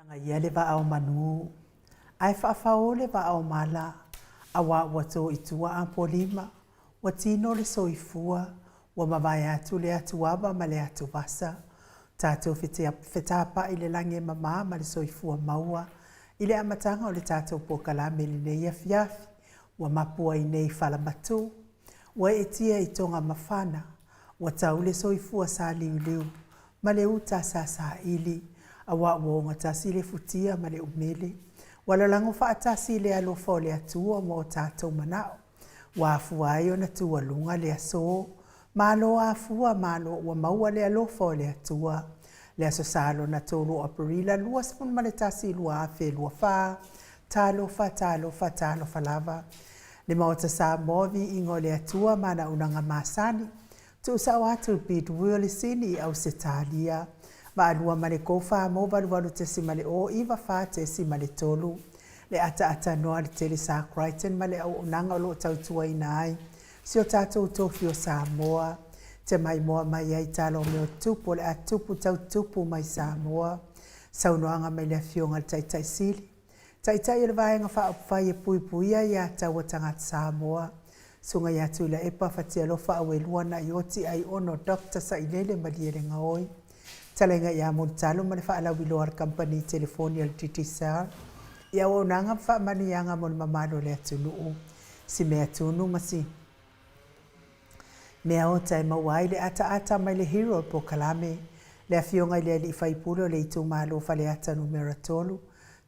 Lagaia le vaa o manu, ae faafao le vaa o mala, auā ua to i tua Apolima, ua tino le soifua, ua mavae atu le atuava ma le atuvasa, tatou fetapa'i i le lagi e mama ma le soifua maua i le amataga o le tatou polokalame i lenei afiafi, ua mapu ai nei i falamatu, ua eetia i togamafana, ua tau le soifua sāliuliu ma le uta sa saili, auā ua ogatasi le futia ma le umele. Ua lalago faatasi le alofa o le Atua ma o tatou manao, ua afua ai ona tualuga le aso. Malo afua malo ua maua le alofa o le Atua. Le Aso Sa lona 3 o Aperila 21 2024, talofa, talofa, talofa lava. Le Maota Samoa, viiga o le Atua ma ana auaunaga masani, tuusao atu i Bidwell i Sini i Ausetalia, Vaalua ma le K4 88.0 94.3, le ataatatanoa a le Telesa Crichton ma le auaunaga o lo o tautuaina ai si o tatou tofi o Samoa, te maimoa mai ai tala o mea o tupu o le a tupu tau tupu mai Samoa. Saunoaga mai le Afioga i le Taitai Sili, Taitai o le Vaega Faaupufai e Puipuia Aia Tatau a Tagata Samoa, Susuga ia Tuilaepa Fatialofa Auelua Naioti Aiono Dr. Sailele Malielegaoi, Fetalaiga ia Mulitalo ma le faalauiloa a le Kamupani Telefoni a le Digicel i auaunaga ma faamanuiaga mo le mamalu o le atunuu, si mea tunu ma si mea ota e maua ai le ataata mai le Hero Polokalame, le Afioga i le Alii Faipule o le Itumalo Faleata Numera 3,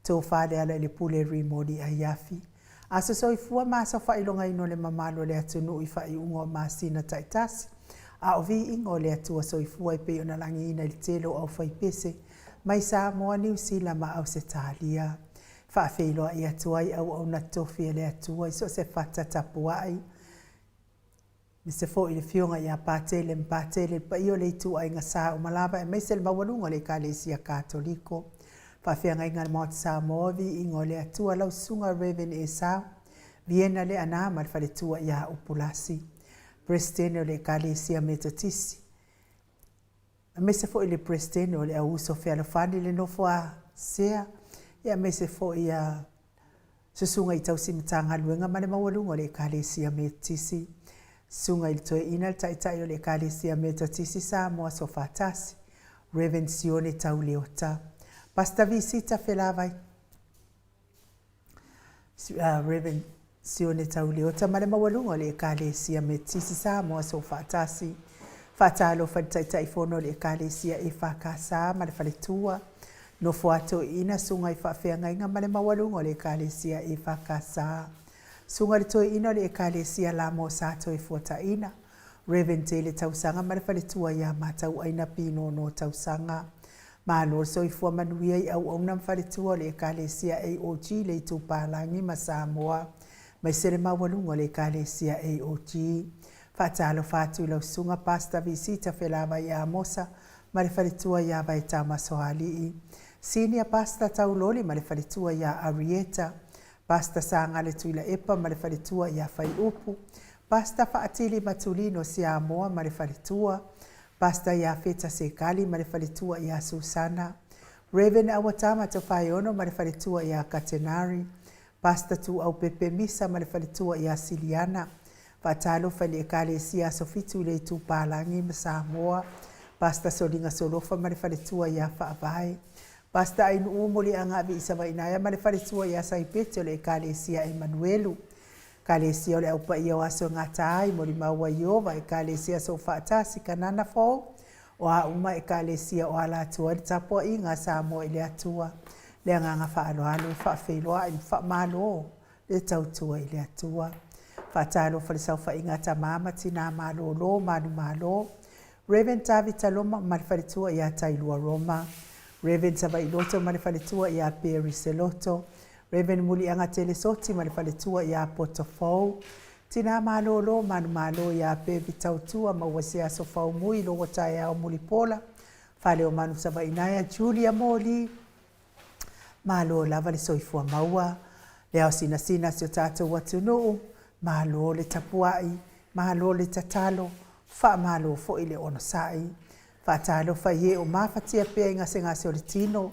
Tofa Lealailepule Rimoni Aiafi. Aso soifua ma aso faailogaina o le mamalu o le atunuu i faaiuga o masina taitasi, a o viiga o le Atua soifua e pei ona lagiina i le tele o aufaipese mai Samoa, Niu Sila ma Ausetalia. E faafeiloai atu ai auauna tofi a le Atua i so o se fata tapuai, aemaise foi le Afioga ia Patele ma Patele, le paia o le ituaiga sa uma lava aemaise le maualuga o le Ekalesia Katoliko. Faafeagaiga a le Maota Samoa, viiga o le Atua, lau Susuga Rev. Esau Viena Leaana ma le faletua ia Upulasi, Peresetene o le Ekalesia Metotisi, aemaise foi le Peresetene o le Au Uso Fealofani le nofo a Sea, aemaise foi ia Susuga i tausi Matagaluega ma le maualuga o le Ekalesia Metotisi, Susuga i le Toeaina le Taitai o le Ekalesia Metotisi Samoa Sofatasi, Rev. Sione Tau Leota, Pastor Visita Felavai, Rev. Sione Tauleota ma le maualuga o le Ekalesia Metotisi Samoa Soofaatasi. Faatalofa i le Taitaifono o le Ekalesia EFKS ma le Faletua, Nofo a Toeaina, Susuga i Faafeagaiga ma le maualuga o le Ekalesia EFKS. Susuga i le Toeaina o le Ekalesia Lamo Sa Toefuataiina, Rev. Tele Tausaga ma le Faletua ia Matauaina Pinono Tausaga. Malo le soifua manuia i auauna ma faletua o le Ekalesia AOG le Itupalagi ma Samoa, aemaise le maualuga o le Ekalesia AOG. Faatalofa atu i lau Susuga Pastor Visita Felavai Amosa ma le faletua ia Vaetama Soalii, Senior Pastor Tauloli ma le faletua ia Arieta, Pastor Sagale Tuilaepa ma le faletua ia Faiupu, Pastor Faatili Matulino Siamoa ma le faletua, Pastor Iafeta Sekali ma le faletua ia Susana, Rev. Awatama Tofaeono ma le faletua ia Katenari, Pastor Tuau Pepe Misa ma le faletua ia Siliana, Faatalofa i le Ekalesia Aso Fitu i le Itupalagi ma Samoa, Pastor Soliga Solofa ma le faletua ia Faavae, Pastor Ainuu Muliaga Viisavainaea ma le faletua ia Saipeti o le Ekalesia Emanuelu, Ekalesia o le Au Paia o Aso e Gata ai, Molimau a Ieova, Ekalesia Soofaatasi, Kanana Fou, o a uma Ekalesia o ala atu ai le tapuaiga a Samoa i le Atua, le agaga faaaloalo e faafeiloai ma faamalo le tautua i le Atua. Faatalofa i le saofaiga a tama ma tina malolo manumalo, Rev. Tavita Loma ma le faletua ia Tailua Roma, Rev. Savailoto ma le faletua ia Perry Seloto, Rev. Muliagatele Soti ma le faletua ia Poto Fou, Tina malolo manumalo ia Bevi Tautua maua se aso faumui loa taeao mulipola, Faleomanu Savainaea Julia Moli, Malo lava le soifua maua, le ao sinasina o si o tatou atunuu, malo le tapuai, malo le tatalo, faamalo foi le onosai. Faatalofa i e o mafatia pea i gasegase o le tino,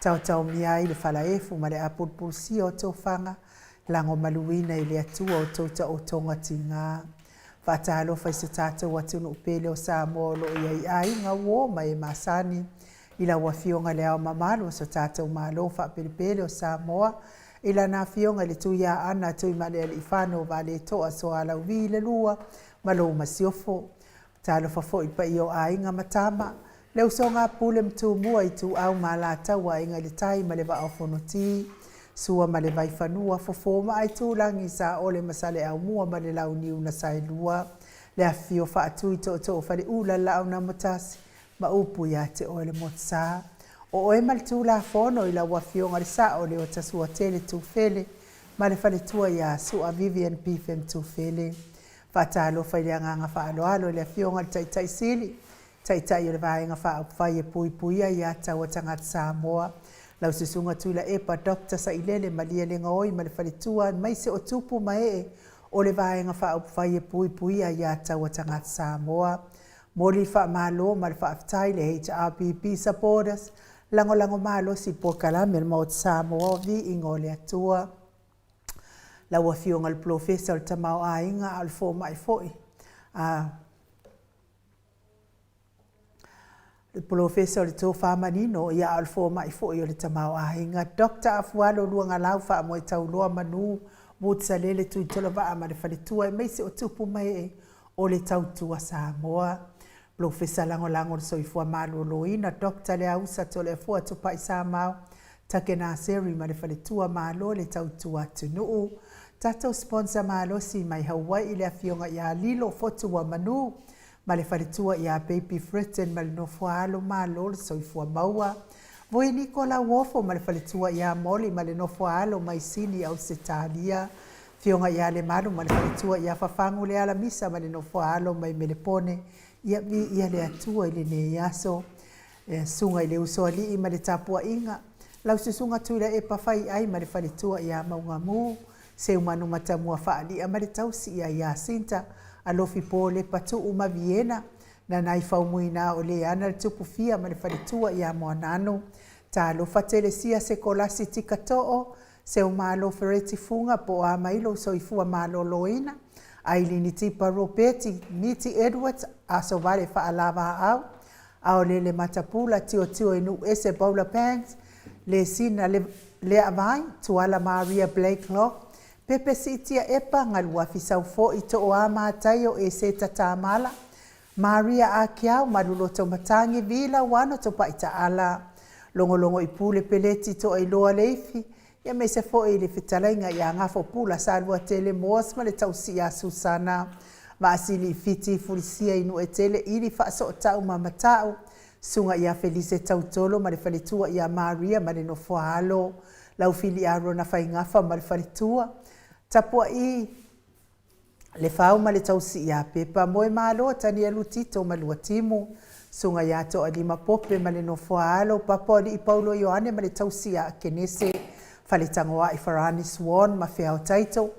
Taotaomia ai le falaefu ma le apulupulusia o tofaga, lagomaluina e le Atua outou taotoga tiga. Faatalofa i so tatou atunuu pele o Samoa o lo o i ai aiga, uo ma e masani, i lau Afioga i Le Ao Mamalu o so tatou Malo faapelepele o Samoa, i Lana Afioga i le Tuiaana Tuimalealiifano Vaaletoa Sualauvi II ma lou Masiofo. Talofa foi i le paia o Aiga ma Tama, le usoga a Pule ma Tumua, Ituau ma Alataua, Aiga i le Tai ma le Vaa o Fonoti, Sua ma le Vaifanua, Fofo ma Aitulagi, Saole ma Saleaaumua ma le Launiu na Saelua, le afifio o Faatui, Tootoo o Faleula, le Laau na Amotasi ma upu ia te oe le Motusa. O oe ma le Tulafono i lau Afioga i le Sao o Leota Suatele Tufele ma le faletua ia Sua Vivian Bifem Tufele. Faatalofa i le agaga faaaloalo i le Afioga i le Taitai Sili, Taitai o le Vaega Faaupufai e Puipuia Aia Tatau a Tagata Samoa, lau Susuga Tuilaepa Dr. Sailele Malielegaoi ma le faletua aemaise o tupu ma ee o le Vaega Faaupufai e Puipuia Aia Tatau a Tagata Samoa. Momoli le faamalo ma le faafetai i le HRPP Supporters, lagolago malosi i le polokalame a le Maota Samoa o Viiga o le Atua. Lau Afioga i le Polofesa o le Tamaoaiga a o le Fomai foi a le Polofesa o le Tofa Manino, ia a o le Fomai foi o le Tamaoaiga, Dr. Afualo Luagalau Faamoetauloa Manu Mutisalele Tuitolovaa ma le faletua aemaise o tupu ma ee o le Tautua Samoa. Polofesa Lagolago o le Soifua Maloloina, Dr. Leausa Toleafoa Tupai Samau, Takena Seri ma le faletua, malo le tautua atunuu. Tatou sponsor malosi mai Hawaii le afioga ia Lilo Fotuamanu ma le faletua ia Baby Fritton ma le nofo a alo, malo le soifua maua. Vui Niko Lauofo ma le faletua ia Molly ma le nofo a alo mai Sini Ausetalia. Afioga ia Lemalu ma le faletua ia Fafagu Lealamisa ma le nofo a alo mai Melepone, ia viia le Atua i lenei aso. E susuga i le Usoalii ma le tapuaiga, lau susuga Tuilaepa Faiai ma le faletua ia Maugamu, Seumanu Matamua Faalia ma le tausi ia Iasinta, Alofi Po Lepa Tuu ma Viena, Nanai Faumuina o Leana le Tupufia ma le faletua ia Moananu, Talofa Telesia Sekolasi Tikatoo, Seumalo Fereti Fuga po o a mai lou soifua maloloina, Ailini Tipa Ropeti, Miti Edwards, Asovale Faalavaau, Aolele Matapula, Tiotio i Nuuese Bowler Banks, Lesina Leavai, Tuala Maria Blakelock, Pepe Siitia Epa, Galuafi Saufoi, Tooa Mataio, Eseta Tamala, Maria Akiau, Maluloto Matangi, Vila Wano Topaitaala, Logologo i Pule Peleti Toailoa Leifi, aemaise foi i le fetalaiga ia Gafo Pula Saluatele Moas ma le tausi ia Susana Vaasili i Fiti Fulisia i Nuuetele Ili Faasootau ma Matau, Susuga ia Felise Tautolo ma le faletua ia Maria ma le nofoaalo, Laufili Arona Faigafa ma le faletua, Tapua'i Lefau ma le tausi ia Pepa, Moemalo, Tanielu Tito ma Luatimu, Susuga ia Toalima Pope ma le nofoaalo, Papoalii Paulo Ioane ma le tausi ia Kenese, Faletagoai Farani Swan ma Feao Taito,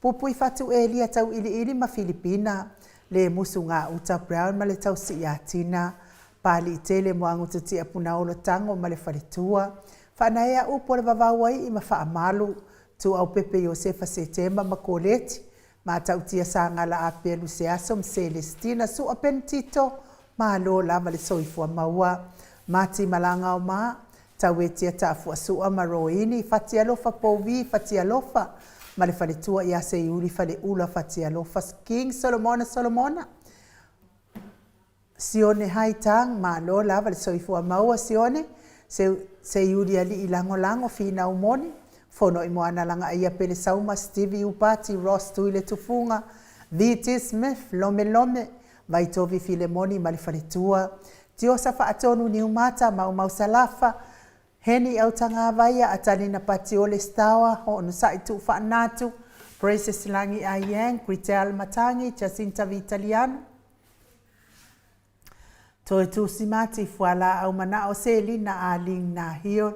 Pupui Fatu Elia Tauiliili ma Filipina, Lemusu Gauta Brown ma le tausi ia Tina, Paliitele Moagututia Punaolo Tago ma le faletua, Faanaea Upu o le Vavauaii ma Faamalu, Tuuaupepe Iosefa Setema ma Koleti, Matautia Sagala Apea Luseaso ma Selesitina Sua Penitito, malo lava le soifua maua. Mati Malagaoma, Tauetia Taafuasua ma Roini, Fatialofa Pouvi Fatialofa ma le faletua ia Seiuli Faleula Fatialofa King Solomona Solomona, Sione Hai Tang, malo lava le soifua maua Sione, Seiuli Alii Lagolago, Finau Moni, Fono i Moana Lagaia Pele Sauma, Stevie Upati, Ross Tuile Tufuga, VT Smith, Lome Lome, Vaitovi Filemoni ma le faletua, Tiosa Faatonu Niumata, Maumau Salafa, Heni Autagavaia, Atalina Patiole Stawa, Ho'onosa'i Tuufaanatu, Precious Lagi Aiyang, Gritel Matangi, Jacinta Vitaliano, Toe Tusimati, Fualaau Manao, Selina Ah Ling Nahiol,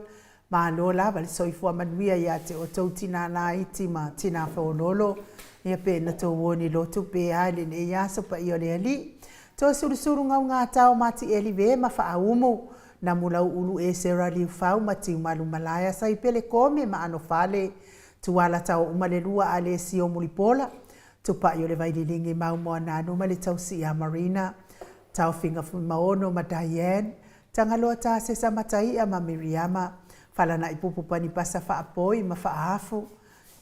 Malo lava le soifua manuia ia te outou tinā laiti ma tinā fōlolo, ia pe na tou oni lotu pe a i lenei aso paia o le Alii. Toe sulusulu gaugātao ma tieli ve ma faaumu. Namulauulu Esera Liufau ma Tiumalu Malaea Saipele Kome ma Anofale Tuala Taoumalelua Alesio Mulipola Tupai o le Vaililigi Maumoananu ma le tausi ia Marina Taofiga Fuimaono ma Diane Tagaloa Tasesa Mataia ma Miriama Falanaipupu Panipasa Faapoi ma Faaafu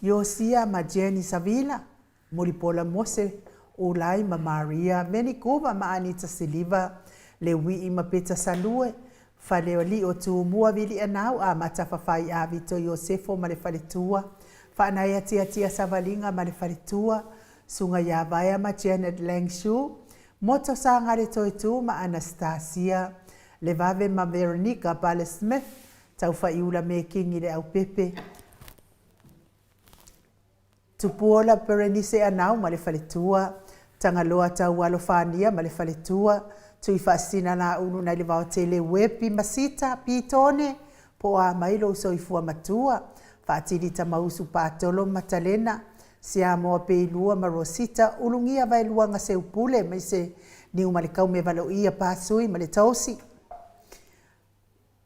Iosia ma Jenny Savila Mulipola Mose Ulai ma Maria Meni Kuva ma Anita Siliva Leuii ma Peta Salue Falealii o Tumua Vilianau Amata Fafai Avito Iosefo ma le faletua Faanaeatiatia Savaliga ma le faletua Suga ia Vaea ma Janet Langshu Moto Sagaletoetu ma Anastasia Levave ma Veronica Pale Smith Taufaiula Mekingi le Aupepe Tupuola Perenise Anau ma le faletua Tagaloa Taualofania ma le faletua Tuifaasisina Laulu nai le Vaotele Uepi Masita Pitone po o a mai lou soifua matua Faatili Tamausu Patolo Matalena Siamoa Peilua ma Rosita Ulugia Vaeluaga Seupule ma se Niumalekaume Valoia Pasui ma le tausi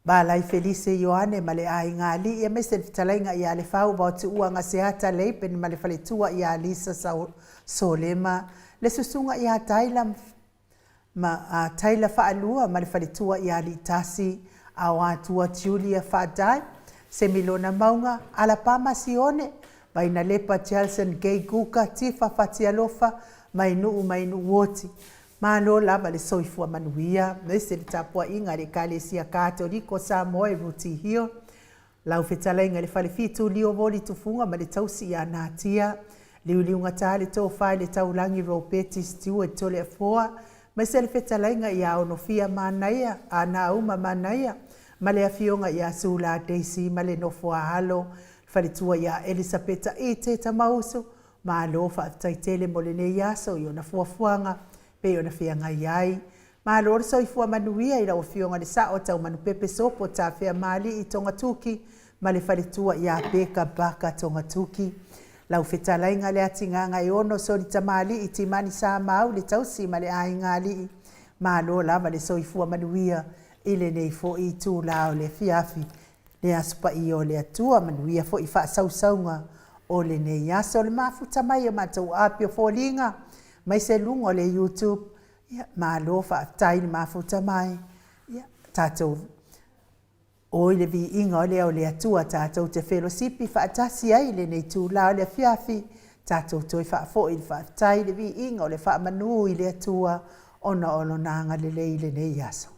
Balai Felise Ioane ma le aiga alii aemaise le fetalaiga ia Lefau Vaotuua Gaseata Leipen ma le faletua ia Lisa Solema le susuga ia Taila ma Taila Faalua ma le faletua ia Aliitasi Aoatua Julia Faadai Semilona Mauga Alapama Sione Vainalepa Jelson Gay Guka Tifa Fatialofa Mainuu Mainuu Oti Malo lava le soifua manuia aemaise le tapuaiga a le Ekalesia Katoliko o Samoa i Ruti Hill lau fetalaiga i le Falefitu Lio Voli Tufuga ma le tausi ia Natia Liuliugata le tofa i le Taulagi Ropeti Stewart Toleafoa aemaise le fetalaiga ia Onofia Manaia Anauma Manaia ma le afioga ia Sula Daisy ma le nofo a alo faletua ia Elisapeta Ite Tamausu Malo faafetai tele mo lenei aso i ona fuafuaga pei ona feagai ai. Malo le soifua manuia i lau Afioga i le Sao Taumanupepe Sopo Tafeamalii Togatuki ma le faletua ia Peka Baka Togatuki. Lau fetalaiga Leatigagaeono Solitamalii Timani Samau le tausi ma le aiga alii. Malo lava le soifua manuia i lenei foi itula o le afiafi. Le Aso Paia o le Atua, manuia foi faasausauga o lenei aso. Le mafuta mai o matou api o foliga mai se luga o le YouTube. Ia, malo faafetai le mafuta mai. Ia, tatou o i le viiga o lea o le Atua, tatou te felosipi faatasi ai i lenei itula o le afiafi, tatou toe faafoi le faafetai le viiga o le faamanu i le Atua ona o lona agalelei i lenei aso.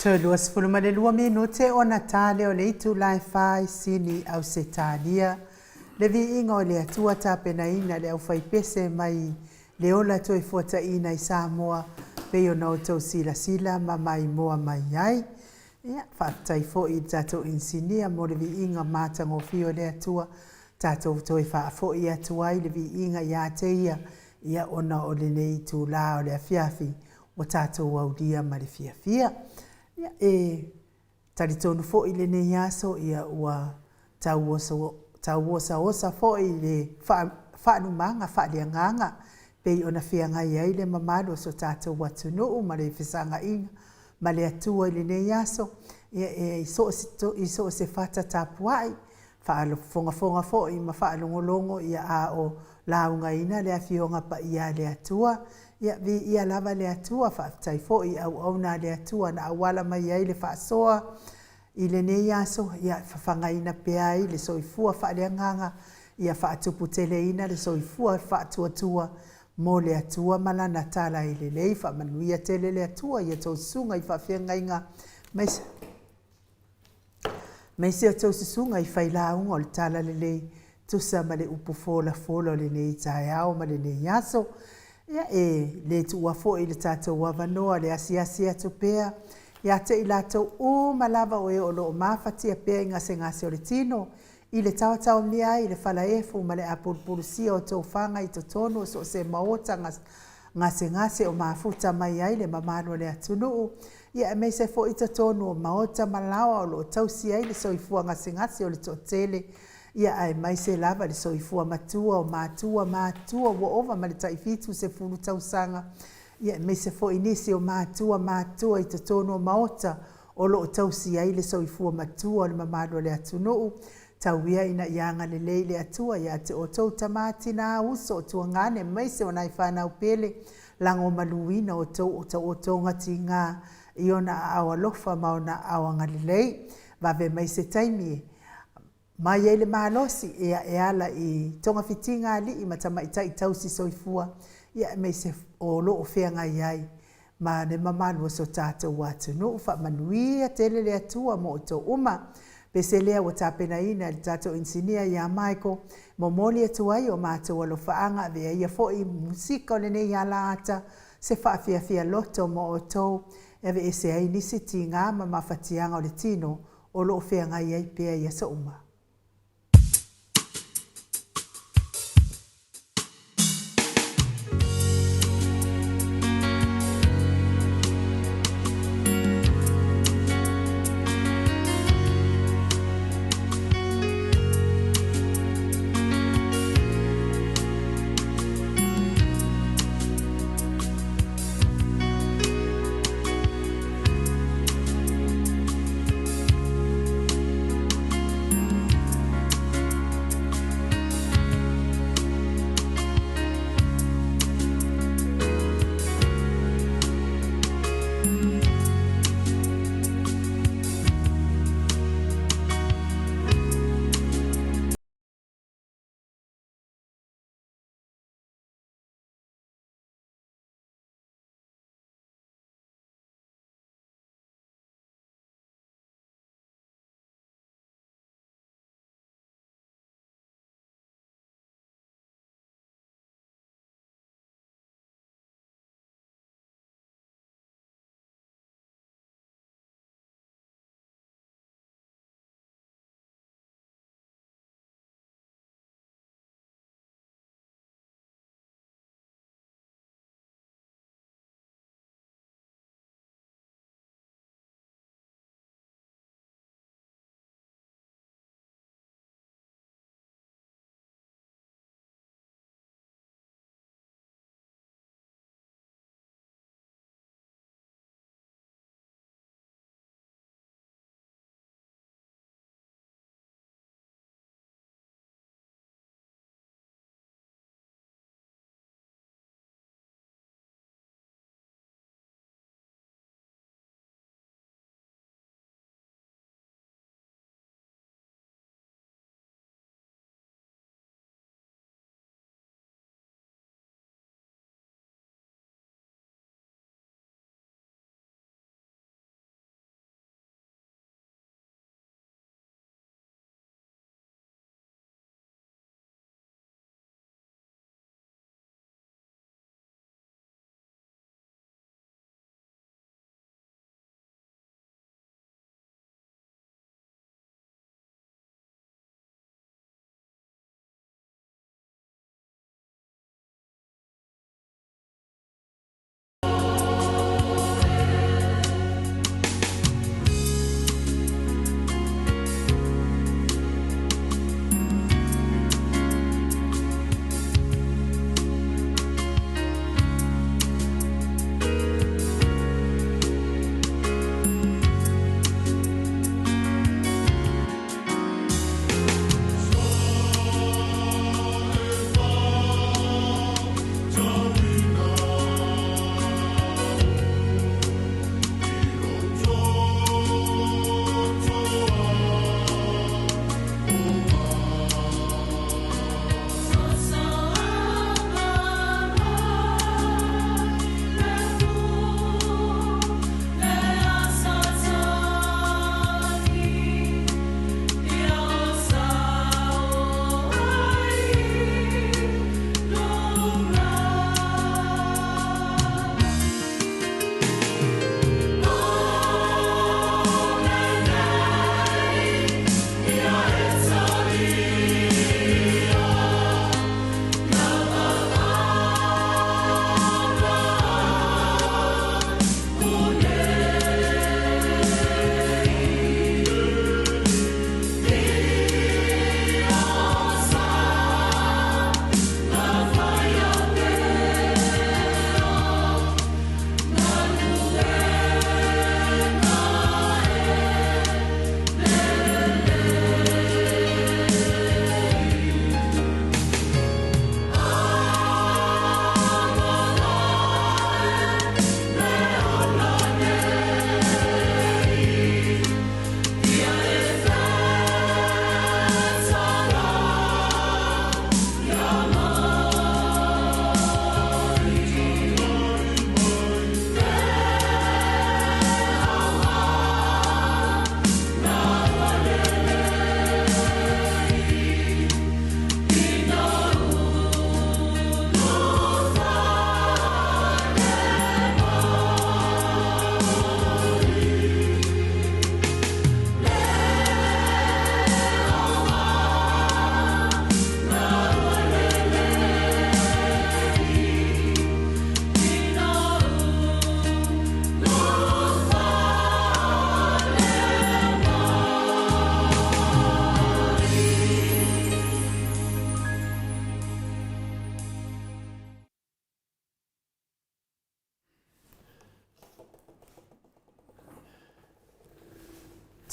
Toe 22 minute ona ta lea o le itula e 4 i Sini, Ausetalia. Le viiga o le Atua tapenaina le aufaipese mai le ola toe fuataina i Samoa, pei ona outou silasila ma maimoa mai ai. Ia, faafetai foi i le tatou inisinia mo le viiga matagofie o le Atua, tatou toe faafoi atu ai le viiga ia te Ia, ia ona o lenei itula o le afiafi ua tatou aulia ma le fiafia. Ia, e talitonu foi lenei aso, ia ua tau osaosa foi i le faalumaga faaleagaga pei ona feagai ai le mamalu o so tatou atunuu ma le fesagaiga ma le Atua i lenei aso, ia e i so o se fata tapuai, faafogafoga foi ma faalogologo, a o laugaina le Afioga Paia a le Atua. Ia viia lava le Atua, faafetai foi i auauna a le Atua na auala mai ai le faasoa i lenei aso, e fafagaina pea ai le soifua faaleagaga, ia faatuputeleina le soifua faatuatua mo le Atua ma Lana tala e lelei. Faamanuia tele le Atua i a outou susuga i faafeagaiga, aemaise a outou susuga i failauga o le Talalelei, tusa ma le upu folafola o lenei taeao ma lenei aso. Ia, e le tuua foi le tatou avanoa le asiasi atu pea ia te i latou uma lava o e o lo o mafatia pea i gasegase o le tino, i le taotaomia ai i le falaefu ma le apulupulusia o tofaga i totonu o so o se maota gasegase o mafuta mai ai le mamalu o le atunuu, ia aemaise foi totonu o maota ma laoa o lo o tausi ai le soifua gasegase o le toatele, ia aemaise lava le soifua matua o matua matutua ua ova ma le tai 70 tausaga, ia aemaise foi nisi o matua matutua i totonu o maota o lo o tausi ai le soifua matua o le mamalu o le atunuu. Tau ia ina ia agalelei le Atua ia te outou tama, tina, uso, tuagane, aemaise o nai fanau pele, lagomaluina outou taotoga tiga i ona aao alofa ma ona aao agalelei. Vave mai se taimi e mai ai le malosi e ala i togafitiga a alii ma tamaitai tausi soifua, aemaise o lo o feagai ai ma le mamalu o so tatou atunuu. Faamanuia tele le Atua mo outou uma. Pese lea ua tapenaina e le tatou inisinia ia Michael, momoli atu ai o matou alofaaga, avea ia foi musika o lenei alaata, se faafiafia loto mo outou, e aveese ai nisi tiga ma mafatiaga o le tino o lo o feagai ai pea i aso uma.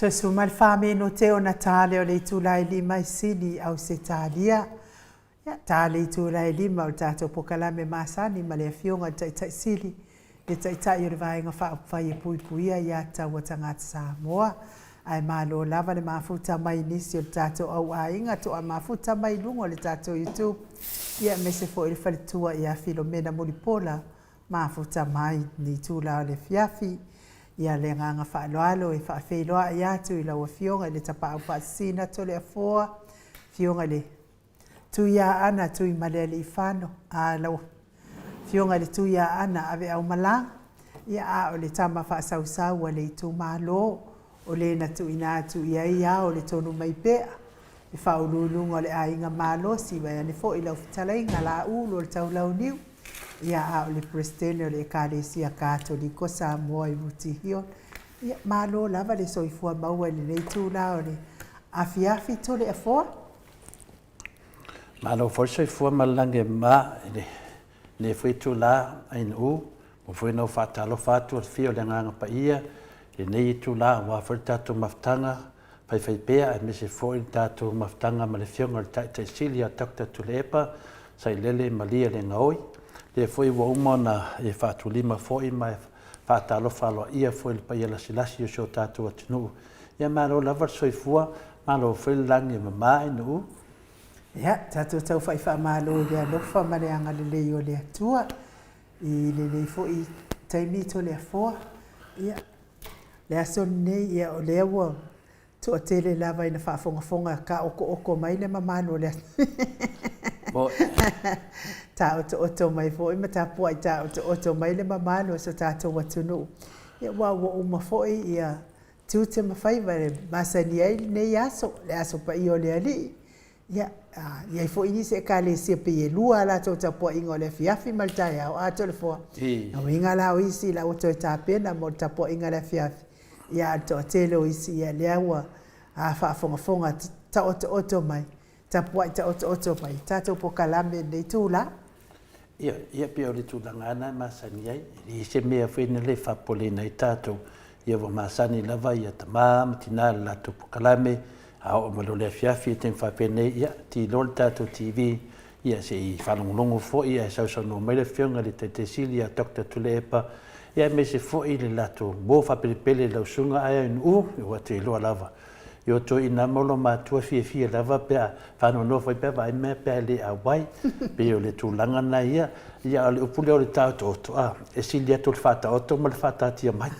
Toe suma le famenote ona ta lea o le itula e 5 i Sini, Ausetalia. Ia, ta le itula e 5 o le tatou pokalame masani ma le Afioga i le Taitai Sili, le Taitai o le Vaega Faaupufai e Puipuia Aia Tatau a Tagata Samoa. Ae malo lava le mafuta mai i nisi o le tatou au aiga toa mafuta mai i luga o le tatou YouTube, ia aemaise foi le faletua ia Filomena Mulipola, mafuta mai i lenei itula o le afiafi. Ia le agaga faaaloalo e faafeiloai atu i lau Afioga i le Tapaau Faasisina Toleafoa, Afioga i le Tuiaana Tuimalealiifano, a lau Afioga i le Tuiaana Aveaumalaga, ia a o le tama faasausau a le itumalo, o le na tuuina atu i ai ao o le tonu mai pea, le faauluuluga o le aiga malosi, vaeane foi lau fetalaiga Laulu o le Taulauniu, ia a o le Peresetene o le Ekalesia Katoliko Samoa i Rutihio. Ia, malo lava le soifua maua i lenei itula o le afiafi Toleafoa. Malo foi le soifua ma le lagi e mama i lenei foi itula ainaʻu, ua foi ona ou faatalofa atu i le afio o le Agaga Paia i lenei itula aua foi le tatou mafutaga faifaipea aemaise foi le tatou mafutaga ma le Afioga i le Taitai Sili ia Doctor Tuilaepa Sailele Malie Legaoi, lea foi ua uma ona e faatulima foi ma e faatalofa aloaia foi i le paia lasilasi o si o tatou atunuu. Ia malo lava le soifua, malo foi le lagi e mama ainaʻu. Ia, tatou tau fai faamalo i le alofa ma le agalelei o le Atua i lenei foi taimi Toleafoa. Ia, le aso lenei, ia, o lea ua toatele lava ina faafogafoga taotooto mai le mamalu o le taotooto mai foi ma tapuai taotooto mai le mamalu o so tatou atunuu. Ia, aua ua uma foi ia tiute ma faiva e masani ai lenei aso, le aso paia o le Alii. Ia, a i ai foi nisi ekalesia pei e lua a latou tapuaiga o le afiafi ma le taeao, a Toleafoa, lona uiga la o isi la ua toe tapena mo le tapuaiga i le afiafi, ia a o le toatele o isi, ia lea ua faafogafoga taotooto mai, tapuai taotooto mai tatou pokalame i lenei itula. Ioe, ia pei o le tulaga lava lena e masani ai. E leai se mea foi lele e faapopoleina ai tatou, ia ua masani lava ia tama ma tina i le latou pokalame, a oo mai loa i le afiafi i le taimi faapenei, ia ti loa le tatou TV, ia se i faalogologo foi ae sausaunoa mai le Afioga i le Taitai Sili ia Doctor Tuilaepa, ia aemaise foi le latou mo faapelepele i lau Susuga Aeainuu, ua te iloa lava I o toeaiina ma lou matua fiafia lava pe a faanoanoa foi pe a vaai mea pe a le auai. Pei o le tulaga lena ia. Ia a o le upu lea o le taotooto, a, e sili atu le faataoto ma le faataatia mai.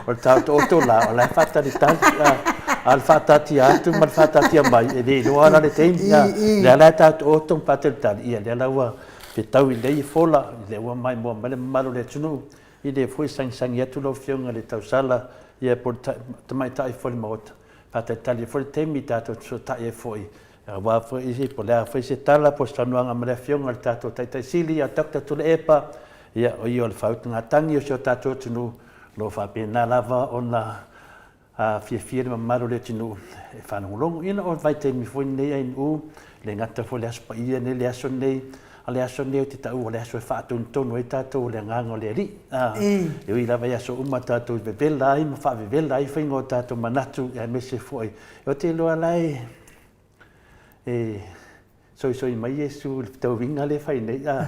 O le taotooto la, o la e faatalitali, a, a o le faataatia atu ma le faataatia mai, e le iloa la le taimi. A, lea la e taotooto ma faatalitali, ia lea la ua fetaui lelei fola, lea ua maimoa mai le mamalu o le atunuu, E le foi sagisagi atu lau Afioga i le tausala ia po o le tamaitai foi o le Maota, faatalitali ai foi le taimi tatou te fesootai ai foi aua foi po o le a foi se tala po o se saunoaga ma le Afioga i le tatou Taitai Sili ia Doctor Tuilaepa, ia o ia o le faautugatagi o si o tatou atunuu, o lo o faapena lava ona A fiafia le mamalu o le atunuu e faalogologo. Ia o le vaitaimi foi lenei ANU, e le gata foi i le Aso Paia lenei, le aso lenei, a o le aso lenei ou te taua o le aso e faatonutonu ai tatou o le agaga o le Alii. A, e ui lava i aso uma tatou te vevela ai ma faavevela ai faiga o tatou manatu, aemaise foi, ou te iloa la e E soisoi mai Iesu i le fetauiga lea e fai nei. Ou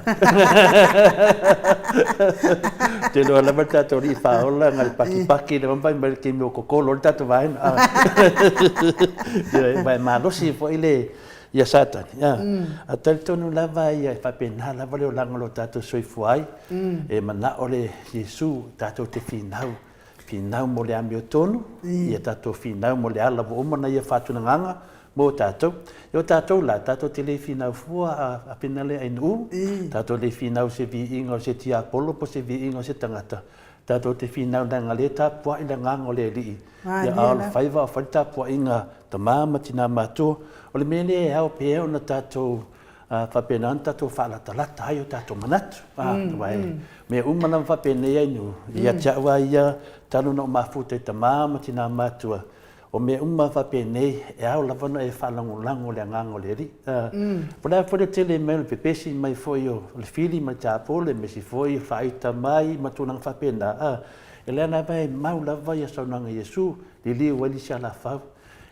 te iloa lava le tatou Alii Faaola na le pakipaki lava ma fai mai le taimi ua kokolo ai le tatou vaega. Aua e malosi foi le ia Satani. Ae talitonu lava ia e faapena lava le olaga o lo o tatou soifua ai. E manao le Iesu tatou te finau Finau mo le amiotonu, ia tatou finau mo le ala ua uma ona Ia faatulagaga mo tatou. Ia o tatou la, tatou te le finau fua a Finale Ainuu, tatou le finau i se viiga o se tiapolo po o se viiga o se tagata, tatou te finau leaga o lea e tapuai le agaga o le Alii, ia a o le faiva o fai le tapuaiga a tama ma tina matua. O le mea lea e ao pea ona tatou faapena ona tatou faalatalata ai o tatou manatu. Aua e mea uma lava faapenei ai nuu, ia te au lava ia, talu ona ou mafuta i tama ma tina matua, o mea uma faapenei, e ao lava ona e faalagolago i le agaga o le Alii. Po o le a foi le tele mai o le pepesi mai foi o le fili ma le tapolo, aemaise foi o faaita mai ma tulaga faapena. E lea lava e mau lava ia saunoaga a Iesu, liliu ai le isi alafau.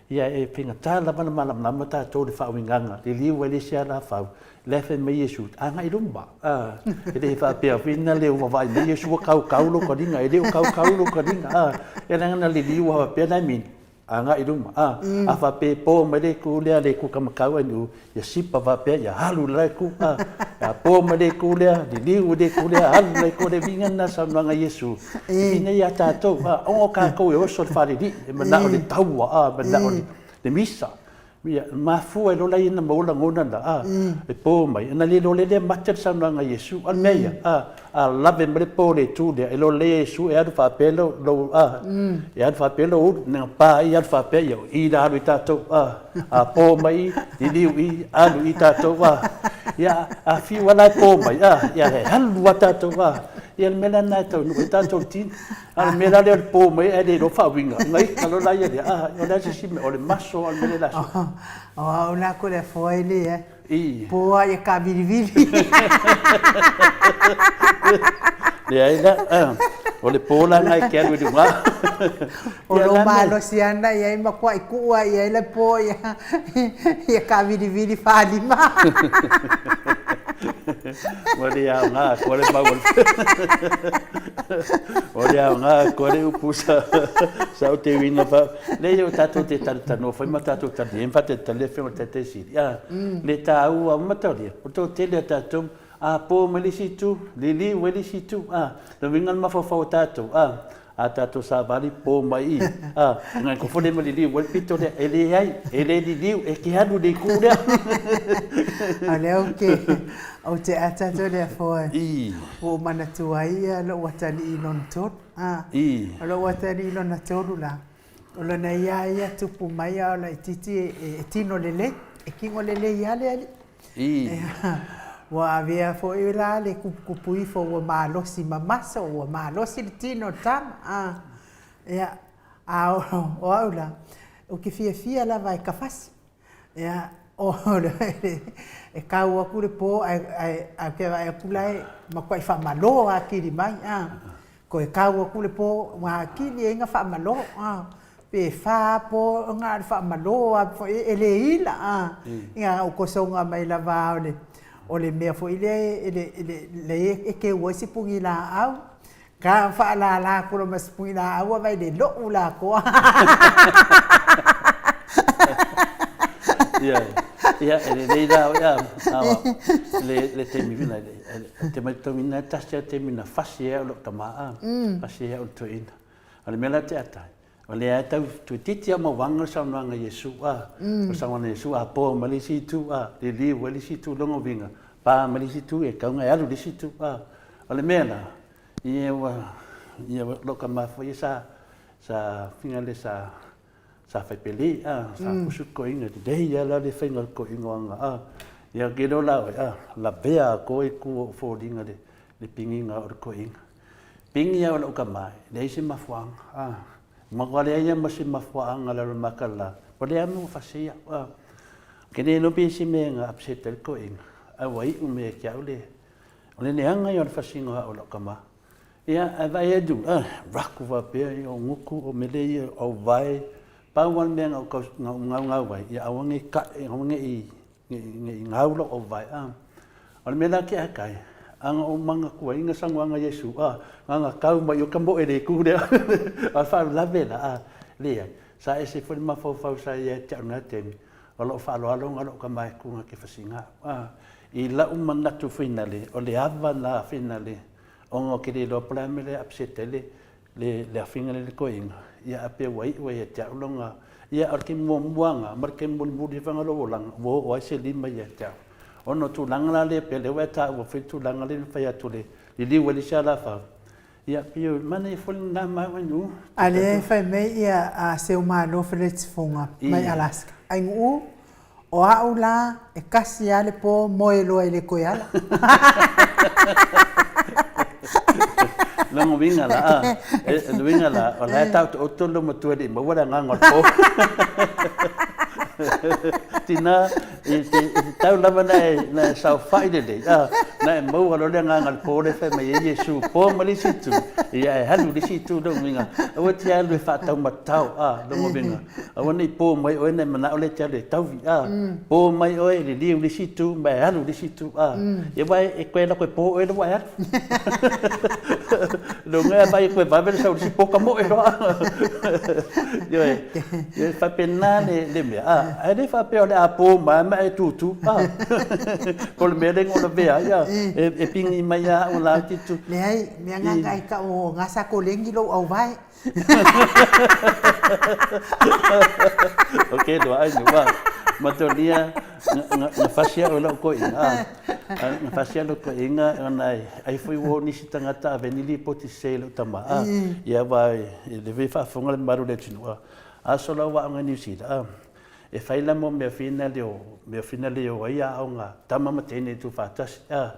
Ia e faigata lava ona malamalama tatou i le faauigaga, liliu ai le isi alafau, lea e fai mai Iesu, agai i luma. A, e le faapea foi na le ua vaai mai Iesu ua kaukau lou taliga, e le o kaukau lou taliga. A, e leaga na liliu lava faapea la e mini, agai i luma. A, a faapea e po mai le itu lea le itu kamatau ae ia sipa faapea ia alu i le la itu. A, a po mai le itu lea, liliu i le itu lea, alu i le la itu. O le uiga lena o le saunoaga a Iesu, e pei nei ia tatou, a, ona o tatou e oso i le falealii, e manao i le taua, a, manao i le misa. Ia, mafua ai loa la ia ona maua lagona na, a, e po mai, ona le iloa lea mate le saunoaga a Iesu. A o le mea ia, a, a lave mai le po i le itu lea, e iloa lelei e Iesu e alu faapea lou, lou, a, e alu faapea lou ulu, na pa ai alu faapea, ia, o i la alu ai tatou, a, a po mai i, liliu i, alu i tatou, a, ia, a fiu lava la e po mai, a, ia, e alu lava tatou, a, ia, o le mea la lena e taunuu ai tatou i le tino. A o le mea la lea o le po mai ae le iloa faauiga, ona ita loa la ia lea, a, o le a se isi mea, o le maso a o le mea lea o le a sui. O au la ko le afoa e le ai. I. Po a ia kaavilivili. Leai la, o le po la lena e te alu i luga. O lou malosi ana i ai ma kuai kuu a i ai le po ia ia kaavilivili faalima. Ua le aoga atoa le mau a le Ua le aoga atoa le upu sa sa ou teuina fa leai o tatou te talatalanoa foi ma tatou tali ai ma faatalitali le Afioga i le Taitai Sili a le taua uma taulia o le toatele a tatou a po mai le isi itu liliu ai le isi itu a le uiga o le mafaufau o tatou a a tatou savali po mai i a ngai ko fole ma liliu ai le pito lea e leai e le liliu e te alu i le itu lea. O lea ou te ou te ata atu le afoa ua ou manatua ai ia lou atalii lona tolu a o lou atalii lona tolu la o lona ia ia tupu mai a o laitiiti e tino lelei e tino lelei lava le alii. Ua avea foi la le kupukupu ifo ua malosi ma maso, ua malosi le tino o le tama. A, ia, a o au la, ou te fiafia lava e kafasi. Ia, o e kau atu le po ae, ae, ae ou te vaai atu la e matuai faamalo atili mai. A. Toe kau atu le po ua atili ai na faamalo a, pe fa po na o le faamalo a foi e le ila a. Ia na ou tosoga mai lava o le o le mea foi lea e le le le e keu ai si puni laau ka faalala atu loa ma si puni laau a vai le lou la atoa. Ia, ia e lelei la oe a, le le taimi foi lea Ou te matauina e tasi lava le taimi na fasi ai au i lou tama a, fasi ai au i le toeaina. O le mea la te ata ai, o lea e tau toeitiiti lava mauaga le saunoaga a Iesu a, o le saunoaga a Iesu a po mai le isi itu a, liliu ai le isi itu, lona uiga, pa mai le isi itu, e tatau ona e alu i le isi itu a. O le mea la, ia ua, ia lou tama foi ia sa, sa finagalo sa Sa fai pele, a, sa fusu le toeaina, lelei lava la le faiga o le toeaina o aga, a. Ia ke iloa la oe, a, lavea atoa i tua o foliga le, le pigiga o le toeaina. Pigi au e lau tama, e leai se mafuaaga, a. Matua leai lava ma se mafuaaga i lalo o le mata la, ua leai lava mea ua fasi ai au, a. Ou te le iloa pe i ai se mea na upset ai le toeaina, ae ua iu mai ia te au le, o le leaga ia o le fasiga o au e lau tama. Ia, ae vaai atu, ah, raku faapea, ia o gutu, o mele ia, o auvae, pau lava le mea na ou tau, na ou gaugau ai, ia aua ne i tae, aua ne i, ne i gau lou auvae, ah. O le mea la ke akai, a na ou manatua ai na saunoaga a Iesu, ah, na ona tau mai o ka moe i le itu lea, a o le faalavelave la, ah, leai, sa ese foi le mafaufau sa i ai ia te au i lena taimi, o lou faaaloalo lena o lou tama e tu na te fasiga au, ah. I lau manatu finale, o le ava la finale, Ona ou te le iloa po o le a le mea lea e upset ai le, le, le afiga lea i le toeaina, ia ae pei ua iu ai ia te au lona, ia o le taimi muamua lena ma le taimi mulimuli foi lena o lou olaga, ua oo ai se lima ia te au. Ona o tulaga la lea pei o lea ua e taua foi le tulaga lea na fai atu le liliu ai le isi alafau, ia pei o manaia foi lena mau ai nuu. A lea e fai mai ia Seumalo Feletifuga mai Alaska, Ainuu O au la, e kasi lava le po, moe loa e le toe ala. Lona uiga la, a, e, le uiga la, o la e taotooto le matua e le i maua le agaga o le po. Tina, I te tatau lava ona e saofai lelei, a, ona e maua loa le agaga o le po lea e fai mai ai Iesu, po mai le isi itu, ia e alu i le isi itu lou uiga. Aua e te alu e faataumatao, a, lona uiga, aua ne i po mai oe ona e manao lea e te alu e tauvi, a, po mai oe e liliu i le isi itu ma e alu i le isi itu, a, ia aua e toe alu atu e po oe lea ua e alu. Lona uiga a vaai atu e vave le sau i le isi po, tamoe loa. Ioe, e faapena le mea, a, ae le faapea o le a po mai ma e tutū, a. Po o le mea lea na ou lavea ai, a, e pigi mai lava au la ou te tu. Leai, mea na e tau o gasa koleni lou auvae. Ok, lua ai lua. Matolia na fasi au e lau toeaina, a. Na fasi au e lau toeaina ona ai foi ua o nisi tagata ave ni lipoti sese i lau tama, a. Ia aua e le foi faafofoga le mamalu o le atunuu, a. Aso la ua aoga i Niu Sila, a. E fai la mo mea fina leo, mea fina leo ai aoga tama ma teine e tuufaatasi, a.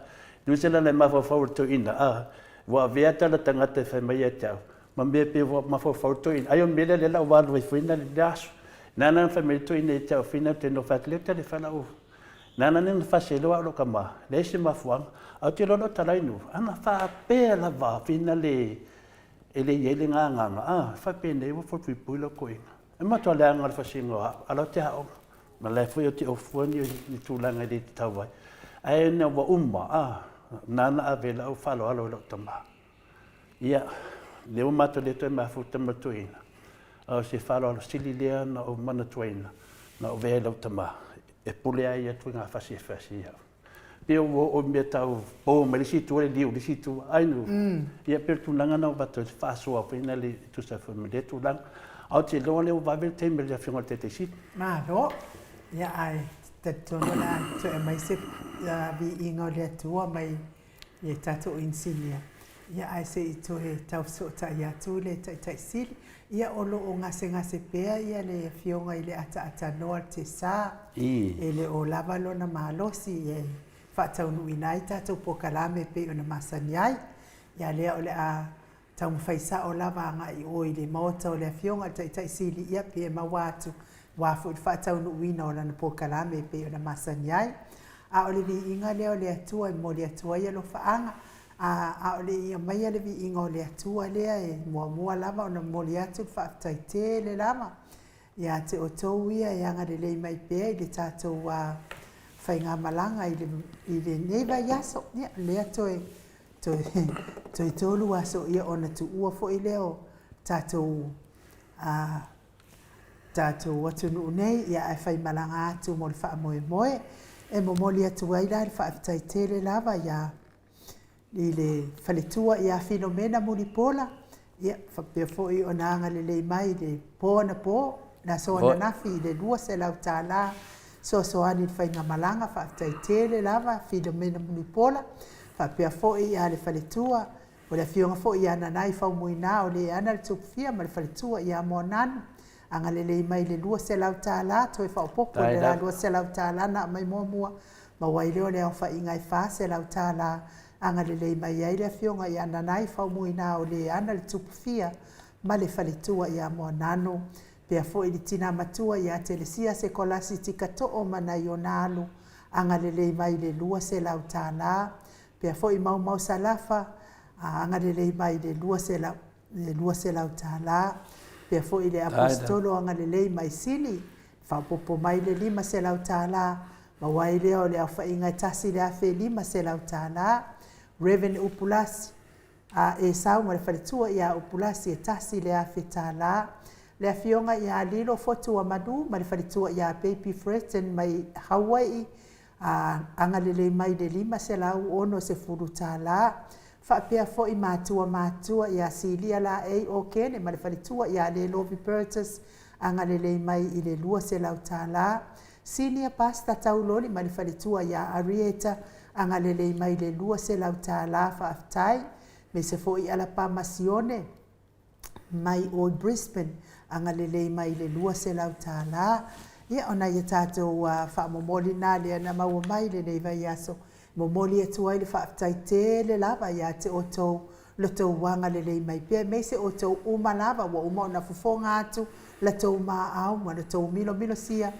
Niu Sila le mafaufau o le toeaina, a. Ua avea tala tagata e fai mai ia te au, ma mea pei ua mafaufau le toeaina, ai o le mea lea lea la ua alu ai foi na le aso. Nana na fai mai le toeaina ia te au, Fina ou te nofo atu lea ou talefa lau Nana na fasi ai loa au lou tama, leai se mafuaaga. Ae ou te iloa lou talainu, ana faapea lava Fina le e le i ai le gagaga, a, faapenei ua fautuipui lau toeaina. E matua leaga le fasiga o au, a o la ou te aoga. Ma la foi ou te ofua ni tulaga e le tatau ai. Ae ina ua uma, a, nana ave lau faaaloalo i lau tama. Ia, lea ua matou le toe mafuta ma le toeaina, a o se faaaloalo sili lea na ou manatuaina, na ou avea ai lau tama e pule ai atu i ngā fasi e fasi ai au. Pei ua oo i mea tau po mai le isi itu le liu i le isi itu, ai nu. Ia pei o le tulaga na ua avatu ai le faasoa foi na le tusa foi ma lea tulaga. A ou te iloa lea ua vave le taimi o le Afioga i le Taitai Sili. Malo. Ia ae talitonu o le a toe aumai se viiga o le Atua mai i tatou inisinia, ia ae se i toe tau fesootai atu le Taitai Sili. Ia o lo o gasegase pea ia le Afioga i le Ataatānoa Tesa, e le o lava lona malosi e faataunuuina ai tatou polokalame e pei ona masani ai. Ia lea o le a Taumafai sao lava agai i o i le Maota o le Afioga i le Taitai Sili, ia, pe maua atu, aua foi le faataunuuina o lana polokalame e pei ona masani ai. A o le viiga lea o le Atua e momoli atu ai alofaaga, a, a o le i aumaia le viiga o le Atua lea e muamua lava ona momoli atu le faafetai tele lava ia te outou ia e agalelei mai pea i le tatou faigamalaga i le, i lenei vaiaso. Ia, lea toe Toe 3 aso ia ona tuua foi lea o tatou a tatou atunuu nei ia ae faimalaga atu mo le faamoemoe. E momoli atu ai la le faafetai tele lava ia i le faletua ia Filomena Mulipola Ia, faapea foi ona agalelei mai i le po anapo, le aso ananafi i le $200 fesoasoani i le faigamalaga, faafetai tele lava Filomena Mulipola, faapea foi ia le faletua, o le afioga foi ia Nanai Faumuina o le ana le Tupufia ma le faletua ia Moananu, agalelei mai i le $200 toe faaopoopo i le la $200 na aumai muamua, maua ai lea o le aofaiga e $400 Agalelei mai ai le afioga ia Nanai Faumuina o le ana le Tupufia ma le faletua ia Moananu, pea foi le tina matua ia Telesia Sekolasi Tikatoo ma nai ona alo, agalelei mai i le $200, pea foi Maumau Salafa, agalelei mai i le $200, pea foi le Aposetolo agalelei mai Sili, Faaopoopo mai le $500, maua ai lea o le aofaiga e $1,500. Rev. Upulasi A. Esau ma le faletua ia Upulasi e $1,000. Le Afioga ia Lilo Fotuamanu ma le faletua ia Baby Fretton mai Hauai'i, a agalelei mai le $560. Faapea foi matua matua ia Silia Laei Okene ma le faletua ia Lelovi Burgess, agalelei mai i le $200. Sinia Pastor Tauloli ma le faletua ia Arieta, agalelei mai i le $200. Faafetai. Aemaise foi Alapama Sione mai o i Brisbane, agalelei mai i le $200. Ia, o nai a tatou faamomoli na lea na maua mai i lenei vaiaso. Momoli atu ai le faafetai tele lava ia te outou lo tou agalelei mai pea, aemaise outou uma lava ua uma ona fofoga atu la tou maau ma la tou milomilosia.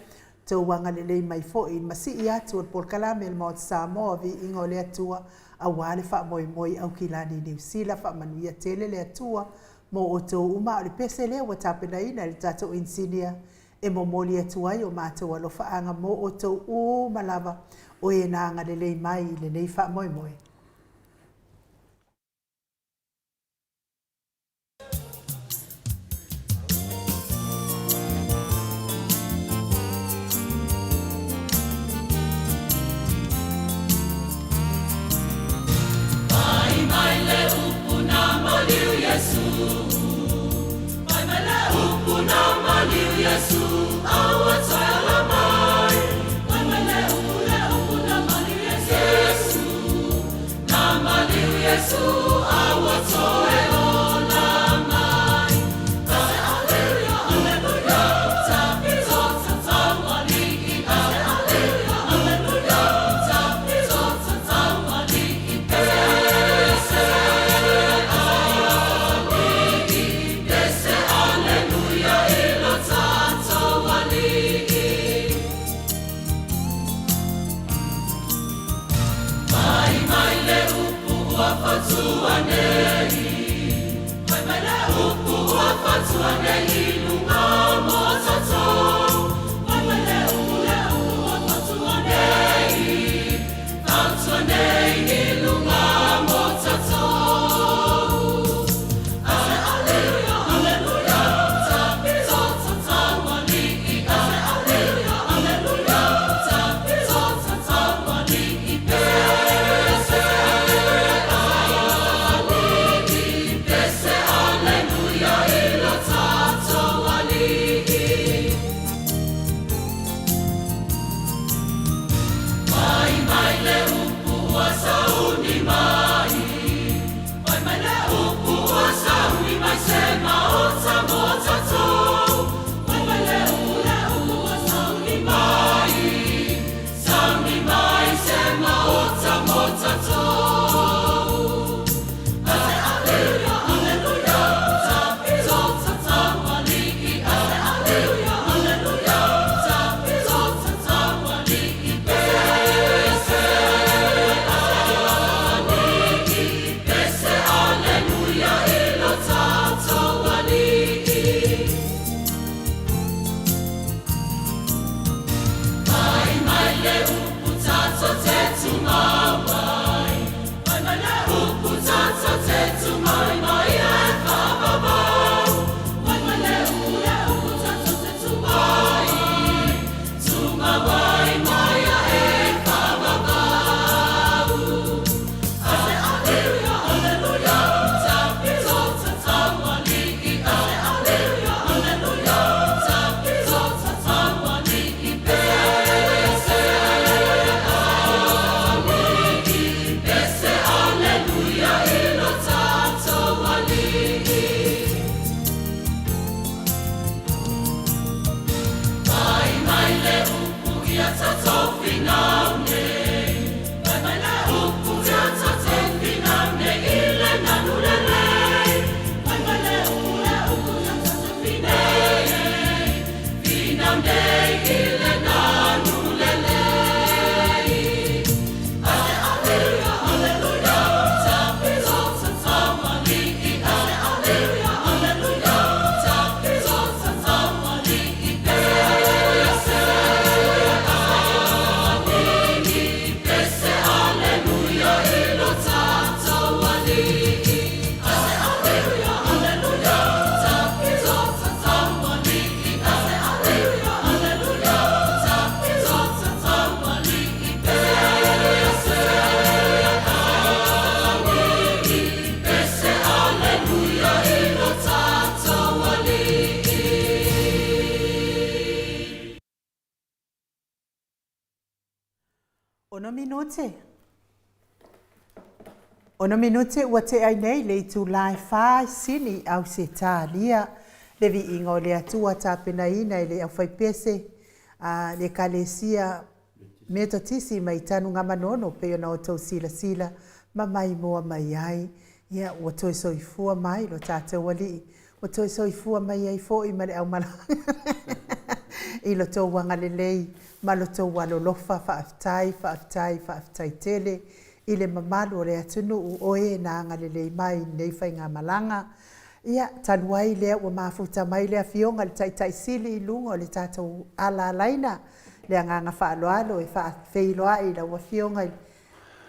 Tou agalelei mai foi i le masii atu o le polokalame a le Maota Samoa, Viiga o le Atua, aua le faamoemoe i Aukilani Niu Sila. Faamanuia tele le Atua mo outou uma. A o le pese lea ua tapenaina e le tatou inisinia e momoli atu ai o matou alofaaga mo outou uma lava o e na agalelei mai i lenei faamoemoe. Pai mai le upu na maliu Iesu Pai mai le upu na maliu Iesu Aua toe ala mai Pai mai le upu le upu na maliu Iesu Na maliu Iesu Aua toe ola mai Aleluia, aleluia Ono minute. Ono minute ua tea ai nei le itulā e fa sini Ausetalia. Le viiga o le Atua tapenaina e le aufaipese a le Ekalesia Metotisi mai Tanugamanono pei ona outou silasila ma maimoa mai ai. Ia, ua toe soifua mai lo tatou Alii, ua toe soifua mai ai foi ma le aumalaga. i lo tou agalelei ma lo tou alolofa. Faafetai, faafetai, faafetai tele i le mamalu o le atunuu o e na agalelei mai i lenei faigamalaga. Ia, talu ai lea ua mafuta mai le Afioga i le Taitai Sili i luga o le tatou ala alaina, le agaga faaaloalo e faafeiloai i lau Afioga i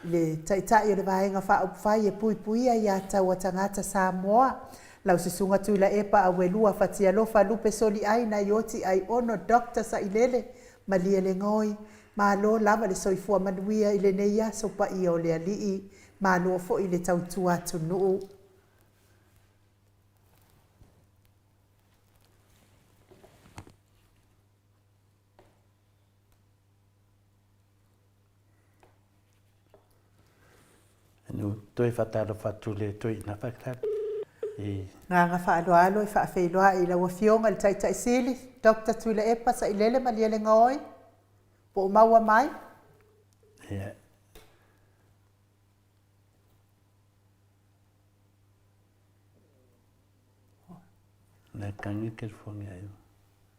le Taitai o le Vaega Faaupufai e Puipuia Aia Tatau a Tagata Samoa, lau Susuga Tuilaepa Auelua Fatialofa Lupe Soliai Naioti Aiono Doctor Sailele Malielegaoi. Malo lava le soifua manuia i lenei aso paia o le Alii, malo foi le tautua atunuu. Toe faatalofa atu le toeaina faatali i. Agaga faaaloalo e faafeiloai i lau Afioga i le Taitai Sili, Doctor Tuilaepa Sailele Malielegaoi, po o maua mai? Ia. Le kangi ke fongi ai.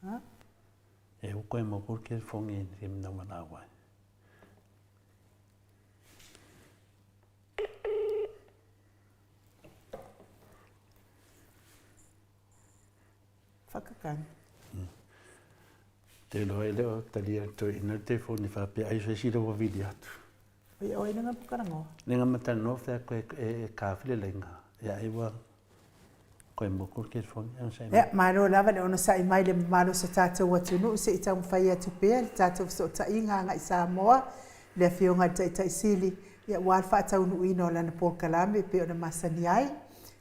Ha? E u koe mo ke fongi ke mna wala wai. Whakakani. Te loa e leo talia toi ina te foni whapea ai se sila wa vili atu. Oi oi lenga pukarangoa. Lenga matanoa fea koe e kafile lenga. Ia ai ua koe moko ke foni au sai. Ia, malo lava le onosai mai le mamalu o so tatou atunuu se i taumafai atu pea le tatou fesootaiga agai Samoa, le Afioga i le Taitai Sili, ia aua le faataunuuina o lana polokalame e pei ona masani ai,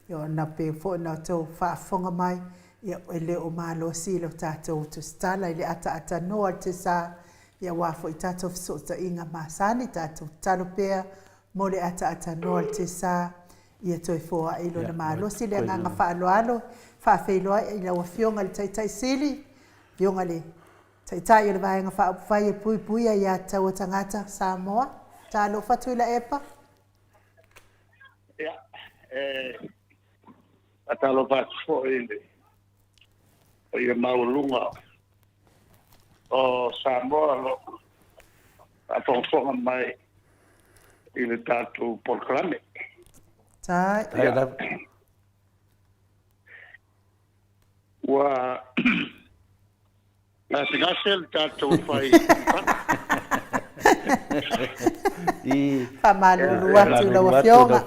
ia ona pei foi ona outou faafofoga mai, ia e le o malosi lo tatou tusitala i le ataaatanoa i le tesa, Ia aua foi tatou fesootaiga masani, tatou tatalo pea mo le ataatanoa o le tesa, ia toe foai lona malosi. Le agaga faaaloalo, faafeiloai i lau Afioga i le Taitai Sili, Afioga i le Taitai o le Vaega Faaupufai e Puipuia Aia Tatau a Tagata Samoa. Talofa Tuilaepa. Ia, e faatalofa atu foi i le paia maualuga o Samoa o lo o faafogafoga mai i le tatou polokalame. Tai. Ia, ua gasegase le tatou fai I Faamalulu atu i lau Afioga.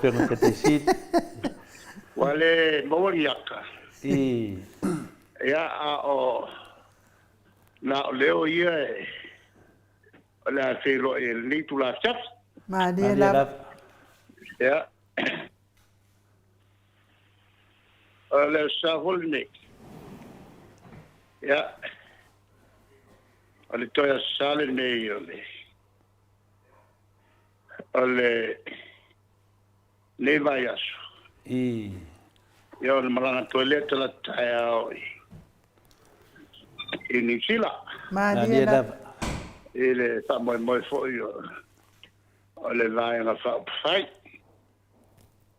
Ua le maua ni ata. I Ia, a o na o leo ia e o le a feiloai i lenei itula afiafi. Malie lava. Ia, o le aso Sa foi lenei. Ia, o le toe aso Sa lenei o le o le nei vaiaso. I. Ia ona malaga atu ai lea talaatu taeao i, i Niu Sila. Malie lava. I le faamoemoe foi o, o le Vaega Faaupufai.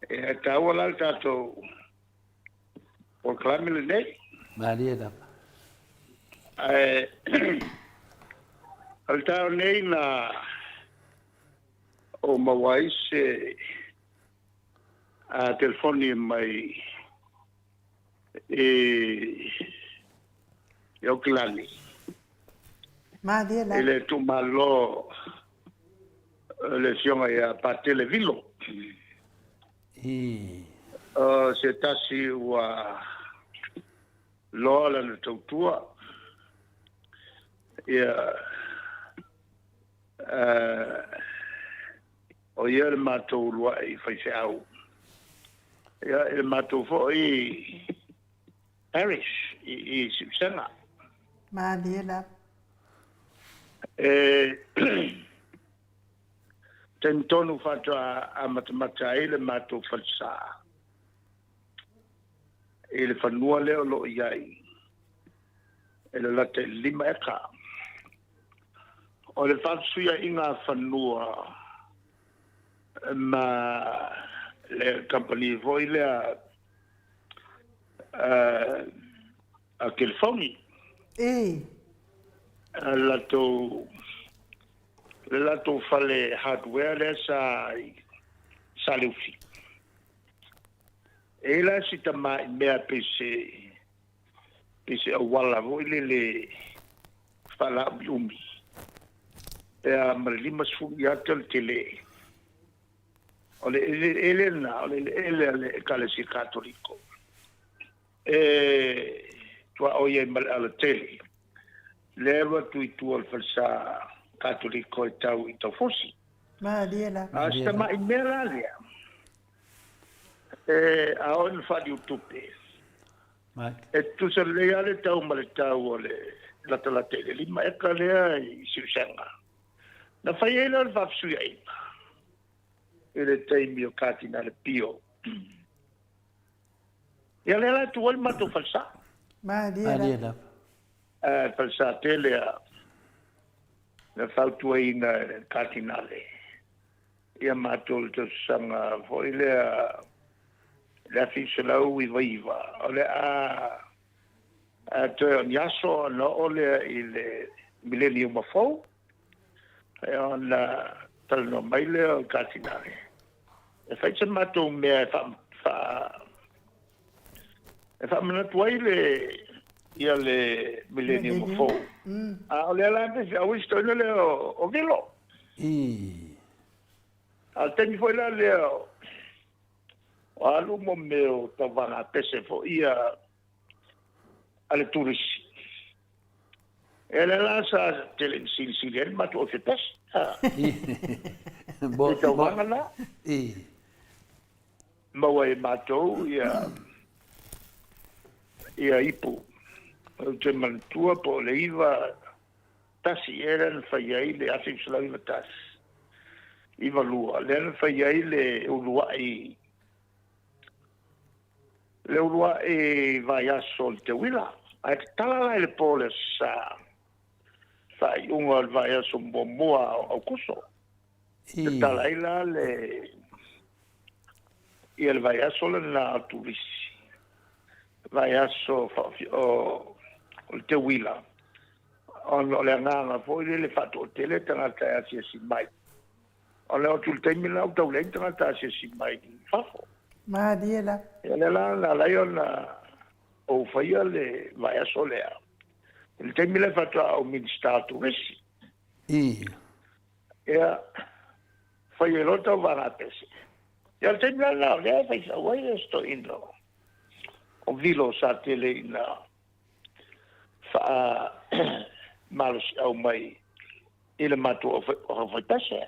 E taua la le tatou polokalame lenei. Malie lava. Ae o le taeao nei na ou maua ai se telefoni mai i Aukilani. Malie lava. I le itumalo o le Afioga ia Patele Vilo. I. O se tasi ua loa lana tautua. Ia, o ia le matou uluai faifeau. Ia, i le matou foi parish i Siusega. Malie lava. E taimi tonu faatoa amatamata ai le matou falesa i le fanua lea o lo o i ai e lalata i le 5 eka. O le faafesuiaiga fanua ma le kamupani foi lea a California. E. Latou le latou fale hardware lea sa i Saleufi. E i la si tamai mea pei se pei se auala foi lele faalaumiumi pe a ma le 50 iata le tele. O le eleele lena, o le eleele a le Ekalesia Katoliko e tuaoi ai ma le alatele lea e alu atu i tua o le falesa Katoliko e tau i Taufosi. Malie la. A o si tamai mea la lea, e a oo ina faaliutupe, e tutusa lelei lava le tau ma le tau o le latalata i le 5 eka lea i Siusega. Na fai ai lea o le faafesuiaiga i le taimi o Katinale Pio. Ia lea la e tu ai le matou falesa. Malie lava. Falesa tele a na fautuaina e le Katinale ia matou le tausaga foi lea le 1999, o le a toe o ni aso ona oo lea i le mileniuma fou, ona talanoa mai lea o le Katinale e fai se matou mea e e faamanatu ai le ia le mileniuma fou. A o lea la e faifeau isi toeaina lea o Vilo. A o le taimi foi la lea o alu mo mea o tauvaga pese foi ia a le turisi. E lea la sa tele ina silisili ai le matou ofe pese. I tauvaga la. Maua e matou ia ia ipu. Ou te manatua po o le 91 ea lea na fai ai le 1991, 92 lea na fai ai le uluai le uluai vaiaso o le teuila. Ae tatala la i le po o le Aso Sa, faaiuga o le vaiaso muamua o Aukuso. Tatala ai la le ia le vaiaso lena o turisi, vaiaso o le teuila, ona o le agaga foi lele faatoatele tagata e asiasi mai. O le atu i le taimi lena ua tau leai ni tagata asiasi mai i fafo. Malie la. Ia lea la na ala ai ona ou faia le vaiaso lea. I le taimi lea faatoa ou Minisita o Turisi. Ia, fai ai loa le tauvaga pese. Ia o le taimi la lena o lea e faifeau ai le toeaina o Vilo sa tele ina faa malosiau mai i le matou aufaipese.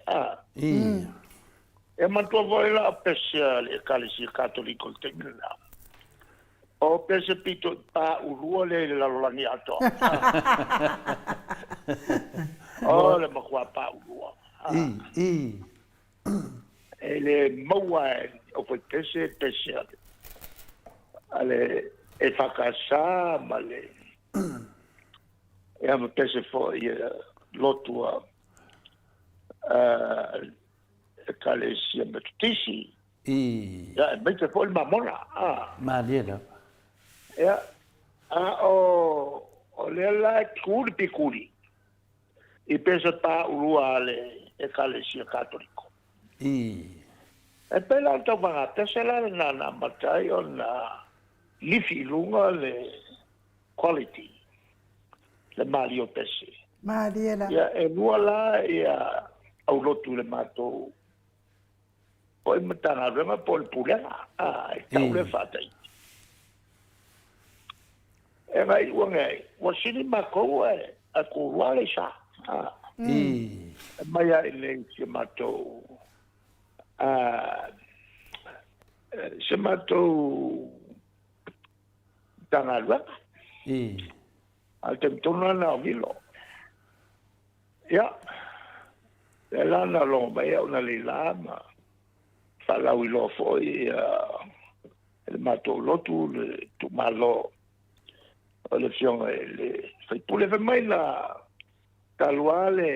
E manatua foi la o pese a le Ekalesia Katoliko i le taimi lena. O pese pito i pa ulua lea i le lalolagi atoa. O le matua pa ulua. E le maua e aufaipese pese a le EFKS ma le ia ma pese foi lotu a Ekalesia Metotisi. Ia, e maite foi le mamona. Malie lava. Ia, a o, o lea la e tu le pikuli i pese pa ulua a le Ekalesia Katoliko. E pei la o le tauvaga pese la lena na amata ai ona lifi i luga le quality, le malie o pese. Malie la. Ia, e lua la ia aulotu i le matou foi Matagaluega po o le Pulega, a, e tau lea faataiti. E ngai ua ngai, ua sili matou e a kulua le isa. A, e mai a i nei si matou a se matou Matagaluega. A o le taimi tonu lava lena o Vilo. Ia, lea la na logo mai au na Leila ma faalauiloa foi ia le matou lotu le itumalo o le Afioga i le sui usufono. Fai mai la talu lava le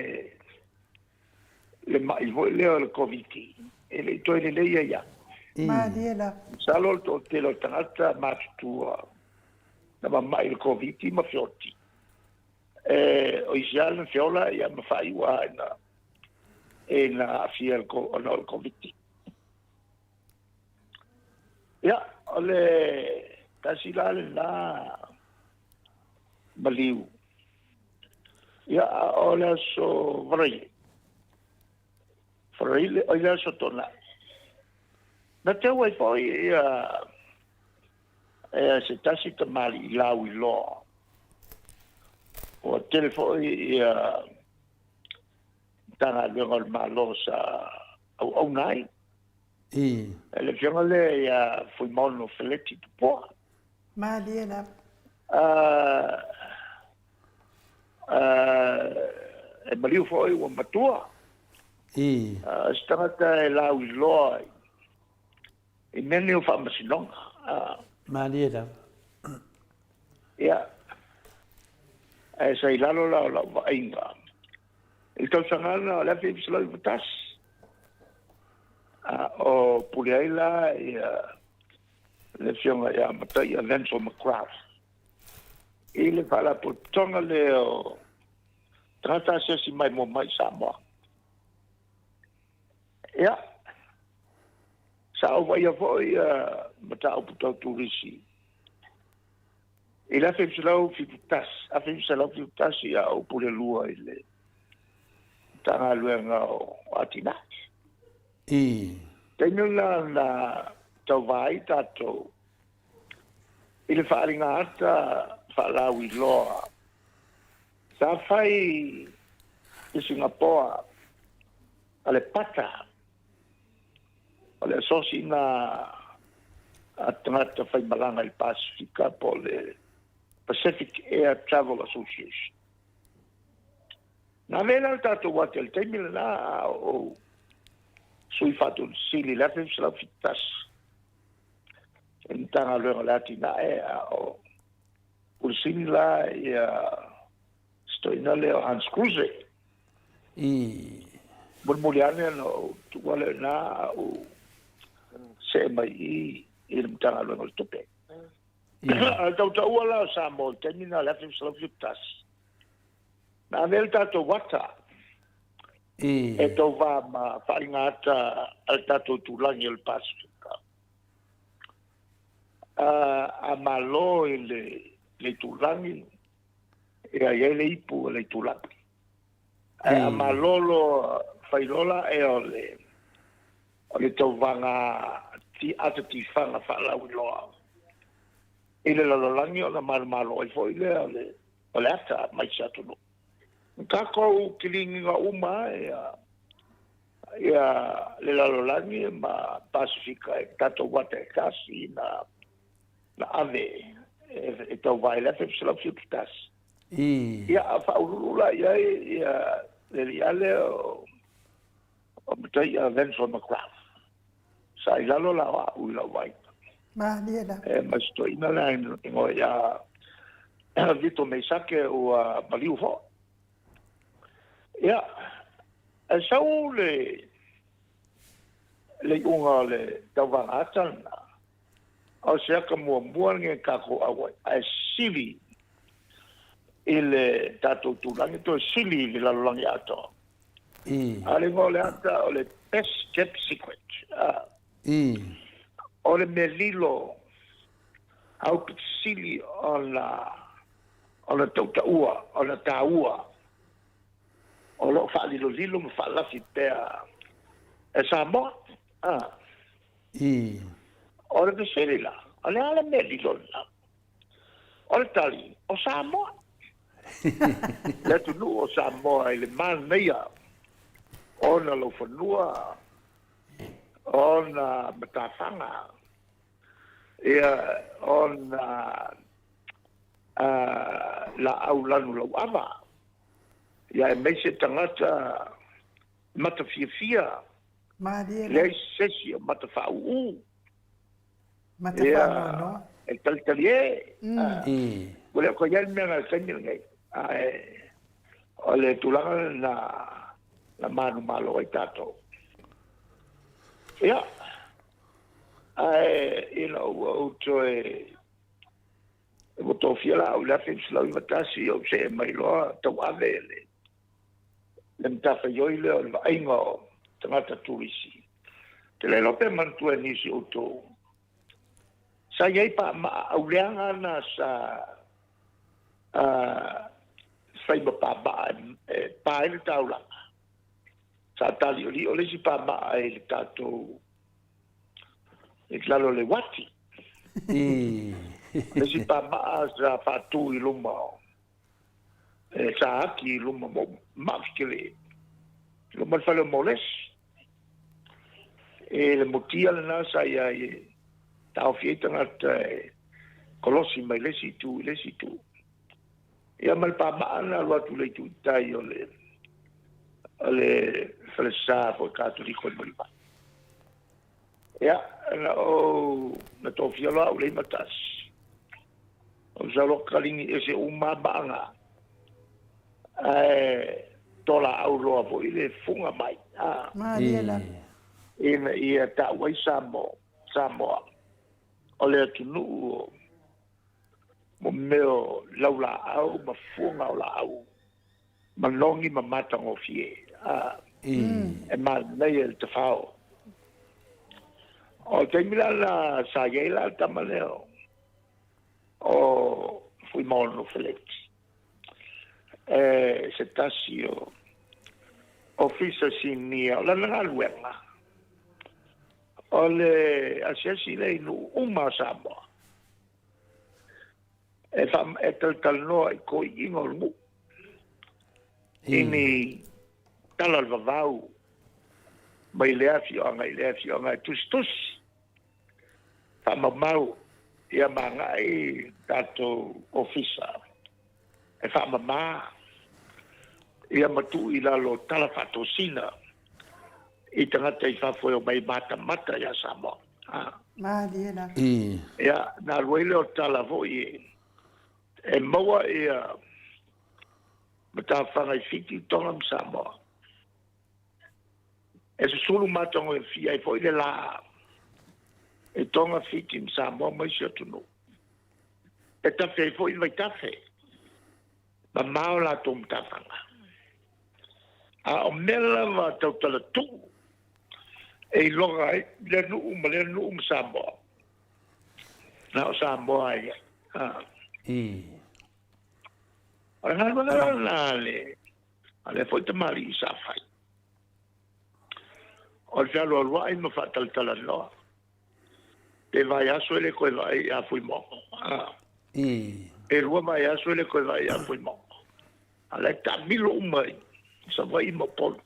le mai foi lea o le Koviti e le i toe lelei ai lava. Malie la. Masalo o le toatele o tagata matutua na mamai i le Koviti ma feoti. E o isi lava na feola ia ma faaiu lava ina ina aafia i le ona o le Koviti. Ia, o le tasi la lena maliu. Ia, a o le aso Faraile, Faraile, oi le aso Toonai, na teu ai foi ia e se tasi tamalii lauiloa. Ua tele foi ia Matagaluega o le Malo sa auauna ai. E le afioga lea ia Fuimaono Feleti Tupoa. Malie lava. E maliu foi ua matua. O se tagata e lauiloa i mea nei o faamasinoga. Malie lava. Ia, ae sa i lalo la o lau vaaiga i le tausaga lena o le 1991, a o pule ai la ia le afioga ia Mataia Venzel McGrath i le faalapotopotoga lea o tagata asiasi maimoa mai i Samoa. Ia, sa ou vaaia foi ia mataupu tau turisi i le 1971, 1971 a ou pule lua i le Matagaluega o Atinae. Taimi lena na tauva ai tatou i le faaaliga ata faalauiloa sa fai i Singapoa a le PATA, o le Asosi-ina a Tagata Faimalaga i le Pasefika po o le Pacific Air Travel Association. Na ave la le tatou ata i le taimi lena a o Sui Faatonusili i le 1971 i le Matagaluega o le Atinae a o Pule Sili la ia si toeaina lea o Hans Kruse. Mulimuli ane ona ou tuua lea i ina a ou see mai i i le Matagaluega o le Tupe. A o le tautaua la o Samoa i le taimi lena o le 1971, na ave ai le tatou ata e tauva ma faaaliga ata a le tatou itulagi o le Pasefika. A malo i le itulagi, ia i ai le ipu o le itulagi. Ae a malo loa, fai loa la ea o le o le tauvaga ata tifaga faalauiloa i le lalolagi ona malomalo ai foi lea o le o le ata mai se atunuu. O tatou kiligiga uma ia ia le lalolagi ma Pasefika e tatou ata e tasi na na ave e tauva i le 1971. Ia a faauluulu la i ai ia le alii lea o o Mataia Venzel McGrath. Sa i lalo la o au i lau vaaiga. Malie lava. E ma si toeaina lea igoa ia Vito Meisake ua maliu foi. Ia, e sau le le iuga o le tauvaga ata lena, o se aka muamua lenei a tatou auai, ae sili i le tatou tulaga, toe sili i le lalolagi atoa. A o le igoa o le ata o le best kept secret. O le mea lilo aupito sili ona ona tautaua, ona taua, o lo o faalilolilo ma faalafi pea e Samoa. O le fesili la, o le a le mea lilo lena? O le tali, o Samoa. Le atunuu o Samoa i le manaia ona laufanua, ona matafaga, ia ona laau lanu lauava, ia aemaise tagata matafiafia. Malie. Leai se isi o mata faauu. Mata faanoanoa. E talitali e. Ua le o toe i ai le mea na i le taimi lenei. Ae o le tulaga lena na manumalo ai tatou. Ia, ae ina ua ou toe Ua tofia la au i le 1991 ou see mai loa tauave le le matafaioi lea o le vaaiga o tagata turisi. Ou te le iloa pe manatua e nisi o outou. Sa i ai paamaa auleaga na sa fai ma paamaa e pa ai le taulaga. Sa taliolio le isi paamaa i le tatou i lalo o le uati. Le isi paamaa sa faatu i luma o e sa aki i luma mo mafikele i luma le fale o Molesi. E le mutia lena sa ia i e taofi ai tagata e kolosi mai le isi itu i le isi itu. Ia ma le pamaa na alu atu i le itu i tai o le o le falesa foi Katoliko i Mulivai. Ia, na ou na tofia loa au le 91. Ou sau loa kaligi ese uma maaga. Ae tolaau loa foi le fuga mai. A. Malie lava. Ina ia tau ai Samoa, Samoa o le atunuu o mo mea o laulaau ma fuga o laau manogi ma matagofie. A. E manaia le tafao. O le taimi la na sa i ai la le tama lea o Fuimaono Feleti. E se tasi o Ofisa Sinia o lana galuega o le asiasi lea i nuu uma o Samoa e, e talatalanoa i toeaiina o le nuu i ni tala o le vavau mai lea afioaga i lea afioaga e tusitusi faamaumau ia ma agai tatou ofisa e faamama ia ma tuu i lalo o tala faatosina i tagata i fafo e omai matamata ia Samoa. Malie lava. Ia, na alu ai lea o tala foi e maua ia matafaga i Fiti, Tonga ma Samoa. E susulu matagofie ai foi le la i Tonga, Fiti ma Samoa ma isi atunuu. E tafe ai foi vaitafe, mamao latou matafaga. A o mea lava tautala tuu e iloga ai lea nuu ma lea nuu ma Samoa. Na o Samoa ai ai. O le galuega la lena a lea foi tamalii sa fai. O le fealualuai ma faatalatalanoa. Pe vaiaso e le toe vaai ia Fuimono. Pe 2 vaiaso e le toe vaai ia Fuimono. A la e taamilo uma i Savaii ma Upolu.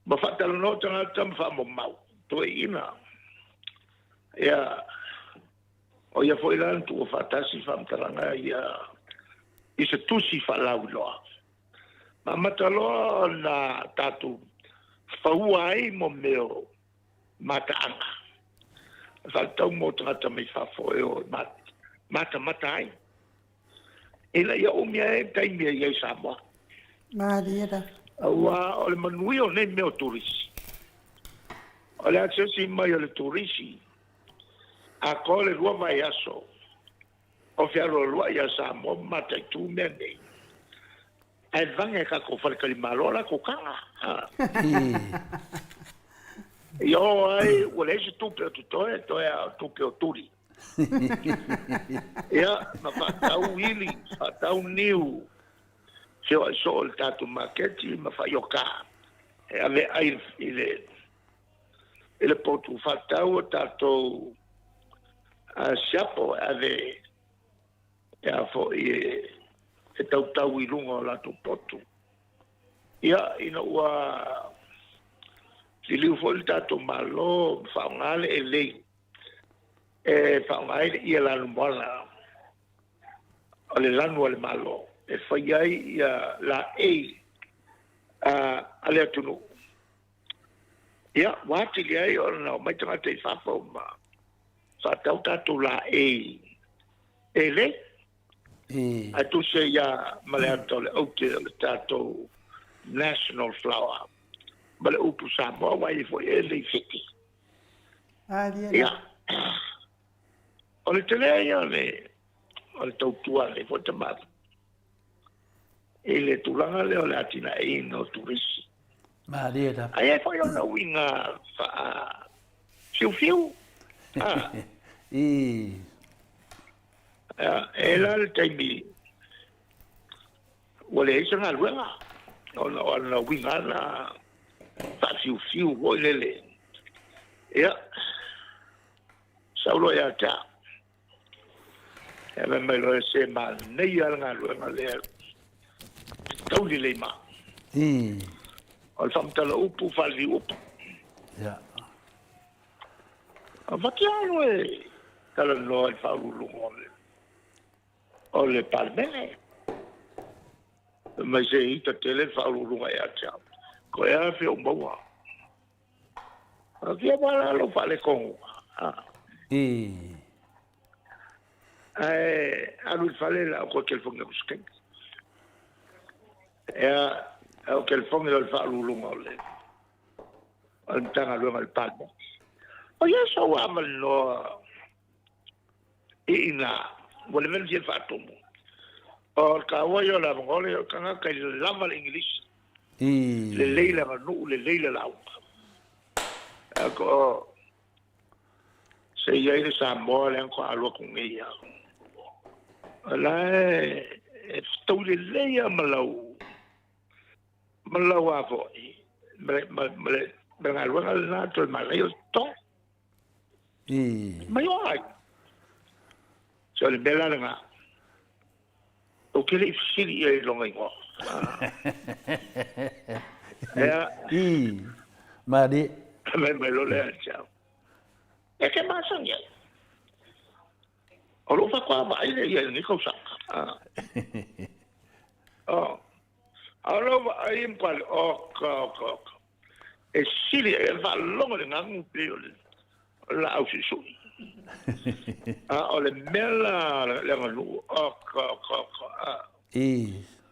Ma faatalanoa tagata ma faamaumau. Toeaiina. Ia, o ia foi la na tuua faatasi faamatalaga ia i se tusi faalauiloa. Ma amata loa ona tatou faua ai mo mea o mataaga e faatatau mo tagata mai fafo e o e matamata ai ina ia umi ai le taimi e i ai Samoa. Malie lava. Aua o le manuia o nei mea o turisi. O le asiasi mai o le turisi, atoa le 2 vaiaso o fealualuai ia Samoa ma mataitu mea nei. Ae vage e tatou faletalimalo a latou taga. Ia oo ai ua leai se tupe o totoe, toe a o tupe o tuli. Ia, ma faatau ili, faatau niu, feoai soo i le tatou maketi ma faaioka e ave ai i le i le potu faatau o tatou siapo e ave e a foi e tautau i luga o latou potu. Ia, ina ua liliu foi le tatou Malo ma faaaoga le elei e faaaoga ai le ie lanumoana o le lanu a le Malo e fai ai ia laei a le atunuu. Ia, ua atili ai ona omai tagata i fafo ma faatau tatou laei elei. Ae tusi ai ia ma le ata o le aute o le tatou national flower ma le upu Samoa, ua i ai foi elei Fiti. Ia, O le tele ia o le o le tautua a lenei foi tamalii i le tulaga lea o le atinaeina o turisi. Malie lava. Ae i ai foi lona uiga faa fiufiu. Ah. I. E la le taimi ua leai se galuega ona o ana uiga na faafiufiu foi lele. Ia, sau loa ia te au. Ia fai mai loa se manaia le galuega lea tau lelei ma. O le faamatala upu faaliliu upu. Ia. A fati alu e talanoa i le faauluuluga o le o le Palemene. Fai mai se ita tele le faauluuluga ia te au. Ko ea fia ou maua. A fia wala lou faaletonu. Ae alu i le fale la o koe telefoni atu se taimi. Ea, o telefoni o le faauluuluga o le o le Matagaluega o le Palemene. O ia sa ua avanoa i ina ua leva ona fia faatumu. O le taua ia o le avanoa lea o le tagata i lava le Igilisi. Lelei le aganuu, lelei le lauga. O se i ai le Samoa lea na faatoa alu atu nei lava. O la e fetaui lelei lava ma lau ma lau a foi ma le galuega lena toe manaia o le totogi. Mai o ai. So o le mea la lena. Ou te le i fesili i ai i lona igoa. Ea. Malie. Mai mai loa lea ia te au. E te masani ai. O lou faatoa vaai lea i ai i lenei tausaga. Oh. A o lou vaai e matua oka oka oka. E sili ai le faalogo i le gagu pei o le laau suisui. A o le mea la le aganuu, oka oka oka.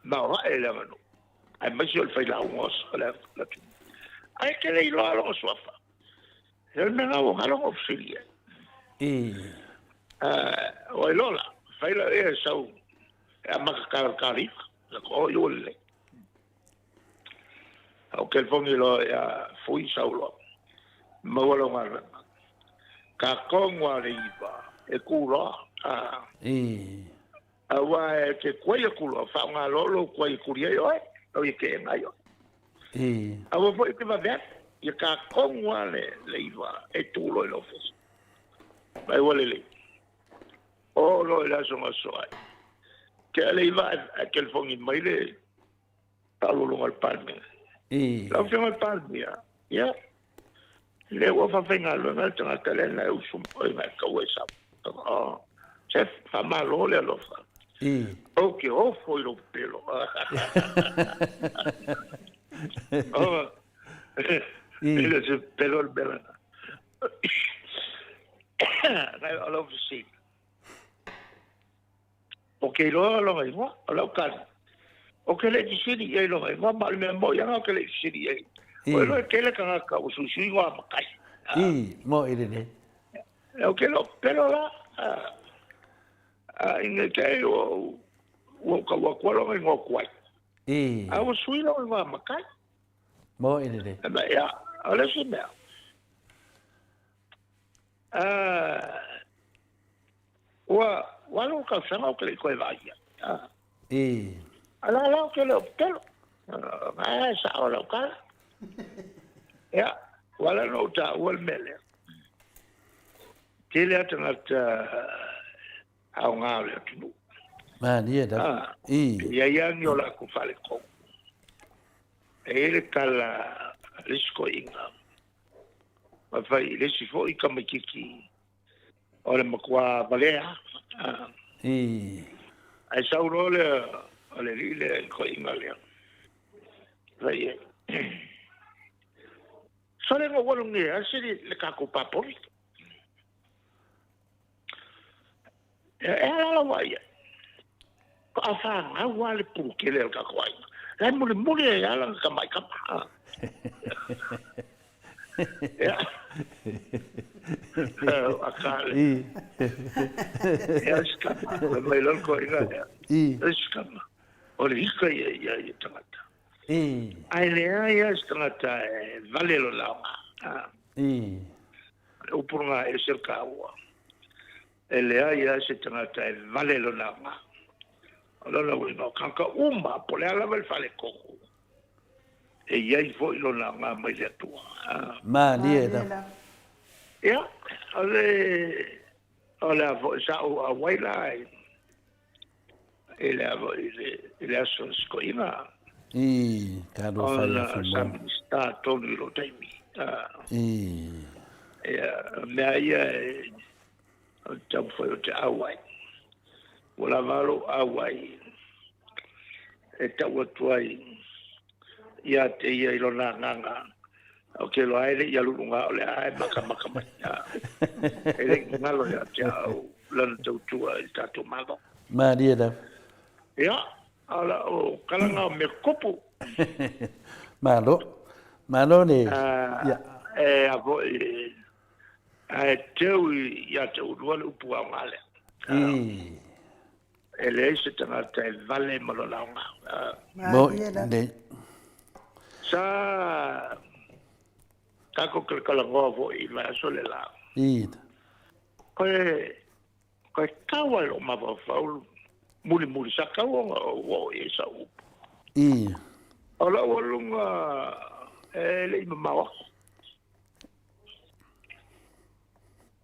Maoae le aganuu. Aemaise o le failauga o le atunuu. Ae e te le iloa lona suafa. E o le mea la ua galo ona ou fesili i ai. O ai loa la, fai la e sau e amata kaliva. O i ua lelei. Ou telefoni loa ia Fui sau loa. Maua lau galuega. Ka tonu a le iva e ku loa. Aua e te kuai atu loa, faaaoga loa lou kuai e kuli ai oe, au ia keena ai oe. Aua foi e te vave atu, ia ka tonu a le iva e tu loa i le ofisa. Mai ua lelei. Oo loa i le aso na aso ai. Tea le iva ae telefoni mai le faauluuluga o le Palemene. Lau Afioga i le Palemia, ia, lea ua faafaigaluega le tagata lea na e usu mai na e taua i Samoa. Oh, se faamalo le alofa. Ou te ofo i lou pepelo. Oh, e le o se pepelo le mea lena. O lau fesili, O ke iloa lona igoa, o lau tali, ou te le i fesili i ai i lona igoa, ma o le mea moni lava ou te le i fesili i ai. O iloa e tele tagata ua suisui igoa matai. I, moʻi lelei. Ou te le o pepelo la, ina te i ua ou tau atua lona igoa tuai. A ua sui lona igoa matai. Moʻi lelei. Ia, o le isi mea, Ua 8 tausaga ou te le i toe vaai i ai. A la la ou te le o pepelo. Na e sao lau tala. Ia, ua ala ona ou taua le mea lea. Tele lava tagata aoga o le atunuu. Malie lava. E i ai lava ni o latou faaletonu. E i ai le tala a le isi toeaina, ma fai i le isi foi tamaitiiti o le matua valea. Ae sau loa le o le alii lea i le toeaina lea, fai i ai, Sole na ou alu nei e asi le tatou papoli. E a la lau vaai i ai? Faatoa fanau lava le pulu tele a le tatou aiga. La e mulimuli ai lava lana tamai tama. Ia. A ka le. Ia sikama, fai mai loa le toeaina lea. E sikama, o le ika ia ia ia tagata. Ae leai lava se tagata e vale lona aoga. O le upu lena e ese le taua. E leai lava se tagata e vale lona aoga. O lona uiga, o tagata uma, po o le a lava le faaletonu, e i ai foi lona aoga mai le Atua. Malie lava. Ia, o le, o le a foi sa ou auai la i, i le a foi i le, i le aso o Sikoina. I, talofa ia Ona sa Fimona. Minista tonu i lou taimi. I. Ia, o mea ia e, o te taumafai o te auai. Ua lava lou auai e tau atu ai ia te ia i lona agaga. Ou te iloa e le i alu i luga o le a e makamaka mai. E le i galo ia te au lana tautua i le tatou Malo. Malie lava. Ia, o lau kalaga o mea tupu. Malo. Malo le... Ia. E a foi, ae teu ia te ulua le upu aoga lea. E leai se tagata e vale ma lona aoga. Mo, le. Sa tatou talatalanoa foi i le vaiaso le la. Koe, koe tau ai lou mafaufau mulimuli sa tau ona ou oo i ai sau upu. O lau aluga e le i mamao aku.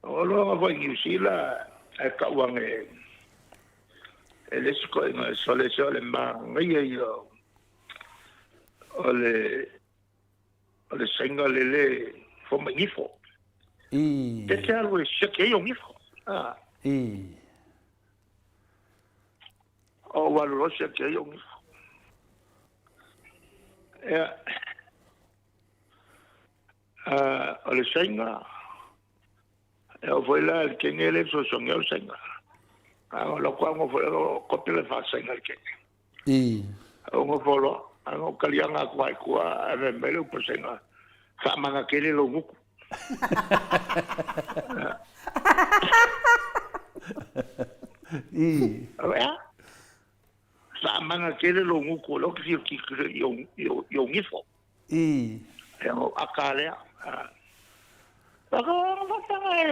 O loaga foi i Niu Sila ae tau ane e le isi toeaiga sole se o le manaia ia o le o le saina lele fomai gifo. Te te alu e siaki ai o gifo. O ua alu loa siaki ai o gifo. Ia, o le saina, e oo foi la i le kene le fesoasoani ai o le saina. A o lau kwa nofo o kope le faasaina le kene. Ou nofo loa, ae na ou taliaga atu lava i tua, ae fai mai le upu a le saina, faamana tele lou gutu. E a? Faamana tele lou gutu, o lea ou te fia tilotilo i ou gifo. Ia ona ou aka lea. Faafetai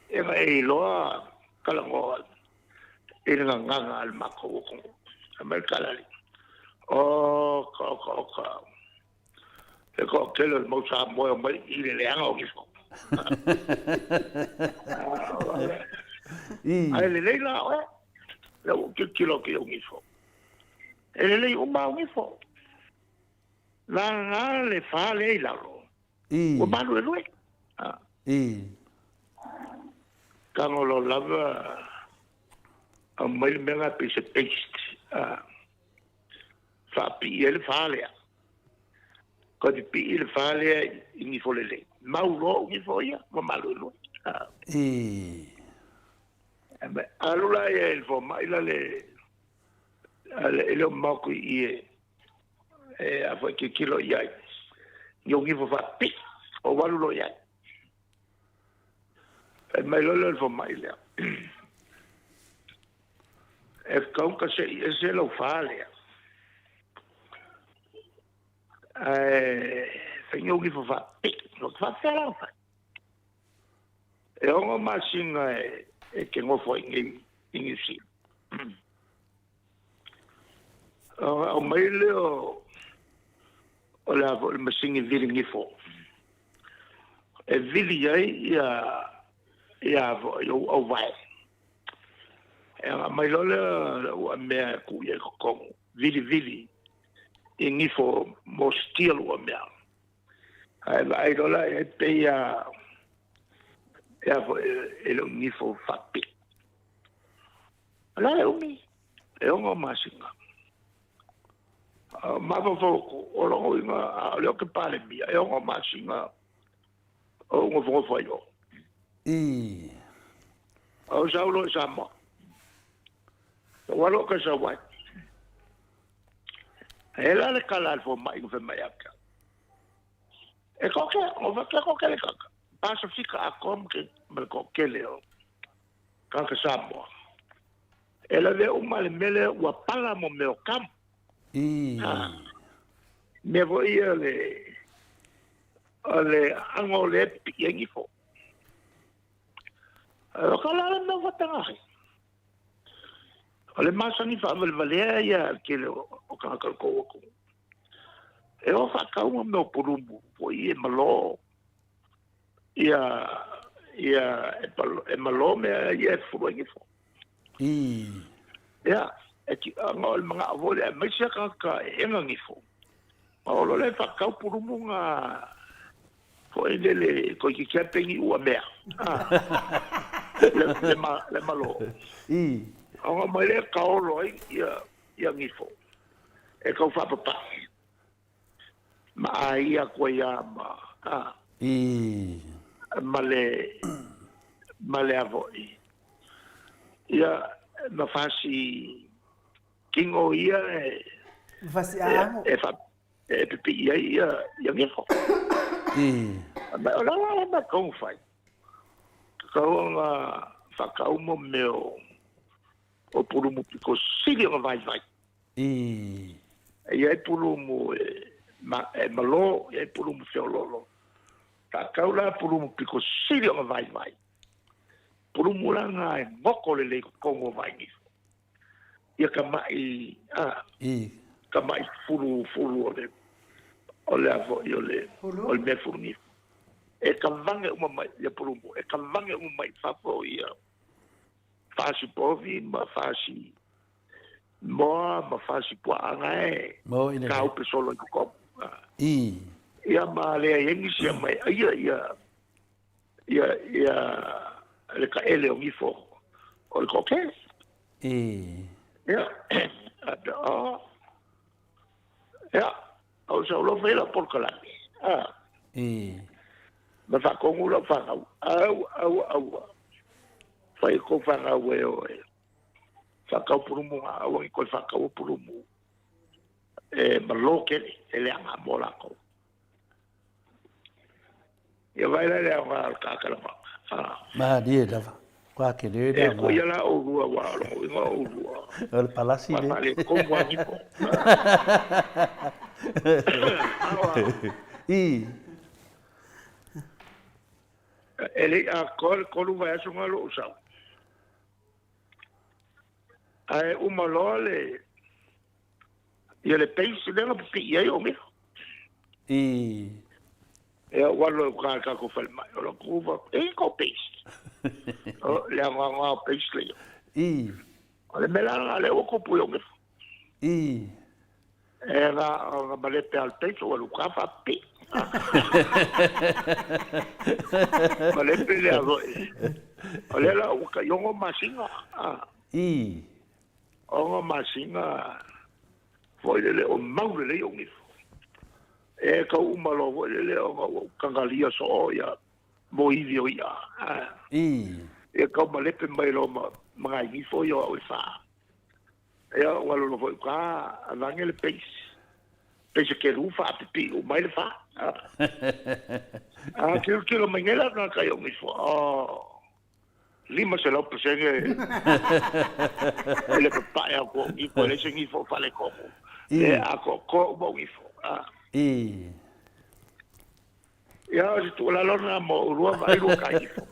e na e iloa talanoa i le gagana a le matou atunuu. Fai mai le tala alii, Oka, oka, oka, le toatele o le mau Samoa e omai i le leaga o gifo. Ae lelei la oe, lea ua ou tilotilo atu i ou gifo. E lelei uma au gifo. Lagana le fa lea i lalo, ua maluelue. Tago loa lava aumai le mea lena pei se paste faapii ai le fa lea. Toe pipii le fa lea i gifo lelei, mau loa ou gifo ia ua maluelue. Alu la ia i le fomai la le e le o mamao atu i i e a foi tilotilo i ai i ou gifo faapipii, ou alu loa i ai. Fai mai loa lea o le fomai lea, e tatau ona tasei ese lau fa lea, ae fai ni ou gifo faapipii. Ou te faapefea la ona fai? E 6 masina e te nofo ai nei i Niu Sila. Ona aumai lea o le a foi le masini vili gifo e vili ai ia ia foi ou auvae. E ona aumai loa lea ua mea e tuu i ai i totonu, vilivili i gifo mo steel ua mea. Ae vaai loa la i ai pei a e a foi e le o gifo faapipii. O le a le umi? E 6 masina. Mafaufau atu, o lona uiga a o lea ou te Palemia, e 6 masina o ou nofonofo ai o. Ou sau loa i Samoa. Ou alu au kai sau ai. E la le kala a le fomai na fai mai ia te au. E koke, o faapea koke le kaka. Pasifika atoa ma le toatele o tagata Samoa, e lavea uma le mea lea ua pala mo mea o kamu. Mea foi ia le o le ago o lea e pipii ai gifo. O ka la le mea faapena ai. O le masani faavalevalea ia le tele o tagata o le tou atunuu. E o faatau ma mea o pulumu foi e malo ia ia e malo mea ia e fufulu ai gifo. Ia, e ti ona o le manao foi lea aemaise a tagata e ega gifo. Ma o lo lea faatau pulumu na foi lele toeitiiti lava peni ua mea. Le malo. Ona mai lea taolo ai ia gifo e tau faapapae ma aia atu ai lava ma ma le ma le a foi ia ma fasi tino ia e Fasi aago. E fa e pipii ai ia ia gifo. Ma o la la ma kou fai. Kau ona whakau mo mea o pulumu piko sili ona vaivai. E i ai pulumu e, ma, e malo, e i ai pulumu feololo. Whakau la pulumu piko sili ona vaivai. Pulumu la ngā e ngoko le lei kongo vai ngifo. Ia ka mai, a, ka mai fulu, fulu o le, o le a foi o le, o le mea fulu ngifo. E ka vange uma mai ia pulumu, e ka vange uma mai fafo ia fasi povi ma fasi moa ma fasi puaanga e Mo i le ka upe solo i kokomu. Ia ma lea iengi sia mai ia ia ia ia le ka ele o ngifo o le koke. Ia o ia o sa ulo fai la polokalame. Ma whakongu lau whanau. Au, au, au. Whai ko whanau e oe. Whakau pulumu ngā au angi koe whakau pulumu. E malo kele, e le anga mō lākou. Ia vai la le au ngā kakala ma. Malie lava. Kwa ke le le. E ko ia la o rua wa lo inga o rua. O le palasi le. Wa le komu a nipo. E le a ko kolu vai aso ngā lo usau. Ae uma loa le ia le peisi lea na pipii ai o ngifo. Ia ua alu ai uka i tatou falemai, o lou kuva, e ko peisi. O le anoanoa o peisi lea. O le mea la lena lea ua tupu i ou ngifo. E na ona malepe a le peisi ua alu uka faapipii. Malepe lea foi. O lea la ua tai 6 masina. 6 masina foi lele o mau lelei ou ngifo. E kau uma loa foi lele ona ua ou tagalia soo ia mo ivi o i'a. Ia kau malepe mai loa ma ngai ngifo ia o au e wha. Ia ua alu loa foi uka avange le peisi. Peisi ke lu whaapipi u mai le wha. A tilotilo mai nei la tagata i ou ngifo. Oh. 500% e le papae au ko ngifo, e le se ngifo o falekomo. E a ko ko uma o ngifo. Ia, o se tuualalo lena mo ulua vaai lua kai ngifo.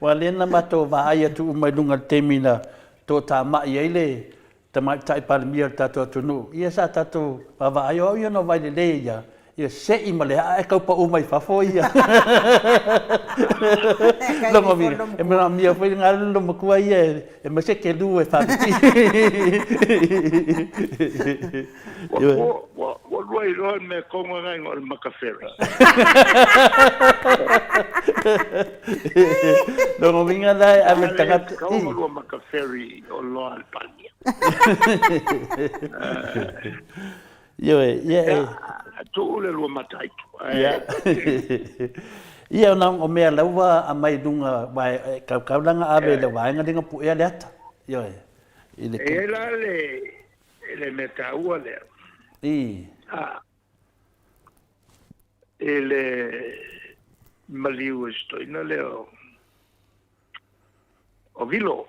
Ua le na matou vaai atu uma i luga i le taimi na toatamai ai le Tamaitai Palemia o le tatou atunuu, ia sa tatou vaavaai, o au ia na vaai lelei ia, ia se'i ma le aa e tau pau mai fafo ia. Logo vira, e manaomia foi ngā lolo matua ia e mai se kelu e whāpiti. Ua lua iloa le mea konga ngai o le makawhera. Logo vinga la e ave tagata. Kaunga lua makawheri o loa le Palemia. Ioe, ia e. Tuu le lua mataitu. Ia. Ia ona o mea laua a mai lunga wa e kaukaulanga ave le vaenga lenga puea le ata. Ioe. I le. E la le le mea taua lea. I le Maliu e si toeaina lea o Vilo.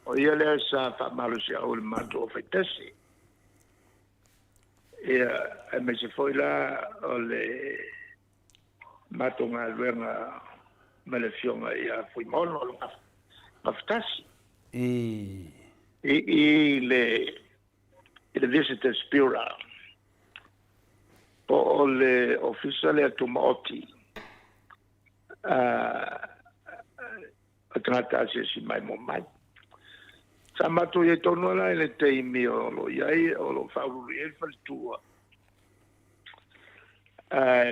O ia lea sa faamalosiau i le matou aufaitasi. Ia, aemaise foi la o le matou galuega ma le Afioga ia Fuimaono o le Gafatasi. I le i le Visitors Bureau po o le Ofisa lea Tumaoti a tagata asiasi maimoa mai. Sa matou i ai tonu lava la i le taimi o lo o i ai, o lo o faauluulu i ai le faletua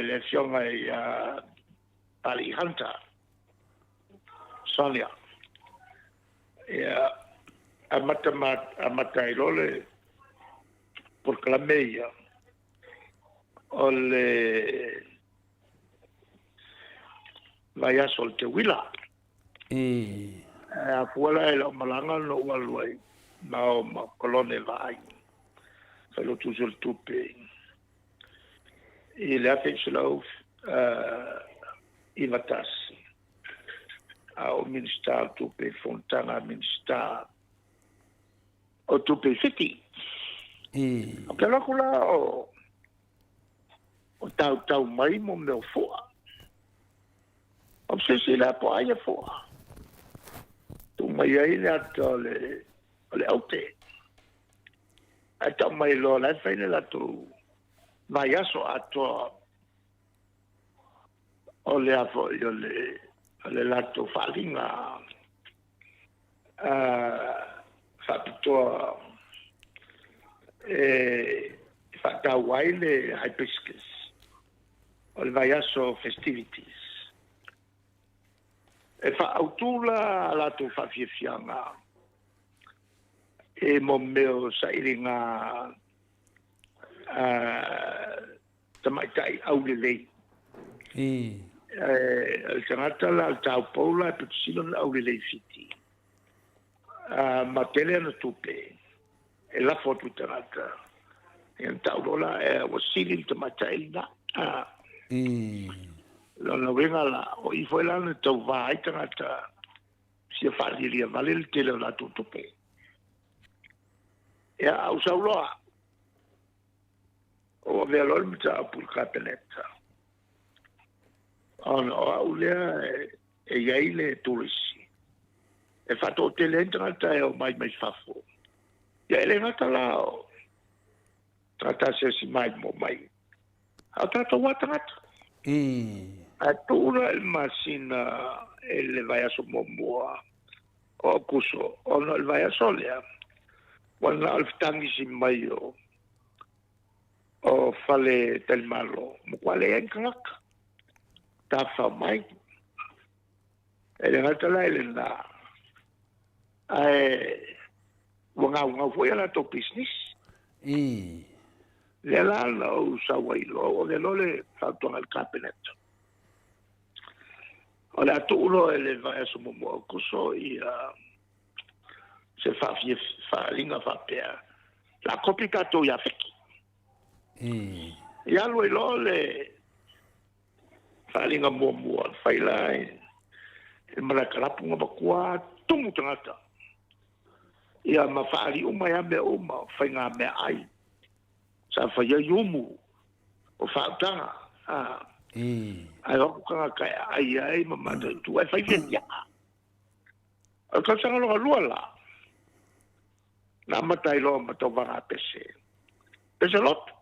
le Afioga ia Pali Hunter Sonia. Ia, amata ma, amata ai loa le polokalame ia o le vaiaso o le teuila. E afua la i lau malaga na ou alu ai ma o ma kolone vaai failotusi o le tupe i le 1991 a o Minisita o Tupe i fonotaga a Minisita o Tupe i Fiti. Ou te alu atu la o tautau mai mo mea o fua. O se la po ai e fua. Tu mai ai le ata o le aute. Ae tau mai loa la e fai le latou vaiaso atoa o le a foi o le latou faaaliga faapitoa e faataua ai le hibiscus o le vaiaso festivities. E faaautu la a latou faafiafiaga e mo mea o sailiga tamaitai aulelei. Le tagata la o le taupou la e pito sili ona aulelei i Fiti. Ma tele ana tupe e lafo atu i tagata. Ia na tau loa la ua sili le tamaitai lena. Lona uiga la, o i foi la na tauvā ai tagata fia faalialia vale le tele o latou tupe. Ia, a ou sau loa, ou avea loa le mataupu i le Kapeneta, ona o au lea e i ai le turisi e faatoatele ai ni tagata e omai mai fafo. Ia e le gata la o tagata asiasi maimoa mai, a o tatou lava tagata. Ae tuu la i le masina i le vaiaso muamua o Aokuso, ona o le vaiaso lea, ua na o le fetagisi mai o fale talimalo, matua leai ni tagata tafafao mai. E le gata la i lena, ae ua gaugau foi a latou pisinisi. Lea la na ou sau ai loa, ua avea loa le fautuaga i le Kapeneta. O le a tuu loa i le vaiaso muamua o Aokuso ia se faaaliga faapea, o le a kopi tatou ia Fiti. Ia alu ai loa le faaaliga muamua na fai la i le malae kalapu na matua tumu tagata. Ia ma faaali uma ai lava mea uma o faiga meaai sa fai ai umu o faautaga. Ae o atu tagata e aai ai ma mataitu ae fai fia. O le tausaga lona lua la, na amata ai loa ma tauvaga pese. Pese loto.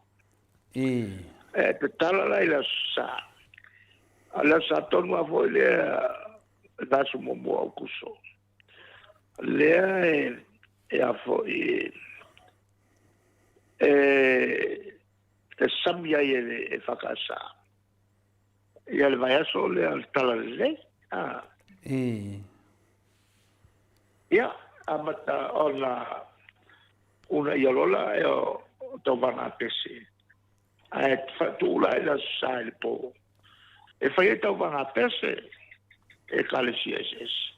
E tatala la i le Aso Sa. A o le Aso Sa tonu lava foi lea, le vaiaso muamua o Aokuso. Lea e a foi e sami ai e le EFKS ia le vaiaso lea o le Talalelei. Ia, amata ona uunaia loa la o tauvaga pese, ae tuu la i le Aso Sa i le po e fai ai tauvaga pese e Ekalesia eseese.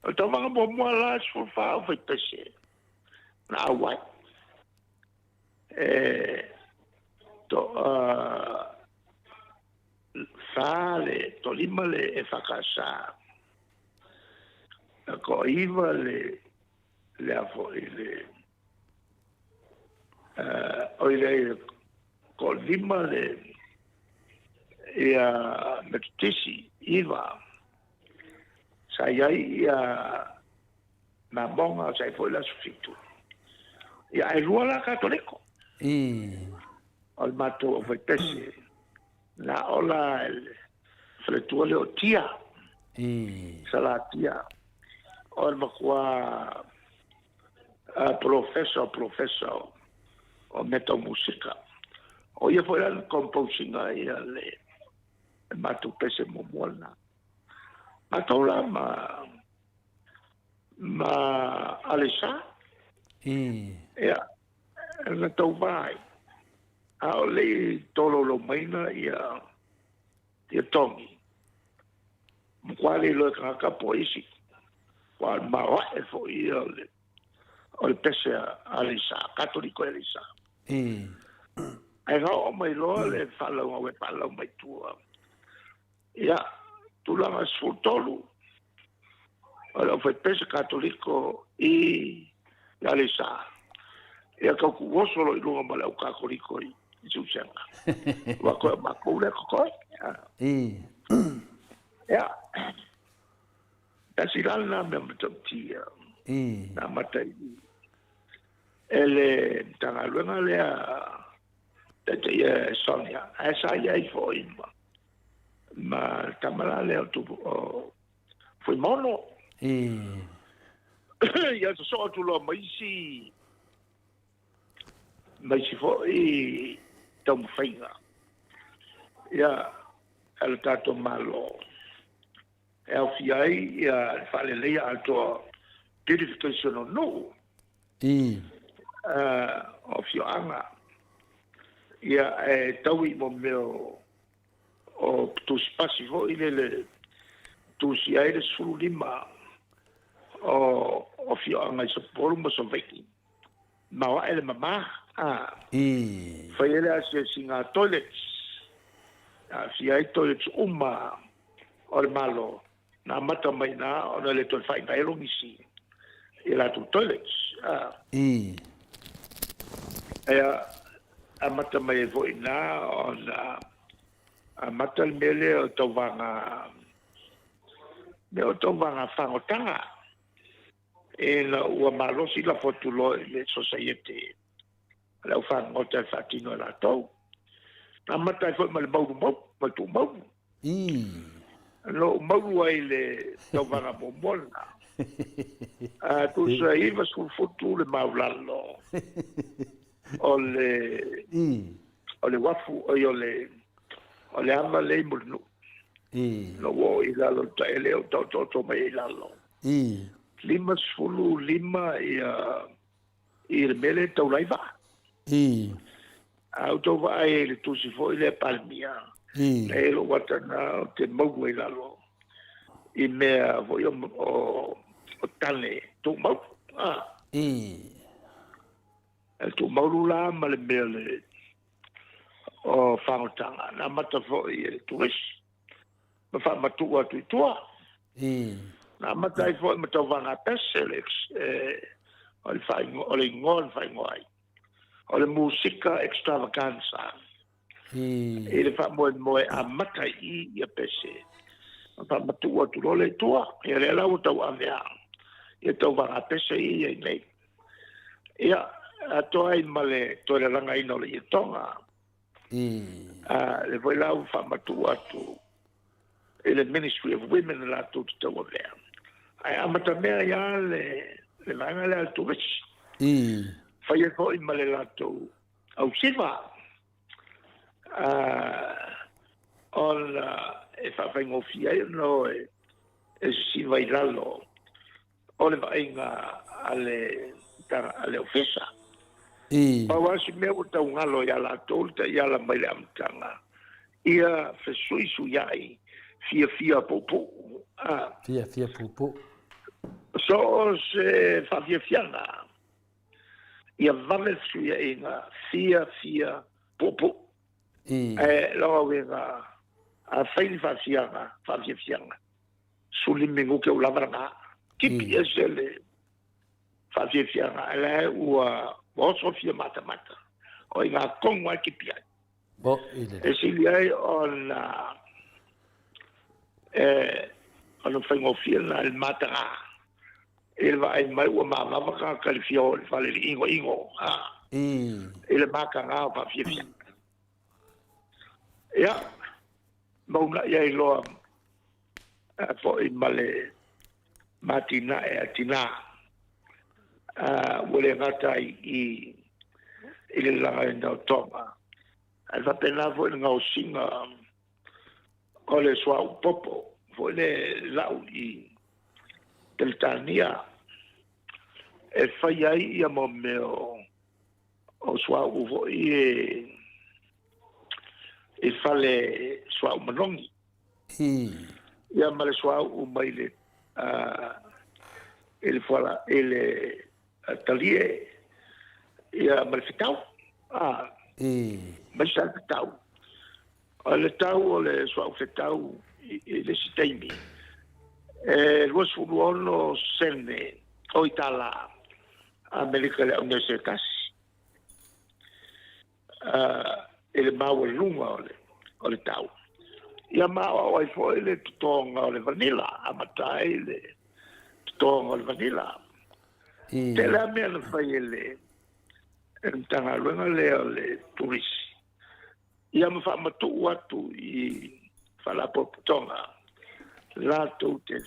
O le tauvaga muamua la e 14 au fai pese na auai. E to, Toafa le toalima le EFKS. Toaiva le le a foi le oi le toalima le ia Metotisi iva sa i ai ia Mamoga sa i foi le aso 7. Ia ae lua la Katoliko. O le matou aufaipese na ola le faletua lea o Tia. Salatia. O le matua professor professor o mea tau musika. O ia foi la na compose ina ia le matou pese muamua lena. Matou la ma ma Alesa. Ia na tauva ai, a o le i tolaulaumaina ia ia togi. Matua le iloa e tagata po o isi, aua o le maoae foi ia o le, o le pese a Aleisa, Katoliko e Aleisa. Ae na oo mai loa le faalauga e faalau mai tua. Ia, tulaga 13, o le aufaipese Katoliko i Aleisa. Ia tau tuuoso loa i luga ma le au Katoliko i Siusega. Ua toe o matou lea totoe. Ia, tasi la lena mea matautia. Na amata i e le Matagaluega lea taitaia e Sonia, ae sa i ai foi ma ma le tama la lea o Tupu o Fuimaono. Ia sosoo atu loa ma isi ma isi foi taumafaiga ia a le tatou Malo e aofia ai ia le faaleleia atoa beautification o nuu o afioaga ia e taui mo mea o o tusi pasi foi lele tusi ai le 15 o afioaga i Sapolu ma Savaii maoae le mama a fai ai le asiasiga a toilets aafia ai toilets uma o le Malo na amata mai ina ona le toe faaiga ai logisi i latou toilets a ia amata mai ai foi ina ona amata le mea lea o tauvaga mea o tauvaga fagotaga ina ua malosi lafo atu loa i le sosaiete a le aufagota e faatino e latou. Na amata ai foi ma le maulu mau, ma le tuumaulu. Na ou maulu ai i le tauvaga muamua lena. A tusa e 90 futu le maulalo o le o le uafu, oi o le o le ama lea i Mulinuu. Na ou oo i lalo o le taele ou taotooto mai ai i lalo. 55 ia i le mea lea e taula ai vaa. A outou vaai ai i le tusi foi lea Palemia, e i ai lou ata lena ou te maua i lalo i mea foi o, o, o tane tuumaulu. Ah. E tuumaulu la ma le mea le o fagotaga. Na amata foi e le turisi ma faamatuu atu i tua. Na amata ai foi ma tauvaga pese le, o le faaigoa, o le igoa na faaigoa ai. O le musika extravaganza. I le faamoemoe amata i i ia pese. Ma faamatuu atu loa lea i tua. Ia lea la ua tauave ia tauvaga pese ia i nei. Ia, atoa ai ma le toe lalagaina o le ietoga. Le foi la ua faamatuu atu i le Ministry of Women latou te tauavea. Ae amatamea ai lava le, le vaega lea a le turisi. Fai ai foi ma le latou ausiva ona e faafaigofie ai ona o e, e sisiva i lalo o le vaaiga a le, a le ofisa. Pau lava si mea ua taugalo ia latou le taiala mai le amataga, ia fesuisuiai fiafia puupuu. A. Fiafia puupuu. So o se faafiafiaga, ia vave le fesuiaiga fiafia puupuu. Ae lona uiga, Afai ni faafiaga faafiafiaga 15 minute ua lava lena. Tipi ese le faafiafiaga ae la e ua oso fia matamata. O i ngā kongo ai tipi ai. E sili ai ona e ona faigofie lena i le mataga i le vaai mai ua mavava tagata i le fia o i le fale i le igoigo i le mataga o faafiafiaga. Ia, ma uunai ai loa foi ma le matinae a tina ua le gata ai i i le lagaina o Tonga, ae faapena foi le gaosiga o le suauu popo foi le lau i Peretania e fai ai ia mo mea o suauu foi e i fale suauu manogi. Ia ma le suauu mai le i le fuala i le talie ia ma le fetau. Mai sa le fetau. O le tau o le suauu fetau i le isi taimi e 26 sene o i tala Amerika le aunese e tasi. I le maualuga o le tau. Ia ma aoao ai foi le totoga o le vanilla, amata ai le totoga o le vanilla. Tele lava mea na fai e le Matagaluega lea o le Turisi, ia ma faamatuu atu i Faalapotopotoga latou te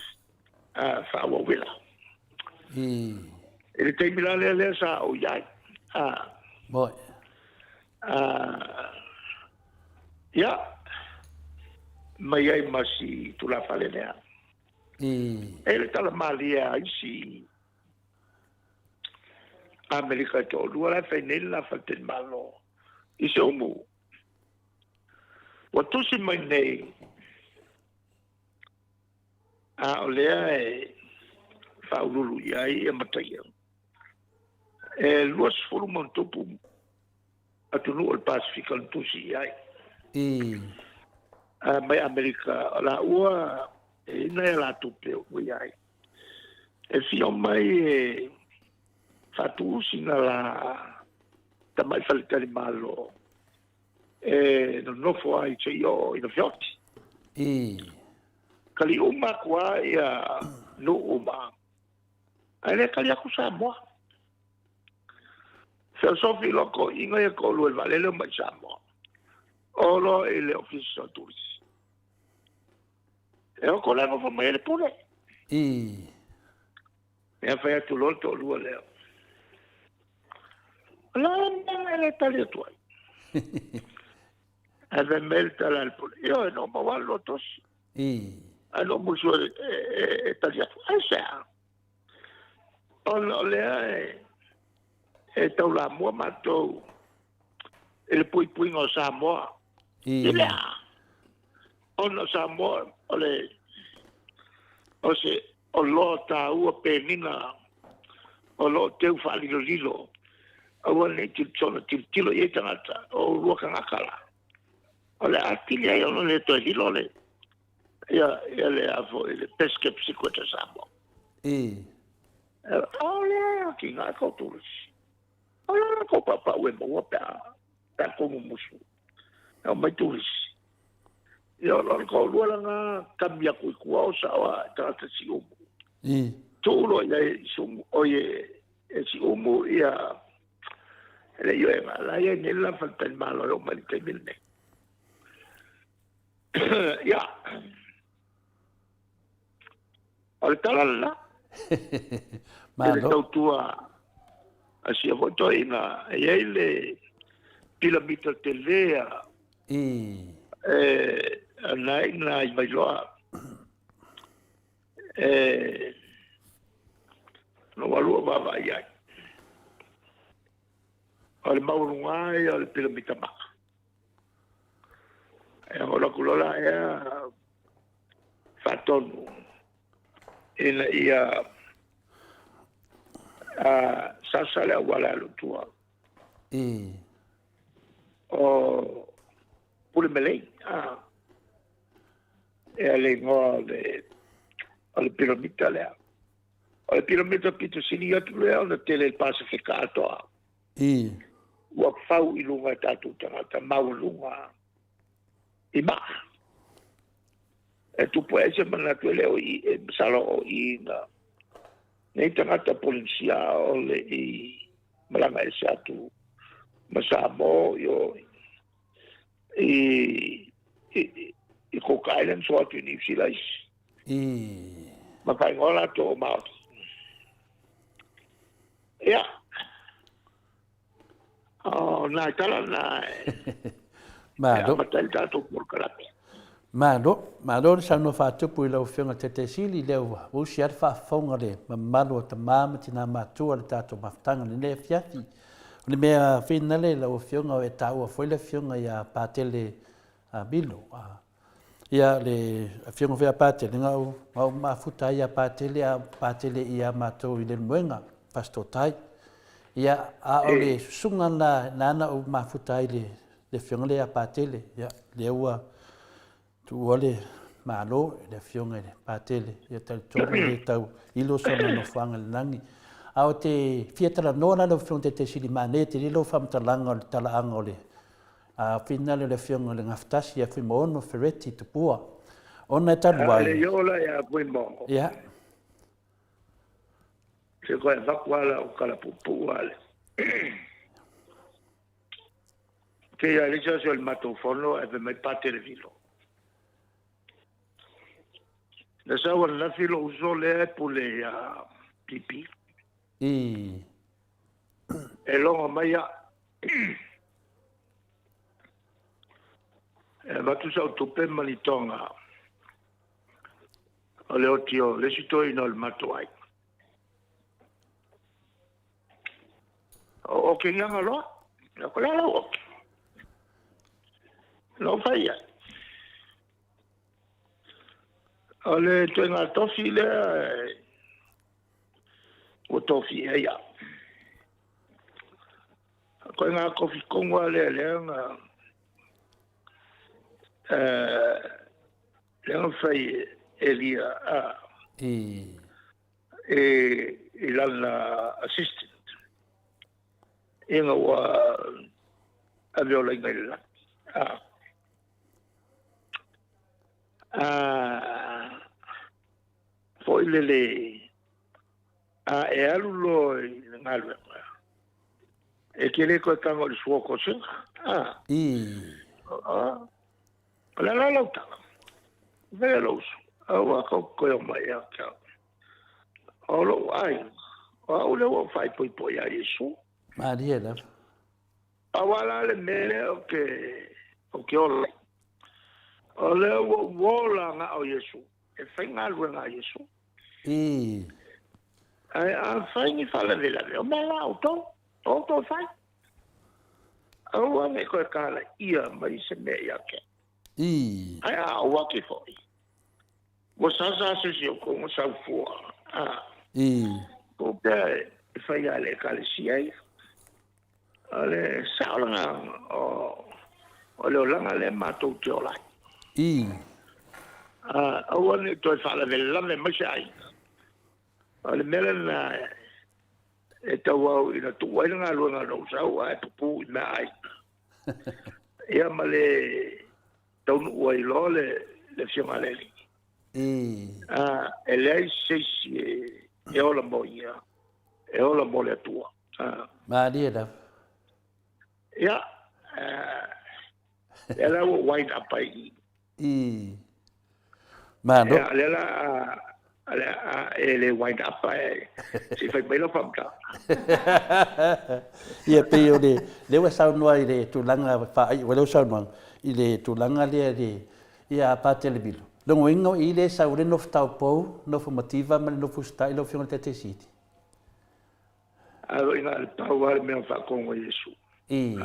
faaauauina. I le taimi la lea lea sa ou i ai. Ia, mai ai ma si tulafale lea. E le tala malie a isi Amerika e toalua la e fai nei le la faletalimalo i se umu. Ua tusi mai nei A o lea e faauluulu i ai ia Mataia, e 20 ma ona tupu atunuu o le Pasefika na tusi i ai. A mai Amerika, o laua e i nai a latou tupe ua i ai. E fia omai e faatu sina la tamai faletalimalo e nonofo ai seia oo ina feoti. Kali uma atu lava ia nuu uma, ae le kali atu Samoa. Feosofi loa toeaiina ia e toalua i le vaalele omai i Samoa, o loa i le Ofisa o Turisi. E oko la e nofo mai ai le pule. Ia fai atu loa le toalua lea. O le a le mea e le tali atu ai? Ae fai mai le tala a le pule, ioe, na ou maua lava le tosi. Ae na ou musu e tali atu. Aisea? Ona o lea e taulamua matou i le puipuiga o Samoa. I le a? Ona o Samoa o le o se oloa taua penina o lo o teu faalilolilo, aua ne i soona tilotilo i ai tagata, o oulua tagata la. O le a atili ai ona le toe lilo le, ia, ia le a foi, le best kept secret a Samoa. O lea e atiga ai kou turisi. O le a kou paupau e maua pe a, pe a kou mumusu. E omai turisi. Ia o le toalua lena kami atu i tua o sao a tagata Siumu. Tuu loa i ai i Siumu, oi e Siumu ia le ioega, la e i ai nei le la faletalimalo e oo mai i le taimi lenei. Ia, o le tala lena. I le tautua a sia foi toeaina, e i ai le pilamita tele a E ana ai na i Vailoa. E na ua lua vaavaai ai. O le maualuga ia o le pilamita maka. E ola atu loa la ea faatonu ina ia sasa le auala e alu i tua. O Pulemelei. Ea le igoa o le o le piramita lea. O le piramita pito sili atu lea ona tele i le Pasefika atoa. I. Ua fau i luga e tatou tagata maualuga i maa. E tupu ai se manatu e le o i, e masalo o i na nei tagata Polenisia o le i malaga ese atu ma Samoa i o i i i Cook Islands o atu i Niu Sila isi. I. Ma faaigoa latou o Maori. Ia. O nā tala nā e Malo. amata ai le tatou polokalame. Malo, malo le saunoa faatupu i lau Afioga Taitaisili, lea ua usi lava le faafofoga le mamalu o tama ma tina matua i le tatou mafutaga i lenei afiafi. O le mea finale i lau Afioga e taua foi le Afioga ia Patele Milo. Ia le Afioga foi ia Patele, na ou, na ou mafuta ai ia Patele, a Patele ia matou i Leulumoega, Fasitootai. Ia, a o le susuga la, na ou mafuta ai le, le Afioga lea ia Patele. Ia, lea ua tuua le Malo i le Afioga i le Patele, ia talitonu e le tau ilo sona nofoaga i le lagi. A o te fia talanoa la lau Afioga Taitaisili manaia tele lau faamatalaga o le talaaga o le finale o le Afioga i le Gafatasi ia Fuimaono Fereti Tupua. Ona e talu ai. A le i oo la ia Fuimaono. Ia. Se koe avatu lava lau tala puupuu lava lea. Te ia le isi o le matou fono ae fai mai Patele Vilo. Na sau ananafi lou uso lea e pule ia PP. I. E logo mai au. E avatu sau tupe ma ni toga o le oti o le isi toeaina o le matou aiga. O oki nganga loa. Na ko la lau oki. Na ou fai ai. O le toenga tofi lea ua tofi ai au. Koe ngā kofi kongoa lea lea nga lea nga fai e lia a I. E i lana assistant. Ina ua ave olaina i le lagi. A. A foi lele a e alu loa i le galuega, e te le toe tago i le sua o kosega. A. I. A. O le a la lau tala? Fai a lou uso, aua kou te toe omai ia te au. O lou aiga, o au lea ua ou faaipoipo ia Iesu. Malie lava. Pau lava la le mea lea ou te, ou te ola ai, o lea ua ou ola na o Iesu, e fai galuega a Iesu. I. Ae afai ni faalavelave, o mea la outou, o outou fai. Aua ne i toe kalaia mai se mea ia te au. I. Ae a ou ake foi, ua sasa se isi o outou na sau fua, a. I. Kou pea e fai a le Ekalesia ia. O le sao le agaga o, o le olaga lea matou te ola ai. I. A, aua ne i toe faalavelave mai se aiga. O le mea lena e tau au ina tuu ai le galuega na ou sau ae pupū i mea aiga. Ia ma le taunuu ai loa le, le Afioga a le Alii. I. A, e leai se isi e, e ola mo ia, e ola mo le Atua. A. Malie lava. Ia, lea la ua wind up ai i. I. Malo. Ia, lea la a, lea a, e le wind up ae se i fai mai lau faamatalaga. Ia, pei o le, lea ua saunoa i le tulaga faaiu ai lau saunoaga, i le tulaga lea i le, ia Patelemilo. Logoina o i lea e sau ai le nofo taupou, nofo mativa ma le nofo usitai lau Afioga i le Taitaisili. Alo ina le pau lava le mea o faatogo Iesu. I.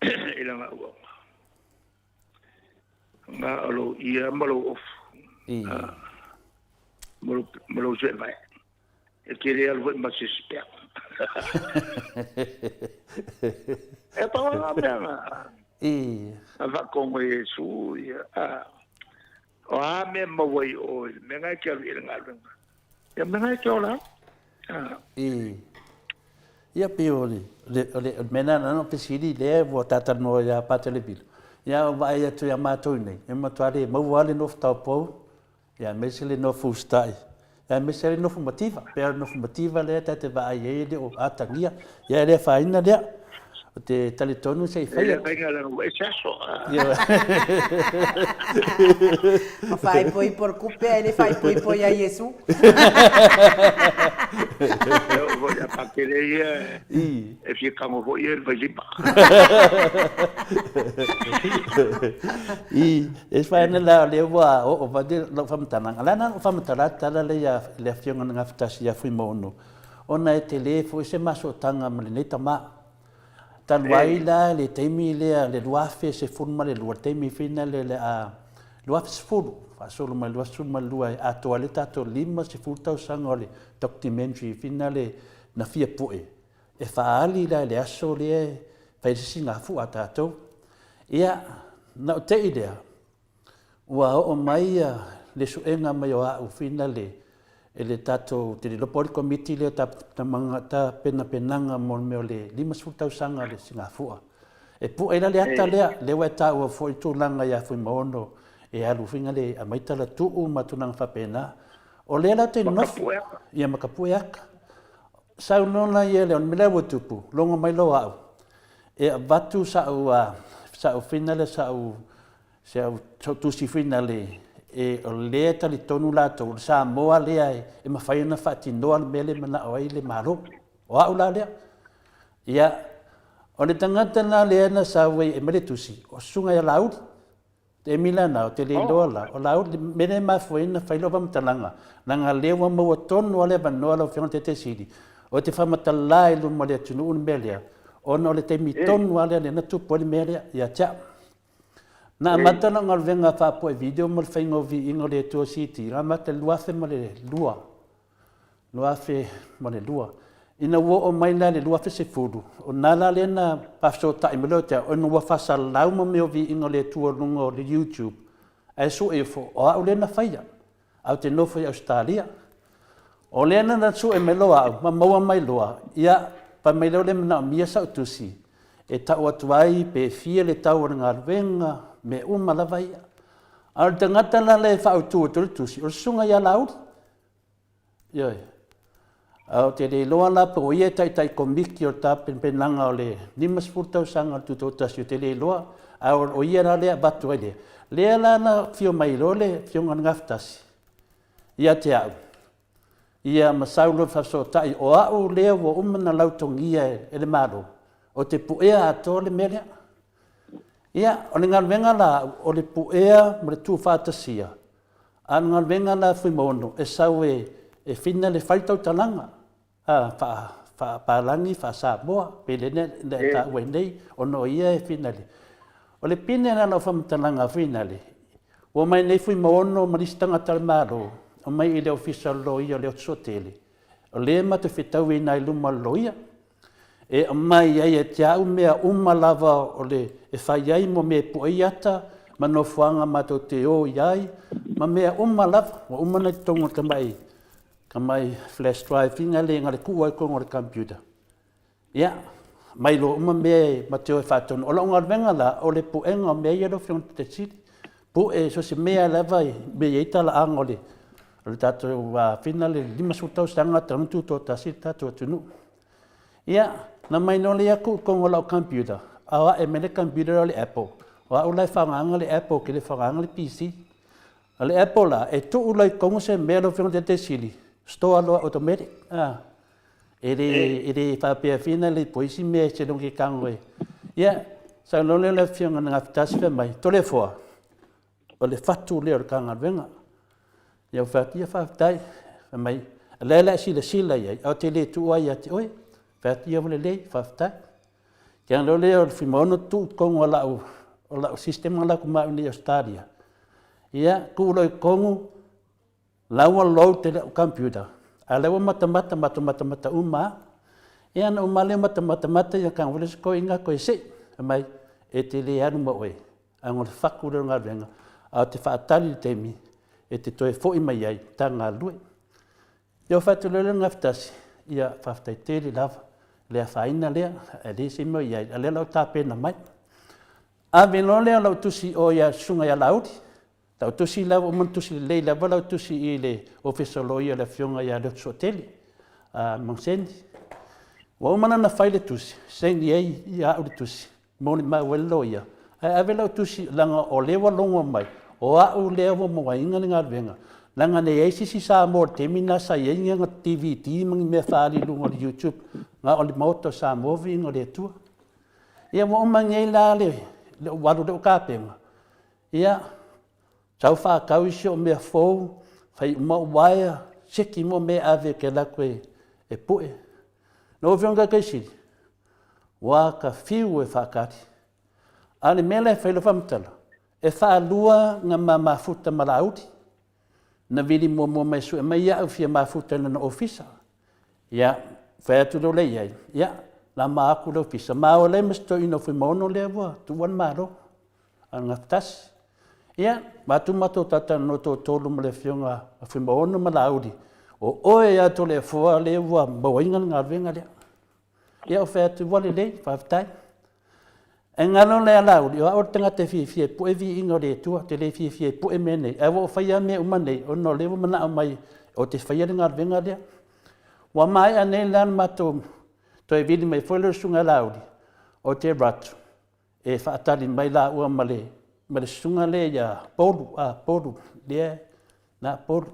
I lana auauna. Na o lou ia ma lou ofu. I. Ma lou seevae. E te le alu foi ma se isi pea. E pau lava mea na. I. Na faatogo e Iesu ia, a, o a mea maua i o i le mea na e te alu i le galuega. Ia mea na e te ola ai. A. I. Ia pei o le, le, o le, o le mea lena na fesili lea ua tatalanoa ia Patelevilo. Ia o vaai atu ia matou nei, e matua le maua le nofo taupou, ia aemaise le nofo usitai, ia aemaise le nofo mativa. Pei o le nofo mativa lea ta te vaai ai e le o atagia. Ia e le afaina lea. Ou te talitonu se i fai. E le afaina leaga ua ese aso. Ma faaipoipo le kupe ae le faaipoipo ia Iesu. E oo foi ia Patele ia e fia tago foi ia i le vailima. I, e whaina la o lea ua oo mai lau faamatalaga. La na faamatala tala le ia le afioga na gafatasi ia Fuimaono, ona e tele foi se masotaga ma lenei tama. Talu ai la le taimi lea le 2012, le taimi foi lea le a 2010, faasolo mai 2012 e atoa le tatou 50 tausaga o le documentary foi lea na fia pue e faaali la i le aso lea e fai se sigafua a tatou. Ia, na ou tei lea, ua oo mai le suega mai o au foi lea e le tatou te le iloa po o le komiti lea tapenapenaga mo le mea o le 50 tausaga o le Sigafua. E pue ai la le ata lea, lea ua e taua foi le tulaga ia Fuimaono e alu foi le aumai talatuu ma tulaga faapena. O lea la te nofo ia ma ka pue ata. Saunoa ia lea o le mea lea ua tupu, logo mai loa au e avatu sa'u sa'u fina lea sa'u Se au tusi foi na le e o lea e talitonu latou o le Samoa lea e mafai ona faatinoa le mea lea e manao ai le Malo. O au la lea. Ia, o le tagata la lea na sau ai e aumai le tusi, o Susuga ia Laauli. Te emi la na, ou te le iloa la, o Laauli, le mea lea e mafua ai ona fai lau faamatalaga, leaga o lea ua maua tonu lava le avanoa lau Afioga i le Taitaiseili, ou te faamatala i luma o le atunuu le mea lea, ona o le taimi tonu lava lea na tupu ai le mea lea ia te au. Na amata lau galuega faapoe video mo le faiga o Viiga o le Atua CD, na amata i le 2002, 2002. Ina ua oo mai la i le 2010, o na la lea na faafesootai mai loa ia te au, ona ua faasalau ma mea o Viiga o le Atua i luga o le YouTube, ae sue ifo, o au lea na faia, ae ou te nofo i Ausetalia. O lea na sue mai loa au ma maua mai loa, ia, fai mai lea o lea e manaomia sau tusi e tau atu ai pe fia le tau o le galuega, mea uma lava ia. A o le tagata la lea e faautu atu ai le tusi, o le susuga ia Laauli. Ioe. A ou te le iloa la po o ia e taitai komiti o le tapenapenaga o le 50 tausaga o le Tutoatasi, ou te le iloa, a o ia la lea e avatu ai lea. Lea la na afio mai loa le Afioga i le Gafatasi ia te au, ia ma sau loa faafesootai, o au lea ua uma ona lautogia e le Malo, ou te puea atoa le mea lea. Ia, o le galuega la a au, o le puea ma le tuufaatasia, a o le galuega la a Fuimaono, e sau e fina le fai tautalaga, a, faa-Palagi, faa-Samoa, pei lea na e taua ai nei, ona o ia e finale. O le pine la o lau faamatalaga finale, ua omai nei Fuimaono ma nisi tagata o le Malo, omai i le Ofisa o le Loia o le Otosootele, o lea matou te fetauina ai i luma o le loia, e aumai ai e te au mea uma lava o le e fai ai mo mea e pue ai ata ma nofoaga matou te o i ai ma mea uma lava. Ua uma ona i totonu o le tamai tamai flash drive ina le na le tuu ai i totonu o le computer. Ia, mai loa uma mea e ma te o e faatonu. O lau galuega la, o le puega o mea ia lau Afioga i le Taitaiseili. Pue so o se mea lava e mea i ai talaaga o le o le tatou fina le 50 tausaga talu ona tutoatasi le tatou atunuu. Ia, na mai loa lea tuu i totonu o lau computer, a o ae mai le computer o le Apple. O au la e faaaogaina le Apple ou te le faaaogaina le PC. O le Apple la, e tuu loa i totonu se mea lau Afioga i le Taitaiseili, store loa automatic. E le, e le faapea fina le po isi mea e se logo ke tago e. Ia, saunoa lea le Afioga i le Gafatasi fai mai, Toleafoa, o le fatu lea o le ta galuega. Ia ou fai atu, ia faafetai. Fai mai, o lea la e silasila i ai, ae ou te le tuua ia te oe. Fai atu, ia ua lelei, faafetai. Ia ona lea o le Fuimaono tuu i totonu o lau, o lau system la ku mau nei i Australia. Ia, tuu loa i totonu, la ua load i lau computer, a o la ua matamata, matou matamata uma lava. Ia ona uma lea o matou matamata, ia tago foi lea o si toeaina toe sei, fai mai, E te le alu ma oe, ae o le faku lea o le galuega, a o te faatali i le taimi e te toe foi mai ai ta galulue. Ia o faatulou lea Gafatasi, ia faafetai tele lava le afaina lea, ae leai se mea o i ai, a o lea la ua tapena mai. Ave loa lea o lau tusi i o ia Susuga ia Laauli, lau tusi la ua uma ona tusi lelei lava lau tusi i le Ofisa o Loia le Afioga ia Leotosuatele Magaseni. Ua uma ona fai le tusi, saini ai ia au le tusi, molimau ai le loia, ae ave lau tusi, leaga o lea ua logo mai, o au lea ua moaina le galuega, leaga na i ai se isi Samoa i le taimi lena sa i ai ni ana DVD ma ni mea faaali i luga o le YouTube, na o le Maota o Samoa viiga o le Atua. Ia ua uma nei la le ou alu lea o tapena, ia sau faatau isi o mea fou, fai uma ou uaea, seki uma mea e ave ou te alu atu e pue. Lau Afioga i le Taitaisili, ua ta fiu e faatali. A o le mea la e fai lau faamatala, e faalua na ma mafuta ma Laauli. Na vili muamua mai e sue mai au e fia mafuta i lona ofisa. Ia, fai atu loa lea i ai, ia, lama atu le ofisa, ma o lea ma si toeaina o Fuimaono lea ua tuua le Malo, a o le Gafatasi. Ia, avatu matou talatalanoa toatolu ma le Afioga a Fuimaono ma Laauli, o oe lava Toleafoa lea ua mauaina le galuega lea. Ia, ou fai atu, ua lelei, faafetai. Ae galo lea ia Laauli, o au o le tagata e fiafia e pue viiga o le Atua, ou te le fiafia e pue mea nei, ae ua ou faia lava mea uma nei, ona o lea ua manao mai ou te faia le galuega lea. Ua maea nei la ona matou toe vili mai foi lea o le Susuga ia Laauli, ou te alu atu e faatali mai laua ma le ma le susuga lea ia Polu, a Polu, lea na Polu.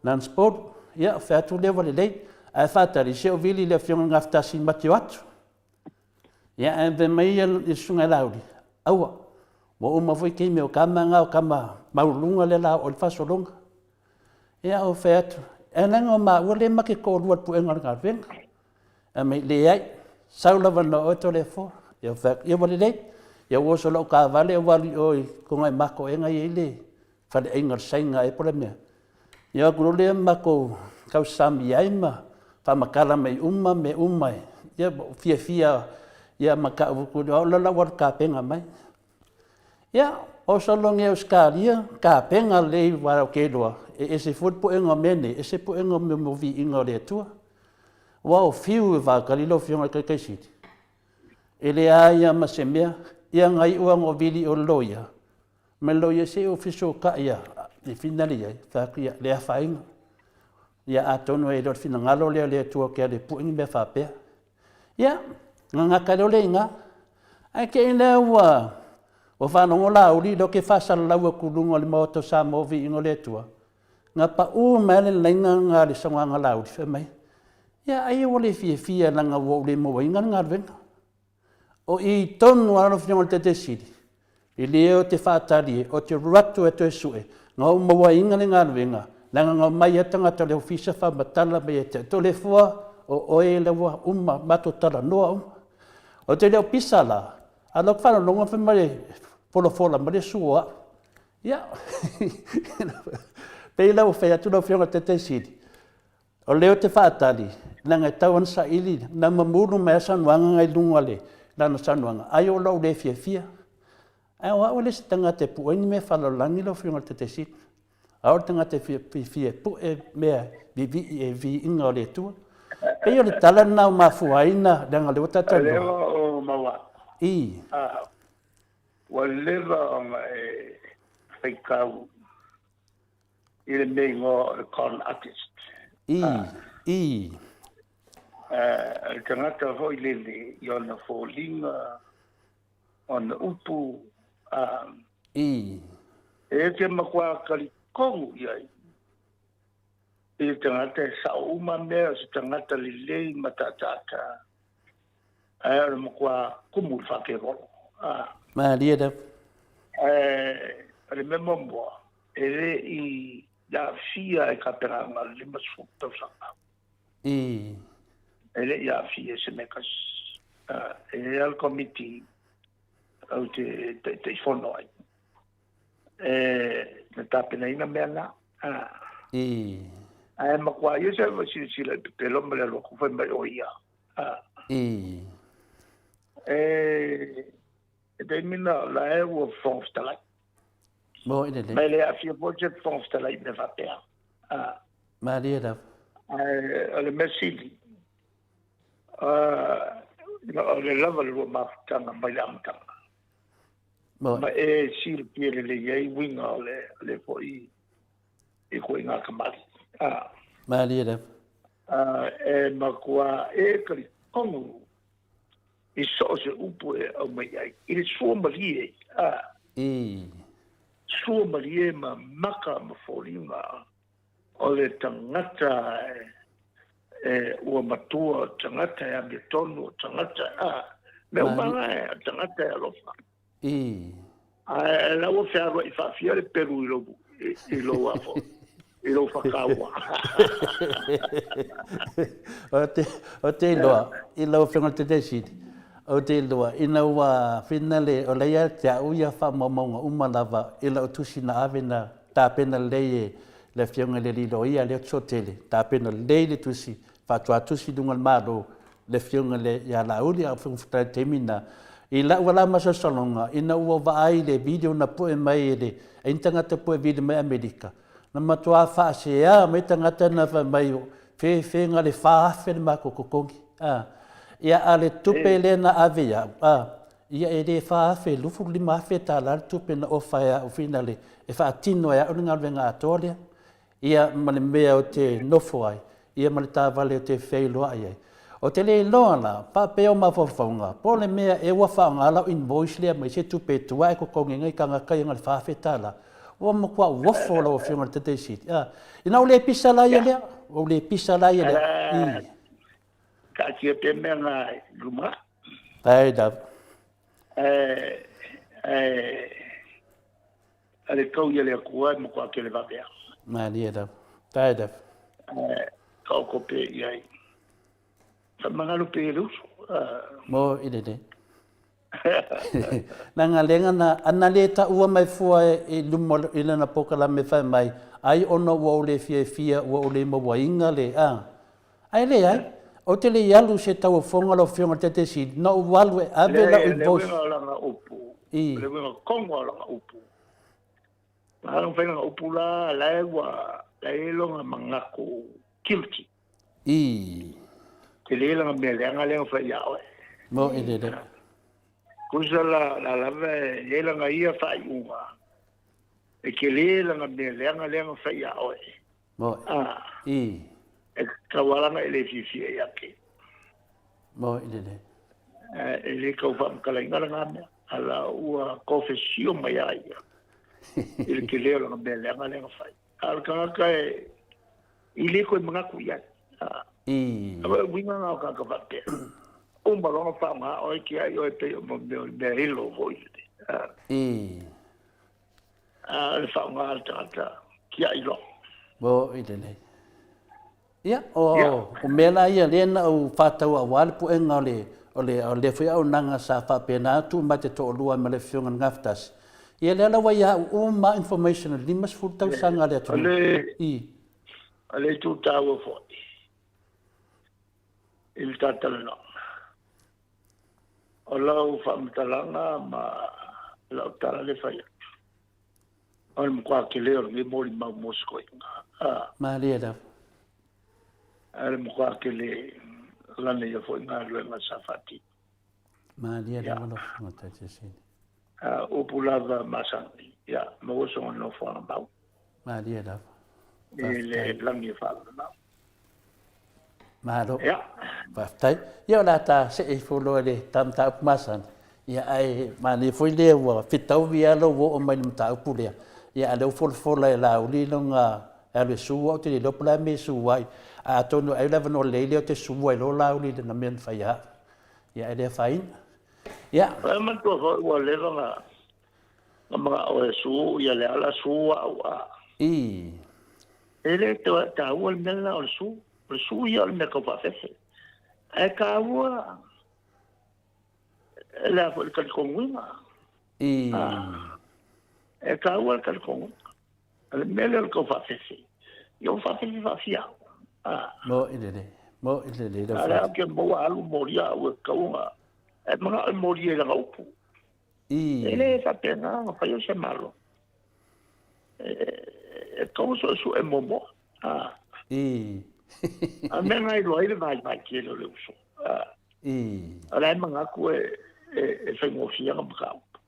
Lance Polu. Ia, fai atu lea ua lelei, ae faatali se i ou vili i le Afioga i le Gafatasi ma te o atu. Ia, ae fai mai le Susuga ia Laauli, aua, ua uma foi taimi o tama na o tama maualuluga lea o le a oo i ai le faasologa. Ia ou fai atu, ae leaga o maua lea ma te toalua i le puega o le galuega. Ae fai mai, leai, sau lava na o oe Toleafoa. Ia ou fai atu, ia ua lelei. Ia ou oso i lau taavale ou alu i o i Tuanaimato ea na i ai le faleaiga o le Saina ea po o le a mea. Ia o atu loa lea matou tausami ai ma faamatala mai uma mea uma. Ia ua ou fiafia ia ma tau atu, o au la o le a ou alu e tapena mai. Ia, oso loa nei Ausetalia, tapena lelei aua ou te iloa e ese foi le puega o mea nei, ese puega o mea o viiga o le Atua. Aua o fiu e faatali lau Afioga i le Taitaisili, e leai lava ma se mea. Ia na iu lava ina ou vili i o i le loia, ma le loia se i ou fesootai lava e finale i ai, fai atu, ia, le afaina. Ia atonu e le o le finagalo lea o le Atua ou te alu e pue ni mea faapea. Ia, ona gata loa lea i ina. Ae te i lea ua faalogo Laauli o lea ou te faasalalau atu i luga o le Maota o Samoa Viiga o le Atua, na pau mai lava le laina lena a le saunoaga a Laauli, fai mai, ia ai ua le fiafia leaga ua ou le mauaina le galuega. O i tonu lava lau Afioga i le Taitaisili, e le o te faatali ou te alu atu e toe sue na ou mauaina le galuega, leaga na omai lava tagata o le ofisa faamatala mai ia te au, Toleafoa, o oe la ua uma, matou talanoa uma. Ou te le o pisa la, a o lau faalogologo fai mai e folafola mai le suo o au. Ia, pei la ua fai atu lau Afioga i le Taitaisili, O lea ou te faatali, leaga e tatau ona saili, na mamulu mai lava saunoaga na i luga o lana saunoaga, ai o lou le fiafia. Ae o au e le se tagata e pue ni mea faalalolagi lau Afioga i le Taitaisili. A o le tagata e fiafia e pue mea vivii e viiga o le Atua. Pei o le tala lena ua mafua ai na, leaga o lea ua talatalanoa. O lea ua ou maua. I. Ua leva ona e faitau i le mea igoa o le con artist. I, i. O le tagata foi lele i ona foliga, ona upu, I. E te matua talitonu i ai i le tagata e sao uma mea, o se tagata lelei ma taataata, ae o le matua kumu i le faakevolo. Malie lava. Ae o le mea muamua, e le i aafia i tapenaga o le 50 tausaga. I. E le i aafia i se mea tasi. E i ai lava le komiti ou te taitaifono ai, e na tapenaina mea na. I. Ae matua ia se silasila i pepelo ma le alu atu fai mai o ia. I. E taimi na o la e ua Fofoga Fetalai. Mo i lelei. Ma e le aafia foi se Fofoga Fetalai i mea faapea. Malie lava. Ae o le mea sili, o le lava le lua mafutaga mai le amataga. Ma e silafia lelei ai uiga o le foi i koiga kamali. Malie lava. E matua e talitonu i so o se upu e aumai ai, i le sua malie, sua malie ma maka ma foliga o le tagata e ua matua, o tagata e amiotonu, o tagata, mea uma lava e, o tagata e alofa. Ae la ua fealuai faafia le pelu i lou, i lou afo, i lou whakaua. O te iloa, i lau Afioga i le Taitaifono, ou te iloa, ina ua finale, o lea ia te au ia faamaumauga uma lava i lau tusi na ave na tapena lelei e le Afioga i le Alii Loia lea Tosootele, tapena lelei le tusi, faatoa tusi i luga o le Malo le Afioga i le ia Laauli, a o Fofoga Fetalai i le taimi lena. I lau la masalosaloga, ina ua vaai i le video na pue mai e le ai ni tagata pue vili mai Amerika, na matua faasea mai tagata na fai mai, fefe na le 4,000 le matou totogi. A, ia a le tupe lea na ave ia au, a, ia e le 4,000, 25,000 tala le tupe na ofa e au finale e faatino e au le galuega atoa lea. Ia ma le mea ou te nofo ai, ia ma le taavale ou te feiloai ai. Ou te le iloa la, faapea o mafaufauga, po o le mea ea ua faaaoga lau invoice lea mai se tupe e tua e totogi ai nai tagata ia na le $4,000. Ua matua uofo lau Afioga i le Taitaifono Sili. A, ina ua le pisa la ia lea, ua ou le pisa la ia lea. I. Taatia pea mea na i luma. Fair enough. Ae, ae, A le tau ia le Atua e matua tele vave a. Malie lava. Fair enough. Ae taoto pea i ai. Faamagalo pea i le uso. Mo i lelei. Leaga lea na, ana le taua mai fua i luma i lana polokalame fai mai, ai ona ua ou le fiafia ua ou le mauaina le, a. Ae leai, ou te le i alu i se tauofoga lau Afioga i le Taitaifono, na ou alu e ave lau invoice. Le uiga o lana upu, le uiga tonu o lana upu, na ala ona fai lana upu la, la e ua, la e i ai lona manatu guilty. Tele lana mea leaga lea na fai ia oe. Mo i lele. Tusa la, la lava e i ai lana ia faaiuga, e tele lana mea leaga lea na fai ia oe. Mo i. E tau ala ona e le fiafia ia te. Mo i lelei. E le tau faamatalaina lena mea, a la ua kofesio mai a ia i le tele o lana mea leaga lea na fai. A o le tagata e i le toe manatu i ai. I. A o le uiga lena o tagata faapea. Uma loa ona faaaoga oe, tiai oe pei o mea o le mea elo foi. I. A o le faaaoga a le tagata tiai loa. Mo i lelei. Ia, o, o mea la ia lea na ou faataua aua le puega o le, o le, o lea foi auaunaga sa faapena atu ma te toalua ai ma le Afioga i le Gafatasi. Ia lea la ua ia au uma information o le 50 tausaga a le atunuu. I. O le itu taua foi i le ta talanoaga, O lau faamatalaga ma lau tala lea e fai atu, o le matua tele o lenei molimau mo se toeaina. Malie lava. O le matua tele o lana ia foi galuega sa faatino. Malie lava lau Afioga Taitaiseini. Upu lava masani, ia maua sona nofoaga mau. Malie lava. I le lagi e faalagomau. Malo. Faafetai. Ia o le a ta see ifo loa i le ta mataupu masani. Ia ae manaia foi lea ua fetaui lava lou oo mai i le mataupu lea. Ia a o lea ua folafola e Laauli lona e alu e sue, ou te le iloa po o le a le mea e sue ai. Ae atonu ai o le avanoa lelei lea ou te sue ai loa Laauli i lana mea na fai ia au. Ia ae le afaina. Ia. Ae manatua foi ua leva na manao e sue ia Leala, sue au a. I. E le taua le mea lena o le sue. O le sue ia o le mea tau faafefe. Ae taua le a foi le talitonuina. I. E taua le talitonuina. O le mea lea o le tau faafefe. Ia ua faafefe faafia. Mo i lelei. Mo i lelei. A lea ou te maua alu molia au e tatau ona. E manao e molia i lana upu. E le faapena ona fai o se Malo. E tatau ona suesue muamua. A o le mea lena e iloa ai le vaivai tele o le uso. O la e manatu e faigofie ana mataupu.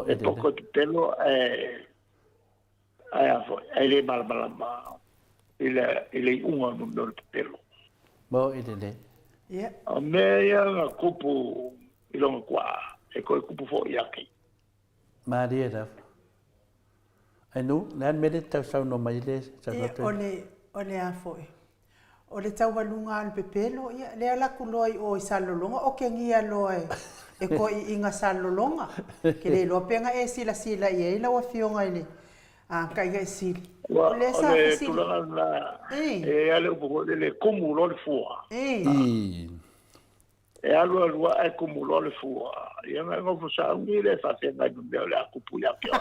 E poto e pepelo ae ae a foi, ae le malamalama i le i le iuga o mea o le pepelo. Mo i lelei. Ia. O mea ia na tupu i lona tuaa, e toe tupu foi ia te ia. Malie lava. Ai nu, le a le mea lea e tau saunoa mai ai le saunoa Ia, atu ai? o le, o le a foi? O le taualuga o le pepelo, ia, lea alu atu loa i o i Salelologa, okegia loa e, e toeaiina Salelologa. Ke le iloa pe na e silasila i ai lau Afioga i le a, Taitaisili. Ua, O lea o sa le fesili. tulaga lena, Ii. e i ai le upu foi lele, e kumu loa le fua. Ii. Ii. E alu alu lava ae kumu loa le fua. Ia na nofo sauni lea e faafeagai ma mea o le a tupu ia te oe.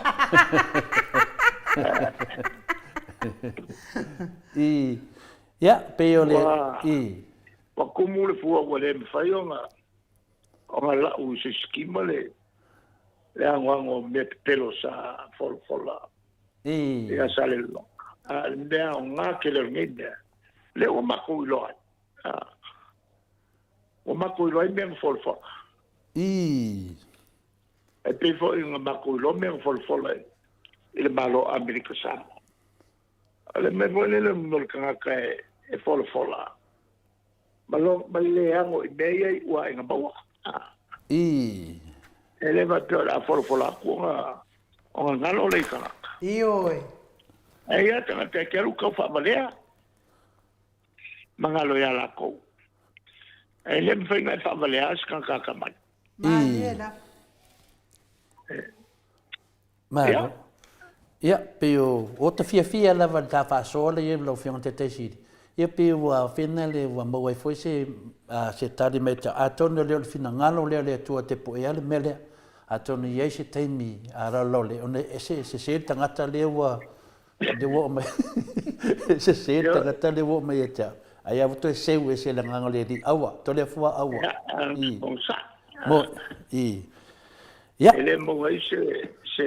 I, ia, pei o le, Ua, i. ua kumu le fua ua le mafai ona, ona lau i se isi kima le, le anoano o mea pepelo sa folafola I. ia Salelologa. A o le mea aoga tele o lenei mea, lea ua matou iloa ai. Ua matou iloa ai mea na folafola. Ii. E pei foi ona matou iloa mea na folafola i le Malo o Amerika Samoa. O le mea foi lele o le tagata e folafola ma lo, ma le ano i mea ia i ua aiga maua. Ii. E le faapea o le a folafola atu ona, ona galo lea i tagata. Ioe. Ae ia tagata e te alu tau faavalea. ma galo ia lakou. E le mafai ona e faavalea se tagata atamai. Malie lava. Malo. Ia, pei o, o ta fiafia lava i le ta faasoa lea i ai lau Afioga i le Taitaisili, ia pei ua fena le, ua maua ai foi se, se tali mai te au. Atonu e le o le finagalo lea o le Atua te puea le mea lea. Atonu e i ai se taimi a laolao ona e se, sese le tagata lea ua, Le ua oo mai, sese le tagata lea ua oo mai ia te au. Ai a ua toe seu ese le agaga o le Alii, aua, Toleafoa, aua. I. Mo, i. Ia. E le maua ai se, se,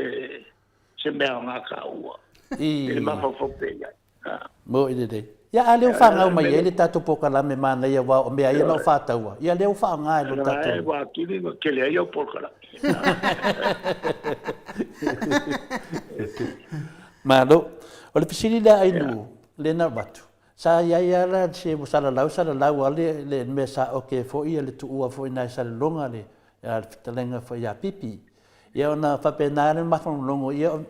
se mea aoga taua. I. I le mafaufau pea i ai. Mo i lelei. Ia, a lea ua fanau mai ai le tatou polokalame manaia aua o mea ia na ou faataua, ia lea ua faaaoga e lo tatou. Ua atili ona tele ai au polokalame. Malo. O le fesili lea Ainuu, lea na avatu, sa i ai lava la se ua salalau salalau lava le le mea sa oke foi ia le tuua foi i ina i Salelologa le fetalaiga foi ia Pipi. Ia ona faapena lea ona mafalogologo ia o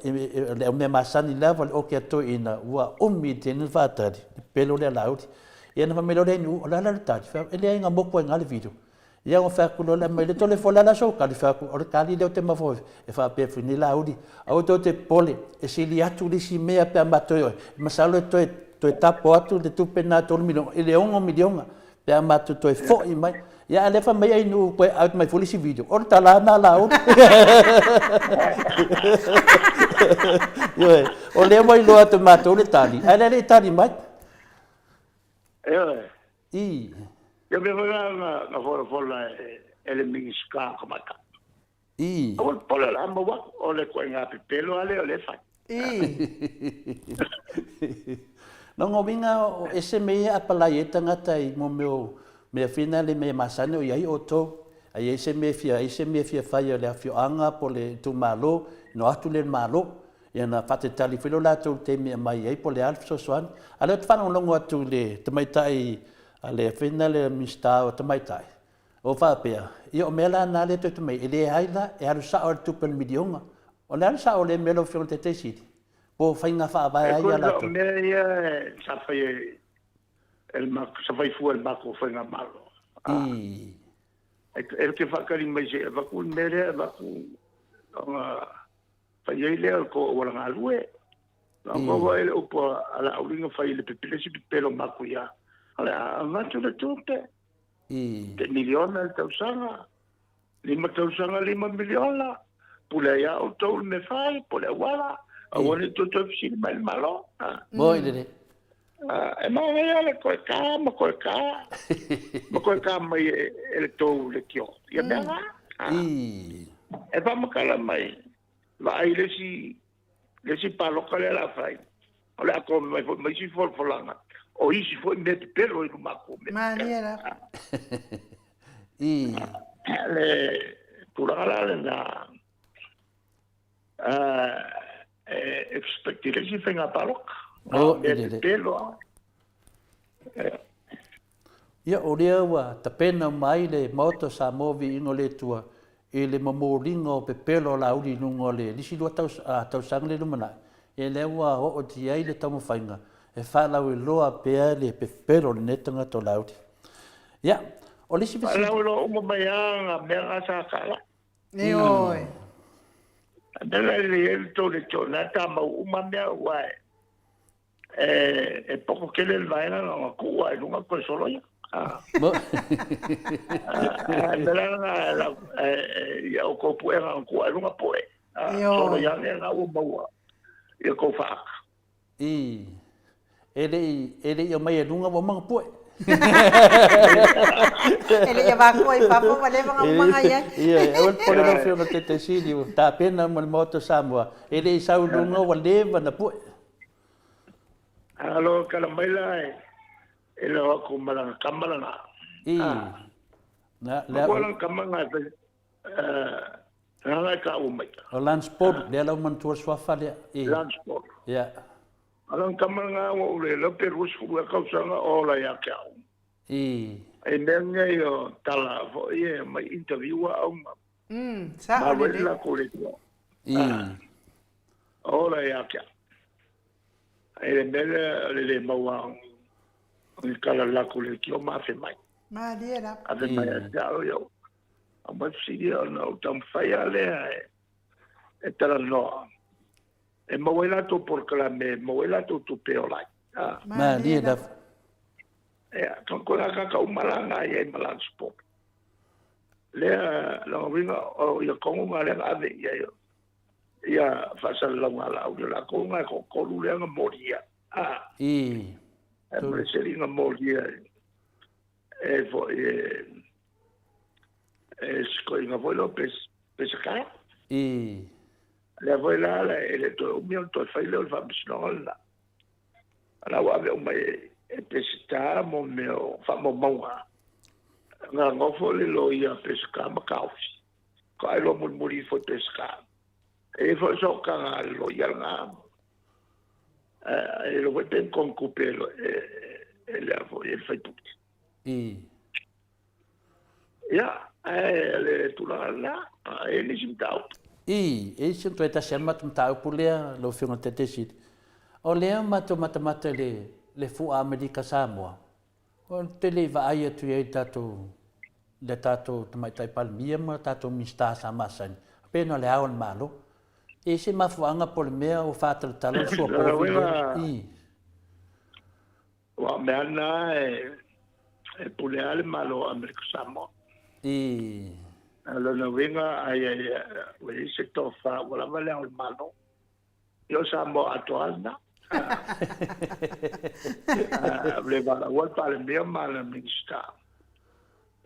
le au mea masani lava o le oke a toeaiina ua umi tele le faatali, le pepelo lea Laauli. Ia ona fai mai loa lea Ainuu, o le a la le tali? Fai atu, e leai na moku ai i ina le video. Ia ona fai atu loa lea mai le tole fola la sou kali, fai atu, o le kali lea ou te mafaufau e faapea foi nei Laauli, aua tou te popole, e sili atu le isi mea pe a matou o ai, masalo e toe toe tapo atu le tupe lena $3 miliona i le $6 miliona pe a matou toe foi mai. Ia a o lea fai mai Ainuu toe out mai foi le isi video, o le tala lena a Laauli. Ioe, o lea ua iloa atu e matou le tali, ae o lea e le i tali mai. Ioe. I. Ia mea foi la na folafola e le Minisita o Tamaitai. I. Aua le popole o le a maua atu, o le ituaiga pepelo lava lea o lea e fai. I. Lona uiga o ese mea ia e apalai ai tagata i mo mea o mea foi na le mea masani o i ai outou. A i ai se mea e fia ai se mea e fia fai a le afioaga po o le itumalo, ona o atu lea i le Malo. Ia ona faatalitali foi lea o latou i le taimi e aumai ai po o le a le fesoasoani. A o lea ou te faalogologo atu i le tamaitai a le foi lena le Minisita o Tamaitai, o faapea, ia o mea la na lea e toe aumai, e leai la, e alu sao lava i le tupe o le miliona. O le a le sao o lea mea lau Afioga i le Taitai Sili? Po o faiga faavae E ai ia kore la o latou? mea ia sa fai e le matou, sa fai fua e le matou faigamalo. I. E te faatali mai se i avatu le mea lea, avatu ona Fai ai lea o le tou auala galue. Na maua ai le upu a Laauli na fai i le pepelo isi pepelo matuia. O le a avatu le tupe. Te miliona le tausaga. 5 tausaga 5 miliona. Pule ai a outou le mea fai, po le auala. Aua ne i toe toe fesili mai le Malo. Moi lelei. E manaia le toe ta ma toe ta ma toe ta mai e le tou leitio. Ia mea la. E faamatala mai, vaai le isi le isi paloka lea o le a fai, o le a kome mai foi ma isi folafolaga o isi foi mea pepelo i luma atu o mea pepelo. Malie lava. I. Le tulaga la lena, e expect i le isi faiga paloka. O, Mea i le. pepelo lava. Ia, o lea ua tapena uma ai le Maota o Samoa Viiga o le Atua i le momoliga o pepelo o Laauli i luga o le lisi lua tausaga le lumanai, ia lea ua oo atu i ai le taumafaiga e faalauiloa pea le pepelo o lenei tagata o Laauli. Ia, o le isi fesili... Faalauiloa uma mai lava ngā mea ngā sa kala. Ioe. Mea la le i ai le tou leitio, na tamau uma mea ua e e poko tele le vaega na ona tuu lava i luga toe solo ia. Mea la lena ia outou puega na tuu lava i luga pue. Solo ia ane lena ua maua ia tou faata. I, e le i, e le i aumai e luga ua uma ona pue. E le i avatua i fafo ua leva ona uma ona i ai. Ia, aua le popole lau Afioga i le Taitaisili, ua tapena uma le Maota o Samoa. E le i sau i luga ua leva ona pue. Alo kala mai la e le o atu ma lana tama lana. I. Na, lea. Ko lana tama na e na e ka u mai. O Lance Paul, lea lau manatua le suafa lea. I. Lance Paul. Ia. A lana tama lana ua ule lau pe 20 e kausaga o ola ia te au. I. E mea nei o tala foi e mai interview a au ma. Sao lelei. Ma la le tua. I. Ola ia te au. E le mea lea o le le maua o ni tala lako leitio ma afe mai. Malie lava. Afe mai ia te au, ia aumai fesili ona ou taumafai lava lea e talanoa. E maua ai latou polokalame, e maua ai latou tupe e ola ai. Malie lava. Ia, ko la kaka uma la nga i ai ma lana support. Lea, lona uiga, o ia kongo nga lea na ave i ai ia faasalalauga a Laauli, o latou nga e toatolu lea na molia. I. E ma le seli na molia e foi e e sikoiga foi lea o Pesakae. I. Lea foi la e le toe umi ona toe fai lea o le faamasinoga lena. A la ua ave uma e Peseta mo mea o faamaumauga. Na nofo le loia a Peseta ma taofi. Ka ai loa mulimuli ifo i Peseta. E i ai foi le sootaga a le loia lena. E iloa foi pe ni konutupe e lea foi e le faipule. I. Ia, ae o le tulaga lena, e i ai nisi mataupu. I, e i ai si toe tasi lava le matou mataupu lea lau Afioga i le Taitaiseili. O lea matou matamata i le, le fua Amerika Samoa, ou te le i vaai atu i ai i le tatou, le tatou Tamaitai Palemia ma tatou Minisita sa masani, pei na o le Ao o le Malo. E i ai se mafuaaga po o le mea ua faatalatala le suapovi lea? I. Aua o mea na e pule lava le Malo o Amerika Samoa. I. O lona uiga, ai ua i ai se tofa ua lava le Ao o le Malo. Ia o Samoa atoa lava lena. Ua le valaua le Palemia ma ana Minisita.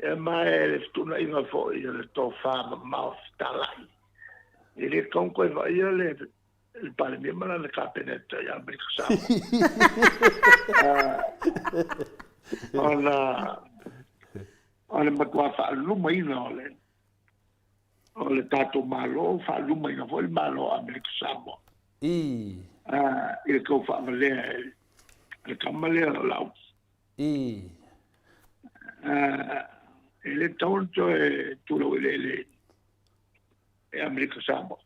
Ia ma e le fetuunaiga foi o le tofa mamao fetalai. E le tatau ona toe vaaia le le Palemia ma lana Kapeneta i Amerika Samoa. Ona o le matua faalumaina o le o le tatou Malo, faalumaina foi le Malo o Amerika Samoa. I. I le tau faavalea e le tama lea o Laauli. I. E le tatau ona toe tulou eleele e Amerika Samoa.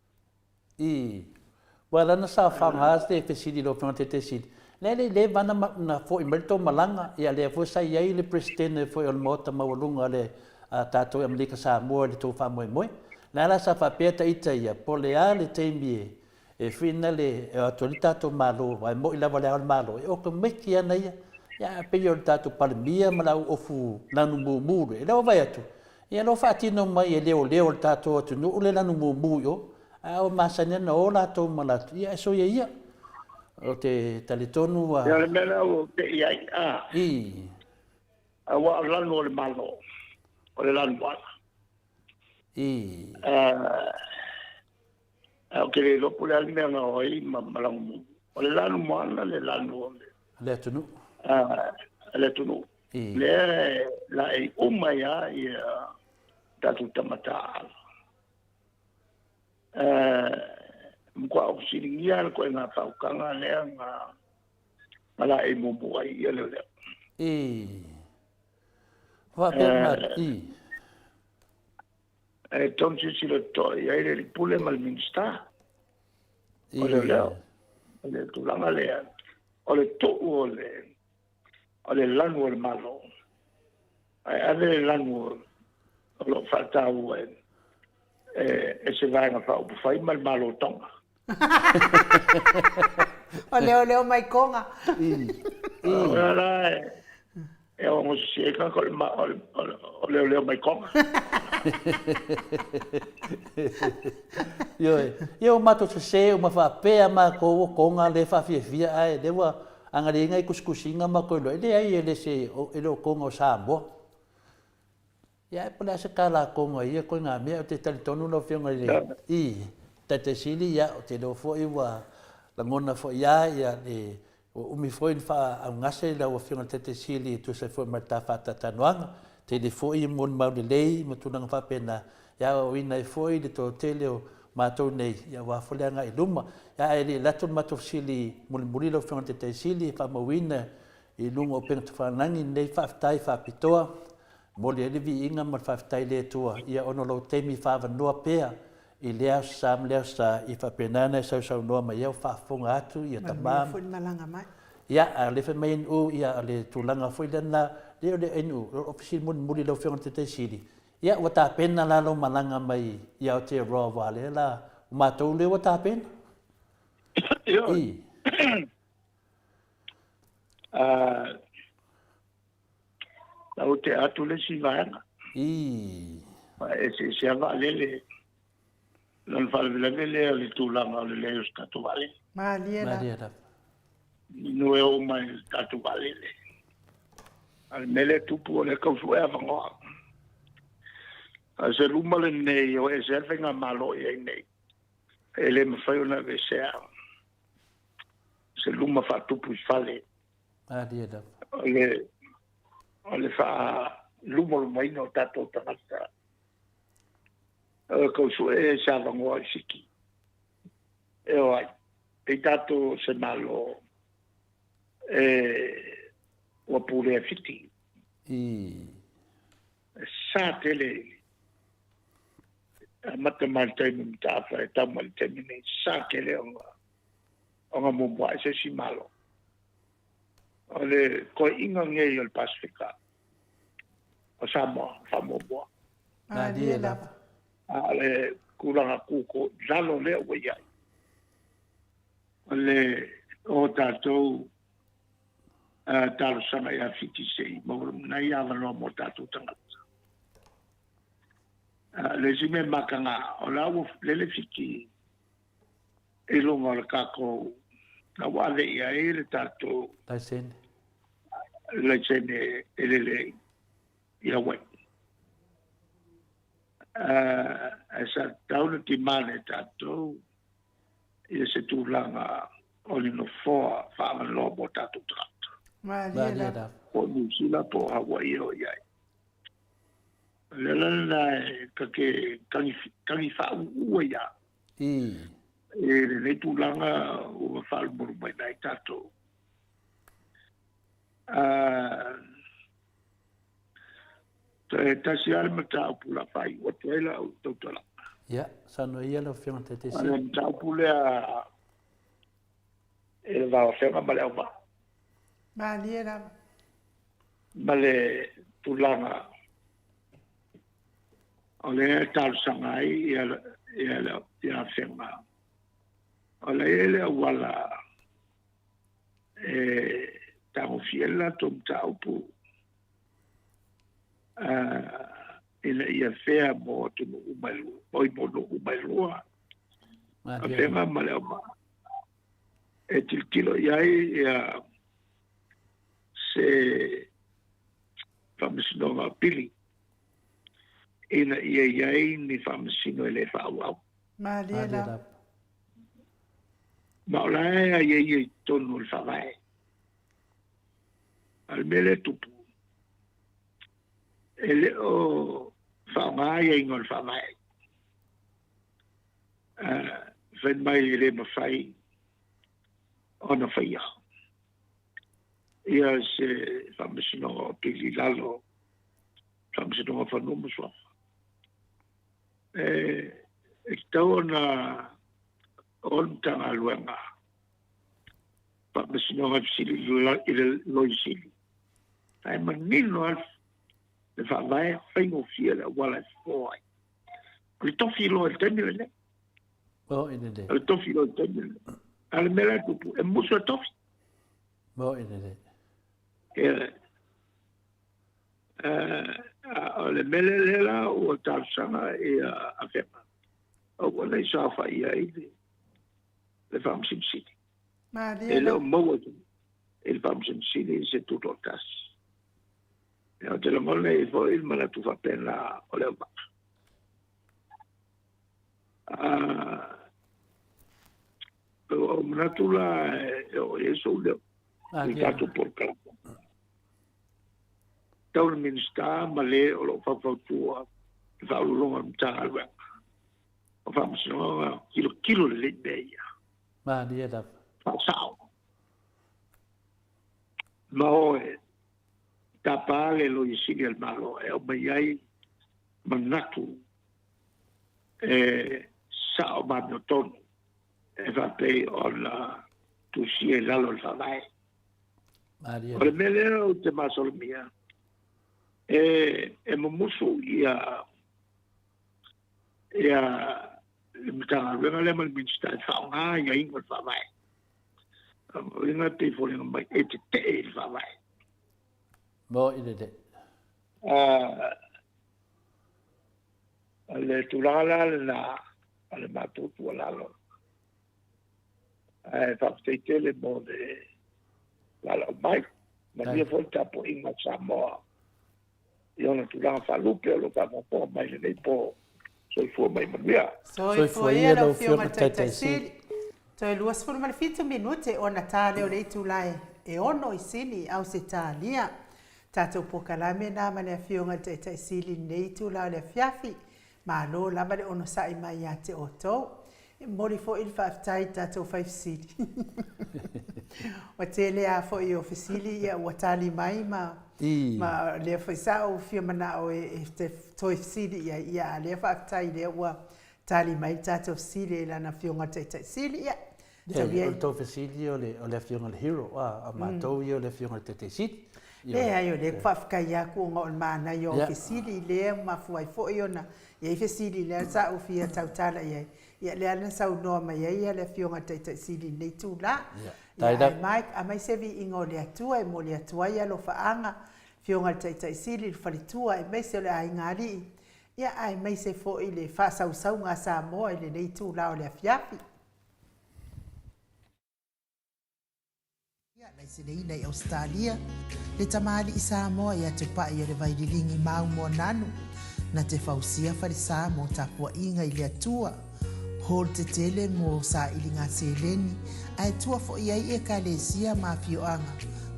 I. Ua ala ona saofaga lava se fesili i lau Afioga i le Taitaisili, lea le i leva ana na foi mai le tou malaga, ia lea foi sa i ai le Peresetene foi o le Maota Maualuga o le tatou i Amerika Samoa i le tou faamoemoe. Le a la sa faapea ta ita ia, po o le a le taimi e whina le, e o atu ai le tatou Malo, aua e moni lava le Ao o le Malo, e otomeki ana ia, ia ae pei o le tatou Palemia ma le au ofu lanu mumu lea, lea ua vaai atu, ia lea ua faatino mai e leoleo o le tatou atunuu le lanu mumu i o, ae ua masani ona o latou ma latou, ia e soia ia. Ou te talitonu ua... Ia o le mea lea ua ou tei ai, a. I. Aua o lanu o le Malo, o le lanu ala. I. Ae ou te le iloa po o le a le mea na o ai ma malaga muamua. O le lanu moana le lanu o le. Le atunuu. Le atunuu. I. Lea e laei uma ai lava ia tatou tama taaalo. Matua ou fesiligia le ituaiga faautaga lea na laei muamua ai ia leoleo. I. Faapea ma. I. E tonu silasila totoa i ai le Alii Pule ma le Minisita o Leoleo. O le tulaga lea, o le tuu o le, o le lanu o le Malo, ae ave le lanu o lo o faataua e, e se Vaega Faaupufai ma le Malo Tonga. O leoleo mai Konga. O lea la e aogosisi ai tagata o leoleo mai Konga. Ioe, ia ua matou sese uma faapea matou o Konga lea e faafiafia ae lea ua agalelei nai tusitusiga matou iloa, e leai e le se e le o Konga o Samoa. Ia ae po o le a se tala atonu a ia ituaiga mea, ou te talitonu lau Afioga i le i Taitai Sili, ia ou te iloa foi ua lagona foi lava ia le ua umi foi ona faaaugase lau Afioga i le Taitai Sili e tusa ai foi ma le ta faatalatalanoaga. Tele foi molimau lelei ma tulaga faapena e aoaoina ai foi le toatele o matou nei ia aua foi le agai i luma. Ia ae le i alu atu le matou fesili mulimuli lau Afioga i le Taitai Sili e faamauina i luga o upega tafailagi lenei faafetai faapitoa Momoli ai le viiga ma le faafetai i le Atua, ia ona o lou taimi faaavanoa pea i lea aso sa ma lea aso sa, ia faapena ona e sausaunoa mai ai o faafofoga atu ia tama. Manuia foi le malaga mai. Ia, a o lea fai mai NU, ia o le tulaga foi lena, lea o le NU, o le Ofisa Mulimuli lau Afioga i le Taitai Sili, ia ua tapena la lou malaga mai i Aotearoa aua o lea la, o matou lea ua tapena. Ioe. La ua tea atu le isi vaega. Ii. Faaeseese lava vaalele. Lona faalavelave lea o le tulaga o le leai o se tatou vaalele. Malie lava. Malie lava. Manu e oo mai i le tatou vaalele. A o le mea lea e tupu o lea e tau sue avanoa. A o se luma lenei o ese ai le faigamalo i ai nei. E le mafai ona aveesea se luma faatupu i fale. Malie lava. O le, o le faalumalumaina o tatou tagata. O tau sue se avanoa i Fiti. E o ai, pei tatou se Malo e ua pulea Fiti. I. E sa tele amata mai le taimi Mataafa e tau mai le taimi nei, sa tele ona ona muamua ae se isi Malo. O le toeaiina nei o le Pasefika o Samoa faamuamua. Malie lava. A o le tulaga tuto i lalo lea ua i ai, o le o tatou talosaga ia Fiti se i maua nai avanoa mo tatou tagata. Le isi mea mataga, o la ua lele Fiti i luga o le tatou, na ua ave i ai le tatou laisene, laisene e lele i Hawaii. Ae sa tatau ona timane e tatou ia se tulaga o le nofoa faaavanoa mo tatou tagata. Malie lava. Po o Niu Sila po o Hawaii o i ai. O le ala lena e ta te tagi faauu ai lava. I. I lenei tulaga ua faalumalumaina ai tatou. Toe tasi lava le mataupu o le a faaiu atu ai lau tautalaga. Ia, saunoa ia lau Afioga i le Taitaifono. O le mataupu lea i le va o Afega ma Leauvaa. Malie lava. Ma le tulaga o lea e talosaga ai ia Afega. O la e i ai le auala e tagofia ai le latou mataupu ina ia fea mo atunuu uma e lua, oi mo nuu uma e lua, Afega ma Leauvaa, e tilotilo i ai ia se faamasinoga o pili. Ina ia i ai ni faamasino e le faaauau. Malie lava. Ma o la e aiaia i totonu o le Faavae. A o le mea lea e tupu, e le o faaaoga aiaiga o le Faavae. Fai mai e le mafai ona faia ia se faamasinoga o pili i lalo Faamasinoga o Fanua ma Suafa. E, e tatau ona o le Matagaluega Faamasinoga e fesili i le Loia Sili. Ae manino lava le faavae, faigofie le auala e fofo ai. O le tofi loa i le taimi lenei. O i lelei. O le tofi loa i le taimi lenei. A o le mea la e tupu, e musu e tofi. O i lelei. E, o le mea lea la ua talosaga ia Afega, aua ne i saofai ai le Faamasino Sili. E le o maua i le Faamasino Sili se tutoatasi. Ou te lagona ai foi le manatu faapena o le auvaa. O manatu la e oo i ai sou leo i tatou polokalame. Tau le Minisita ma le o lo o faufautua i le Faauluuluga o le Matagaluega o Faamasinoga tilotilo lelei mea ia. Malie lava. Faasao. Ma o e tapa le Loia Sili a le Malo e aumai ai manatu e sao ma amiotonu e faapei ona tusia i lalo o le Faavae. O le mea lea ou te masalomia, e mumusu ia ia le Matagaluega lea ma le Minisita e faaaoga aiaiga o le Faavae. O lona uiga e pei e foliga mai e tetee i le Faavae. Mo i lelei. O le tulaga la lena o le matou tuualalo. Ae faafetai tele mo le valaau mai. Manuia foi le tapuaiga a Samoa i ona tulaga faalupe o lo o faafogafoga mai lenei po. Soifua mai manuia. Soifua ia lau Afioga i le Taitai Sili. Toe 27 minute ona ta lea o le itula e 6 i Sini i Ausetalia. Tatou polokalame na ma le Afioga i le Taitai Sili i lenei itula o le afiafi. Malo lava le onosai mai ia te outou. E momoli foi le faafetai i tatou fai fesili. Ua tele lava foi o fesili ia ua tali mai ma ma lea foi sa ou fia manao e toe fesili i ai, ia a lea faafetai lea ua tali mai le tatou fesili e lana Afioga i le Taitai Sili. Ia, Leai, o le tou fesili o le Afioga i le Hero, a o matou ia o le Afioga i le Taitai Sili. Leai, o lea e faafetai atu ona o le manaia o fesili lea ua mafua ai foi ona i ai fesili lea sa ou fia tautala i ai. Ia, lea na saunoa mai ai le Afioga i le Taitai Sili i lenei itula. Ia, ae Mike, aumai se viiga o le Atua e momoli atu ai alofaaga, Afioga i le Taitai Sili, le faletua aemaise o le aiga alii, ia, aemaise foi le faasausauga a Samoa i lenei itula o le afiafi. Laiseneina i Ausetalia, le tamalii Samoa ia Tupai o le Vaililigi Mau Moananu, na te fausia falesa mo tapuaiga i le Atua, hall tetele mo sailiga seleni, ae tua foi ai Ekalesia ma afioaga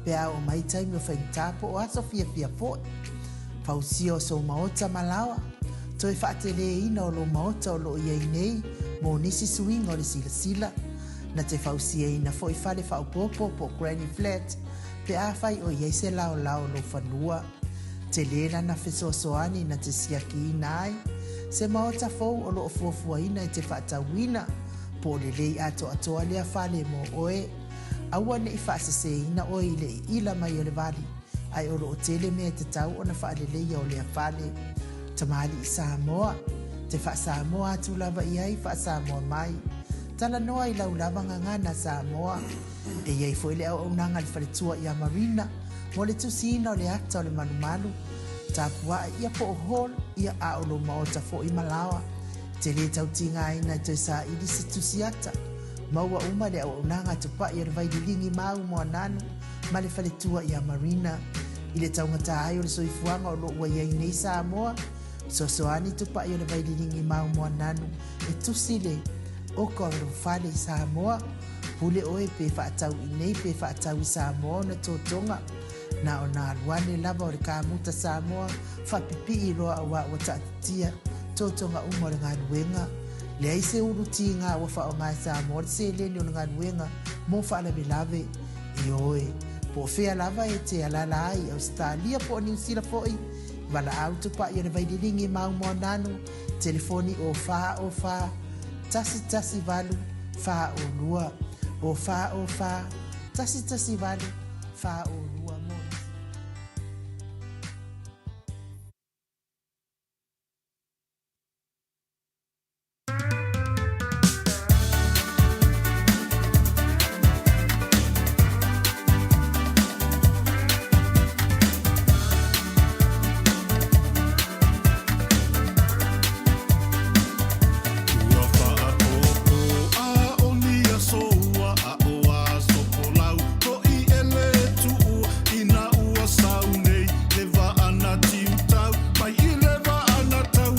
pe a oo mai taimi o faigata po o aso fiafia foi. Fausia o sou maota ma laoa, toe faateleina o lou maota o lo o i ai nei mo nisi suiga o le silasila, Na te fausiaina foi fale faaopoopo po o granny flat pe afai o i ai se laolao o lou fanua. Tele lana fesoasoani na te siakiina ai se maota fou o lo o fuafuaina e te faatauina po o lelei atoatoa lea fale mo oe. Aua ne i faaseseina oe i le iila mai o le vali, ae o lo o tele mea e tatau ona faaleleia o lea fale. Tamalii Samoa, te faa-Samoa atu lava i ai faa-Samoa mai. Talanoa i lau lava gagana Samoa. E i ai foi le auaunaga a le faletua ia Marina mo le tusiina o le ata o le malumalu, tapua'i ia po o hall ia a o lou maota foi ma laoa. E te le tau tigaina e toe saili se tusi ata. Maua uma le auaunaga a Tupa'i o le Vaililigi Mau Moananu ma le faletua ia Marina. I le taugata ai o le soifuaga o lo o ua i ai nei Samoa, Fesoasoani Tupai o le Vaililigi ma Moananu e tusi le oko fale i Samoa. Pule oe pe faatau i nei pe faatau i Samoa ona totoga. Na o nā aluane lava o le kamuta Samoa faapipii loa auā ua taatitia totoga uma o le galuega. Leai se ulu tiga ua faaaoga e Samoa le seleni o le galuega mo faalavelave. Ioe, po o fea lava e te alaala ai i Ausetalia po o Niusila foi, valaau Tupai o le Vaililigi ma Moananu, telefoni o 4 o 4 1 1 8 4 o 2, o 4 o 4 1 1 8 4 o 2 mo isi. Ua faaopo a o ni aso ua a o aso folau hoʻi e lē tuua ina ua sau nei le vaa na tiutau mai i le vaa na tau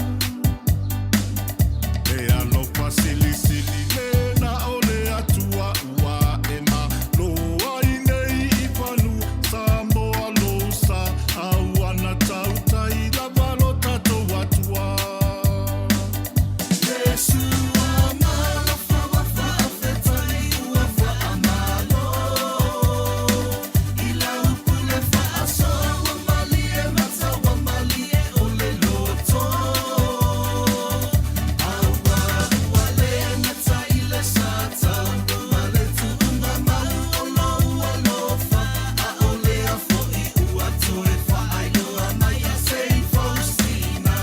e alofa silisili le na o le Atua ua e malo ai nei i fanua Samoa lou sa a ua na tautai lava lo tatou Atua. Iesu alofa ua faafetai ua faamalo i lau pule faasoa ua malie mata ua malie o le loto aua ua le gata i le sa ma le tuuga mau o lou alofa a o lea foʻi ua toe faailoa mai ia Saint Faustina.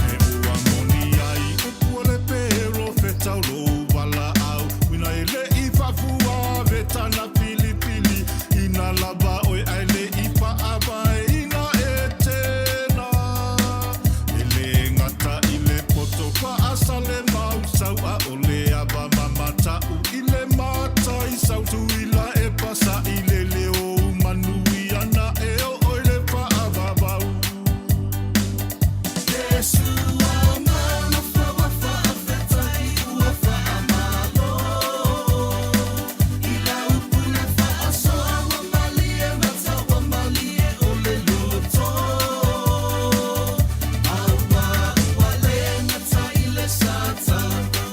E ua moni ai upu o le perofeta o lou valaau ina e leʻi faafua vetana filifili ina lava oe ae leʻi faavaeina e tena e lē gata i le poto faasale mausau a o le ava mamata'u i le mataisau tuila e pasaʻi le leo manui ana e oo i le faavavau. Iesu alofa ua faafetai ua faamalo i lau pule faasoa ua malie mata ua malie o le loto aua ua le gata i le sa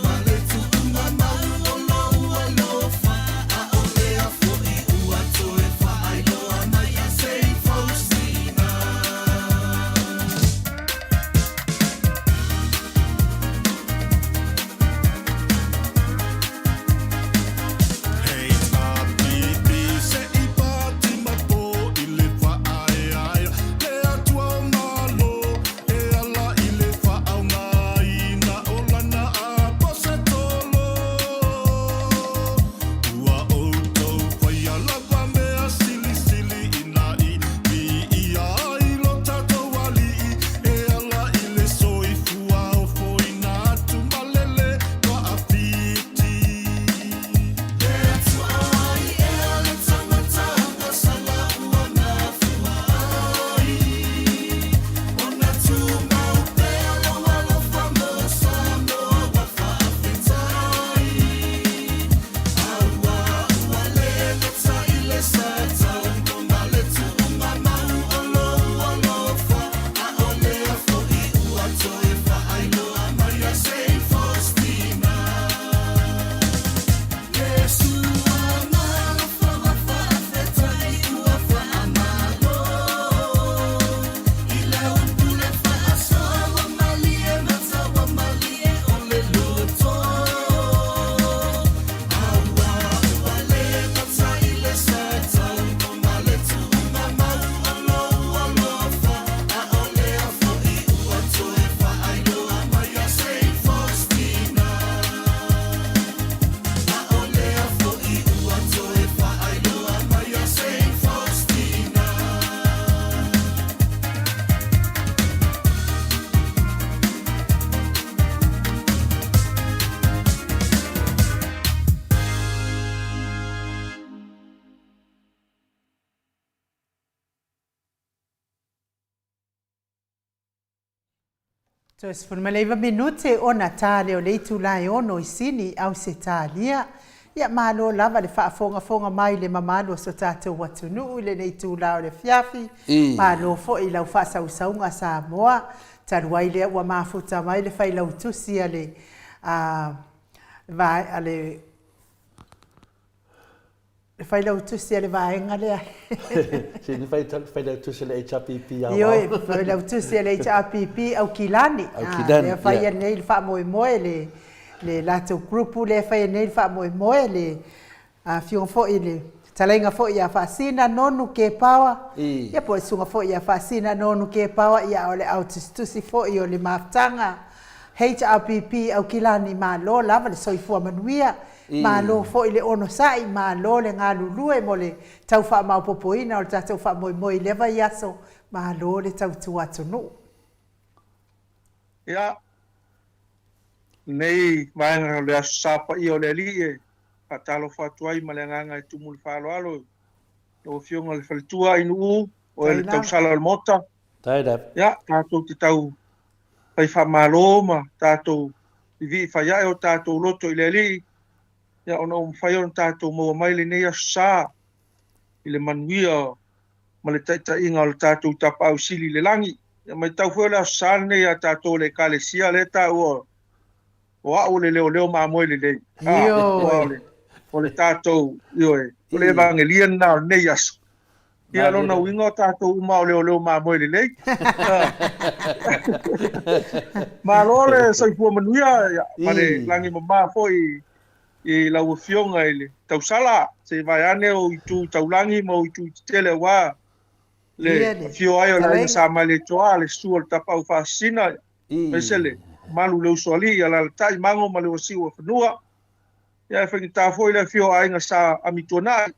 ma le tuuga mau o lou alofa a o lea foʻi ua toe faailoa mai ia Saint Faustina. Toe 19 minute ona ta lea o le itula e ono i Sini, Ausetalia. Ia malo lava le faafogafoga mai i le mamalu o so tatou atunuu i lenei itula o le afiafi. Malo foi i lau faasausauga Samoa. Talu ai lea ua mafuta mai le failautusi a le a le Le failautusi a le vaega lea. Sini failautusi a le HRPP Aoao. Ioe, failautusi a le HRPP Aukilani. Aukilani, Lea faia nei le faamoemoe le le latou group lea faia nei le faamoemoe le afioga foi le fetalaiga foi ia Faasina Nonu Kepaoa. Ia po o le susuga foi ia Faasina Nonu Kepaoa, ia o le au tusitusi foi o le mafutaga HRPP Aukilani. Malo lava le soifua manuia. Malo foi le onosai, malo le galulue mo le tau faamaopoopoina o le tatou faamoemoe i lea vaiaso, malo le tautua atunuu. Ia, lenei vaega o le Aso Sa Paia o le Alii e faatalofa atu ai ma le agaga e tumu i le faaaloalo i lau Afioga i le Faletua Ainuu, oe le tausala o le Maota. Ia, tatou te tau fai faamalo ma tatou vivii faiae o tatou loto i le Alii, ia ona ua mafai ona tatou maua mai lenei Aso Sa i le manuia ma le taitaiga o le tatou Tapaau Sili i le Lagi. Ia matau foi o le Aso Sa lenei a tatou o le Ekalesia lea e taua o au o le leoleo mamoe lelei. Ioe. O le tatou, ioe, o le Evagelia lena o lenei aso. Ia lona uiga o tatou uma o leoleo mamoe lelei. Malo le soifua manuia ma le lagi mama foi i lau Afioga i le tausala, se i vaeane ou itu taulagi ma ou itu tetele aua le afio ai o le Aiga Sa Malietoa, le susu o le Tapaau Faasisina, aemaise le mamalu o le Usoalii, alaalatai Mago ma le Uasiuafanua. Ia e faigata foi le afio o Aiga Sa Amituanai,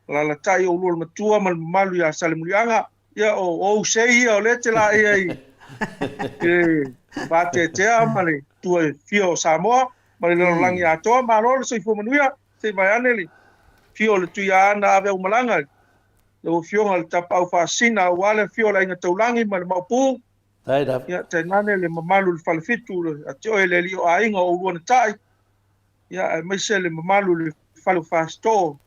Alaalatai oulua le matua ma le mamalu ia Salemuliaga. Ia o ou sei ia o lea e te laei ai i le vateatea ma le tua e fia o Samoa ma le lalolagi atoa. Malo le soifua manuia, se i vaeane le afio o le Tuiaana Aveaumalaga, lau Afioga i le Tapaau Faasisina aua le afio o le Aiga Taulagi ma le Maopu. Ia tainane le mamalu i le Falefitu, ia te oe le Alii o Aiga o oulua na tai. Ia aemaise le mamalu i le fale o Fasitoo,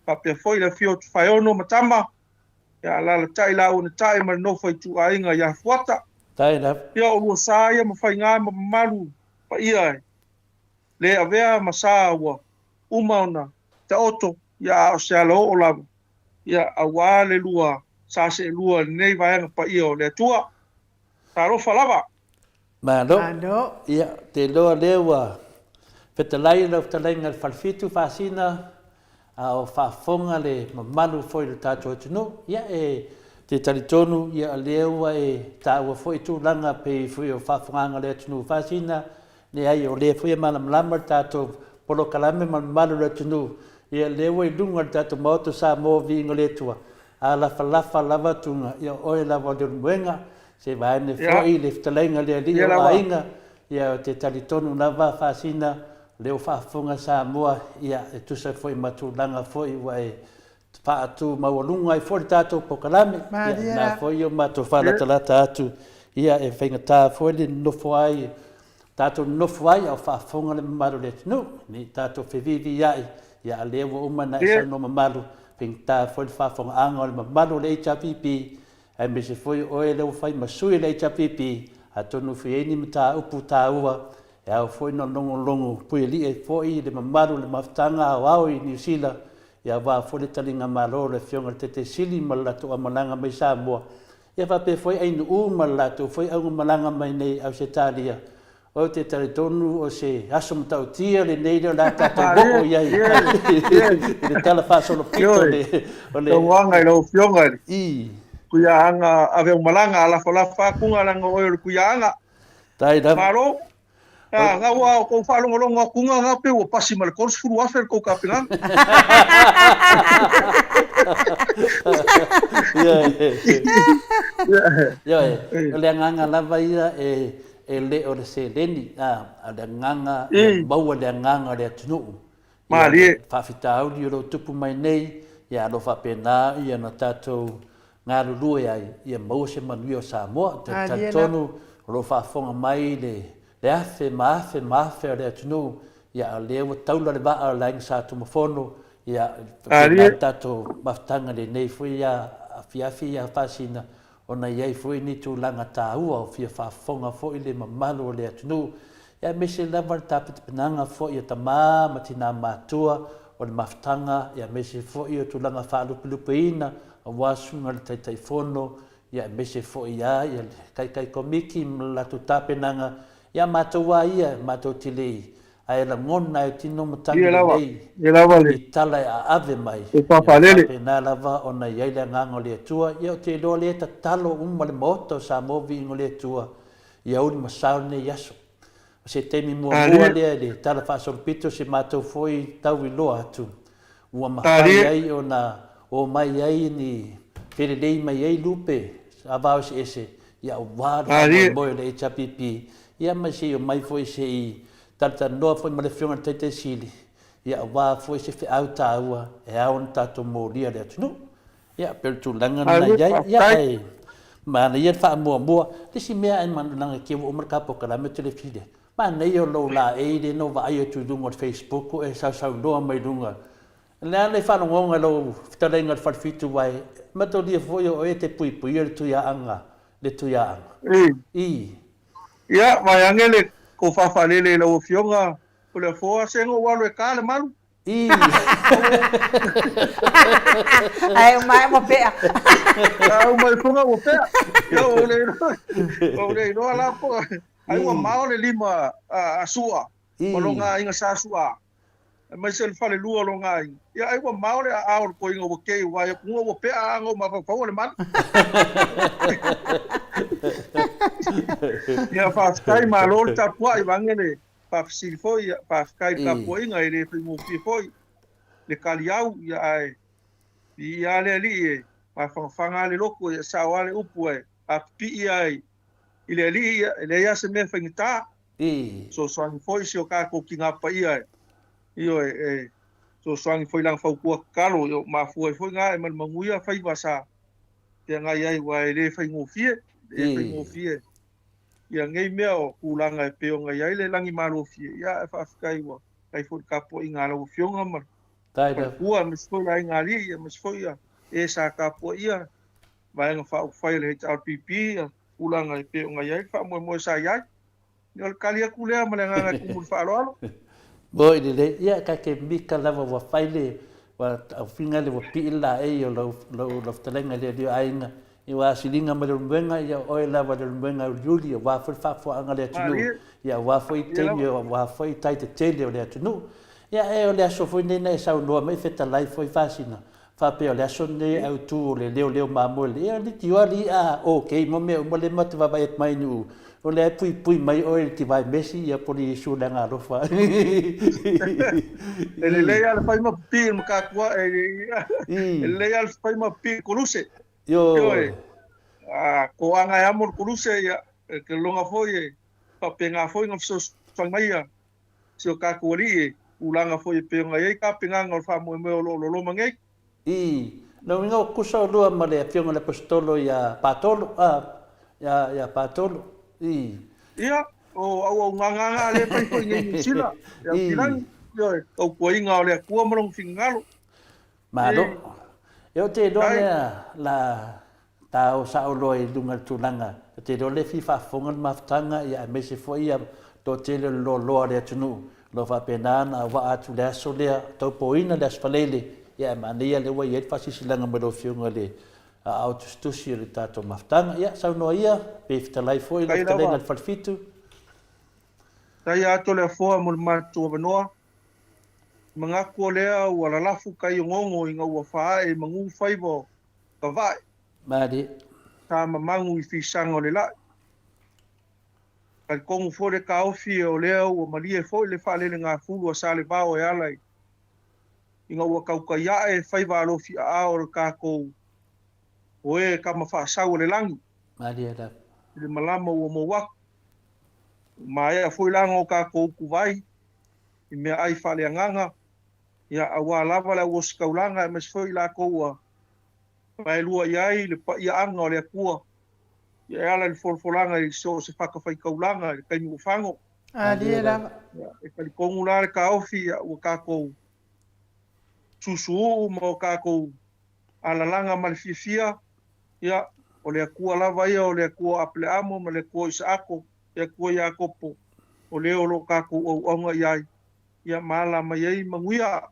faapea foi le afio o Tufaeono ma Tama, ia alaalatai laua na tae ma le nofo a ituaiga ia Fuata. Ia o lua sa ia ma faiga ma mamalu paia e le avea ma sa ua uma ona taoto, ia a o se alaoo lava, ia aua le lua sa seelua i lenei vaega paia o le Atua. Talofa lava! Malo. Malo. Ia, ou te iloa lea ua fetalai lau fetalaiga i le Falefitu Faasina, a o faafofoga le mamalu foi o le tatou atunuu. Ia, e te talitonu, ia, o lea ua e taua foi tulaga pei foi o faafofogaaga a le atunuu Faasina, leai, o lea foi e malamalama le tatou polokalame ma le mamalu o le atunuu, ia, lea ua i luga o le tatou Maota o Samoa, viiga o le Atua, a lafalafa lava tuga, ia, o oe lava o Leulumoega, Se vaeane foi le fetalaiga a le alii o aiga, ia ou te talitonu lava Faasina, o lea ua faafofoga Samoa, ia e tusa foi ma tulaga foi ua e faatu maualuga ai foi le tatou polokalame, ia lena foi o matou faalatalata atu, ia e faigata foi le nonofo ai, tatou nonofo ai a o faafofoga le mamalu o le atunuu, ne i tatou feviiviiai, ia a lea ua uma ona e saunoa mamalu, faigata foi le faafofogaaga o le mamalu o le HRPP, Aemaise foi o oe lea ua fai ma sui o le HRPP, atonu foi e i ai ni mataupu taua e ao foi ona logologo puialii ai foi le mamalu o le mafutaga aoao i Niu Sila, ia aua foi le taliga malo o le Afioga i le Taitai Sili ma le latou aumalaga mai Samoa, ia faapea foi Ainuu ma le latou foi augamalaga mai nei Ausetalia. Ou te talitonu o se aso matautia lenei lea o le a tatou oo i ai i le tala faasolopito o le... Tauaga i lau Afioga i le Tuiaaga Aveaumalaga, alafalafa atu leaga o oe o le Tuiaaga. Malo. Gau a kou faalogologo atu ga pei ua pasi ma le 30,000 le tou tapenaga. Ioe, o le agaga lava ia e E le o le seleni, a o le agaga ia maua le agaga o le atunuu. Malie. Ia faafitauli o lo o tupu mai nei, ia o lo o faapena ia ona tatou galulue ai ia maua se manuia o Samoa. Ou te talitonu O lo o faafofoga mai le le afe ma afe ma afe o le atunuu, ia a o lea ua taula le vaa o le Aiga Sa Tumafono, ia faapena le tatou mafutaga i lenei foi afiafi ia Faasina, ona e i ai foi ni tulaga taua o fia faafofoga foi le mamalu o le atunuu, ia aemaise lava le tapenapenaga foi a tama ma tina matutua o le mafutaga, ia aemaise foi o tulaga faalupelupeina aua suiga o le Taitaifono, ia aemaise foi lava le Taitai Komiti ma le latou tapenaga, ia matou lava ia matou te le i ae lagona e tino matagi lelei i tala e aave mai, ia faapena lava ona i ai le agaga o le Atua. Ia ou te iloa o lea e tatalo uma le Maota o Samoa viiga o le Atua ia uli ma sao lenei aso. O se taimi muamua lea i le Tala Faasolopito se matou foi tau iloa atu ua mafai ai ona omai ai ni felelei mai ai lupe avao eseese ia aua le faamoemoe o le HRPP ia ma se i omai foi se i talatalanoa foi ma le Afioga i le Taitai Sili ia aua foi se feau taua e ao ona tatou molia le atunuu. Ia pei o le tulaga lena i ai. Ia ae manaia le faamuamua. Le isi mea ae leaga te i ua uma le ta polokalame ou te le fesili ai, manaia o lou laei lea na ou vaai atu i luga o le facebook o e sausaunoa mai luga. O le a le faalogoga i lau fetalaiga i le Falefitu aua e mataulia foi o oe e te puipuia le Tuiaana, le Tuiaana. I. Ia, vaeane le tofa faalele i lau Afioga, o le afoa se na ou alu e ta le malu. I. Ae uma ua pea. A uma ifoga ua pea. Ia, ua le iloa, ua le iloa la po, ai ua mao le lima a Sua, ma lona aiga sa Sua, aemaise le falelua o lona aiga. Ia, ai ua mao le aao o le toeaina ua kei, aua ia kuga ua pea a na ou mafaufau o le malu. Ia, faafetai, malo le tapuai, vaeane le faafesili foi, ia, faafetai i le tapuaiga, e le faigofie foi le taliau, ia, ae viia lava le Alii e mafanafana lava le loto, ia, sao lava le upu, ae a pipii lava i le Alii, ia, e leai lava se mea faigata. Fesoasoani foi si o tatou tina paia e, ioe, e fesoasoani foi i lana fautua tatalo, ia, ua mafua ai foi ona ae ma le manuia faiva sa feagai ai, aua e le faigofie, e le faigofie ia nei mea o tulaga e pei ona i ai le lagimalofie, ia ae faafetai ua fai foi le tapuaiga a lau Afioga ma le faletua, aemaise foi le aiga alii, aemaise foi ia e sa tapuaia Vaega Faaupufai a le HRPP, ia tulaga e pei ona i ai le faamoemoe sa i ai. Ia o le tali atu lea ma le agaga e tumu i le faaaloalo. Moi lelei, ia ka ke mika lava ua fai le ua taufiga le ua pii le laei o lau lau lau fetalaiga i le alii o aiga, ia ua asiliga mai le ulumoega, ia o oe lava le ulumoega uliuli, aua foi le faafofoaga a le atunuu, ia aua foi taimi, aua foi tai tetele o le atunuu. Ia e o le aso foi lenei na e saunoa mai fetalai foi Fasina, Faapea o le aso lenei autu o le leoleo mamoe le ia litioa li a ok mo mea uma le ma te vaavaai atu mai nuu o lea e puipui mai oe i le tivae mesi ia po le Iesu le aga alofa. E lelei lava le fai ma pipii i le makatua e lelei lava le fai ma pipii i le koluse. Ioe. A toaga e amo le koluse ia e te lologa foi e faapena foi ona fesoasoani mai ia si o tatou Alii e tulaga foi e pei ona i ai tapenaga o le faamoemoe o lo o loloma nei. Ii, Na uiga o kusa olua ma le afioga i le Aposetolo ia Patolo, a, ia, ia Patolo. Ii. Ia, o auaunaga lava lea e fai foi nei i Niu Sila, i Aotearoa, ioe, tautuaina o le Atua ma Lona finagalo. Malo. E o te iloa lea la ta o sao loa i luga i le tulaga, ou te iloa lea e fia faafofoga le mafutaga ia aemaise foi ia toatele o le loaloa o le atunuu o lo o faapena ona auvaa atu i le aso lea, taupoina le Aso Faraile, ia ae manaia lea ua i ai le faasilasilaga mai lau Afioga i le aao tusitusi o le tatou mafutaga. Ia, saunoa ia, pe fetalai foi lau fetalaiga i le Falefitu. Tai atu le afoa mo le matou avanoa. Manatu o lea ua lalafu tai ogogo ina ua faaee i manu faiva o Savaii. Malie. Sa mamagu i fisaga o le lai. Talitonu foi le taofi o lea ua malie foi le faalelegafulu a Salevao e ala i ina ua tautai ae faiva alofi aao o le tatou o e tama faasau o le lagi. Malie lava. I le malama ua mou atu. Ua maea foi la ona o tatou utuvai i meaai faaleagaga, ia, aua lava le auositaulaga aemaise foi i latou ua vaelua i ai le paiaaga o le Atua. Ia e ala i le folafolaga i so o se fatafaitaulaga i le taimi ua fago. Malie lava. Ia, e talitonu la le taofi, ia, ua tatou susuuu ma o tatou alalaga ma le fiafia, ia, o le Atua lava ia, o le Atua o Apeleamo ma le Atua o Isaako, le Atua Iakopo, o le o lo o tatou auauna i ai, ia ma ala mai ai manuia.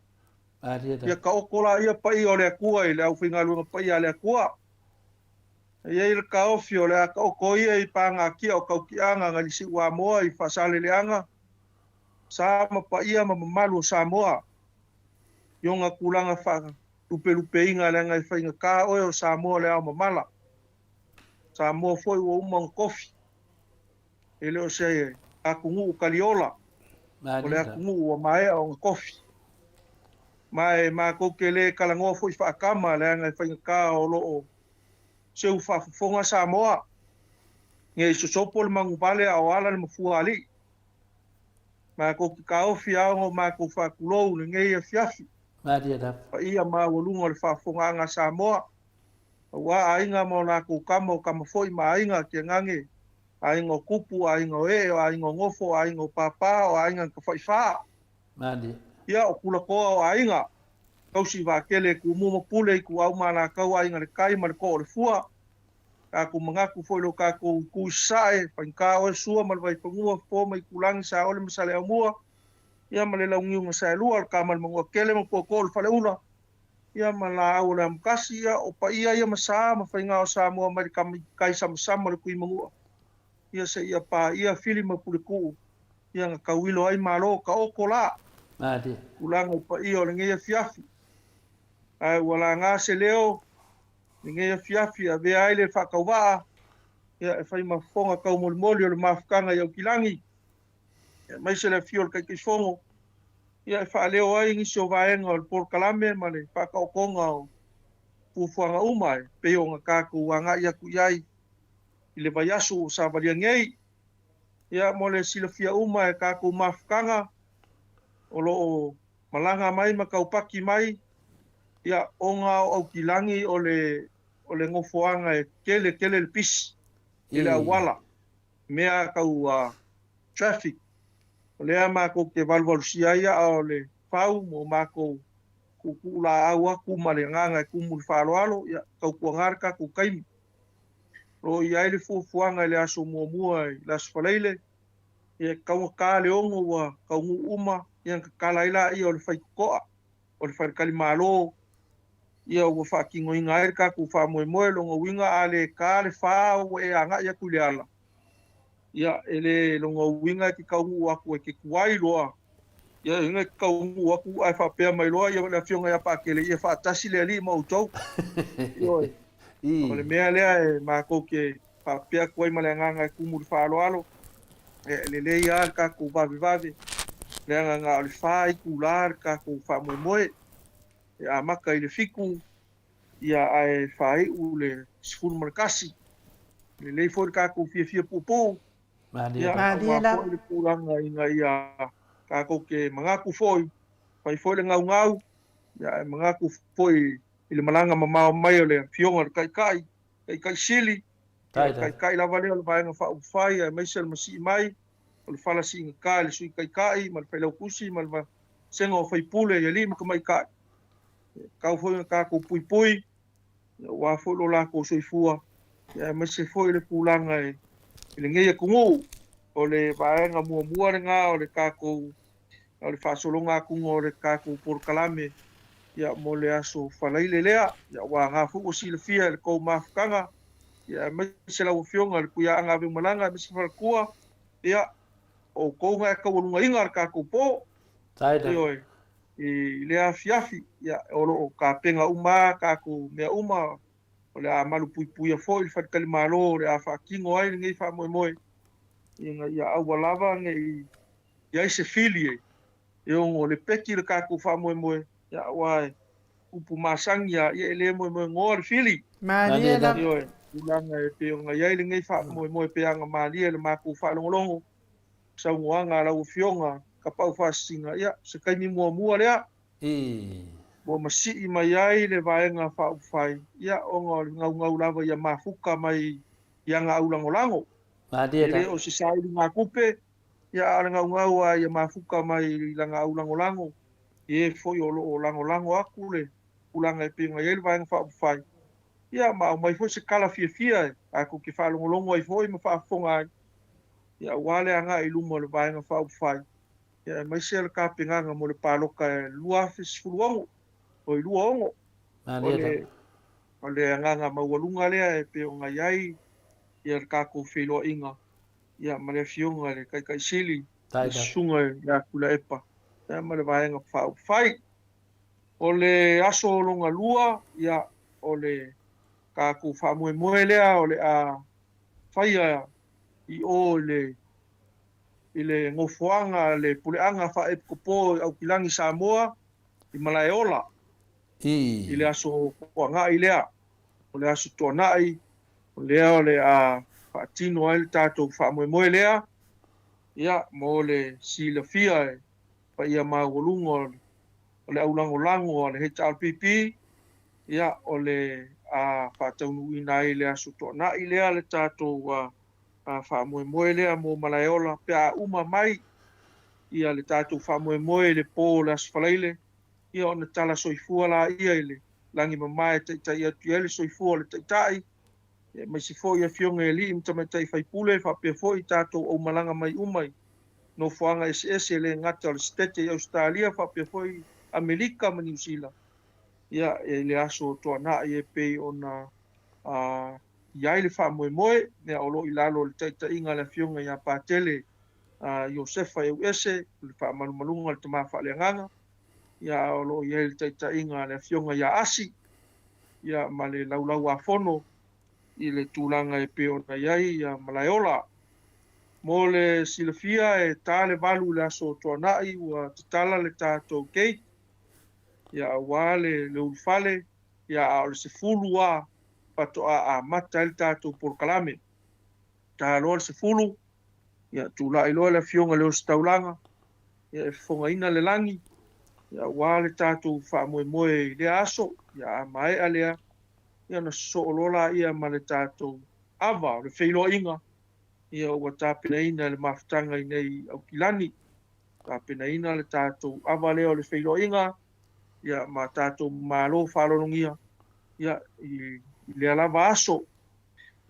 Ia taoto laia paia o le Atua i le aufaigaluega paia a le Atua. E i ai le taofi o le a taoto ia i pagatia o tautiaga nai le Siuamoa i Faasaleleaga, sa ma paia ma mamalu o Samoa i ona tulaga faalupelupeina leaga e faigata oe o Samoa le ao mamala. Samoa foi ua uma ona tofi. E le o se atunuu taliola, o le atunuu ua maea ona tofi. Ma e matou te le talanoa foi faatama leaga e faigata o lo o seu faafofoga Samoa, ne i sosopo le manuvale a o ala le mafuaalii. Matou te taofi a ona o matou faatulou i lenei afiafi. Paia maualuga o le faafofogaaga a Samoa, aua aiga ma o latou tama, o tama foi ma aiga, tainane aiga o tupu, aiga o ee, o aiga o nofo, o aiga o pāpā, o aiga na tafaifa. Ia, o tulatoa o aiga, tausi vaatele, tumua ma pule, ituau ma alataua, aiga le tai ma le too o le fua. Tatou manatu foi i lo tatou itu i sasae, faigata oe Sua ma le Vaifanua, Fofo ma Itulagi, Saole ma Saleaaumua, ia ma le Launiu na Saelua, le Tama a le Manuatele ma Tootoo o le Faleula, ia ma laau o le Amokasi, ia o paia ia ma sa ma faiga o Samoa mai le tai samasama o le Tuimanua, ia seia paia Fili ma Puletuu, ia na tauilo ai Malo taoto la. Tulaga i paia o lenei afiafi. Ae ua laga se leo i lenei afiafi e avea ai le faatauvaa, ia e fai ma fofoga taumolimoli o le mafutaga i Aukilagi, aemaise le afio o le Taitaifono, ia e faaleo ai nisi o vaega o le polokalame ma le faataotoga o fuafuaga uma e pei ona tatou agai atu i ai i le vaiaso ua savalia nei. Ia mo le silafia uma e tatou mafutaga o lo o malaga mai ma taupaki mai, ia ona o Aukilagi o le o le nofoaga e tele tele le pisi i le auala. Mea tau traffic, o lea matou te valuvalusia ai aa o le fau mo matou tuutuu laau atu ma le agaga e tumu i le faaaloalo, ia tautuaga le tatou taimi. O lo o i ai le fuafuaga i le aso muamua i le Aso Faraile, ia e taugata le 6 ua taunuu uma, ia ona tatala ai laia o le faitotoa, o le faletalimalo, ia ua faatinoina ai le tatou faamoemoe. Lona uiga a le ta le 4 ua e agai atu i le ala, ia e le lona uiga e te taunuu atu e te tuai loa, ia uiga e te taunuu atu ae faapea mai loa ia le afioga ia Pakele, ia faatasi le alii ma outou. Ioe. O le mea lea e matou te faapea atu ai ma le agaga e tumu i le faaaloalo, e lelei lava le tatou vavevave, leaga na o le 4 itula le tatou faamoemoe, e amata i le 7, ia ae faaiu le 11. Lelei foi le tatou fiafia puupuu, ia aua foi le tulaga ina ia tatou te manatu foi, fai foi le gaugau, ia ae manatu foi i le malaga mamao mai o le afioga i le Taitai, Taitai Sili, ia o le Taitai lava lea o le Vaega Faaupufai aemaise o le masii mai o le fala siigata i le Sui Taitai ma le Failautusi ma le Vasega o Faipule i alii ma tamaitai. E tatau foi ona tatou puipui aua foi lo latou soifua, aemaise foi le tulaga i lenei atunuu. O le vaega muamua lena o le tatou o le faasologa atuga o le tatou polokalame ia mo le aso Faraile lea. Ia ua aga foi ua silafia e le tou mafutaga, ia aemaise lau Afioga i le Tuiaaga Aveumalaga aemaise Faletua, ia o outou na e taualugaina le tatou po. Ioe, i lea afiafi, ia o lo o tapena uma a tatou mea uma, o le a malupuipuia foi le faletalimalo o le a faatino ai lenei faamoemoe, ina ia aua lava ne i i ai se fili e ono lepeti le tatou faamoemoe, ia aua e upu masani lava, ia e le moemoenoa le fili. Malie lava. Ioe, tulaga e pei ona i ai lenei faamoemoe pe aga malie le matou faalogologo, saunoaga a lau Afioga Tapaau Faasisina, ia, o se taimi muamua lea ua masii mai ai le Vaega Faaupufai, ia, ona o le naunau lava ia mafuta mai i aga aulagolago. Malie E lē la. o se sailiga tupe, ia a o le gaugau a ia mafuka mai i laga aulagolago i e foi o loo lagolago atu le tulaga e pei ona i ai le Vaega Faaupufai, ia ma aumai foi se tala fiafia e tatou te faalogologo ai foi ma faafofoga ai, ia aua le agai i luma o le Vaega Faaupufai, ia aemaise le tapenaga mo le palota e 2016 oi 26. O Malie la. le o le agaga maualuga lea e pei ona i ai ia le tatou feiloaiga, ia ma le afioga i le Taitaisili, Tai le la. Susuga ia Tuilaepa, ia ma le Vaega Faaupufai. O le aso lona lua, ia o le tatou faamoemoe lea o le a faia i o i le nofoaga le puleaga faaepikopo i Aukilagi Samoa i Malaeola i le aso Toanai lea. O le aso Toanai o lea o le a faatino ai le tatou faamoemoe lea, ia mo le silafia e paia maualuga o le aulagolago a le HRPP, ia o le a faataunuuina ai le aso Toanai lea le tatou faamoemoe lea mo Malaeola pe a uma mai ia le tatou faamoemoe i le po o le aso Faraile, ia ona tala soifua laia i le lagi mama e taitai atu i ai le soifua o le Taitai, aemaise foi afioga i alii ma tamaitai faipule, faapea foi tatou aumalaga mai uma i nofoaga eseese, e le gata o le Setete i Ausetalia, faapea foi Amerika ma Niu Sila, ia i le aso Toanai e pei ona i ai le faamoemoe, ia o loo i lalo o le taitaiga a le afioga ia Patele Iosefa Euese, o le faamalumaluga o le Tama Faaleagaga, ia o loo i ai le taitaiga a le afioga ia Asi, ia ma le Laulau-a-Fono i le tulaga e pei ona i ai ia Malaeola. Mo le silafia e ta le 8 i le aso Toanai ua tatala le tatou gate, ia aua le ulufale, ia a o le 10 a faatoa amata ai le tatou polokalame. Ta loa le 10, ia tulai loa le afioga i le Ositaulaga, ia e fofogaina le lagi, ia aua le tatou faamoemoe i lea aso. Ia a maea lea, ia ona sosoo loa laia ma le tatou ava o le feiloaiga, ia ua tapenaina e le mafutaga i nei Aukilani, tapenaina le tatou ava lea o le feiloaiga, ia ma tatou malo faalologia, ia i lea lava aso.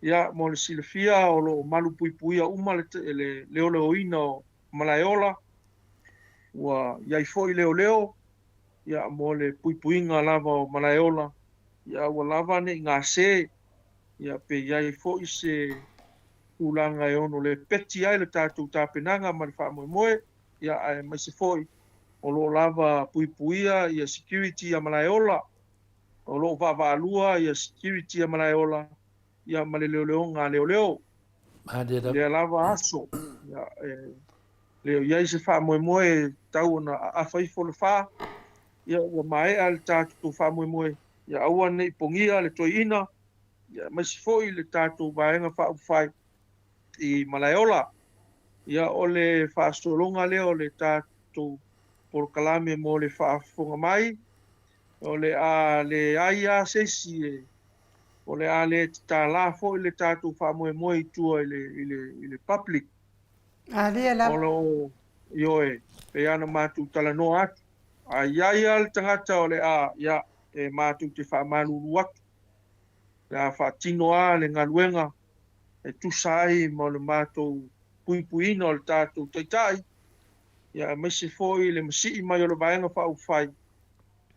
Ia mo le silafia o loo malupuipuia uma le leoleoina o Malaeola, ua i ai foi leoleo, ia mo le puipuiga lava o Malaeola, ia ua lava nei gase, ia pe i ai foi se tulaga e ono le peti ai le tatou tapenaga ma le faamoemoe, ia aemaise foi o loo lava puipuia ia security a Malaeola, o loo vaavaalua ia security a Malaeola, ia ma le leoleoga a leoleo. Malie la. Lea lava aso, ia e le o i ai se faamoemoe tau ona aafa ifo le 4, ia ua maea le tatou faamoemoe, ia aua nei pogia le toeaina, ia aemaise foi le tatou Vaega Faaupufai i Malaeola. Ia o le faasologa lea o le tatou polokalame mo le faafofoga mai, o le a leai a se isi e o le a le tatala foi le tatou faamoemoe i tua i le public. Alia la. O loo ioe pe ana matou talanoa atu, a i ai lava le tagata o le a, ia e matou te faamalulu atu, le a faatino a le galuega e tusa ai ma le matou puipuiina o le tatou Taitai, ia aemaise foi le masii mai o le Vaega Faaupufai,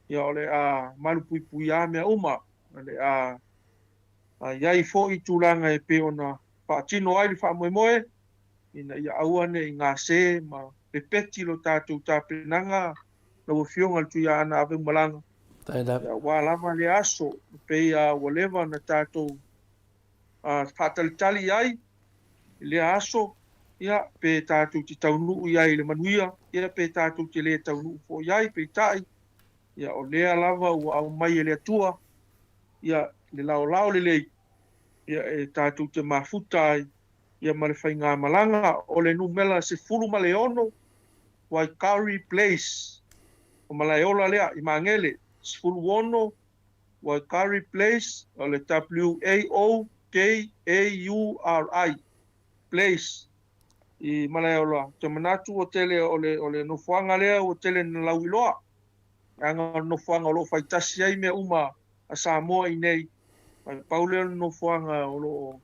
ia o le a malupuipuia a mea uma, o le a i ai foi tulaga e pei ona faatino ai le faamoemoe, ina ia aua nei gase ma pepeti lo tatou tapenaga, lau afioga i le Tuiaana Aveumalaga. Tai la. Ia aua lava le aso pei a ua leva ona tatou faatalitali ai i lea aso, ia pe tatou te taunuu i ai i le manuia, ia pe tatou te le taunuu foi ai, peitai, ia o lea lava ua aumai e le Atua, ia le laolao lelei, ia e tatou te mafuta ai, ia ma le faigamalaga. O le numera 16 Waikari Place o Malaeola lea i Magele, 16 Waikari Place, o le W A O K K-A-U-R-I Place i Malaeola. Ou te manatu ua tele o le, o le nofoaga lea ua tele ina lauiloa, leaga o le nofoaga o lo o faitasi ai mea uma a Samoa i inei, ae pau lea o le nofoaga o lo o,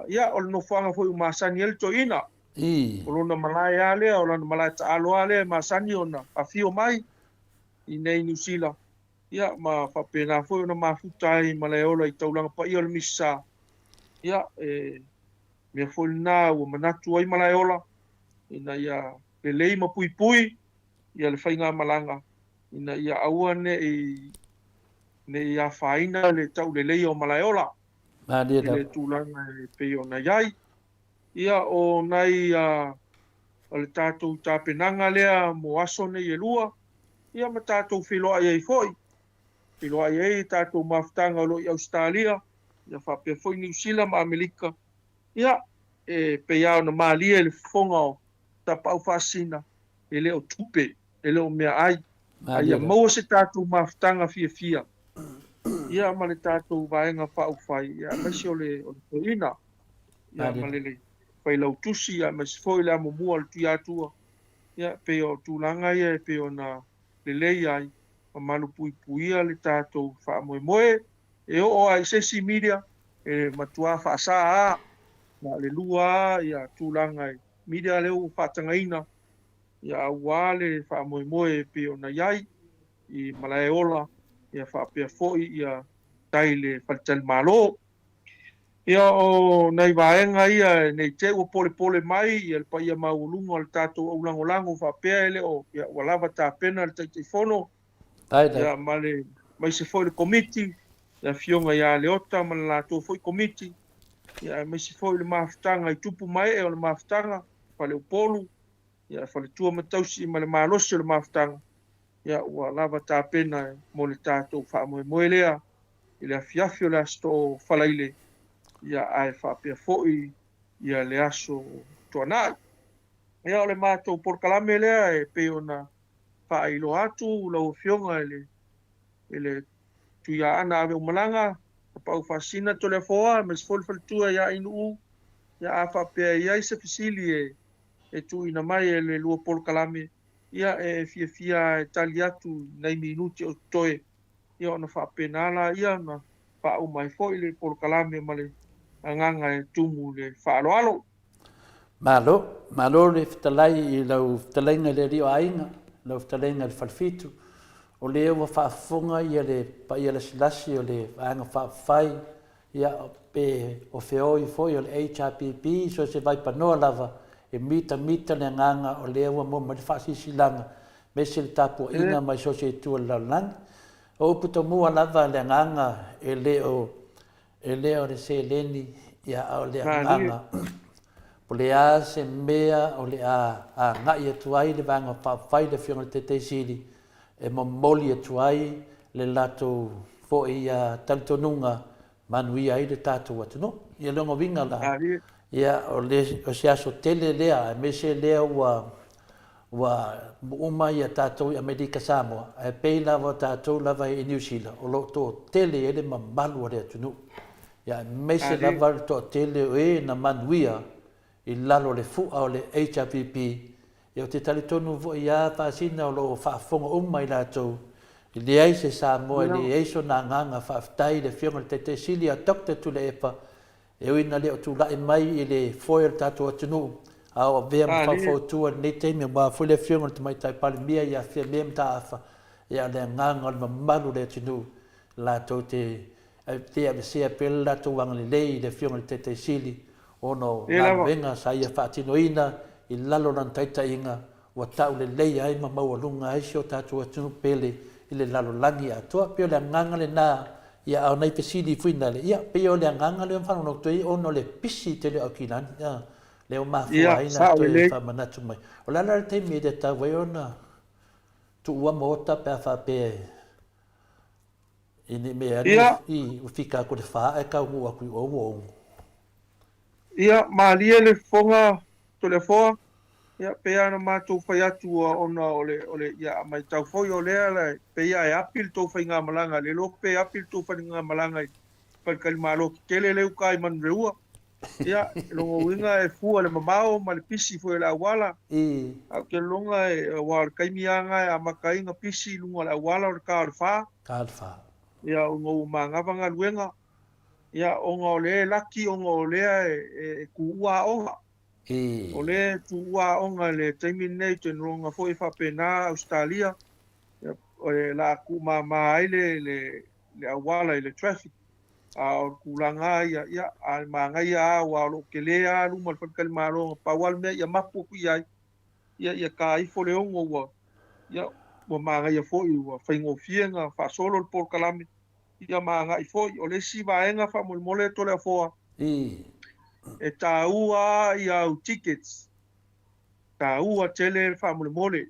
ia, o le nofoaga foi ua masani ai le toeaina. O lona malae lava lea, o lana malae taalo lava lea e masani ona afio mai i inei i Niu Sila, ia, ma faapena foi ona mafuta ai i Malaeola i taulaga paia o le Misasa. Ia, e mea foi lena ua manatu ai Malaeola ina ia lelei ma puipui ia le faigamalaga ina ia aua ne i ne i afaina le tauleleia o Malaeola Malie i le lava. tulaga e pei ona i ai. Ia, o nai a o le tatou tapenaga lea mo aso nei e lua, ia ma tatou feiloai ai foi, feiloai ai i tatou mafutaga o lo o i Ausetalia, ia faapea foi Niu Sila ma Amerika, ia, e pei lava ona malie le fofoga o Tapaau Faasisina, e le o tupe, e le o meaai, a Malie ia lava. maua se tatou mafutaga fiafia, ia ma le tatou Vaega Faaupufai, ia aemaise o le o le toeaina, ia Malie ma lava. le Failautusi, ia aemaise foi le amomua o le Tuiatua, ia e pei o tulaga ia e pei ona lelei ai ma malupuipuia le tatou faamoemoe e oo lava i se isi media e matua faasa lava, na o le lua lava ia tulaga i media lea ua faatagaina, ia aua le faamoemoe e pei ona i ai i Malaeola, ia faapea foi ia tai le faletalimalo. Ia o nai vaega ia ne i te i ua polepole mai ia le paia maualuga o le tatou aulagolago faapea e le o ia ua lava tapena le Taitaifono Ai lava. ia ma le aemaise foi le Komiti, le Afioga ia Leota ma le latou foi Komiti, ia aemaise foi le mafutaga i tupu ma ee o le mafutaga, Faleupolu, ia faletua ma tausi ma le malosi o le mafutaga, ia ua lava tapena mo le tatou faamoemoe lea i le afiafi o le Aso Toofalaile, ia ae faapea foi ia le Aso Toonai. Ia o le matou polokalame lea e pei ona faailoa atu lau Afioga i le i le Tuiaana Aveumalaga, Tapaau Faasisina Toleafoa, aemaise foi le faletua ia Ainuu, ia a faapea e i ai se fesili e e tuuina mai e le lua polokalame, ia e fiafia e tali atu i nai minute o totoe, ia ona faapena laia ona faauma ai foi le polokalame ma le agaga e tumu i le faaaloalo. Malo, malo le fetalai i lau fetalaiga i le alii o aiga, lau fetalaiga i le Falefitu. O lea ua faafofoga ia le paia lasilasi o le Vaega Faaupufai, ia pe o feoi foi o le HRPP, so o se vaipanoa lava e mitamita le agaga o lea ua maua mai le faasilasilaga aemaise le tapuaiga mai so o se itu o le lalolagi. O upu tomua lava le agaga e le o E le o le seleni, ia, a o le agaga. Po o le a se mea o le a agai atu ai le Vaega Faaupufai i le Afioga i le Taitai Sili e momoli atu ai le latou foi talitonuga manuia ai le tatou atunuu. Ia, lona uiga la, ia, o le, o se aso tele lea, aemaise lea ua Ua uma ia tatou i Amerika Samoa, ae pei lava o tatou lava i Niu Sila, o lo o toatele ai le mamalu o le atunuu. Ia aemaise lava le toatele o e na manuia i lalo o le fua o le HRPP. Ia ou te talitonu foi a Faasina o lo o faafofoga uma i latou, e leai se Samoa e leai sona agaga faafetai i le Afioga i le Taitai Sili a Doctor Tuilaepa E ui ina le o tulai mai i le foe o le tatou atunuu, a o avea ma faufautua i lenei taimi aua foi le Afioga i le Tamaitai Palemia ia Fiame Mataafa, ia o le agaga o le mamalu o le atunuu latou te le aveesea pea le latou agalelei i le Afioga i le Taitai Sili ona o galuega sa ia faatinoina i lalo o lana taitaiga ua tauleleia ai ma maualuga ai si o tatou atunuu pele i le lalolagi atoa. Pei o le agaga lena, ia, a o nai fesili fuinale, ia, pei o le agaga lea ua faalogologo ai ona o le pisi tele o Aukilani, a, lea ua mafua ai na toe faamanatu mai. O le a la le taimi e tatau ai ona tuua maota pe a faapea i ne i mea ane ua fika atu i le fa ae taunuu atu i o ua ono. Ia, malie le fofoga Toleafoa, ia, pei lava ona matou fai atu ona o le, o le, ia, a matau foi o lea la, pei lava e api le tou faigamalaga, le iloa pe api le tou faigamalaga i, Faletalimalo tetele lea i uta i Manuleua. Ia, o lona uiga e fua le mamao ma le pisi foi o le auala. Ae ou te lagona aua o le taimi lava lena e amata ai ona pisi i luga o le auala o le ta o le fa. Ta o le fa. Ia, ona ua manava galuega. Ia, ona o lea e laki ona o lea e tuua aoga. O lea e tuua aoga i le taimi lenei, ou te lagona foi e faapena Ausetalia, ia, o le a tuumama ai le auala i le traffic. A o le tulaga lava ia, ia, a manaia lava aua o lo o tele lava luma o le faletalimalo, na pau lava le mea ia mapu atu i ai, ia, ia ta ifo le ono ua, ia, ua manaia foi, ua faigofie ona faasolo le polokalame, ia ma agai foi. O le isi vaega faamolemole Toleafoa, e taua lava ia au tickets, taua tele faamolemole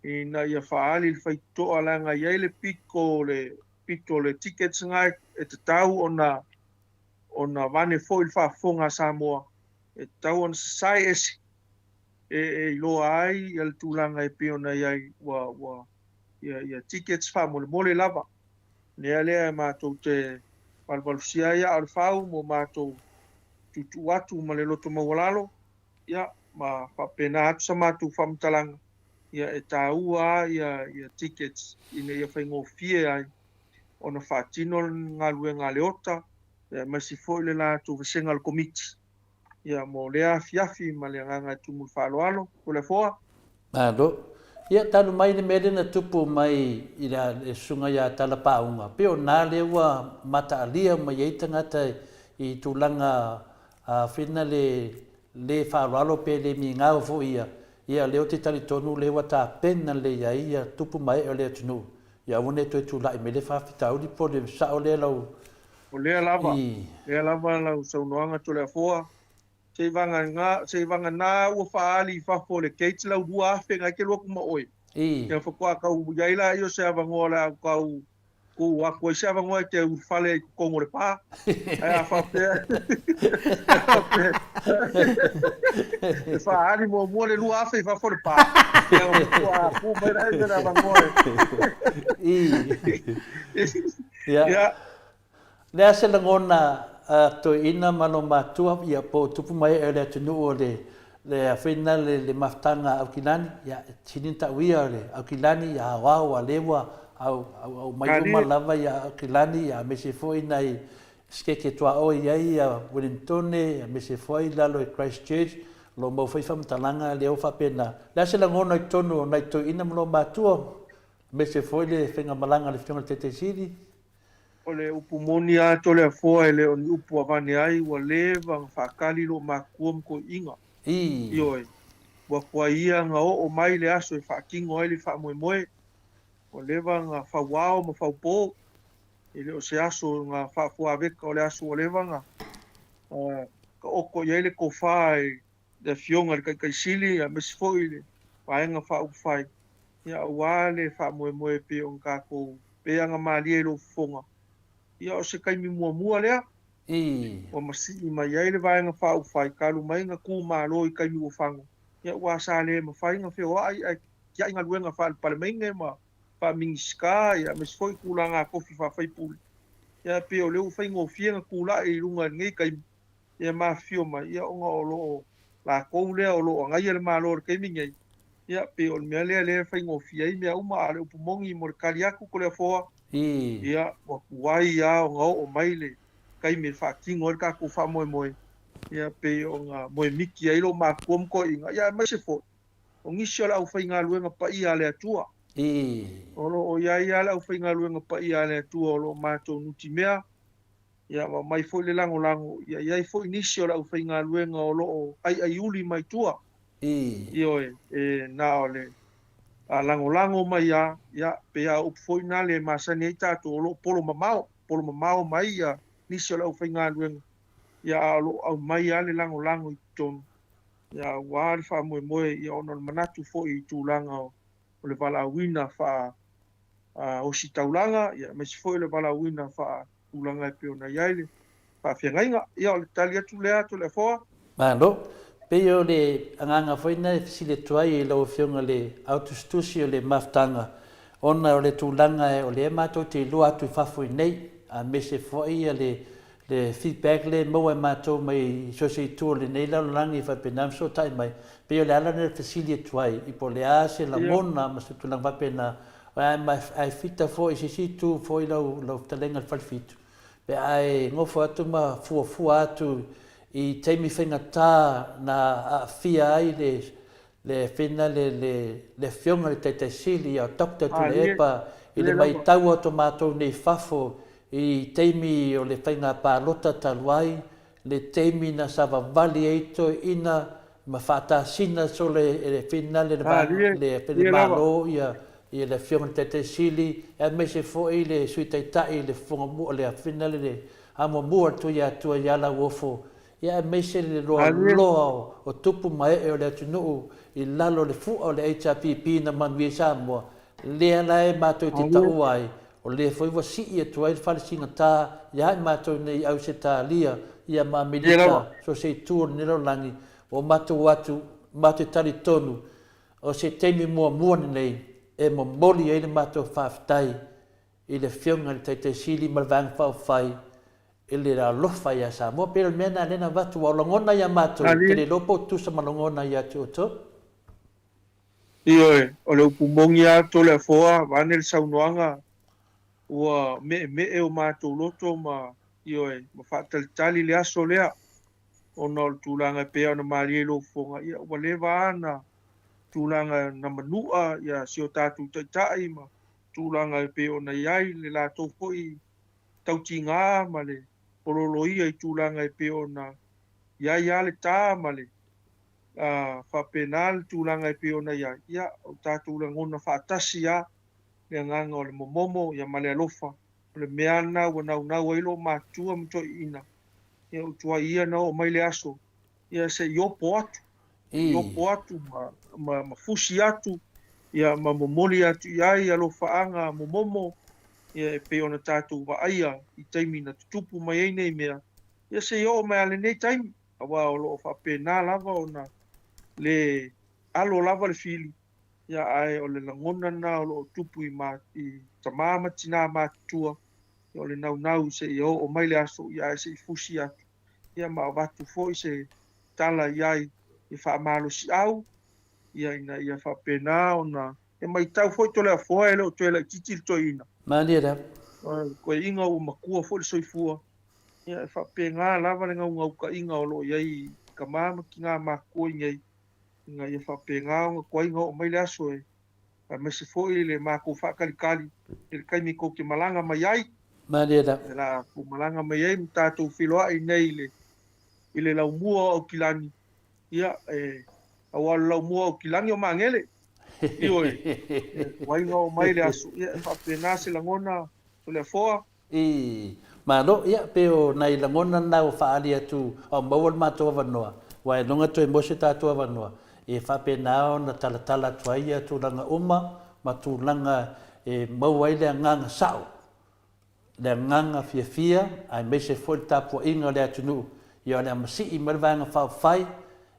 ina ia faaali le faitotoa leaga e i ai le pito o le pito o le tickets na e tatau ona ona avane foi le faafofoga a Samoa, e tatau ona sasae ese e e iloa ai ia le tulaga e pei ona i ai ua ua ia ia tickets faamolemole lava. Lea lea e matou te valuvalusia ai aa o le fau mo matou tuutuu atu ma le loto maualalo, ia ma faapena atu sa matou faamatalaga, ia e taua lava ia ia tickets ina ia faigofie ai ona faatino le galuega a le ota, ia aemaise foi le latou vasega o le Komiti. Ia mo lea afiafi ma le agaga e tumu i le faaaloalo. Toleafoa. Malo. Ia, talu mai le mea lea na tupu mai i le susuga ia Talapaaunga, pei o na lea ua mataalia mai ai tagata i tulaga whina le le faaaloalo pe le migao foi ia, ia lea ou te talitonu lea ua tapena lelei ai ia tupu ma ee o le atunuu, ia aua ne i toe tulai mai le faafitauli po o le sao lea lau O lea lava, lea lava lau saunoaga Toleafoa, seivagana ua faaali i fafo o le gate lau 2000 na e te alu atu ma oe, ia faatoa tau i ai laia o se avanoa o le a tau tuu atu ai se avanoa e te ulufale ai i totonu o le pa. Ae a faapea, a faapea e faaali muamua le 2000 i fafo o le pa, ia ona faatoa tuu mai laia o le avanoa e. Ia. Le a se lagona a toeaina ma lo matua ia po o tupu ma ee o le atunuu o le le afena le le mafutaga a Aukilani ia e sili na tau ia o le Aukilani ia aoao a lea ua au au au mai uma lava ia Aukilani ia aemaise foi nai sikeke tuaoi i ai ia Wellingtone aemaise foi lalo i Christchurch o lo o mau foi faamatalaga lea ua faapena. Le a se lagona i totonu o nai toeaina ma lo matua aemaise foi le faigamalaga a le Afioga i le Taitaisili? O le upu moni a Toleafoa e le o ni upu avane ai, ua leva na faatali loo matua ma toeaiina. Ioe, ua tuai ia na oo mai le aso e faatino ai le faamoemoe. Ua leva na fauao ma faupo. E le o se aso na faafuaveka o le aso ua leva na taoto i ai le tofa i le Afioga i le Taitaisili aemaise foi le Vaega Faaupufai, ia aua le faamoemoe e pei ona tatou peaga malie i lou fofoga. Ia o se taimi muamua lea ua masii mai ai le Vaega Faaupufai talu mai na tu malo i taimi ua fano, ia aua sa le mafai na feoai ae tiai galuega faale-Palemene ma faa-Minisita ia aemaise foi tulaga tofi faa-faipule. Ia e pei o lea ua faigofie na tulai i luga i lenei taimi ia ma afifio mai, ia ona o lo o latou lea o lo o agaia le Malo i le taimi nei, ia pei o le mea lea lea e faigofie ai mea uma, a o le upu moni mo le tali atu Toleafoa, ia ua tuai lava ona oo mai le taimi e faatino ai le tatou faamoemoe, ia pei ona moemiti ai lou matua ma toeaiina, ia aemaise foi o nisi o le aufaigaluega paia a le Atua. O lo o i ai lava le aufaigaluega paia a le Atua o lo o matou nutimea, Ia, ua aumai foi le lagolago, ia i ai foi nisi o le aufaigaluega o lo o aiaiuli mai tua. Ioe, e na o le lagolago mai lava, ia, pei lava o upu foi na le masani ai tatou, o lo o polo mamao, polo mamao mai ia nisi o le aufaigaluega, ia, a o lo o aumai lava le lagolago i totonu, ia, aua le faamoemoe, ia, ona o le manatu foi i tulaga o le valaauina faa ositaulaga, ia, aemaise foi o le valaauina faa tulaga e pei ona i ai le faafeagaiga. Ia, o le tali atu lea Toleafoa. Malo. Pei o le agaga foi lena e fesili atu ai i lau Afioga i le Autusitusi o le Mafutaga, ona o le tulaga o lea matou te iloa atu i fafo i nei. Aemaise foi le le feedback lea e maua e matou mai so o se itu o lenei lalolagi e faapena ona fesootai mai. Pei o le ala lena e fesili atu ai i po o le a se lagona ma se tulaga faapena, ae fita foi i se isi itu foi lau lau fetalaiga i le Falefitu, pe a e nofo atu ma fuafua atu i taimi faigata na aafia ai le le fina le le le afioga i le Taitai Sili ia Doctor Tuilaepa i le maitau atu a matou nei fafo i taimi o le faiga palota talu ai, le taimi na savavali ai toeaiina ma faatasina solo e le fina le le le Malo ia ia le afioga i le Taitai Sili aemaise foi le Sui Taitai le Fofoga Mua le afina le Amomua le Tuiatua ia Lauofo ia aemaise le loaloa o tupu ma ee o le atunuu i lalo o le fua o le HRPP na manuia ai Samoa, lea la e matou te taua ai, o lea foi ua sii atu ai le fale sigatā ia i matou nei i Ausetalia ia ma Amerika, so o se itu o lenei lalolagi, ua matou o atu, matou te talitonu, o se taimi muamua lenei e momoli ai le matou faafetai i le Afioga i le Taitai Sili ma le Vaega Faaupufai i le alofa ia Samoa. Pei o le mea lena lea na avatu, aua o lagona ia matou, ou te le iloa po o tutusa ma lagona ia te outou. Ioe, o le upu moni lava Toleafoa, vaeane le saunoaga, ua meemee o matou loto ma, ioe, ma faatalitali le aso lea, ona o le tulaga e pei ona malie i lou fofoga, ia ua leva lava na tulaga na manua ia si o tatou Taitai ma tulaga e pei ona i ai le latou foi tautiga ma le pololoia i tulaga e pei ona i ai lava le ta ma le faapena le tulaga e pei ona i ai, ia, o tatou lagona faatasi lava le agaga o le momomo ia ma le alofa. O le mea lava lena ua naunau ai loo matua ma toeaiina, ia ua tuai ia ona oo mai le aso, ia se i opo atu, i opo atu ma, ma, ma fusi atu, ia ma momoli atu i ai alofaaga momomo, ia e pei ona tatou vaaia i taimi na tutupu mai ai nei mea, ia se i oo mai lava lenei taimi, aua o lo o faapena lava ona le alo lava le fili, ia ae o le lagona lena o lo o tupu i, ma, i tama ma tinā matutua, ia o le naunau seia oo mai le aso, ia ae se i fusi atu, ia ma avatu foi se tala i ai i faamalosiau, ia ina ia faapena ona e matau foi Toleafoa e le o toe laitiiti le toeaina. Malie lava. O le toeaina ua matua foi le soifua, ia e faapena lava le naunautaiga o lo o i ai i tama ma tina matutua i nei, ina ia faapena ona toeaina oo mai le aso e aemaise foi le matou faatalitali i le taimi tou te malaga mai ai. Malie lava. E la tou malaga mai ai ma tatou feiloai nei i le i le laumua o Aukilani, ia, e, aua o le laumua o Aukilani o Magele. Ioe, e tuai ona oo mai le aso, ia, e faapena se lagona, Toleafoa. I, Malo, ia, pei o nai lagona na ua faaali atu a o maua le matou avanoa, aua e loga toe maua se tatou avanoa, e faapena ona talatala atu ai ia tulaga uma ma tulaga e maua ai le agaga sao le agaga fiafia aemaise foi le tapuaiga o le atunuu, ia o le a masii mai le Vaega Faaupufai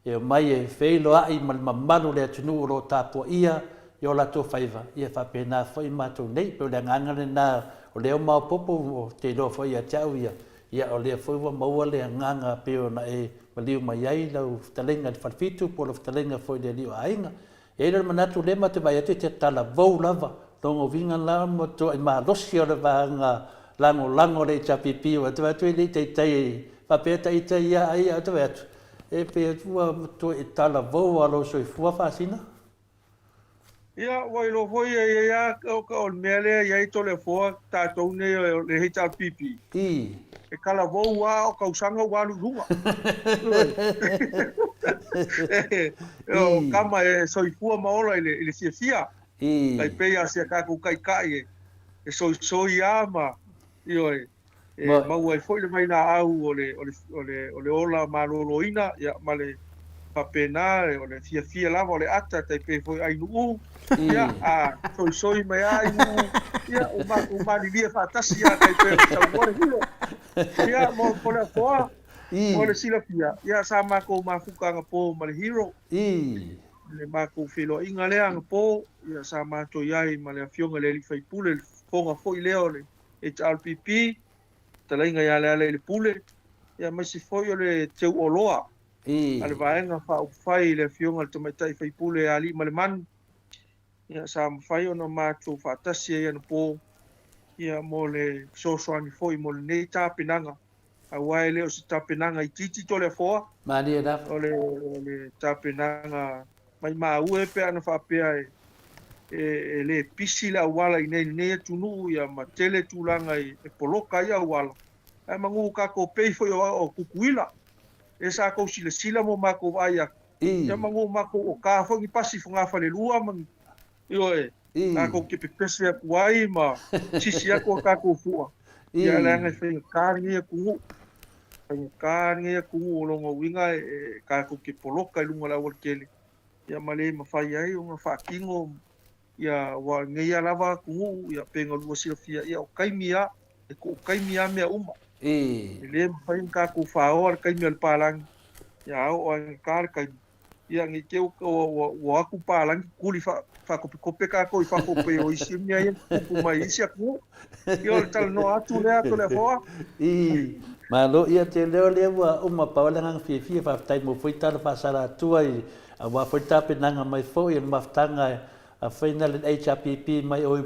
e omai e feiloai ma le mamalu o le atunuu o lo o tapuaia i o latou faiva, ia faapena foi matou nei. Pei o le agaga lena o lea ua maopoopo ou te iloa foi ia te au ia, ia o lea foi ua maua le agaga pei ona e maliu mai ai lau fetalaiga i le Falefitu po o lau fetalaiga foi i le Alii o Aiga. E i ai le manatu lea ma te vaai atu e te talavou lava lona uiga la matuai malosi o le vaega lagolago o le HRPP aua te vaai atu e le i taitai faapea ta ita ia ai ae te vaai atu e pei ua matuai talavou lava lou soifua Faasina. Ia, ua iloa foi e i ai lava o le mea lea e i ai Toleafoa tatou nei o le HRPP. I. E talavou lava o tausaga ua alu i luga. O tama e soifua ma ola i le fiafia. Tai pei lava si a tatou taitai e soisoi lava ma, ioe, e maua ai foi le vailaau o le ola maloloina ma le faapena o le fiafia lava o le ata tai pei foi Ainuu, ia, a soisoi mai lava Ainuu, ia, ua matou malilie faatasi lava tai pei ona saunoa le hilo. Ia, mo Toleafoa, mo le silafia, ia, sa matou mafuta anapo ma le hero. Le matou feiloaiga lea anapo, ia, sa matou i ai ma le Afioga i le Alii Faipule, le fofoga foi lea o le HRPP. Fetalaiga ia Lealailepule, aemaise foi o le teuoloa a le Vaega Faaupufai i le Afioga i le Tamaitai Faipule ia Aliimalemanu, sa mafai ona matou faatasi ai anapo mo le fesoasoani foi mo lenei tapenaga, aua e le o se tapenaga itiiti Toleafoa, Malie lava. O le tapenaga maimau e pe ana faapea e le pisi le auala i inei i lenei atunuu ma tele tulaga e poloka ai auala, ae manu tatou pei foi o Tutuila, lea sa tou silasila ma o matou vaai atu, manu matou oka foi ni pasi fogafalelua ma ni, ioe, tatou te pepese atu ai ma sisi atu a tatou fua, leaga e faigata lenei atunuu, faigata lenei atunuu. O lona uiga e tatou te poloka i luga o le aualatele, ma le mafai ai ona faatino, aua o lenei lava atunuu, pei ona lua silafia, o taimi lava, e tuu taimi lava mea uma. E le mafai ona tatou faoa le taimi o le palagi, a oo lava ina ta le taimi, ne i te i ua o atu palagi tuli faakopikope tatou i fafo pei o isi mea ia e tutupu mai i isi atunuu. O le talanoa atu lea Toleafoa. Malo, ia te leo lea ua uma, pau le agaga fiafia, faafetai mo foi tala faasalatua i aua foi le tapenaga mai foi o le mafutaga a faina le HRPP mai o i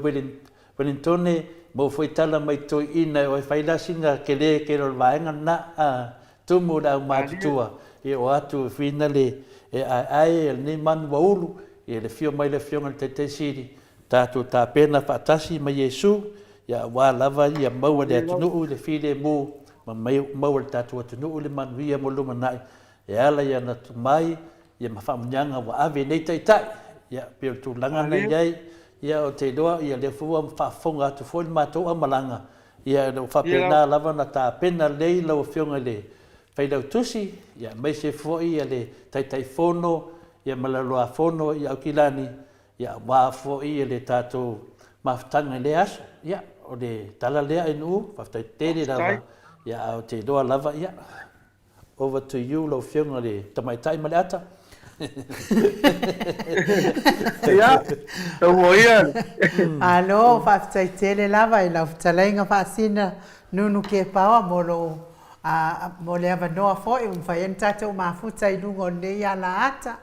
Wellingtone, mo foi tala mai toeaiina e o e fai la sina kele kele o le vaega lena a tumu le au matutua e o atu e fina le e aeae e lenei manu ua ulu e le fio mai le afioga i le Taitai Sili tatou tapena faatasi ma Iesu ia aua lava ia maua le atunuu i le filemu ma maua le tatou atunuu le manuia mo le lumanai e ala i ana tomai ia ma faamanuiaga ua ave i nei taitai. Ia, pei o le tulaga lena e i ai, ia, ou te iloa, ia, lea foi ua faafofoga atu foi le matou aumalaga, ia, o lo o faapena lava ona tapena lelei lau Afioga i le Failautusi, ia, aemaise foi ia le Taitaifono, ia, ma le Laulau-a-Fono i Aukilani, ia, aua foi le tatou mafutaga i lea aso. Ia, o le tala lea Ainuu, faafetai tele lava, ia, ae ou te iloa lava, ia, Over to you lau Afioga i le Tamaitai ma le ata. Ia, taua ia. Malo, faafetai tele lava i lau fetalaiga Faasina Nunu Kepaoa mo lou mo le avanoa foi ua mafai ai ona tatou mafuta i luga o lenei alaata,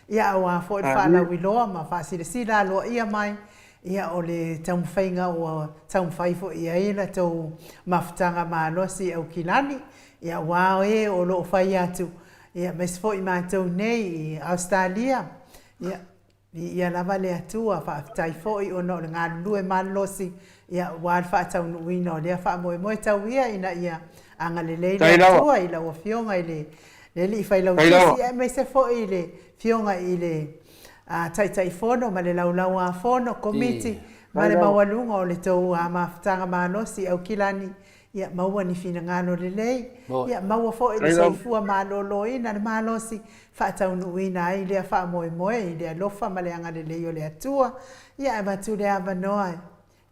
ia aua foi le faalauiloa ma faasilasila aloaia mai Ia, o le taumafaiga ua taumafai foi i ai la tou mafutaga malosi i Aukilani, ia aua e o lo o fai atu, ia aemaise foi matou nei i Ausetalia, ia, viia lava le Atua, faafetai foi ona o le galulue malolosi, ia aua le faataunuuina o lea faamoemoe tau ia ina ia agalelei le Atua i lau Afioga i le Alii Failautusi, aemaise foi i le Afioga i le Taitaifono ma le Laulau-a-Fono, Komiti, ma le maualuga o le tou mafutaga malosi Aukilani, ia maua ni finagalo lelei, ia maua foi le soifua maloloina, le malosi, faataunuuina ai lea faamoemoe i le alofa ma le agalelei o le Atua. Ia avatu le avanoa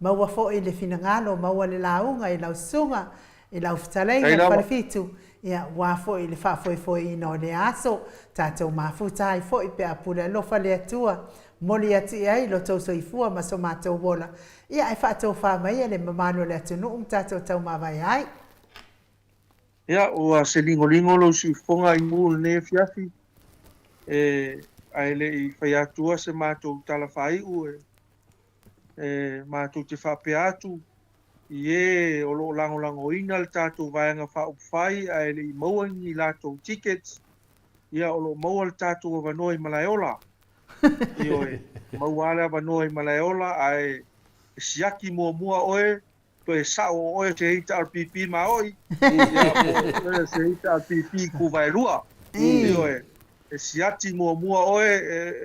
Maua foi le finagalo, maua le lauga i lau susuga, i lau fetalaiga i le Falefitu, ia, aua foi le faafoefoeina o lea aso, tatou mafuta ai foi pe a pule alofa le Atua, momoli atu i ai lo tou soifua ma so matou ola, ia ae faatofa maia le mamalu o le atunuu ma tatou taumavae ai. Ia, ua se ligoligo lou siufofoga i mu i lenei afiafi, e, ae le i fai atua se matou tala faaiu e, E matou te faapea atu i ē o lo o lagolagoina le tatou Vaega Faaupufai ae le i maua ni latou tickets, ia o lo o maua le tatou avanoa i Malaeola. Ioe, maua lava le avanoa i Malaeola ae siaki muamua oe Toe sao o oe se HRPP maoi, ia po o oe se HRPP Kuvaelua. Ioe, e siati muamua oe,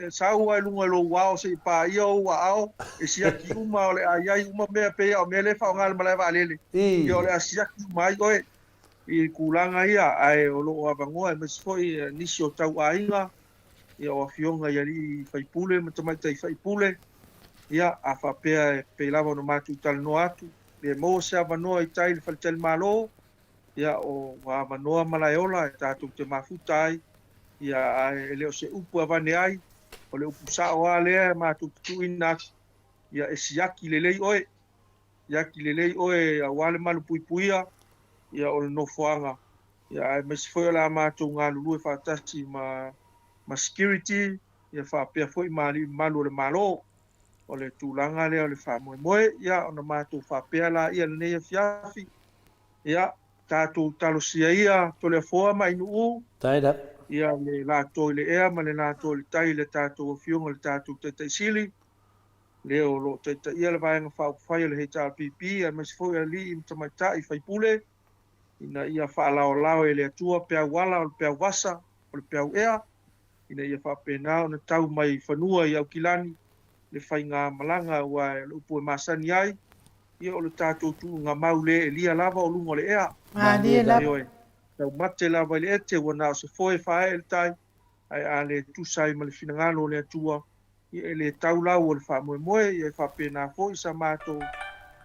e sau lava i luga i lou ao se i paia ou aao, e siaki uma o le a i ai uma mea pei lava o mea lea e faaaoga e le malae vaalele. Ia o le a siaki uma ai oe i tulaga ia, ae o lo o avanoa aemaise foi nisi o tauaiga, ia o afioga i alii faipule ma tamaitai faipule, ia, a faapea e pei lava ona matou talanoa atu, pe maua se avanoa i tai i le faletalimalo, ia, o avanoa malaeola e tatou te mafuta ai, ia, ae e le o se upu e avane ai, o le upu sao lava lea e matou te tuuina atu, ia, e siaki lelei oe, siaki lelei oe aua le malupuipuia, ia o le nofoaga, ia aemaise foi o le a matou galulue faatasi ma ma security, ia faapea foi ma alii mamalu o le Malo. O le tulaga lea o le faamoemoe, ia ona matou faapea laia i lenei afiafi, ia tatou talosia ia Toleafoa ma Ainuu, ia le lato i le ea ma le lato i le tai i le tatou Afioga i le tatou Taitai Sili, le o lo o taitaia le Vaega Faaupufai o le HRPP, aemaise foi alii ma tamaitai faipule, ina ia faalaolao e le Atua peau ala o le peau vasa, o le peau ea, ina ia faapena ona tau mai i fanua i Aukilani le faigamalaga, aua o le upu e masani ai, ia o le tatou tuugamau le elia lava o luga o le ea. Malie lava. Ioe, taumate lava i le ete, ua na o se foe faaee le tai, ae a le tusa ai ma le finagalo o le Atua, ia e le tau lau o le faamoemoe, ia e faapena foi sa matou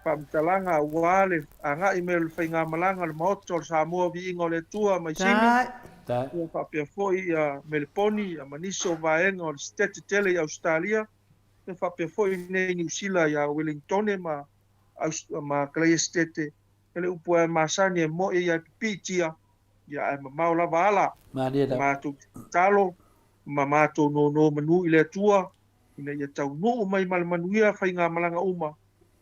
faamatalaga aua le agai mai o le faigamalaga o le Maota o Samoa Viiga o le Atua mai Sini, ia faapea foi ia Meleponi ia ma nisi o vaega o le Setete tele i Ausetalia, ia faapea foi iinei i Niu Sila ia Welingtone ma ma Kalaiesetete, ia le upu lava e masani e moe ia e pipiitia, ia ae mamao lava ala. Matou te tatalo ma matou nonomanu i le Atua, ina ia taunuu mai ma le manuia faigamalaga uma,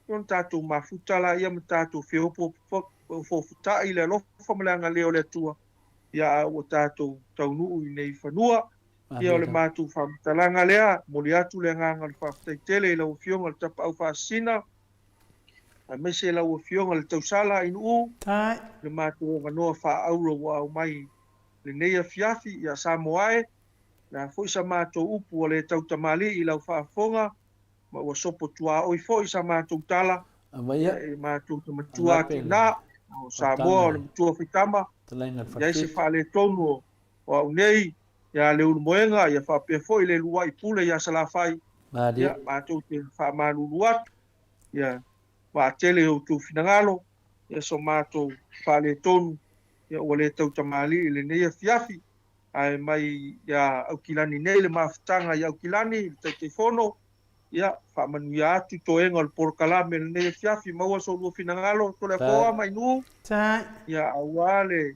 ia ona tatou mafuta laia ma tatou feofoofuta'i i le alofa ma le agalelei o le Atua, ia a ua tatou taunuu i nei fanua. Ia o le matou faamatalaga lea, momoli atu le agaga o le faafetai tele i lau Afioga i le Tapaau Faasisina, aemaise lau Afioga i le Tausala Ainuu, i le matou avanoa faaauro ua aumai lenei afiafi, ia Samoa e, le a foi sa matou upu ua le tautamalii i lau faafofoga, ma ua sopo tuaoi foi sa matou tala, ia e matou te matua atu i ina, o Samoa o le matua faitama, i ai se faaletonu o au nei, ia Leulumoega, ia faapea foi le lua'i pule ia Salafai, ia matou te faamalulu atu, ia vaatele i outou finagalo, ia so matou faaletonu, ia ua le tautamalii i lenei afiafi, ae mai ia Aukilani nei le mafutaga i Aukilani i le Taitaifono, ia faamanuia atu toega o le polokalame i lenei afiafi, maua so lua finagalo, Toleafoa ma Ainuu, ia aua le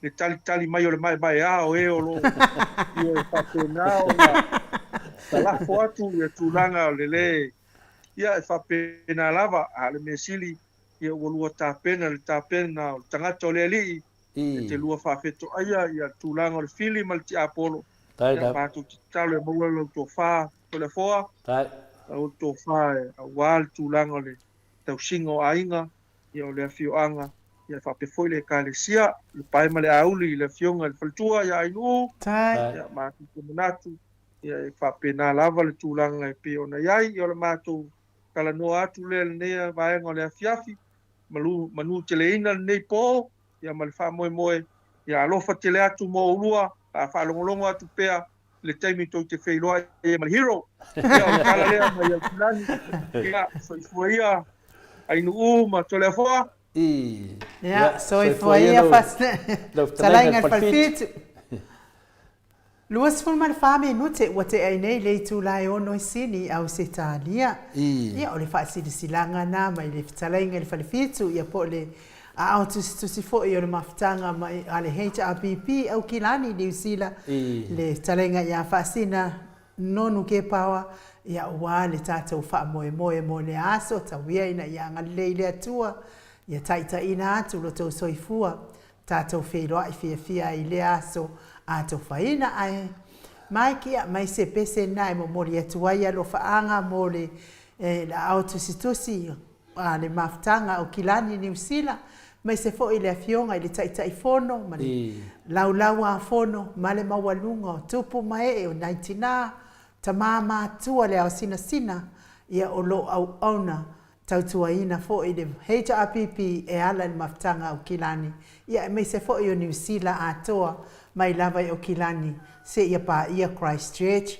le talitali mai o le maemaea o e o lo o ia e faapena ona talafo atu ia tulaga o le le ia e faapena lava, a o le mea sili ia ua lua tapena le tapena o le tagata o le Alii e te lua faafetoaia ia tulaga o le fili ma le tiapolo. Ia matou te tatalo e maua lau tofa Toleafoa, lau tofa aua le tulaga o le tausiga o aiga, ia o le afioaga, ia faapea foi le Ekalesia, le pae ma le auli i le afioga i le faletua ia Ainuu, ia matou te manatu, ia e faapena lava le tulaga e pei ona i ai. Ia o le matou talanoa atu lea i lenei vaega o le afiafi, malu, manu teleina lenei po, ia ma le faamoemoe, ia alofa tele atu mo oulua, a faalogologo atu pea i le taimi tou te feiloai ai ma le hero. Ia o le tala lea mai Aukilani, ia soifua ia Ainuu ma Toleafoa. Ia, soifua ia Fetalaiga i le Falefitu. 24 minute ua tea ai nei le itula e ono i Sini i Ausetalia. Ia, o le faasilasilaga na mai le Fetalaiga i le Falefitu, ia po o le aao tusitusi foi o le mafutaga mai a le HRPP Aukilani, Niu Sila, le Fetalaiga ia Faasina Nonu Kepaoa, ia aua le tatou faamoemoe mo lea aso, tau ia ina ia agalelei le Atua, ia taitaiina atu lo tou soifua, tatou feiloai fiafia ai i lea aso atofaina. Ae Mike, ia, mai se pese lena e momoli atu ai alofaaga mo le aao tusitusi a le mafutaga o Kilani, Niu Sila, aemaise foi le Afioga i le Taitaifono ma le Laulau-a-Fono ma le maualuga o tupu ma ee o nai tinā, tamā matua le ao sinasina, ia o lo o auauna tautuaina foi le HRPP e ala i le mafutaga o Kilani, ia aemaise foi o Niu Sila atoa mai lava i Okilani seia paia Christchurch.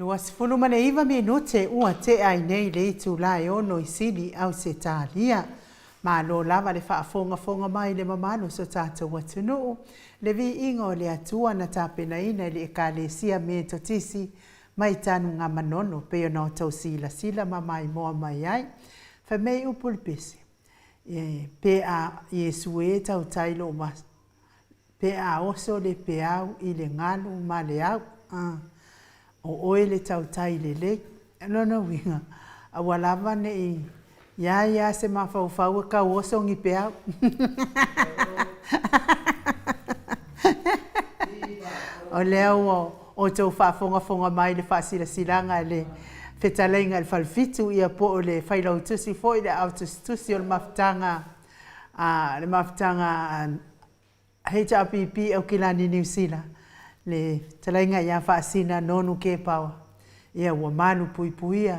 29 minute ua tea ai nei le itula e ono i Sini, Ausetalia. Malo lava le faafogafoga mai i le mamalu o so tatou atunuu, le viiga o le Atua na tapenaina e le Ekalesia Metotisi mai Tanugamanono pei ona outou silasila ma maimoa mai ai. Fai mai upu i le pese, E, pe a Iesu e tautai lou mas, pe a oso le peau i le galu ma le au, a, o oe le tautai lelei. O lona uiga, aua lava ne i i ai lava se mafaufau e tau oso ni peau. O lea ua outou faafogafoga mai i le faasilasilaga a le Fetalaiga i le Falefitu, ia po o le Failautusi foi, le Aao Tusitusi o le Mafutaga a le Mafutaga a HRPP Aukilani Niu Sila, le Fetalaiga ia Faasina Nonu Kepaoa, ia ua malupuipuia,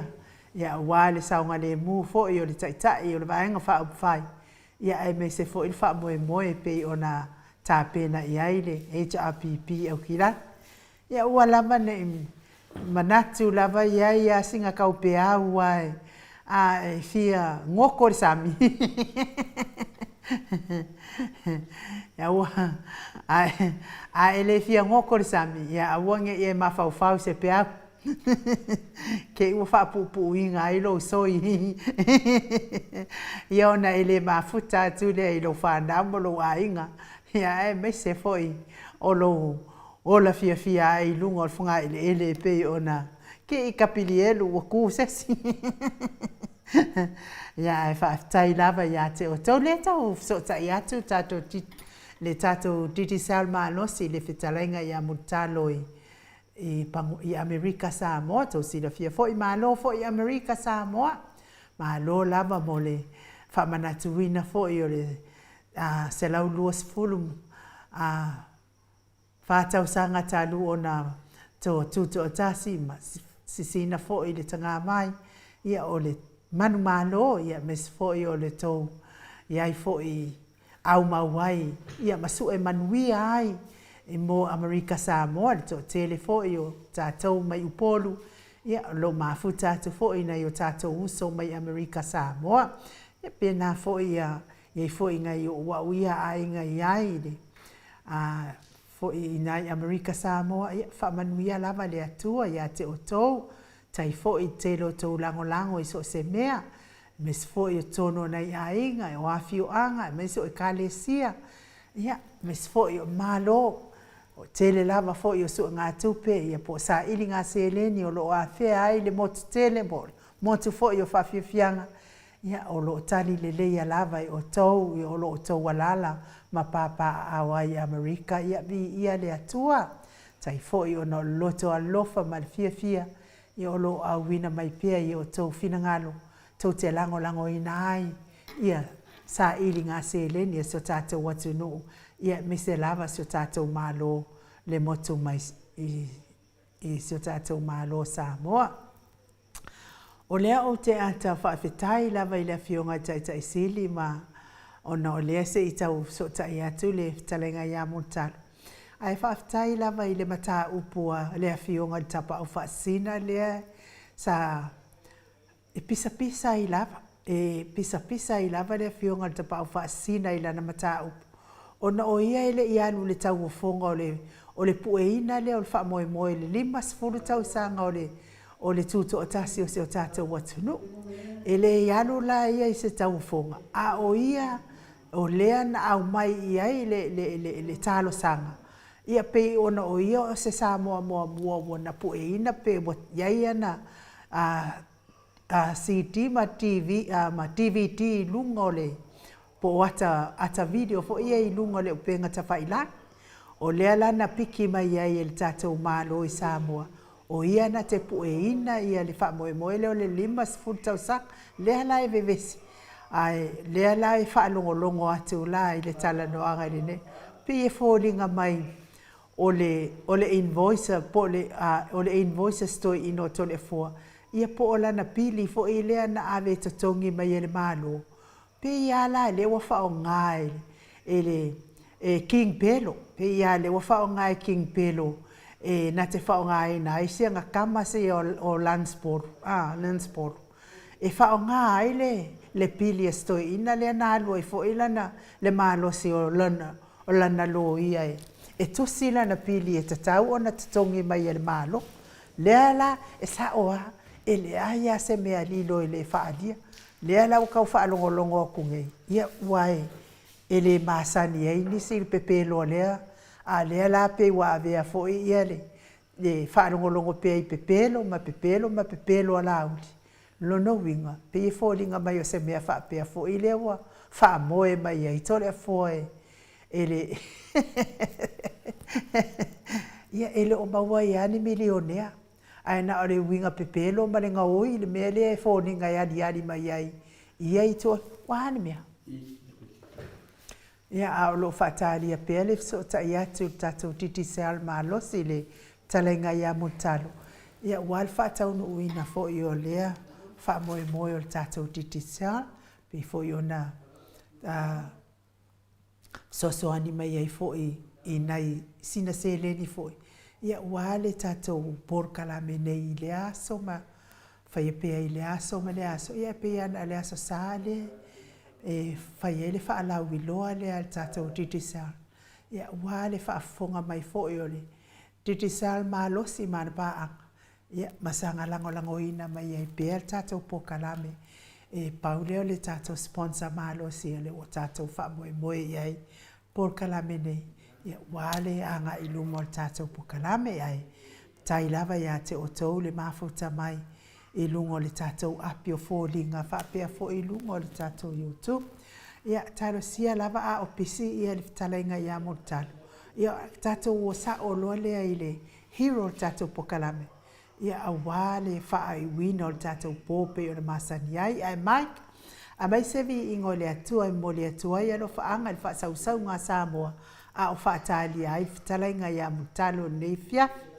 ia aua le saogalemu foi o le Taitai o le Vaega Faaupufai, ia aemaise foi le faamoemoe e pei ona tapena i ai le HRPP Aukilani. Ia aua lava ne i manatu lava i ai a sina taupeau ae a e fia goko i le sami. Aua a e le fia goko i le sami, ia aua ne i e mafaufau i se peau. Te i ua faapuupuuina ai lou soi. Ia ona e le mafuta atu lea i lou fanau ma lou aiga, ia aemaise foi o lou ola fiafia ai i luga o le fogaeleele e pei ona kii Kapilielu ua ku se isi. Ia ae faafetai lava ia te outou lea tau fesootai atu tatou le tatou Digicel malosi i le fetalaiga ia Mulitalo i i i Amerika Samoa. Tou silafia foi, malo foi Amerika Samoa, malo lava mo le faamanatuina foi o le 120 fa tausaga talu ona tutoatasi ma sisina foi le tagavai, ia o le manumalo, ia aemaise foi o le tou i ai foi aumau ai, ia ma sue manuia ai i mo Amerika Samoa, le toatele foi o tatou mai Upolu, ia o lo o mafuta atu foi i nai o tatou uso mai Amerika Samoa. Ia pena foi ia i ai foi nai ou au ia aiga i ai le a foi i nai Amerika Samoa, ia faamanuia lava le Atua ia te outou, tai foi te lo tou lagolago i so o se mea, aemaise foi o totonu o nai aiga, o afioaga, aemaise o Ekalesia, ia, aemaise foi o Malo. O tele lava foi o suegatupe, ia, po o sailiga seleni o lo o afea ai le motu tele po o le motu foi o faafiafiaga, ia, o lo o tali leleia lava e outou, ia, o lo o outou alaala ma papaaao ai i Amerika, ia, viia le Atua. Tai foi ona o le loto alofa ma le fiafia, ia o lo o auina mai pea i outou finagalo tou te lagolagoina ai ia sailiga seleni a si o tatou atunuu, ia aemaise lava si o tatou Malo le motu mai i si o tatou Malo o Samoa. O lea ou te ata faafetai lava i le Afioga i Taitai Sili ma ona o lea se i tau fesootai atu le fetalaiga ia Mulitalo. Ae faafetai lava i le mataupu a le Afioga i le Tapaau Faasisina lea sa e pisapisa ai lava, e pisapisa ai lava le Afioga i le Tapaau Faasisina i lana mataupu, ona o ia e le i alu i le tauofoga o le, o le pueina lea o le faamoemoe i le 50 tausaga o le, o le tutoatasi o si o tatou atunuu. E le i alu la ia i se tauofoga, a o ia o lea na aumai i ai le, le, le, le talosaga, ia pei ona o ia o se Samoa muamua ua na pueina pe ua i ai ana a, CD ma TV, a, ma DVD i luga o le, po o ata, ata video foi ia i luga o le upega tafailagi. O lea la na piki mai ai e le tatou Malo i Samoa, o ia na te pueina ia le faamoemoe lea o le 50 tausaga, lea la e vevesi, ae lea la e faalogologo atu la i le talanoaga i lenei, pei e foliga mai o le, o le invoice po o le, a, o le invoice a si toeaina o Toleafoa, ia po o lana pili foi lea na ave e totogi mai e le Malo, pei lava la lea ua faaaoga e, e le, e King Pelo, pei lava lea ua faaaoga e King Pelo e na te faaaogaina ai si aga kama seia o Lance Polu, a, Lance Polu, e faaaoga ai le, le pili a si toeaina lea na alu ai foi lana, le malosi o lana, o lana loia e, e tusi lana pili e tatau ona totogi mai e le Malo. Lea la, e sao lava, e leai lava se mea lilo e le faaalia. Lea la ua tau faalogologo atu nei, ia ua e, e le masani ai nisi i le pepeloa lea, a lea la pei ua avea foi ia le, le faalogologo pea i pepelo ma pepelo ma pepelo a Laauli. Lona uiga, pei e foliga mai o se mea faapea foi lea ua faamoe mai ai Toleafoa e, e le ia e le o maua ai lava ni milionea, ae na o le uiga pepelo ma le gaoi i le mea lea e foliga e aliali mai ai ia itu. Ua a le mea? Ia, a o lo o faatalia pea le fesootai atu i le tatou Digicel malosi i le fetalaiga ia Mulitalo, ia aua le faataunuuina foi o lea faamoemoe o le tatou Digicel, pei foi ona fesoasoani mai ai foi i nai sina seleni foi, ia aua le tatou polokalame nei i lea aso ma faia pea i lea aso ma lea aso, ia e pei lava na o le Aso Sa lea e fai ai le faalauiloa lea a le tatou Digicel, ia aua le faafofoga mai foi o le Digicel malosi ma ana paaga, ia ma saga lagolagoina mai ai pea le tatou polokalame. E pau lea o le tatou sponsor malosi o lea ua tatou faamoemoe i ai polokalame nei, ia aua le agai i luma o le tatou polokalame. Ae faafetai lava ia te outou le mafuta mai i luga o le tatou api o foliga faapea foi i luga o le tatou YouTube. Ia, talosia lava a o pisi ia le fetalaiga ia Mulitalo. Ia, tatou o sao loa lea i le hero o le tatou polokalame, ia aua le faaiuina o le tatou po pei ona masani ai. Ae Mike, aumai se viiga o le Atua e momoli atu ai alofaaga i le faasausauga a Samoa a o faatalia ai le fetalaiga ia Mulitalo i lenei afiafi.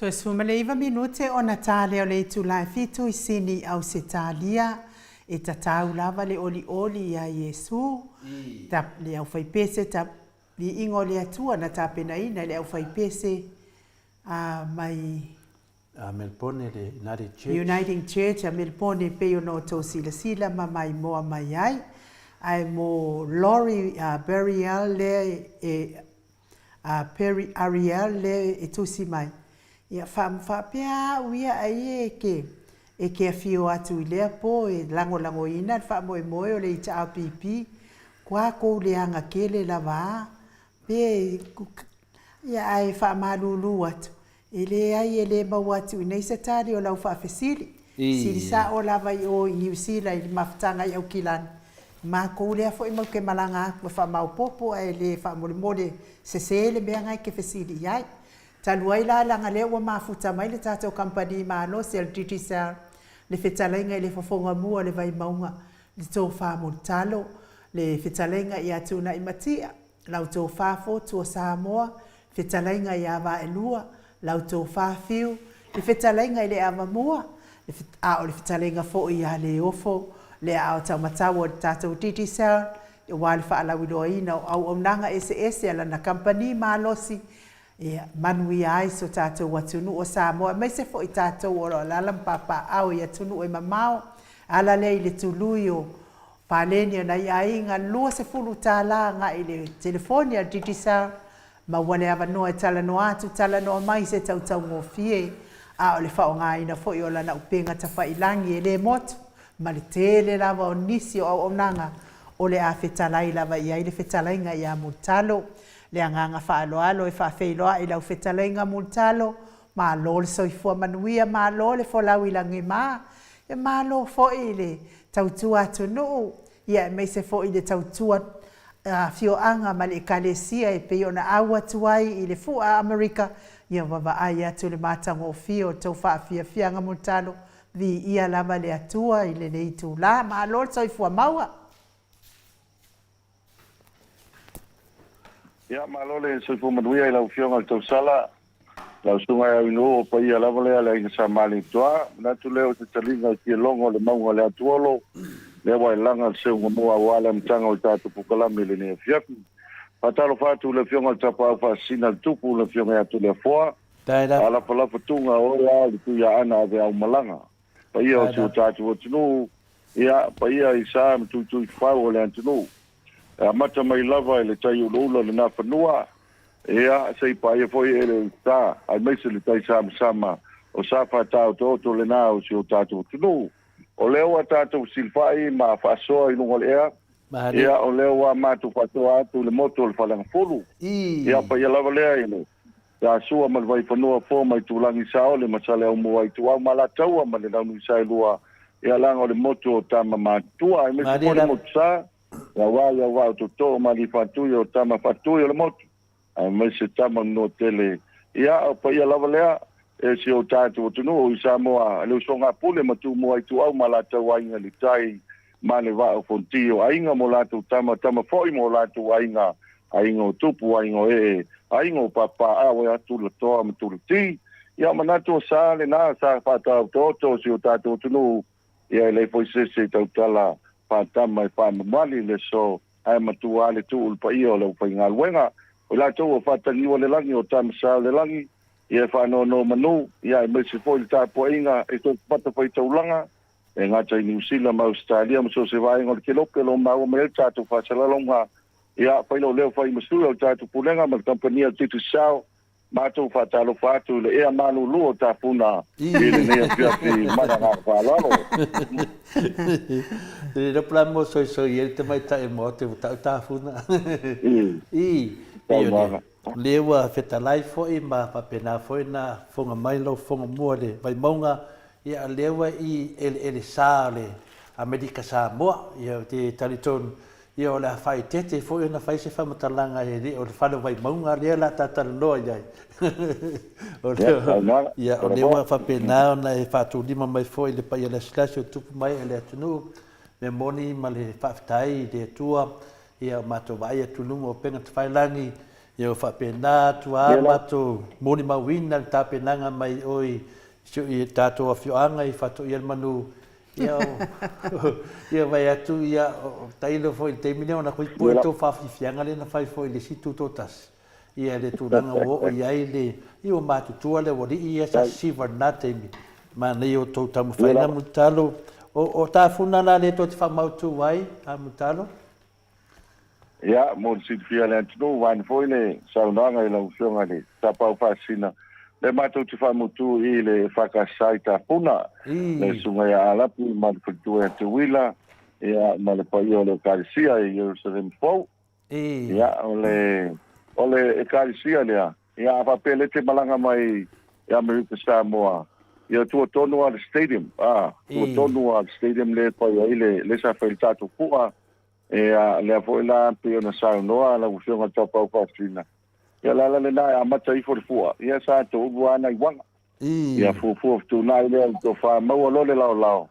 Toe 19 minute ona ta lea o le itula e fitu i Sini, Ausetalia, e tatau lava le olioli iā Iesu, ta, le aufaipese, ta, viiga o le Atua na tapenaina e le aufaipese, a, mai. A Melbourne le United Church. Uniting Church a Melbourne e pei ona outou silasila ma maimoa mai ai. Ae mo Laurie Burial lea e Perry Ariel lea e tusi mai, ia faapea au ia ai e ke e ke afio atu i lea po e lagolagoina le faamoemoe o le HRPP, kua kou leaga kele lava a, pe ia ae faamalulu atu, E leai, e lē maua atu i nei se tali o lau faafesili. Sili sa'o lava i o i Niu Sila i le mafutaga i Aukilani. Makou lea foi mau ke malaga aku e faamaopopo ae lē faamolemole sesē le mea gai ke fesili i ai. Talu ai la laga lea ua mafuta mai le tatou kamupani malosi a le Digicel le fetalaiga i le fofoga mua o le Vaimauga, le Tofa Mulitalo, le fetalaiga ia Tunaimati'a, lau Tofa Fotu o Samoa, fetalaiga ia Vaelua, lau Tofa Fiu, le fetalaiga i le Avamua, a o le fetalaiga foi ia Leofo, le aao taumatau o le tatou Digicel, aua le faalauiloaina o auaunaga eseese a lana kamupani malosi e manuia ai so tatou atunuu o Samoa, aemaise foi tatou o lo o alaala ma papaaao i atunuu e mamao, e ala lea i le tului o paleni o nai aiga $20 agai i le telefoni a le Digicel, Maua le avanoa e talanoa atu, talanoa mai i se tautaugofie, a o le faaaogaina foi o lana upega tafailagi e le motu, ma le tele lava o nisi o auaunaga o le a fetalai lava i ai le fetalaiga ia Mulitalo. Le agaga faaaloalo e faafeiloai lau fetalaiga Mulitalo, malo le soifua manuia, malo le folau i lagima, e malo foi i le tautua atunuu, ia aemaise foi i le tautua afioaga ma le Ekalesia e pei ona au atu ai i le fua Amerika, ia ua vaai atu le matagofie o tou faafiafiaga mulitalo, viia lava le Atua i lenei itula. Malo le soifua maua. Ia, malo le soifua manuia i lau Afioga i le Tausala, lau Susuga i Auinuu, o paia lava lea le Aiga Sa Malietoa. Manatu lea o se taliga i Fialoga o le mauga o le Atuolo, lea ua e laga le seuga mua aua le amataga o le tatou polokalame i lenei afiafi. Faatalofa atu i le Afioga i le Tapaau Faasisina a le Tupu, le Afioga ia Toleafoa, Alafalafatuga o oe lava o le Tuiaana Aveaumalaga. Paia o si o tatou atunuu, ia, paia i sa ma tuituifau o le atunuu. E amata mai lava i le tai ulaula o le Nafanua, ia, se i paia foi e le sa, aemaise le tai samasama o sa faataotooto lena o si o tatou atunuu. O lea ua tatou fesilafai ma faasoa i luga o le ea, ia, o lea ua matou faasoa atu i le motu o le Faleagafulu. Ia, paia lava lea i le Sa Sua ma le Vaifanua, Fo ma Itulagi, Saole ma Saleaaumua, Ituau ma Alataua ma le Launuisaelua, ia laga o le motu o Tama Matua, aemaise foi le motu sa, ia aua ia aua o Tootoo ma Alii Faatui o Tama Faatui o le motu, aemaise Tama Manuatele, ia o paia lava lea e si o tatou atunuu i Samoa, le usoga a Pule ma Tumua Ituau ma latou aiga i le tai ma le vaa o Fonti o aiga ma o latou tama, tama foi ma o latou aiga, aiga o tupu, aiga o ee, aiga o papaaao e Tulatoa ma Tulati. Ia manatu o sa lena sa faataotooto o si o tatou atunuu, ia e leai foi se isi e tautala faatama e faamamali le aso, ae matua lava le tuu i le paia o le aufaigaluega. O i latou ua faatagiua le lagi o tama sa o le lagi, ia e faanonomanu, ia aemaise foi le tapuaiga i so o se fatafaitaulaga, e gata i Niu Sila ma Ausetalia ma so o se vaega o le kelope o lo o maua mai ai le tatou faasalalauga. Ia, fai lou leo fai ma sui o le tatou Pulega ma le Kamupani a le Digicel, matou faatalofa atu i le ea malulu o Tafuna i lenei afiafi ma le agaga faaaloalo. E le iloa po o le a le mea o soisoi ai le tamaitai o le Maota ua tau Tafuna. I, pei o lea ua fetalai foi ma faapena foi ona fofoga mai lau fofoga mua i le Vaimauga, ia o lea ua i eleele sa o le Amerika Samoa. Ia ou te talitonu Ia o le a faaeteete foi ona fai se faamatalaga e le o le fale o Vaimauga lea o le a ta talanoa i ai. O lea, ia, o lea ua faapena ona e faatulima mai foi i le paia lasilasi o tupu mai e le atunuu, mea moni ma le faafetai i le Atua, ia o matou vaai atu i luga o upega tafailagi, Ia ua faapena atu a matou molimauina le tapenaga mai oe i si o tatou afioaga i Faatoia le Manu, ia ia vaai atu ia tailo foi i le taimi lea ona pue tou faafiafiaga lea na fai foi i le isi tutoatasi, ia le tulaga ua oo i ai le, ia ua matutua le aualii ia sa sisiva i lena taimi, manaia o tou taumafaiga Mulitalo. O Tafuna la lea tou te faamautu ai a Mulitalo? Ia, mo le silafia e le atunuu, vaeane foi le saunoaga i lau Afioga i le Tapaau Faasisina, lea matou te faamutu i le EFKS i Tafuna, le Susuga ia Alapi ma le faletua ia Teuila, ia, ma le paia o le Ekalesia i Ierusalema Fou. Ia, o le, o le Ekalesia lea, ia, a faapea lea e te malaga mai i Amerika Samoa, ia tua tonu lava le stadium, a, tua tonu lava le stadium lea e fai ai le, lea sa fai ai le tatou fua, Ia, lea foi la pei ona saunoa lau Afioga i le Tapaau Faasisina, ia o le ala lena e amata ifo le fua, ia sa toulu lava nai uaga. Ia fuafua fetuunai lea i le tofa maua loa le laolao,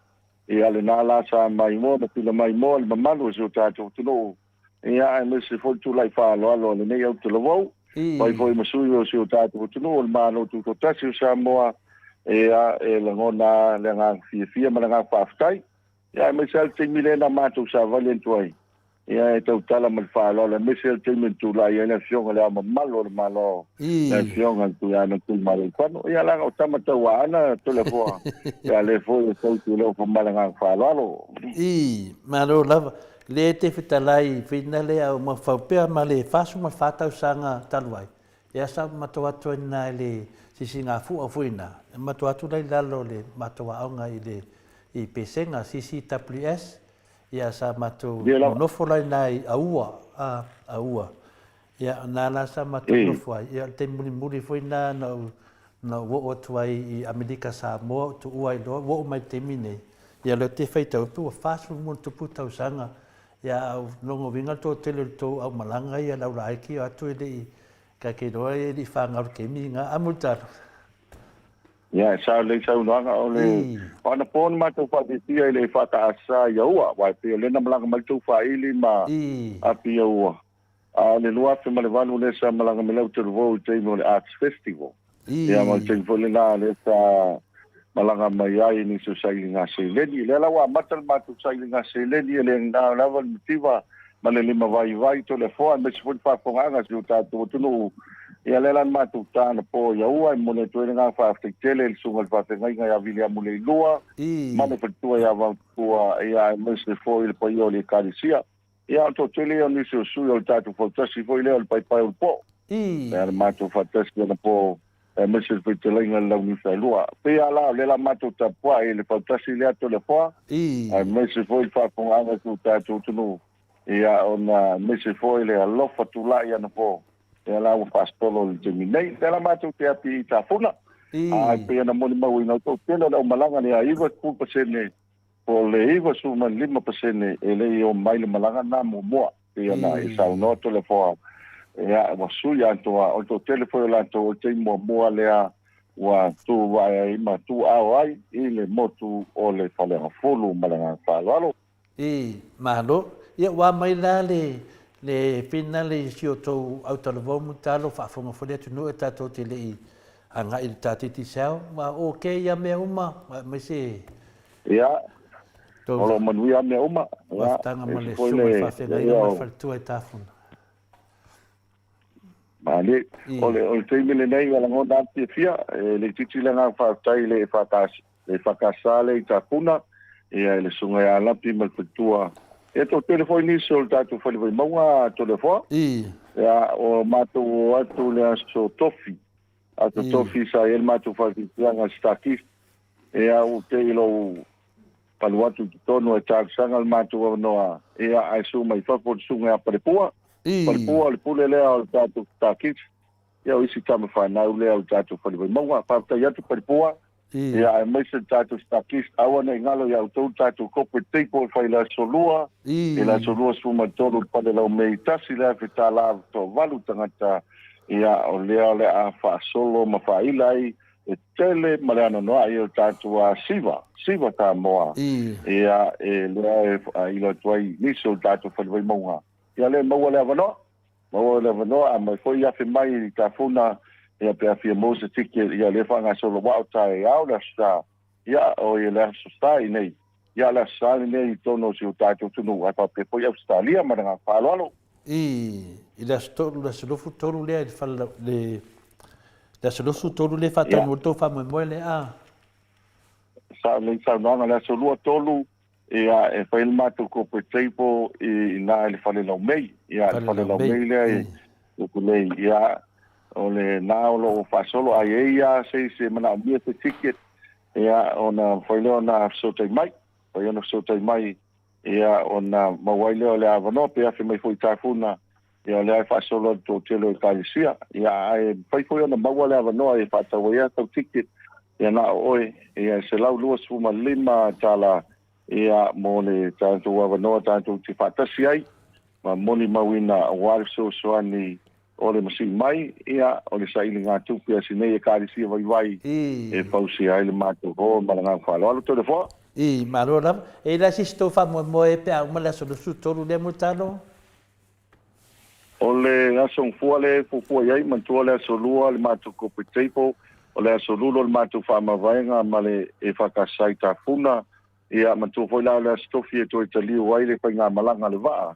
ia lena la sa maimoa ma pila maimoa le mamalu o si o tatou atunuu, ia aemaise foi le tulai faaaloalo a lenei autalavou, fai foi ma sui o si o tatou atunuu o le Malo Tutoatasi o Samoa, ia e lagona le agaga fiafia ma le agaga faafetai. Ia aemaise lava le taimi lea na matou savali atu ai, ia e tautala ma le faaaloalo, aemaise lava le taimi na tulai ai le Afioga i Le Ao Mamalu o le Malo, le Afioga i le Tuiaana Tuimalealiifano. Ia leaga o tama tauaana Toleafoa, ia lea foi e tausi i lou ma le agaga faaaloalo. Ii, Malo lava. Lea e te fetalai whina lea au mafaufau pea ma le 44 tausaga talu ai, ia sa matou atu ai na i le sisigafua foi na, e matou atu la i lalo o le matou aoga i le i Pesega, CCWS, ia sa matou nonofo la i na i Aua, a, Aua. Ia na la sa matou nofo ai, ia o le taimi mulimuli foi na na ou na ou oo atu ai i Amerika Samoa ou tuua ai loa, ua oo mai i le taimi nei, ia lea ou te faitau atu ua 40 ma ono tupu tausaga, ia a o lona uiga le toatele o le tou aumalaga ia le aulaiti o atu e le i, ta te iloa e le i fanau i le taimi lena. A Mulitalo? Ia, e sao lelei saunoaga, o le o anapo na matou faafiafia i le EFKS i Aua, aua e pei o lea na malaga mai le tou faaili ma api i Aua. A o le 2008 lea sa malaga mai le Aotearoa i le taimi o le Arts Festival. Ia ma le taimi foi lena lea sa malaga mai ai nisi o sailiga seleni. Lea la ua amata le matou sailiga seleni e le na lava le mativa ma le limavaivai Toleafoa aemaise foi le faafofogaaga a si o tatou atunuu. Ia lea la na matou ta anapo i Aua e momoli atu ai le agaga faafetai tele i le susuga i le faafeagaiga ia Viliamu Leilua ma le faletua ia Vaotua ia aemaise foi le paia o le Ekalesia. Ia, o le toatele ia o nisi o sui o le tatou fautasi foi lea o le paepae o le po. Ia, le matou faatasi anapo aemaise le fetalaiga i le Launiufaelua. Pei lava la o lea la matou tapuai i le fautasi lea Toleafoa, aemaise foi le faafofogaaga i si o tatou atunuu, ia, ona aemaise foi le alofa tulai anapo, ia la ua faasolo i le taimi nei. Lea la matou te api i Tafuna, ae pei ona molimauina, o le toatele o le aumalaga lea, 90% Po o le 95% e le i omai le malaga lena muamua, pei ona e saunoa Toleafoa, ia, ua sui atoa, o le toatele foi o latou o le taimi muamua lea ua tu vae ai ma tu ao ai i le motu o le Faleagafulu ma le agaga faaaloalo. I, malo. Ia ua mai la le, le finale i si o tou autalavou Mulitalo, faafofoga foi le atunuu e tatou te le i agai i le ta Digicel, ua ok ia mea uma, aemaise Ia, o lo o manuia mea uma. Ia, Mafutaga ma le susuga i le faafeagaiga ma le faletua i Tafuna. Malie. O le, o le taimi lenei ua lagona lava le fiafia, e le itiiti le agaga faafetai i le EFKS, le EFKS lea i Tafuna, ia i le susuga ia Lapi ma le faletua. Ia toatele foi nisi o le tatou fale Vaimauga Toleafoa. Ia, o matou o atu le aso Tofi, aso Tofi sa i ai le matou faafiafiaga Stakis. Ia, ua te i lou alu atu i totonu e talosaga le matou avanoa, ia, ae su mai fafo le susuga ia Palepua. Palepua, o le pule lea o le tatou Stakis, ia, o isi tama fanau lea o le tatou Fale Vaimauga. Faafetai atu Palepua, ia, aemaise le tatou Stakis, aua ne i galo ia outou le tatou corporate table e fai i le aso Lua, i le aso 23 i le Fale Laumei, $1,000 toavalu tagata, ia, o lea o le a faasolo ma faaila ai e tele ma le anoanoai o le tatou Siva, Siva Samoa, ia, e lea e faailo atu ai nisi o le tatou fale Vaimauga, ia lea e maua le avanoa. Maua le avanoa, a mai foi afe mai i Tafuna, ia pe a fia maua se ticket, ia lea e faagasolo vao taeao le Aso Sa, ia oi le Aso Sa i nei, ia le Aso Sa lenei i totonu o si o tatou atunuu, ae faapea foi Ausetalia ma le agaga faaaloalo. I i le aso tolu, le aso 23 lea i le fale le le aso 23 lea e faataunuu ai le tou faamoemoe lea a. Sa lelei saunoaga, le aso 23 ia e fai le matou corporate table i ina i le fale laumei. Ia le fale laumei lea i Ukulei. Ia o lena o lo o faasolo a i ai lava se isi e manaomia se ticket ia ona mafai lea ona fesootai mai. Mafai ona fesootai mai ia ona maua ai lea o le avanoa pe afe mai foi i Tafuna ia o lea e faasolo le toatele o Ekalesia. Ia ae mafai foi ona maua le avanoa e faatau ai lava sau ticket ia na o oe, ia e $125 ia mo le tatou avanoa tatou te faatasi ai ma molimauina aua le fesoasoani o le masii mai, ia o le sailiga tupe a si nei Ekalesia vaivai e fausia ai le matou hall ma le agaga faaaloalo. Toleafoa. I, malo lava. E i ai la se isi tou faamoemoe pe a uma le aso 23 lea Mulitalo? O le aso gafua lea e fuafua i ai, manatua le aso Lua le matou corporate table, o le aso Lulu o le matou faamavaega ma le EFKS i Tafuna, ia manatua foi la o le aso Tofi e toe taliu ai le faigamalaga a le vaa,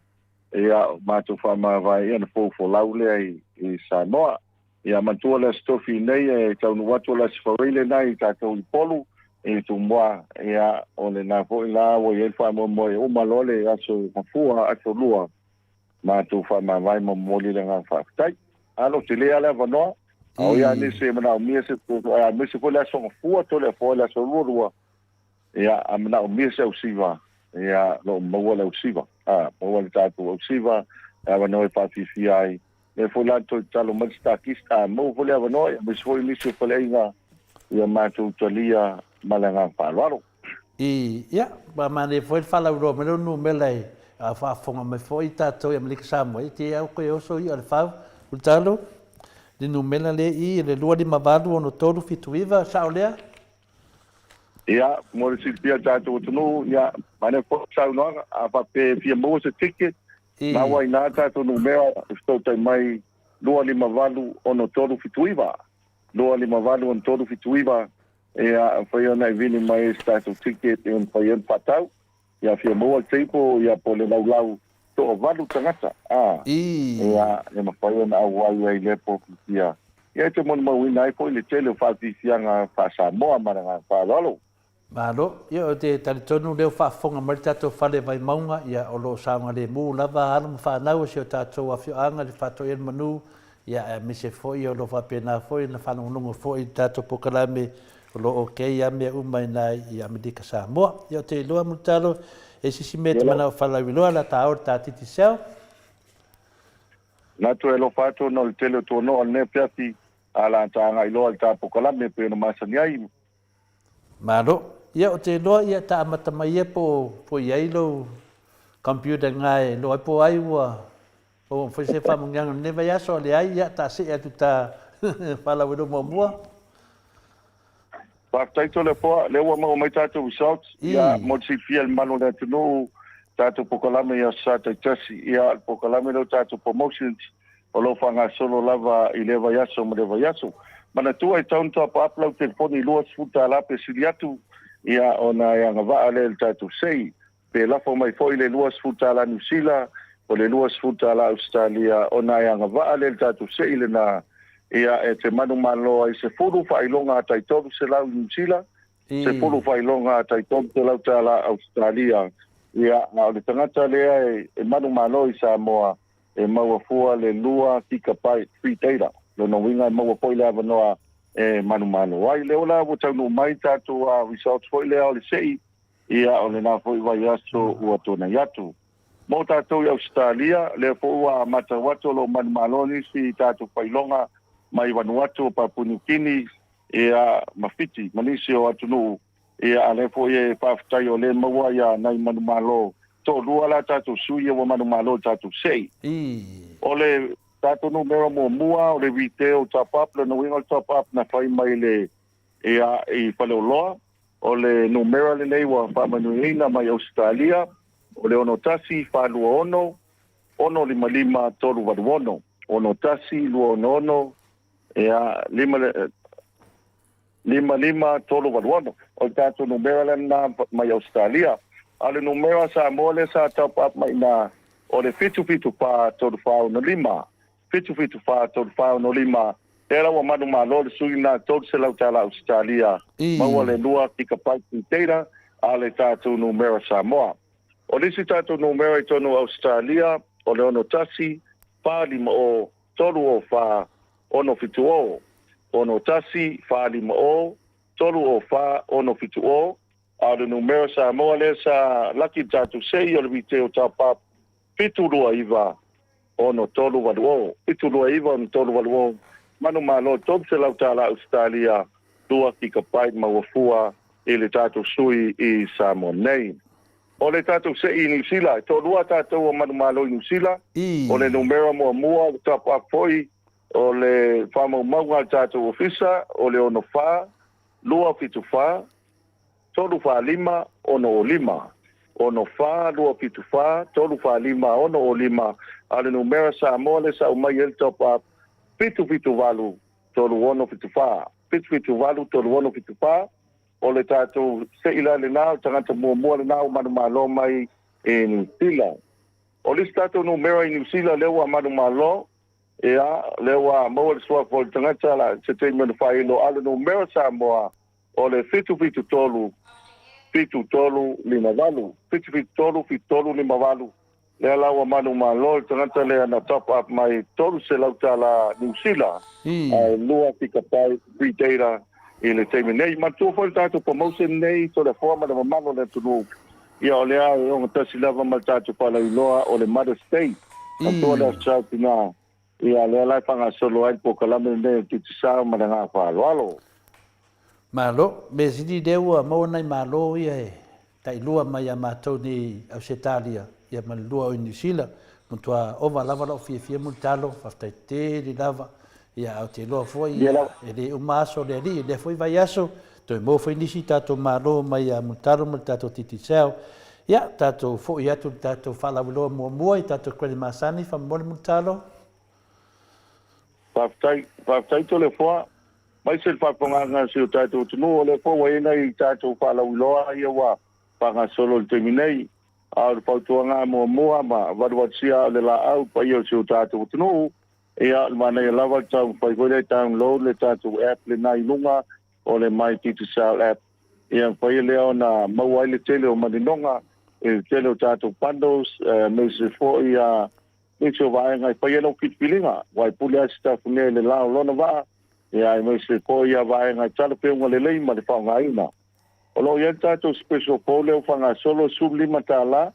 ia o matou faamavae ia ona poufolau lea i Samoa. Ia manatua le aso Tofi nei e taunuu atu o le aso Faraile lena i tatou i Upolu i Tumua, ia o lena foi la ua i ai le faamoemoe uma loa le aso Gafua, aso Lua, matou faamavae ma momoli le agaga faafetai. Alo, tele lava le avanoa, a o ia nisi e manaomia se aemaise foi le aso Gafua, Toleafoa i le aso Lualua, ia, a manaomia se ausiva, ia, o lo o maua le ausiva, a, maua le tatou ausiva, e avanoa e faafiafia ai. Lea foi la toe tatalo mai le Stakista, a maua foi le avanoa, aemaise foi nisi o faleaiga, ia matou talia ma le agaga faaaloalo. I, ia, ua manaia foi le faalauiloa mai lea o numera e faafofoga mai foi tatou i Amerika Samoa, e te au koe oso ia o le fau, Ulutalo, le numera lea i le 258 6379, sao lea? Ia, mo le silafia e le tatou atunuu, ia, manaia foi le saunoaga, a faapea e fia maua se ticket, na ua i ina tatou numera e fesootai mai 258 6379, 258 6379, Ia, mafai ona e vili mai ai se tatou ticket e mafai ai ona faatau. Ia, fia maua le table, ia, po o le laulau toavalu tagata, a. Ia, e mafai ona auai ai lea polokiki. Ia, e te molimauina ai foi le tele o faafiafiaga faa-Samoa ma le agaga faaaloalo. Malo. Ia, ou te talitonu o lea ua faafofoga mai le tatou fale Vaimauga, ia, o lo o saogalemu lava alo ma fanau o si o tatou afioaga i le faatoia o le manu, ia, aemaise foi o lo o faapena foi ona faalogologo foi i le tatou polokalame o lo o ok lava mea uma i ina i Amerika Samoa. Ia, ou te iloa, Mulitalo, e isi si mea e te manao faalauiloa, la ta ao le ta Digicel. Manatu e alofa atu ona o le tele o tuanoa o lenei afiafi, a la ta agai loa i le ta polokalame e pei ona masani ai. Malo. Ia, ou te iloa, ia, ta amata mai ia po o i ai lou computer i ina e iloa ai po o ai ua maua foi se faamanuiaga i lenei vaiaso, a leai, ia, ta see atu ta faalauiloa muamua. Faafetai Toleafoa, lea ua maua mai tatou results, ia, mo le silafia e le mamalu o le atunuu, tatou polokalame i Aso Sa taitasi, ia, le polokalame lea o tatou promotions, o lo o faagasolo lava i lea vaiaso ma lea vaiaso. Manatua e tatau ona top up lau telefoni i $20 pe sili atu, ia, ona e agavaa lea i le tatou sei. Pe lafo mai foi le $20 Niu Sila po le $20 Ausetalia ona e agavaa lea i le tatou sei lena, ia, e te manumalo ai 10 faailoga tai 300 i Niu Sila, 10 faailoga tai $300 Ausetalia, ia, a o le tagata lea e manumalo i Samoa, e maua fua le 2 gigabyte free data. Lona uiga e maua foi le avanoa e manumalo ai. Lea la ua taunuu mai tatou results foi lea o le sei, ia o lena foi vaiaso ua tuanai atu. Mo tatou i Ausetalia, lea foi ua matau atu o lo o manumalo nisi i tatou failoga mai Vanuatu, Papua New Guinea, ia ma Fiti ma nisi o atunuu, ia a lea foi e faafetai o lea e maua ia nai manumalo toalua la tatou sui ia ua manumalo i tatou sei. O le tatou numera muamua o le retail top up, lona uiga o le top up na fai mai le ia i Faleoloa, o le numera lenei ua faamanuiaina mai Ausetalia, o le 61 426 6 5 3 8 6 1 2 6 6, ia, 5 5 5 3 8 6. O le tatou numera lena mai Ausetalia. A o le numera Samoa lea sa top up mai iina, o le 7 7 4 3 4 6 5, 7 7 4 3 4 6 5. Lea la ua manumalo le sui na $300 Ausetalia, maua le 2 gigabyte data. A le tatou numera Samoa, o le isi tatou numera i totonu o Ausetalia, o le 61 4 5 0 3 0 4 6 7 0, 61 4 5 0 3 0 4 6 7 0. A o le numera Samoa lea sa laki i tatou sei o le retail top up, 7 2 9 6 3 8 0, 7 2 9 6 3 8 0. Manumalo $300 Ausetalia, 2 gigabyte maua fua i le tatou sui i Samoa nei. O le tatou sei i Niu Sila, e toalua tatou o manumalo i Niu Sila. O le numera muamua, le top up foi, o le faamaumauga a le tatou ofisa, o le 64 2 7 4 3 4 5 6 5, 64 2 7 4 3 4 5 6 5. A o le numera Samoa le sa aumai ai le top up, 7 7 8 3 6 7 4, 7 7 8 3 6 7 4. O le tatou sei la lena, o tagata muamua lena o manumalo mai i Niu Sila. O le isi tatou numera i Niu Sila lea ua manumalo, ia, lea ua maua le suafa o le tagata la se taimi ona faailo. A o le numera Samoa o le 7 7 3 7 3 5 8, 7 7 3 7 3 5 8. Lea la ua manumalo le tagata lea na top up mai $300 Niu Sila, ae 2 gigabyte free data i le taimi nei. Manatua foi le tatou promotion nei, Toleafoa ma le mamalu o le atunuu. Ia, o lea e ogatasi lava ma le tatou faalauiloa o le Mother's Day. Manatua le Aso Sa Tina. Ia, lea la e faagasolo ai le polokalame lenei o le Digicel ma le agaga faaaloalo. Malo, mea sili lea ua maua nai malo ia e tailua mai ia matou nei Ausetalia ia ma le lua o i Niu Sila. Matua ova lava lou fiafia Mulitalo, faafetai tele lava. Ia, ae ou te iloa foi ia e le uma aso o le Alii, lea foi vaiaso toe maua foi nisi tatou malo mai ia Mulitalo ma le tatou Digicel. Ia, tatou foi atu le tatou faalauiloa muamua i tatou credit masani, faamolemole Mulitalo. Faafetai, faafetai Toleafoa. Mai se le faafofogaaga a si o tatou atunuu, o lea foi ua i ai nai tatou faalauiloa ia ua faagasolo i le taimi nei. A o le fautuaga muamua ma valuvalusia o le laau paia o si o tatou atunuu, ia, o le manaia lava le taumafai foi lea download le tatou app lena i luga o le My Digicel app. Ia mafai lea ona maua ai le tele o maninoga i le tele o tatou bundles, aemaise foi a nisi o vaega e fai ai lau filifiliga, aua e pule lava si tafunea i le la o lona vaa, ia, aemaise foi ia vaega e talafeuga lelei ma le faaaogaina. O lo o i ai le tatou special fou lea ua faagasolo, $15,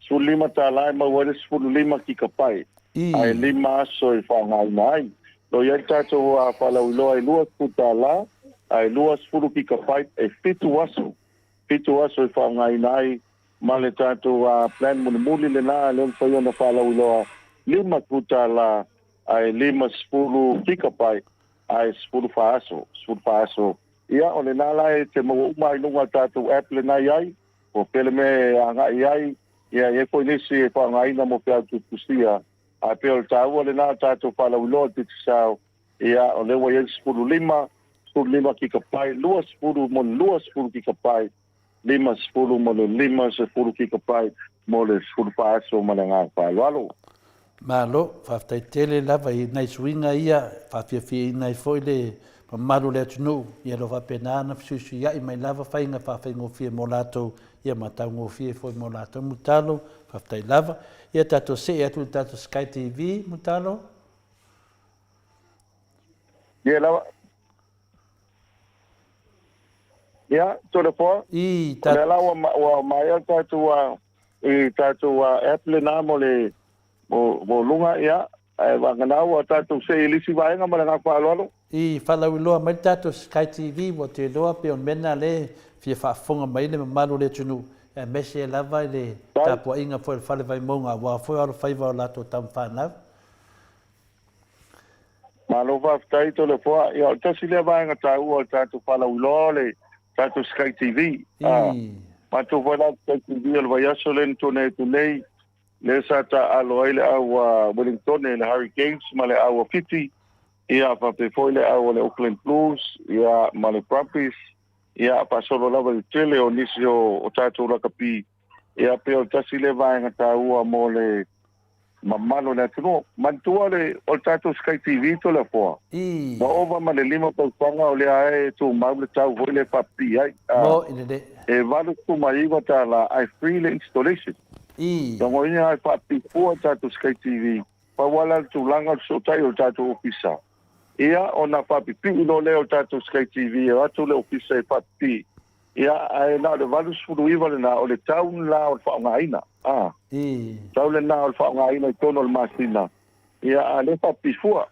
$15 e maua ai le 15 gigabyte, ae 5 aso e faaaogaina ai. O lo o i ai le tatou faalauiloa e $20, ae 20 gigabyte e 7 aso, 7 aso e faaaogaina ai, ma le tatou plan mulimuli lena lea mafai ona faalauiloa, $50 ae 50 gigabyte ae 14 aso, 14 aso. Ia, o lena la e te maua uma ai luga o le tatou app lena i ai, po pele mea e agai ai, ia, e i ai foi nisi e faaaogaina mo feau tusitusia. Ae pei o le taua lena o tatou faalauiloa o le Digicel, ia, o lea ua i ai le 15, 15 gigabyte, 20 mo le 20 gigabyte, 50 mo le 50 gigabyte mo le 14 aso ma le agaga faaaloalo. Malo, faafetai tele lava i nai suiga ia, faafiafiaina ai foi le mamalu o le atunuu, ia lo faapena ona fesuisuia'i mai lava faiga faafaigofie mo latou, ia ma taugofie foi mo latou. Mulitalo, faafetai lava. Ia tatou see atu i le tatou Sky TV, Mulitalo. Ia lava. Ia, Toleafoa. I O lea la ua maea tatou i tatou app lena mo le mo luga, ia, ae vagana ua tatou see i le isi vaega ma le agaga faaaloalo. I faalauiloa mai le tatou Sky TV, ua te iloa pei o le mea lena lea e fia faafofoga mai ai le mamalu o le atunuu, aemaise lava i le tapuaiga foi a le Fale Vaimauga aua foi o alofaiva o latou tama fanau. Malo faafetai Toleafoa. Ia, o le tasi lea vaega taua o le tatou faalauiloa o le tatou Sky TV. Matou foi la Sky TV o le vaiaso lea na tuanai atu nei, Lea sa taaalo ai le au a Wellingtone i le Hurricanes ma le au a Fiti, ia faapea foi le au a le Auckland Blues, ia ma le Brumbies, ia faasolo lava i le tele o nisi o tatou lakapi, ia pei o le tasi lea vaega taua mo le mamalu o le atunuu. Manatua le, o le tatou Sky TV Toleafoa, ua ova ma le 5 tausaga o lea e tumau le tau foi lea e faapipii ai. E $89 ae free le installation. Logoina e faapipii fua le tatou Sky TV, pau lava la le tulaga o le fesootai o le tatou ofisa. Ia, ona faapipii loa lea o le tatou Sky TV e o atu le ofisa e faapipii. Ia, ae na o le 89 lena o le tau la o le faaaogaina. Tau lena o le faaaogaina i totonu o le masina. Ia, a o lea e faapipii fua.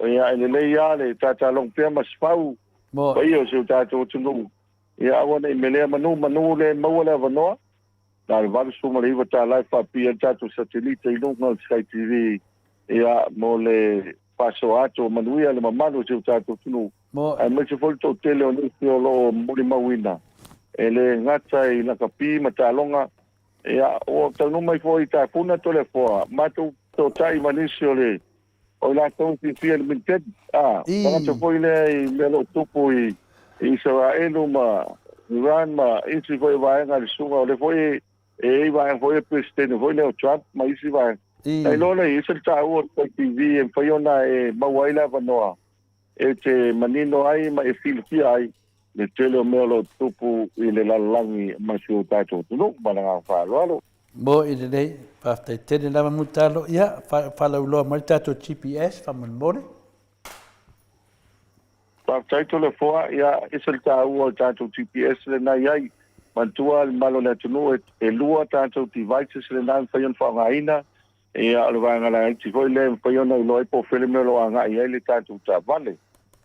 Ia, e lelei lava le tatalogo pea ma sefau paia o si o tatou atunuu. Ia, aua ne i melea manu manu le maua le avanoa. Na o le $89 e faapipii ai le tatou satelite i luga o le Sky TV, ia, mo le faasoa atu o manuia le mamalu o si o tatou atunuu, aemaise foi le toatele o nisi o lo o molimauina e le gata i lakapi ma taaloga. Ia, ua taunuu mai foi i Tafuna Toleafoa, matou toatai ma nisi o le o i latou e fiafia i le militeli, a, tagata foi lea i mea o lo o tupu i Isaraelu ma Iran ma isi foi vaega i le susuga, o lea foi e i ai vaega foi e Peresetene foi lea o Trump ma isi vaega. Na iloa lea e ese le taua o le Sky TV e mafai ona e maua ai le avanoa e te manino ai ma e silafia ai le tele o mea o lo o tupu i le lalolagi ma si o tatou atunuu. Ma le agaga faaaloalo. Mo i lelei, faafetai tele lava Mulitalo. Ia, faalauiloa mai le tatou GPS faamolemole. Faafetai Toleafoa, ia, ese le taua o le tatou GPS lena i ai. Manatua le mamalu o le atunuu e lua tatou devices lena e mafai ona faaaogaina. Ia, o le vaega laiti foi lea e mafai ona iloa ai po o fea le mea o lo o agai i ai le tatou taavale.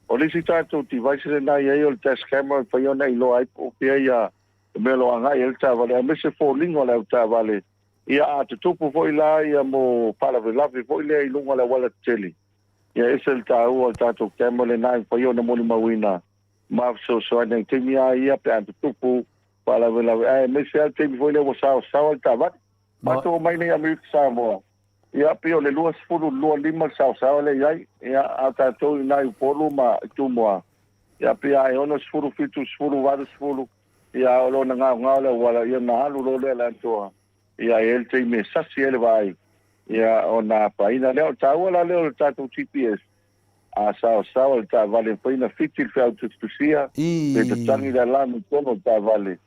O le isi tatou device lena e i ai o le dash camera e mafai ona iloa ai po o fea ia le mea o lo o agai i ai le taavale, aemaise foliga o le avetaavale. Ia, a tutupu foi la ia mo faalavelave foi lea i luga o le auala tetele, ia ese le taua o le tatou camera lena e mafai ona molimauina ma fesoasoani ai i taimi lava ia pe a tutupu faalavelave, aemaise lava le taimi foi lea ua saosaoa le taavale. Matou omai nei Amerika Samoa, ia pei o le 20 25 le saosaoa lea i ai, ia a o tatou i ina i Upolu ma i Tumua, ia pei a e 60, 70, 80, ia o lo na gaogao le auala, ia na alu loa lea le atoa, ia e i ai le taimi e sasi ai le vaai, ia ona afaina lea. O le taua la lea o le tatou GPS, a saosaoa le taavale e mafai ona fiti le feau tusitusia, pe tatagi le alarm i totonu o le taavale,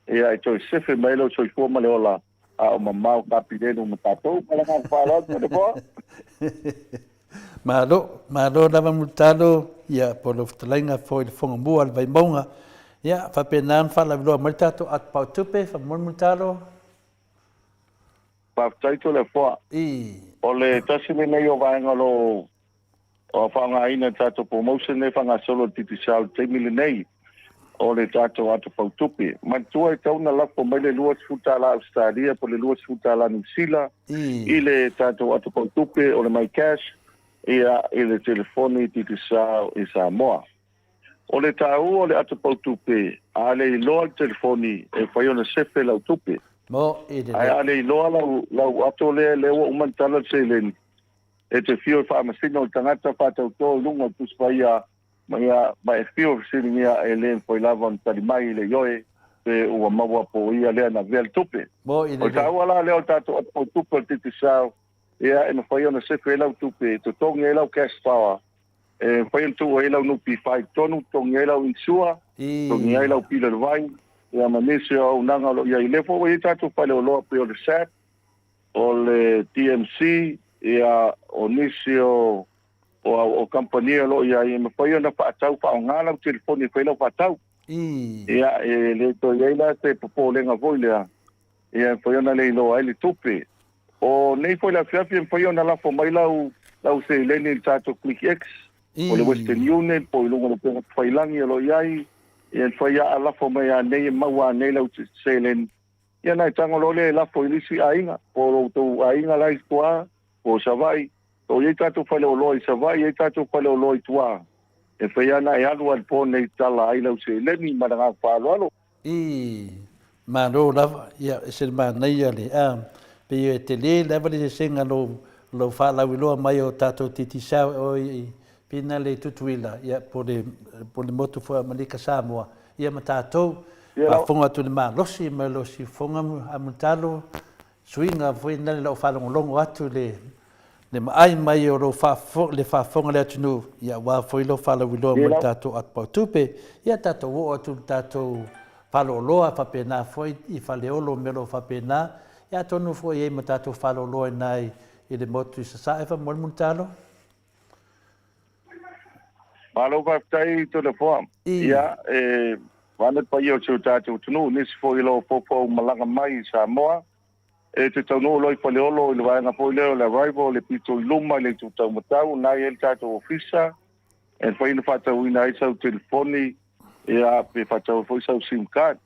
ia e toe sefe mai lou soifua ma le ola, a o mamao kapilenu ma tatou. Ma le agaga faaaloalo Toleafoa. Malo, malo lava Mulitalo, ia po o lau fetalaiga foi i le Fogamua a le Vaimauga. Ia, faapena ona faalauiloa mai le tatou atu pautupe, faamolemole Mulitalo. Faafetai Toleafoa. O le tasi lenei o vaega o lo o faaaogaina i le tatou promotion lea e faagasolo e le Digicel i le taimi lenei, o le tatou ato pautupe. Manatua e tatau ona lafo mai le $20 Ausetalia po o le $20 Niu Sila i le tatou ato pautupe o le MyCash ia i le telefoni Digicel i Samoa. O le taua o le ato pautupe, a le iloa le telefoni e mafai ona sefe lau tupe. Ae a le iloa lau ato lea, lea ua uma ona tala le seleni, e te fio e faamasino le tagata faatauto i luga o le Tusi Paia ma ia, ma e fio e fesiligia e le mafai lava ona tali mai i le ioe pe ua maua po o ia lea na avea le tupe. O le taua la lea o le tatou ato pautupe o le Digicel, ia e mafai ona sefe ai lau tupe, e totogi ai lau cash power, e mafai ona tuu ai lau NP5 i totonu, totogi ai lau insure, totogi ai lau pili o le vai, ia ma nisi o auaunaga o lo o i ai. Lea foi ua i ai tatou faleoloa pei o le SAP, o le DMC, ia o nisi o kamupani o lo o i ai, e mafai ona faatau, faaaoga lau telefoni e fai lau faatau. Ia, e le toe i ai la se popolega foi lea, ia e mafai ona le iloa ai le tupe. O nei foi le afiafi e mafai ona lafo mai lau seleni i le tatou ClickX, o le Western Union, po o i luga o le upega tafailagi o lo o i ai, ia e mafai lava lafo mai anei e maua anei lau seleni. Ia ona e tago loa lea e lafo i le isi aiga, po o lo outou aiga la i tua, po o Savaii. O i ai tatou faleoloa i Savaii, e i ai tatou faleoloa i tua. E fai lava ona e alu lava i le po nei tala ai lau seleni ma le agaga faaaloalo. I, malo lava, ia, e se le manaia le, a, Pei e tele lava le sesega lou lou faalauiloa mai o tatou Digicel oi i pina le Tutuila ia po le po le motu foi o Amelika Samoa ia ma tatou faafofoga atu i le malosi ma lou siufofoga a Mulitalo suiga foi na le lau faalogologo atu le le maai mai o lou faafofoga le faafofoga a le atunuu ia aua foi lou faalauiloa mo le tatou Atu Pautupe ia tatou oo atu i le tatou faleoloa faapena foi i Faleolo mea o lo o faapena ia atonu foi e i ai ma tatou faleoloa i ina i le motu i Sasae faamolemole Mulitalo. Malo faafetai Toleafoa. Ia, e vaeane le paia o si o tatou atunuu, nisi foi o lo o foufou malaga mai i Samoa, e te taunuu loa i Faleolo i le vaega foi lea o le arrival, le pito i luma i le itu taumatau, na i ai le tatou ofisa, e mafai ona faatauina ai sau telefoni, ia, pe faatau ai foi sau sim card.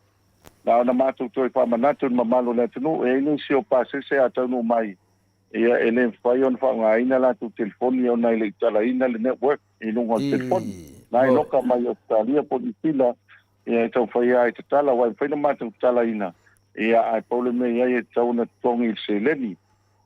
Na ona matou toe faamanatu i le mamalu o le atunuu, e i ai nisi o pasese a taunuu mai, Ia, e le mafai ona faaaogaina latou telefoni ona e le i talaina le network i luga o le telefoni. Na e loka mai Ausetalia po o Niu Sila, ia e taumafai lava e tatala, aua e mafai ona matou tatalaina, ia ae pau le mea i ai e tatau ona totogi i le seleni.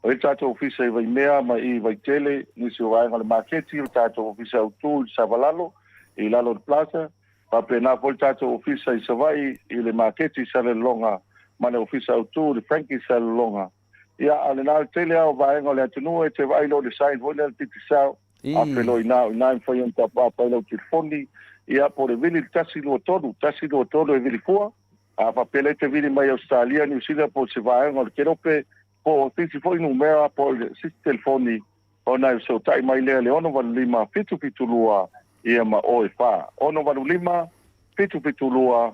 O i ai le tatou ofisa i Vaimea ma i Vaitele, nisi o vaega o le maketi, o le tatou ofisa autu i le Savalalo, i lalo o le Plaza, faapena foi le tatou ofisa i Savaii i le maketi i Salelologa ma le ofisa autu i le Frankie i Salelologa. Ia, a o lena le tele lava o vaega o le atunuu e te vaai loa i le sign foi lea a le Digicel, a felo i ina, o ina e mafai ona tapapa ai lau telefoni, ia, po o le vili i le 123, 123 e vili fua, a faapea lea e te vili mai Ausetalia, Niu Sila po o se vaega o le Kerope, po o se isi foi numera po o se isi telefoni, ona e fesootai mai lea i le 685 772 ia ma o e 4. 685 772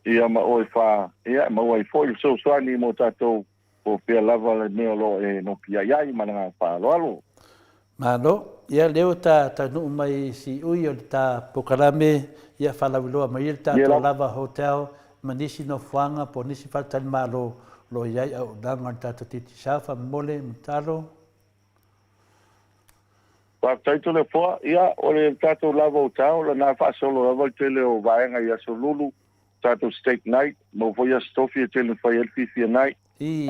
Ia ma oe fa, ia, e maua ai foi le fesoasoani mo tatou, po o fea lava le mea o lo o e nopiai ai ma le agaga faaaloalo. Malo. Ia lea ua ta taunuu mai i siui o le ta polokalame, ia faalauiloa mai ia le tatou lava hotel ma nisi nofoaga po o nisi faletalimalo o lo o i ai auaunaga o le tatou Digicel faamolemole Mulitalo. Faafetai Toleafoa. Ia, o le tatou lava o tao, lena e faasolo lava le tele o vaega i Aso Lulu, tatou Steak Night, maua foi Aso Tofi e tele na fai ai le Fifia Night,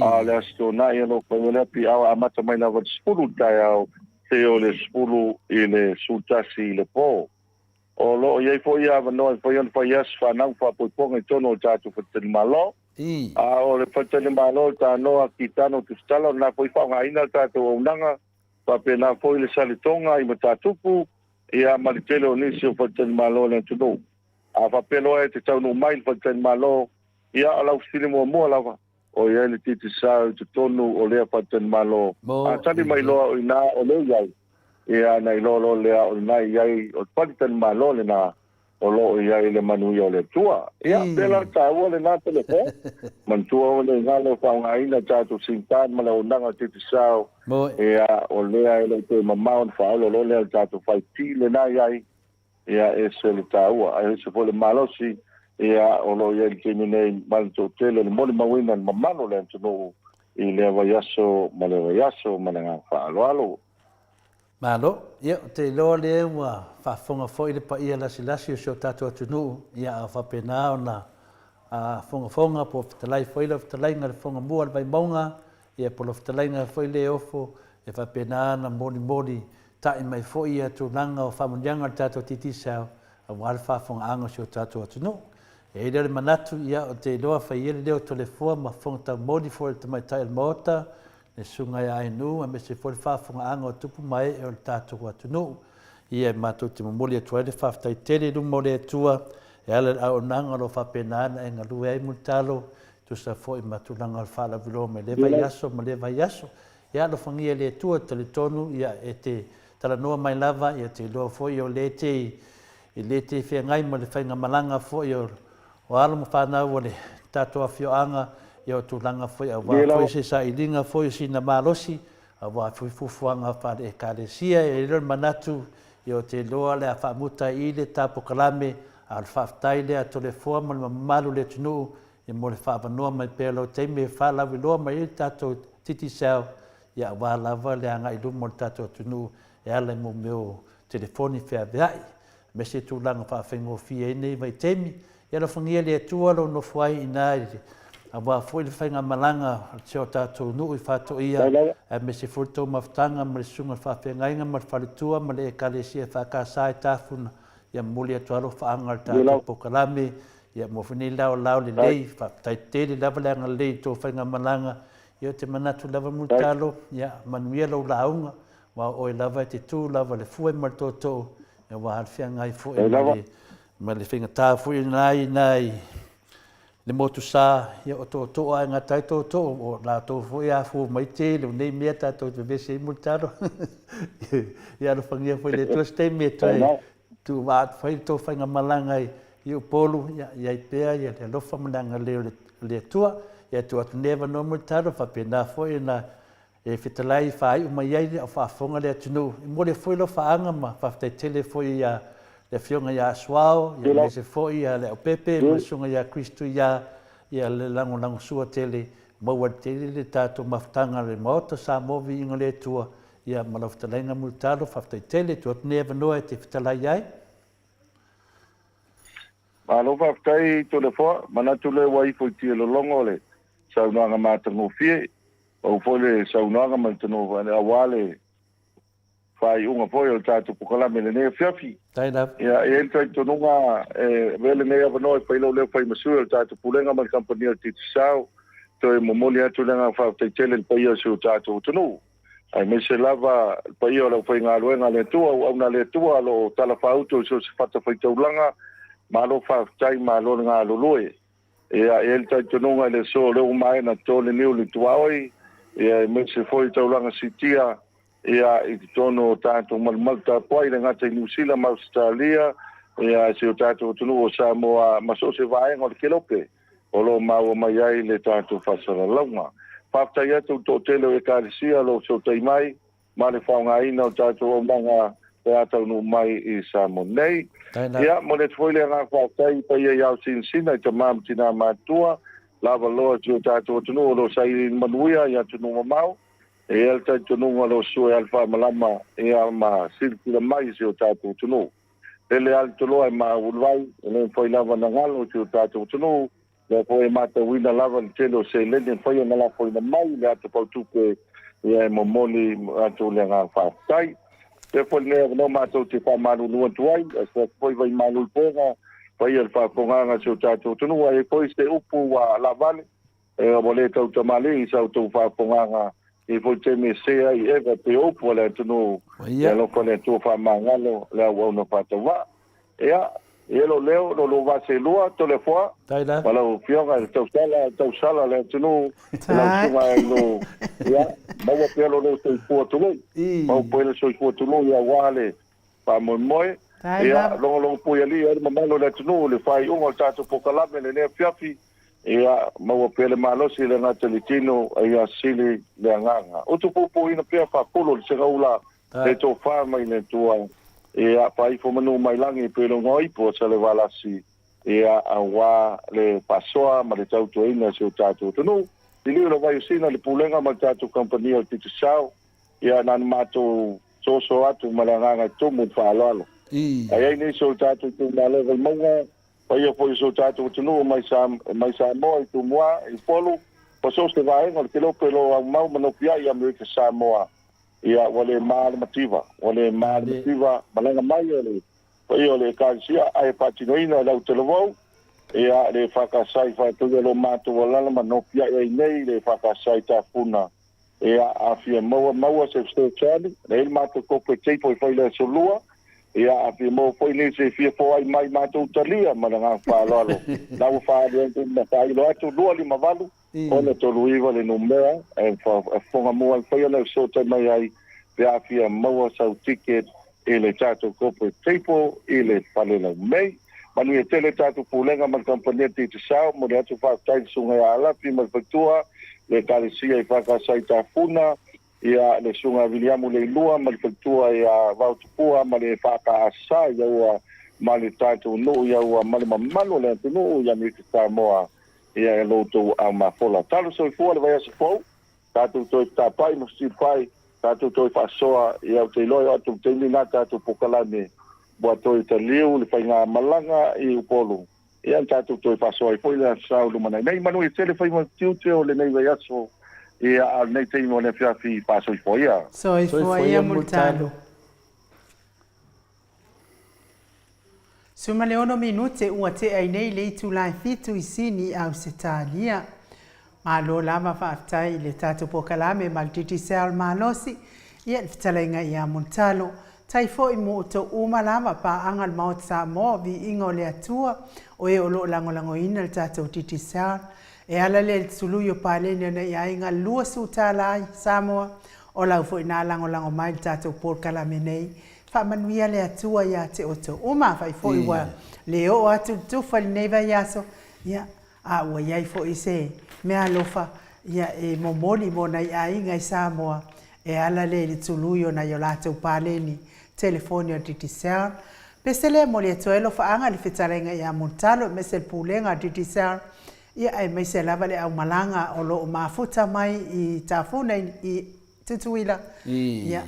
a o le Aso Toonai o lo o fai ai le Happy Hour, amata mai lava i le 10 i le taeao seia o le 10 i le 11 i le po. O lo o i ai foi avanoa e mafai ona fai aso fanau faapoipoga i totonu o le tatou faletalimalo. A o le faletalimalo i Tanoa, Kitano, Tusitala, o lena foi e faaaogaina le tatou auaunaga faapena foi le Saletoga i Matatupu, ia ma le tele o nisi o faletalimalo o le atunuu. A faapea loa e te taunuu mai i le faletalimalo, ia o lau fesili muamua lava, o i ai le Digicel i totonu o lea faletalimalo? A tali mai loa o i ina o lea e i ai, ia ona iloa loa lea o lena e i ai, o le faletalimalo lena o lo o i ai le manuia o le Atua. Ia, pēlā le taua lena telefoni. Manatua o le galo faaaogaina tatou sim card ma le auaunaga o Digicel. Ia, o lea e le o toe mamao ona faaola loa lea o le tatou 5G lena e i ai. Ia, e ese le taua, ae ese foi le malosi, ia, o lo o i ai i le taimi nei ma le toatele o le molimauina i le mamalu o le atunuu i lea vaiaso ma lea vaiaso ma le agaga faaaloalo. Malo. Ia, ou te iloa lea ua faafofoga foi le paia lasilasi o si o tatou atunuu, ia a faapena ona fogafoga po o fetalai foi lau fetalaiga i le fofoga mua o le Vaimauga, ia po o lau fetalaiga foi lea e ofo, e faapena ona molimoli ta'i mai foi ia tulaga o faamanuiaga o le tatou Digicel aua le faafofogaaga o si o tatou atunuu. E i ai lea o le manatu, ia, ou te iloa fai ia le leo o Toleafoa ma fofoga taumoli foi o le tamaitai o le Maota, le Susuga ia Ainuu aemaise foi le faafofogaaga o tupu ma ee o le tatou atunuu. Ia e matou te momoli atu ai le faafetai tele i luma o le Atua e ala i le auaunaga o lo o faapena ona e galue ai Mulitalo e tusa foi ma tulaga o le faalauiloa mai lea vaiaso ma lea vaiaso. Ia alofagia e le Atua, e talitonu ia e te talanoa mai lava, ia te iloa foi o lea e te e le te feagai ma le faigamalaga foi o o alo ma fanau o le tatou afioaga, ia o tulaga foi aua foi se sailiga foi o sina malosi, aua foi fuafuaga faale-Ekalesia. E i ai lea o le manatu, ia ou te iloa o le a faamuta ai i le ta polokalame, a o le faafetai lea a Toleafoa ma le mamalu o le atunuu ia mo le faaavanoa mai pea o lau taimi e faalauiloa mai ai le tatou Digicel, ia aua lava le agai i luma o le tatou atunuu e ala i mo mea o telefoni feaveai. Aemaise tulaga faafaigofie ai nei vaitaimi. Ia alofagia e le Atua lou nofo ai i ina Aua foi le faigamalaga a si o tatou nuu i Faatoia, aemaise foi le tou mafutaga ma le susuga i le faafeagaiga ma le faletua ma le Ekalesia EFKS i Tafuna. Ia momoli atu alofaaga o le tatou polokalame, ia mo foi nei laolao lelei. Faafetai tele lava le agalelei i le tou faigamalaga. Ia ou te manatu lava Mulitalo, ia manuia lau lauga, aua o oe lava e te tu lava i le fue ma le tootoo, aua le feagai foi ma le faigata foi lena i ina i le motusa, ia o tootoo a e gata ai tootoo, o latou foi a fua mai tele o nei mea tatou te vevesi ai Mulitalo. Ia alofagia foi e le Atua se taimi e toe tuuvaa atu ai le tou faigamalaga i Upolu, ia i ai pea le alofa ma le agalelei o le Atua. Ia tuu atu nei avanoa Mulitalo, faapena foi ona e fetalai faaiu mai ai a o faafofoga le atunuu. E momoli foi lau faaga ma faafetai tele foi ia le Afioga ia Asuao, ia aemaise foi ia Leaupepe ma le Susuga ia Kristu ia ia le lagolagosua tele, maua tele le tatou mafutaga le Maota Samoa Viiga le Atua, ia ma lau fetalaiga Mulitalo, faafetai tele, tuu atu nei avanoa e te fetalai ai. Malo faafetai Toleafoa, manatu lea ua ifo i tialologo le saunoaga matagofie. Pau foi le saunoaga ma le tanoa aua le faaiuga foi o le tatou polokalame i lenei afiafi. Ia, e i ai le talitonuga e avea lenei avanoa e fai lou leo fai ma sui o le tatou Pulega ma le Kamupani o le Digicel, toe momoli atu le agaga faafetai tele i le paia o si o tatou atunuu, aemaise lava le paia o le aufaigaluega a le Atua, auauna a le Atua o lo o talafaauto i so o se fatafaitaulaga. Malo faafetai, malo le galulue. Ia, e i ai le talitonuga i le aso o lea ua maea ona toto le niu i le tuaoi, ia, aemaise foi le taulaga siitia, ia, i totonu o tatou malumalu tapuai, e le gata i Niu Sila ma Ausetalia, ia, si o tatou atunuu o Samoa ma so o se vaega o le kelope o lo o maua mai ai le tatou faasalalauga. Faafetai atu i le toatele o Ekalesia o lo o fesootai mai, ma le faaaogaina o tatou aumaga pe a taunuu mai i Samoa nei. Ia, momoli atu foi le agaga faafetai i paia i ao sinasina i tama ma tina matutua, lava loa i si o tatou atunuu o lo o sailiili manuia i atunuu mamao. E i ai le talitonuga o lo o sue lava le faamalama ia ma silasila mai i si o tatou atunuu. Lele lava le toloa e mauluvai, e le mafai lava ona galo i si o tatou atunuu, Lea foi e matauina lava le tele o seleni e mafai ona lafoina mai i le ata pautupe ia e momoli atu le agaga faafetai. Lea foi lenei avanoa matou te faamalulu atu ai, asuasu foi vaimalu i poga, paia le faafofogaaga a si o tatou atunuu, a i ai foi se upu ua laavale, ua le tautamalii i sa outou faafofogaaga, e i ai foi taimi e se ai Eva pe upu a le atunuu, e alofa le Atua faamagalo le auauna faatauvaa. Ia, e lo leo, lo lo vase lua, Toleafoa, ma lau Afioga i le tausala, tausala le atunuu, i lau susuga i lo, ia, maua pea lo leo soifua tulou, maua pea le soifua tulou ia aua le faamoemoe. Ia, logologo pui alii ai le mamalu o le atunuu i le faaiuga o le tatou polokalame i lenei afiafi, ia, maua pea le malosi le gata i le tino, a ia sili le agaga. Utupupuina pea faapulu le segaula Le tofa mai le Atua, ia faaifo manu mai lagi pei le igoa ipu o Salevalasi, ia aua le faasoa ma le tautuaina o si o tatou atunuu. Liliu le vai o Sina, le Pulega ma le tatou kamupani o le Digicel, ia na ona matou soso atu ma le agaga e tumu i le faaaloalo. A i ai nisi o le tatou itumalo Vaimauga, paia foi o si o tatou atunuu mai mai Samoa i Tumua, i Upolu, ma so o se vaega o le kelope o lo o aumau ma nofiai i Amerika Samoa, Ia, ua le ma le mativa, ua le ma le mativa, malaga mai o le paia o le Ekalesia ae faatinoina e lau talavou, ia, le EFKS i faatuia lo matou alala ma nofiai ai nei le EFKS i Tafuna, ia, a fia maua, maua se fesoasoani, lea e i ai le matou corporate table e fai i le aso Lua, ia, a fia maua foi nisi e fia foai mai matou talia ma le agaga faaaloalo, la ua faaali atu ma faailo atu, 258 639 le numera e fofoga mua ai fai ona e fesootai mai ai pe a fia maua sau ticket i le tatou corporate table i le fale laumei. Manuia tele tatou pulega ma le kamupani Digicel. Momoli atu faafetai i le susuga ia Alafi ma le faletua, le ekalesia i Fakasa i Tafuna, ia le susuga ia Viliamu Leilua ma le faletua ia Vaotupua ma le EFKS ia ua ma le tatou nuu ia ua ma le mamalu o le atunuu ia Amerika Samoa ia e lo outou au mafola. Talo soifua le vaiaso fou, tatou toe tapai ma fesilafai, tatou toe faasoa ia ou te iloa e oo atu i le taimi lena tatou pokalame ua toe taliu le faigamalaga i Upolu. Ia, na tatou toe faasoa ai foi le Aso Sa o lumanai nei. Manuia tele faiva ma tiute o lenei vaiaso, ia, a o lenei taimi o le afiafi faasoifua ia. Soifua ia Mulitalo. 16 minute ua tea ai nei le itula e fitu i Sini, Ausetalia. Malo lava faafetai i le tatou polokalame ma le Digicel malosi, ia le fetalaiga ia Mulitalo. Tai foi mo outou uma lava paaga o le Maota Samoa, viiga o le Atua, o e o lo o lagolagoina le tatou Digicel. E ala lea i le tului o paleni o nai aiga $20 i Samoa, o lau foi na lagolago mai i le tatou polokalame nei. Faamanuia le Atua ia te outou uma. Afai foi ua le oo atu le tufa i lenei vaiaso, ia, a ua i ai foi se meaalofa ia e momoli mo nai aiga i Samoa, e ala lea i le tului o nai o latou paleni telefoni o Digicel. Pese lea e momoli atu ai alofaaga i le fetalaiga ia Mulitalo aemaise le Pulega a Digicel, ia aemaise lava le aumalaga o lo o mafuta mai i Tafuna i Tutuila, ia,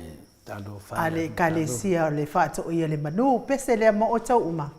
a le Ekalesia o le Faatoia le Manu. Pese lea mo outou uma.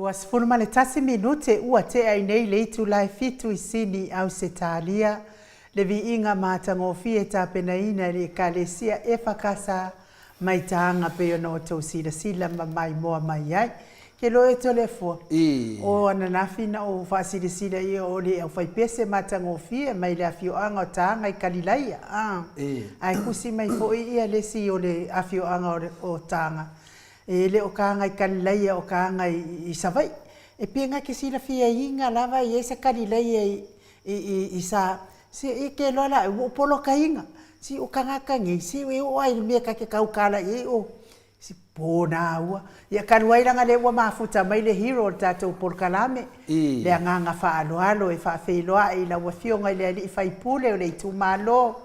Ua 11 minute ua tea i nei le itula e fitu i Sini, Ausetalia, le viiga matagofie tapenaina e le Ekalesia EFKS mai taga pei ona outou silasila ma maimoa mai ai. Ke loa e Toleafua, o ananafi na ou faasilasila ia o le aufaipese matagofie mai le afioaga o Taga i Kalilaia, a, ae tusi mai foi ia le isi o le afioaga o Taga, E le o ka agai Kalilaia o ka agai i Savaii. E pei na ke silafia iga lava i ai se Kalilaia i sa se i ke loa la ua poloka iga. Si o kagaka nei si e oo ai i le mea ka ke kaukala i ai o si po na ua. Ia talu ai leaga lea ua mafuta mai le hero o le tatou polokalame, le agaga faaaloalo e faafeiloai i lau Afioga i le Alii Faipule o le itumalo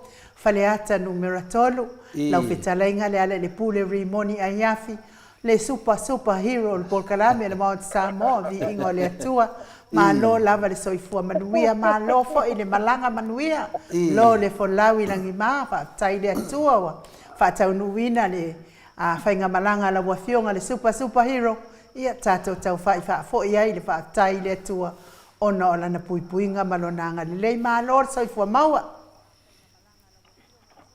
Faleata Numera 3, lau fetalaiga Lealailepule Rimoni Aiafi, le super super hero o le polokalame a le Maota Samoa, viiga o le Atua, malo lava le soifua manuia, malo foi le malaga manuia, lo le folau i lagima, faafetai i le Atua ua faataunuuina le faigamalaga a lau Afioga le super super hero, ia tatou taufai faafoi ai le faafetai i le Atua ona o lana puipuiga ma lona agalelei, malo le soifua maua.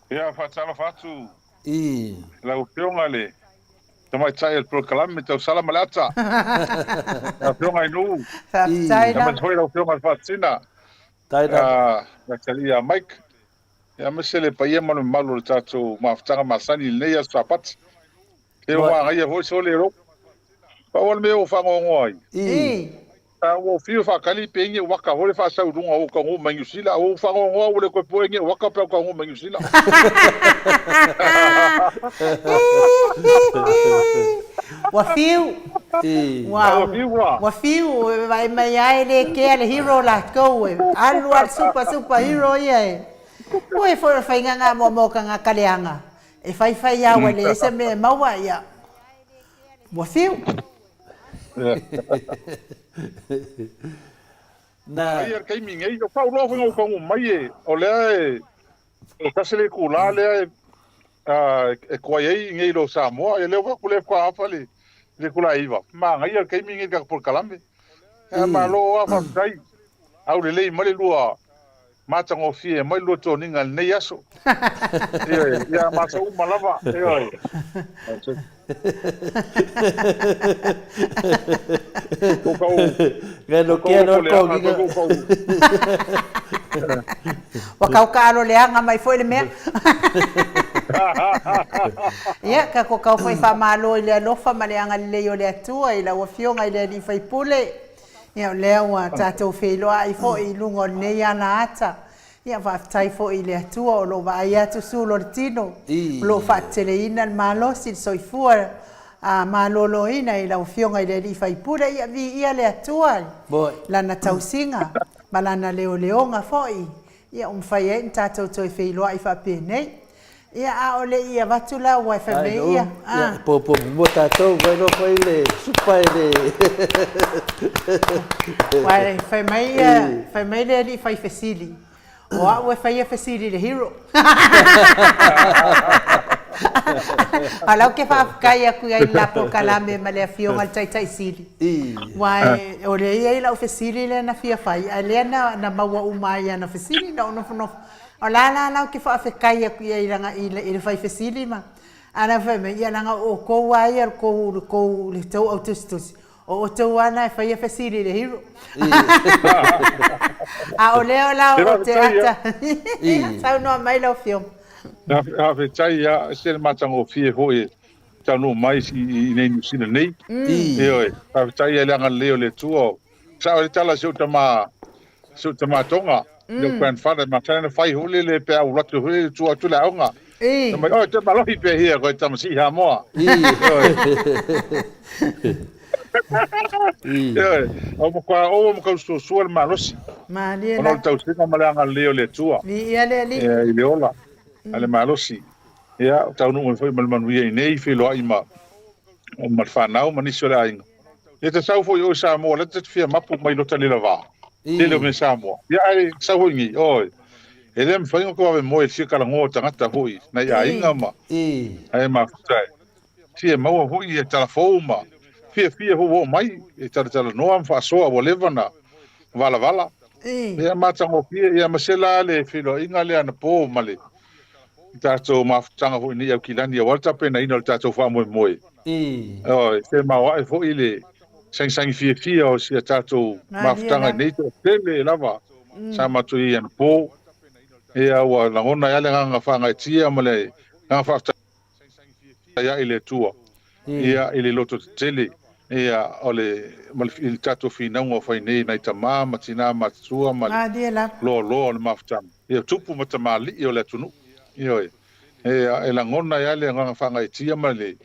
Ia, faatalofa atu i lau Afioga i le Tamaitai o le Polokalame Tausala ma le Ata, lau Afioga i Nuu, Faafetai lava. aemaise foi lau Afioga i le Faatisina, ia Mike, aemaise le paia ma le mamalu o le tatou mafutaga masani i lenei aso Sapati. E ua agaia foi sole lou. Pau le mea ua fagoagoa ai. A ua fiu faakali pe nge waka hole faasau luga o taunuu mai Niu Sila. Ua fagoagoa ua le toe poe nge waka pe taunuu mai Niu Sila. Ua fiu. Ua fiu ua. Ua fiu vai mai ai le kea le hero latou e. Alu al super super hero ia e. Ua e foi o faiga nga mo mo ka nga kaleanga. E faifai lava ua leai se mea e maua, ia, ua fiu. Na. Aia le taimi nei, o kau loa foi na ou mai e, o lea e, o tasi le itulā lea e, e tuai ai nei lo Samoa, ia lea ua atu lea faatoa afa le itula e 9. Manaia le taimi nei i le tatou polokalame. Ae malo lava faafetai. Aulelei mai le lua matagofie mai lua toniga i lenei aso. Ioe, ia matou uma lava. Ioe. Ko kau Ngai no ko kea no kau ko leaga, ko kau Ua kau kaalo leaga mai foi le mea. Ia, ka ko kau foi faamalo i le alofa ma le agalelei o le Atua i lau Afioga i le Alii Faipule. Ia, o lea ua tatou feiloai foi i luga o lenei ala ata. Ia, faafetai foi i le Atua o lo o vaai atu sulu o le tino, o lo o faateteleina le malosi, le soifua maloloina i lau Afioga i le Alii Faipule. Ia, viia le Atua i Lana tausiga ma Lana leoleoga foi, ia, ua mafai ai ona tatou toe feiloai faapenei. Ia, a o le i avatu la ua e fai mai ia. Ia, e popo muamua tatou, vai loa fai le supa e le. Ua fai mai ia, fai mai le alii fai fesili. O au e faia fesili i le hero. A lau ke faafetai atu ai i la polokalame ma le afioga i le Taitai Sili. Ua o lea e i ai lau fesili lea na fia fai, a lea na maua uma ai i ana fesili na ou nofonofo. O la la la ou te faafetai atu i ai leaga i le fai fesili ma a la fai mai, ia leaga o outou lava ia le tou le tou le tou au tusitusi, o outou lava na e faia fesili i le hero. A o lea la o te ata saunoa mai lau Afioga. Faafetai lava, e ese le matagofie foi e taunuu mai i inei Niu Sila nei. Ioe, faafetai i le agalelei o le Atua. Sao le tala a si ou tama, si ou tama Tonga, your grandfather, masani ona fai foi lele pe a ou alu atu foi lele tua atu le aoga. Fai mai, oi, te malohi pea hia koe tama sii Hamoa. Ioe, o matua oua ma tausuasua le malosi. Malie Ona o la. le tausiga ma le agalelei o le Atua. Viia le Alii. I le ola a le malosi. Ia, taunuu mai foi ma le manuia i nei feiloai ma ma le fanau ma nisi o le aiga. Ia te sau foi oe Samoa, lea te fia mapu mai lota le lava. Tele o mea Samoa. Ia ai sau foi ngi, oi. E le mawhai ona koe moe fia kalangoa tagata foi, nai aiga ma. Ai mafuta e. Fia maua foi ia tala fou ma. Fiafia foi ua oo mai e talatalanoa ma faasoa ua leva ona valavala. Ia matagofie, ia ma se la le feiloaiga lea anapo ma le tatou mafutaga foi nei Aukilani aua le tapenaina o le tatou faamoemoe. Ioe, se maoae foi le sagisagi fiafia o si a tatou mafutaga i nei toatele lava sa matou i ai anapo. Ia ua lagona ai lava le agaga faagaeetia ma le agaga faafetai ae i le Atua ia i le loto tetele ia o le ma le i le tatou finauga o fai nei nai tama ma tina matutua ma le loaloa o le mafutaga ia tupu ma tamalii o le atunuu. Ioe, ia e lagona ai lava le agaga faagaeetia ma le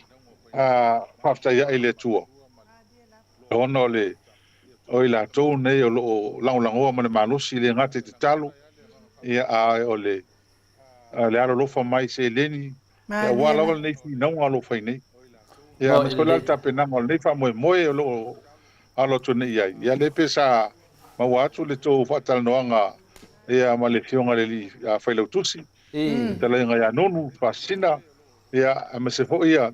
faafetai ae i le Atua ona o le o i latou nei o lo o lagolagoa ma le malosi, e le gata i tatalo, ia, a o le, le alolofa mai i seleni, ia, aua lava lenei finauga o lo o fai nei. Ia, aemaise foi la le tapenaga o lenei faamoemoe o lo o alo atu nei i ai. Ia, lea pe sa maua atu le tou faatalanoaga ia ma le Afioga i le Alii Failautusi, fetalaiga ia Nonu Faasisina, ia, aemaise foi ia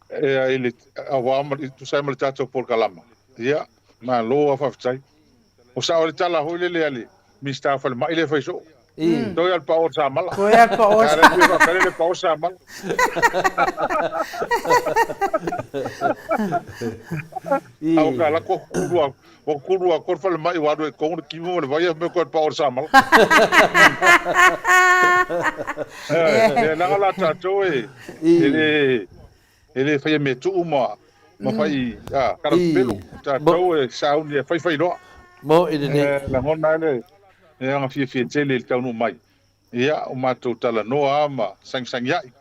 Ea i le aua ma tusa ai ma le tatou polokalama. Ia, malo lava faafetai. O sao le tala foi lele a le Minisita o Falemai lea e fai soo. Toe lava le pao o le samala. Toe lava le pao o le samala. A le pao o le samala. A o ka lako kulua, o kulua ko le falemai ua alu e kongo le kimo ma le vai a me ko le pao o le samala. E leaga la tatou e e le faia mea tuu ma ma fai a kalapelo tatou e sauni e faifai loa. Mo i le lagona ai le agaga fiafia tele i le taunuu mai. Ia, o matou talanoa lava ma sagisagiai,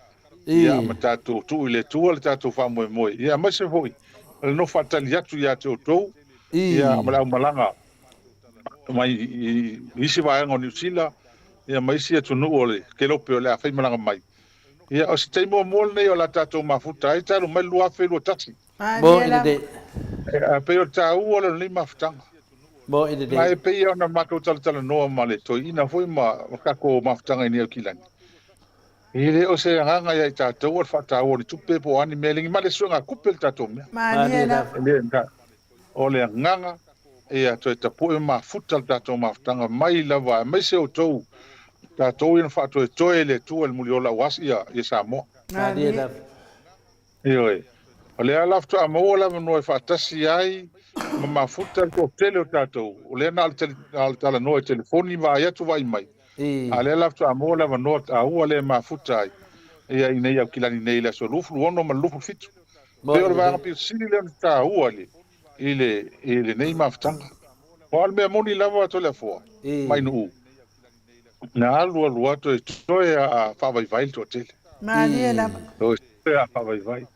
ia, ma tatou tuu i le Atua le tatou faamoemoe, ia, aemaise foi o le nofo faatali atu ia te outou, ia, ma le aumalaga mai i isi vaega o Niu Sila, ia, ma isi atunuu o le Kelope o le a faimalaga mai. Ia, o se taimi muamua lenei o le a tatou mafuta ai talu mai le 2021. Mo i le. E pei o le taua lea o lenei mafutaga. Mo i le. Ma e pei ona matou talatalanoa ma le toeaina foi ma tatou mafutaga i nei Aukilani. E le o se agaga ia i tatou o le faataua o ni tupe po o a ni mea, e le ma le suega tupe le tatou mea. Malie lava. E le, o le agaga ia toe tapue ma mafuta le tatou mafutaga mai lava, aemaise outou, tatou ia na faatoetoe e le Atua i le muliola aua ia Samoa. Malie lava. Ioe. O lea la faatoa maua le avanoa e faatasi ai ma mafuta le toatele o tatou. O lea na o le talanoa i telefoni, vaai atu vaai mai. A o lea la faatoa maua le avanoa taua lea e mafuta ai ia i nei Aukilani nei i le aso 26 ma le 27. Pei o le vaega pito sili lea ona taua i lenei mafutaga. Aua o le mea moni lava Toleafoa mai Nuu, na alu alu lava toe a faavaivai le toatele. Malie lava. Toe a faavaivai.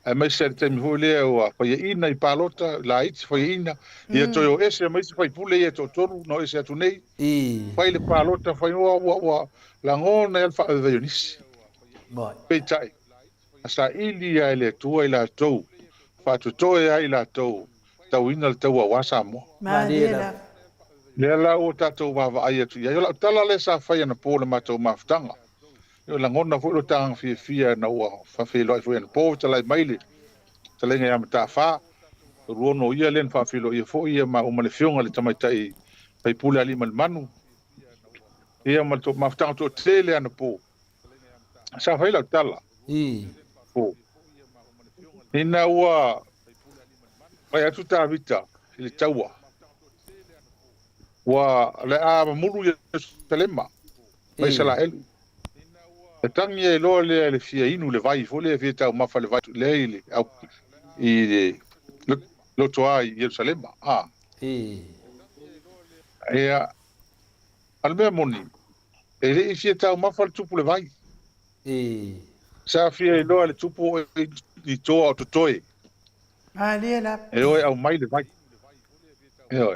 Aemaise le taimi foi lea ua faiaina i palota laiti faiaina, ia toe o ese ma isi faipule ia e toatolu na o ese atu nei. Fai le palota, fai ua lagona ai le faavaivai o nisi. Peitai, na saili lava e le Atua i latou, faatotoe ai i latou, tauina le taua aua Samoa. Malie lava. Lea la ua tatou vaavaai atu i ai. O lau tala lea sa fai anapo i le matou mafutaga. E lagona foi lo ta agaga fiafia ina ua faafeiloai foi anapo, fetalai mai le fetalaiga ia Mataafa. Luono ia lea na faafeiloaia foi ia maua ma le afioga i le tamaitai faipule Aliimalemanu. Ia ma le mafutaga toatele anapo. Sa fai lau tala. Po. Ina ua fai atu Tavita i le taua, ua le a mamulu Ierusalema ma Isaraelu. E tagi ai loa lea i le fia inu le vai foi lea fia taumafa le vai lea i le au i le lotoa i Ierusalema. A. Ia, a le mea moni, e le i fia taumafa le tupu le vai. Sa fia iloa le tupu o i toa o totoe. Malie lava. E o e aumai le vai. Ioe.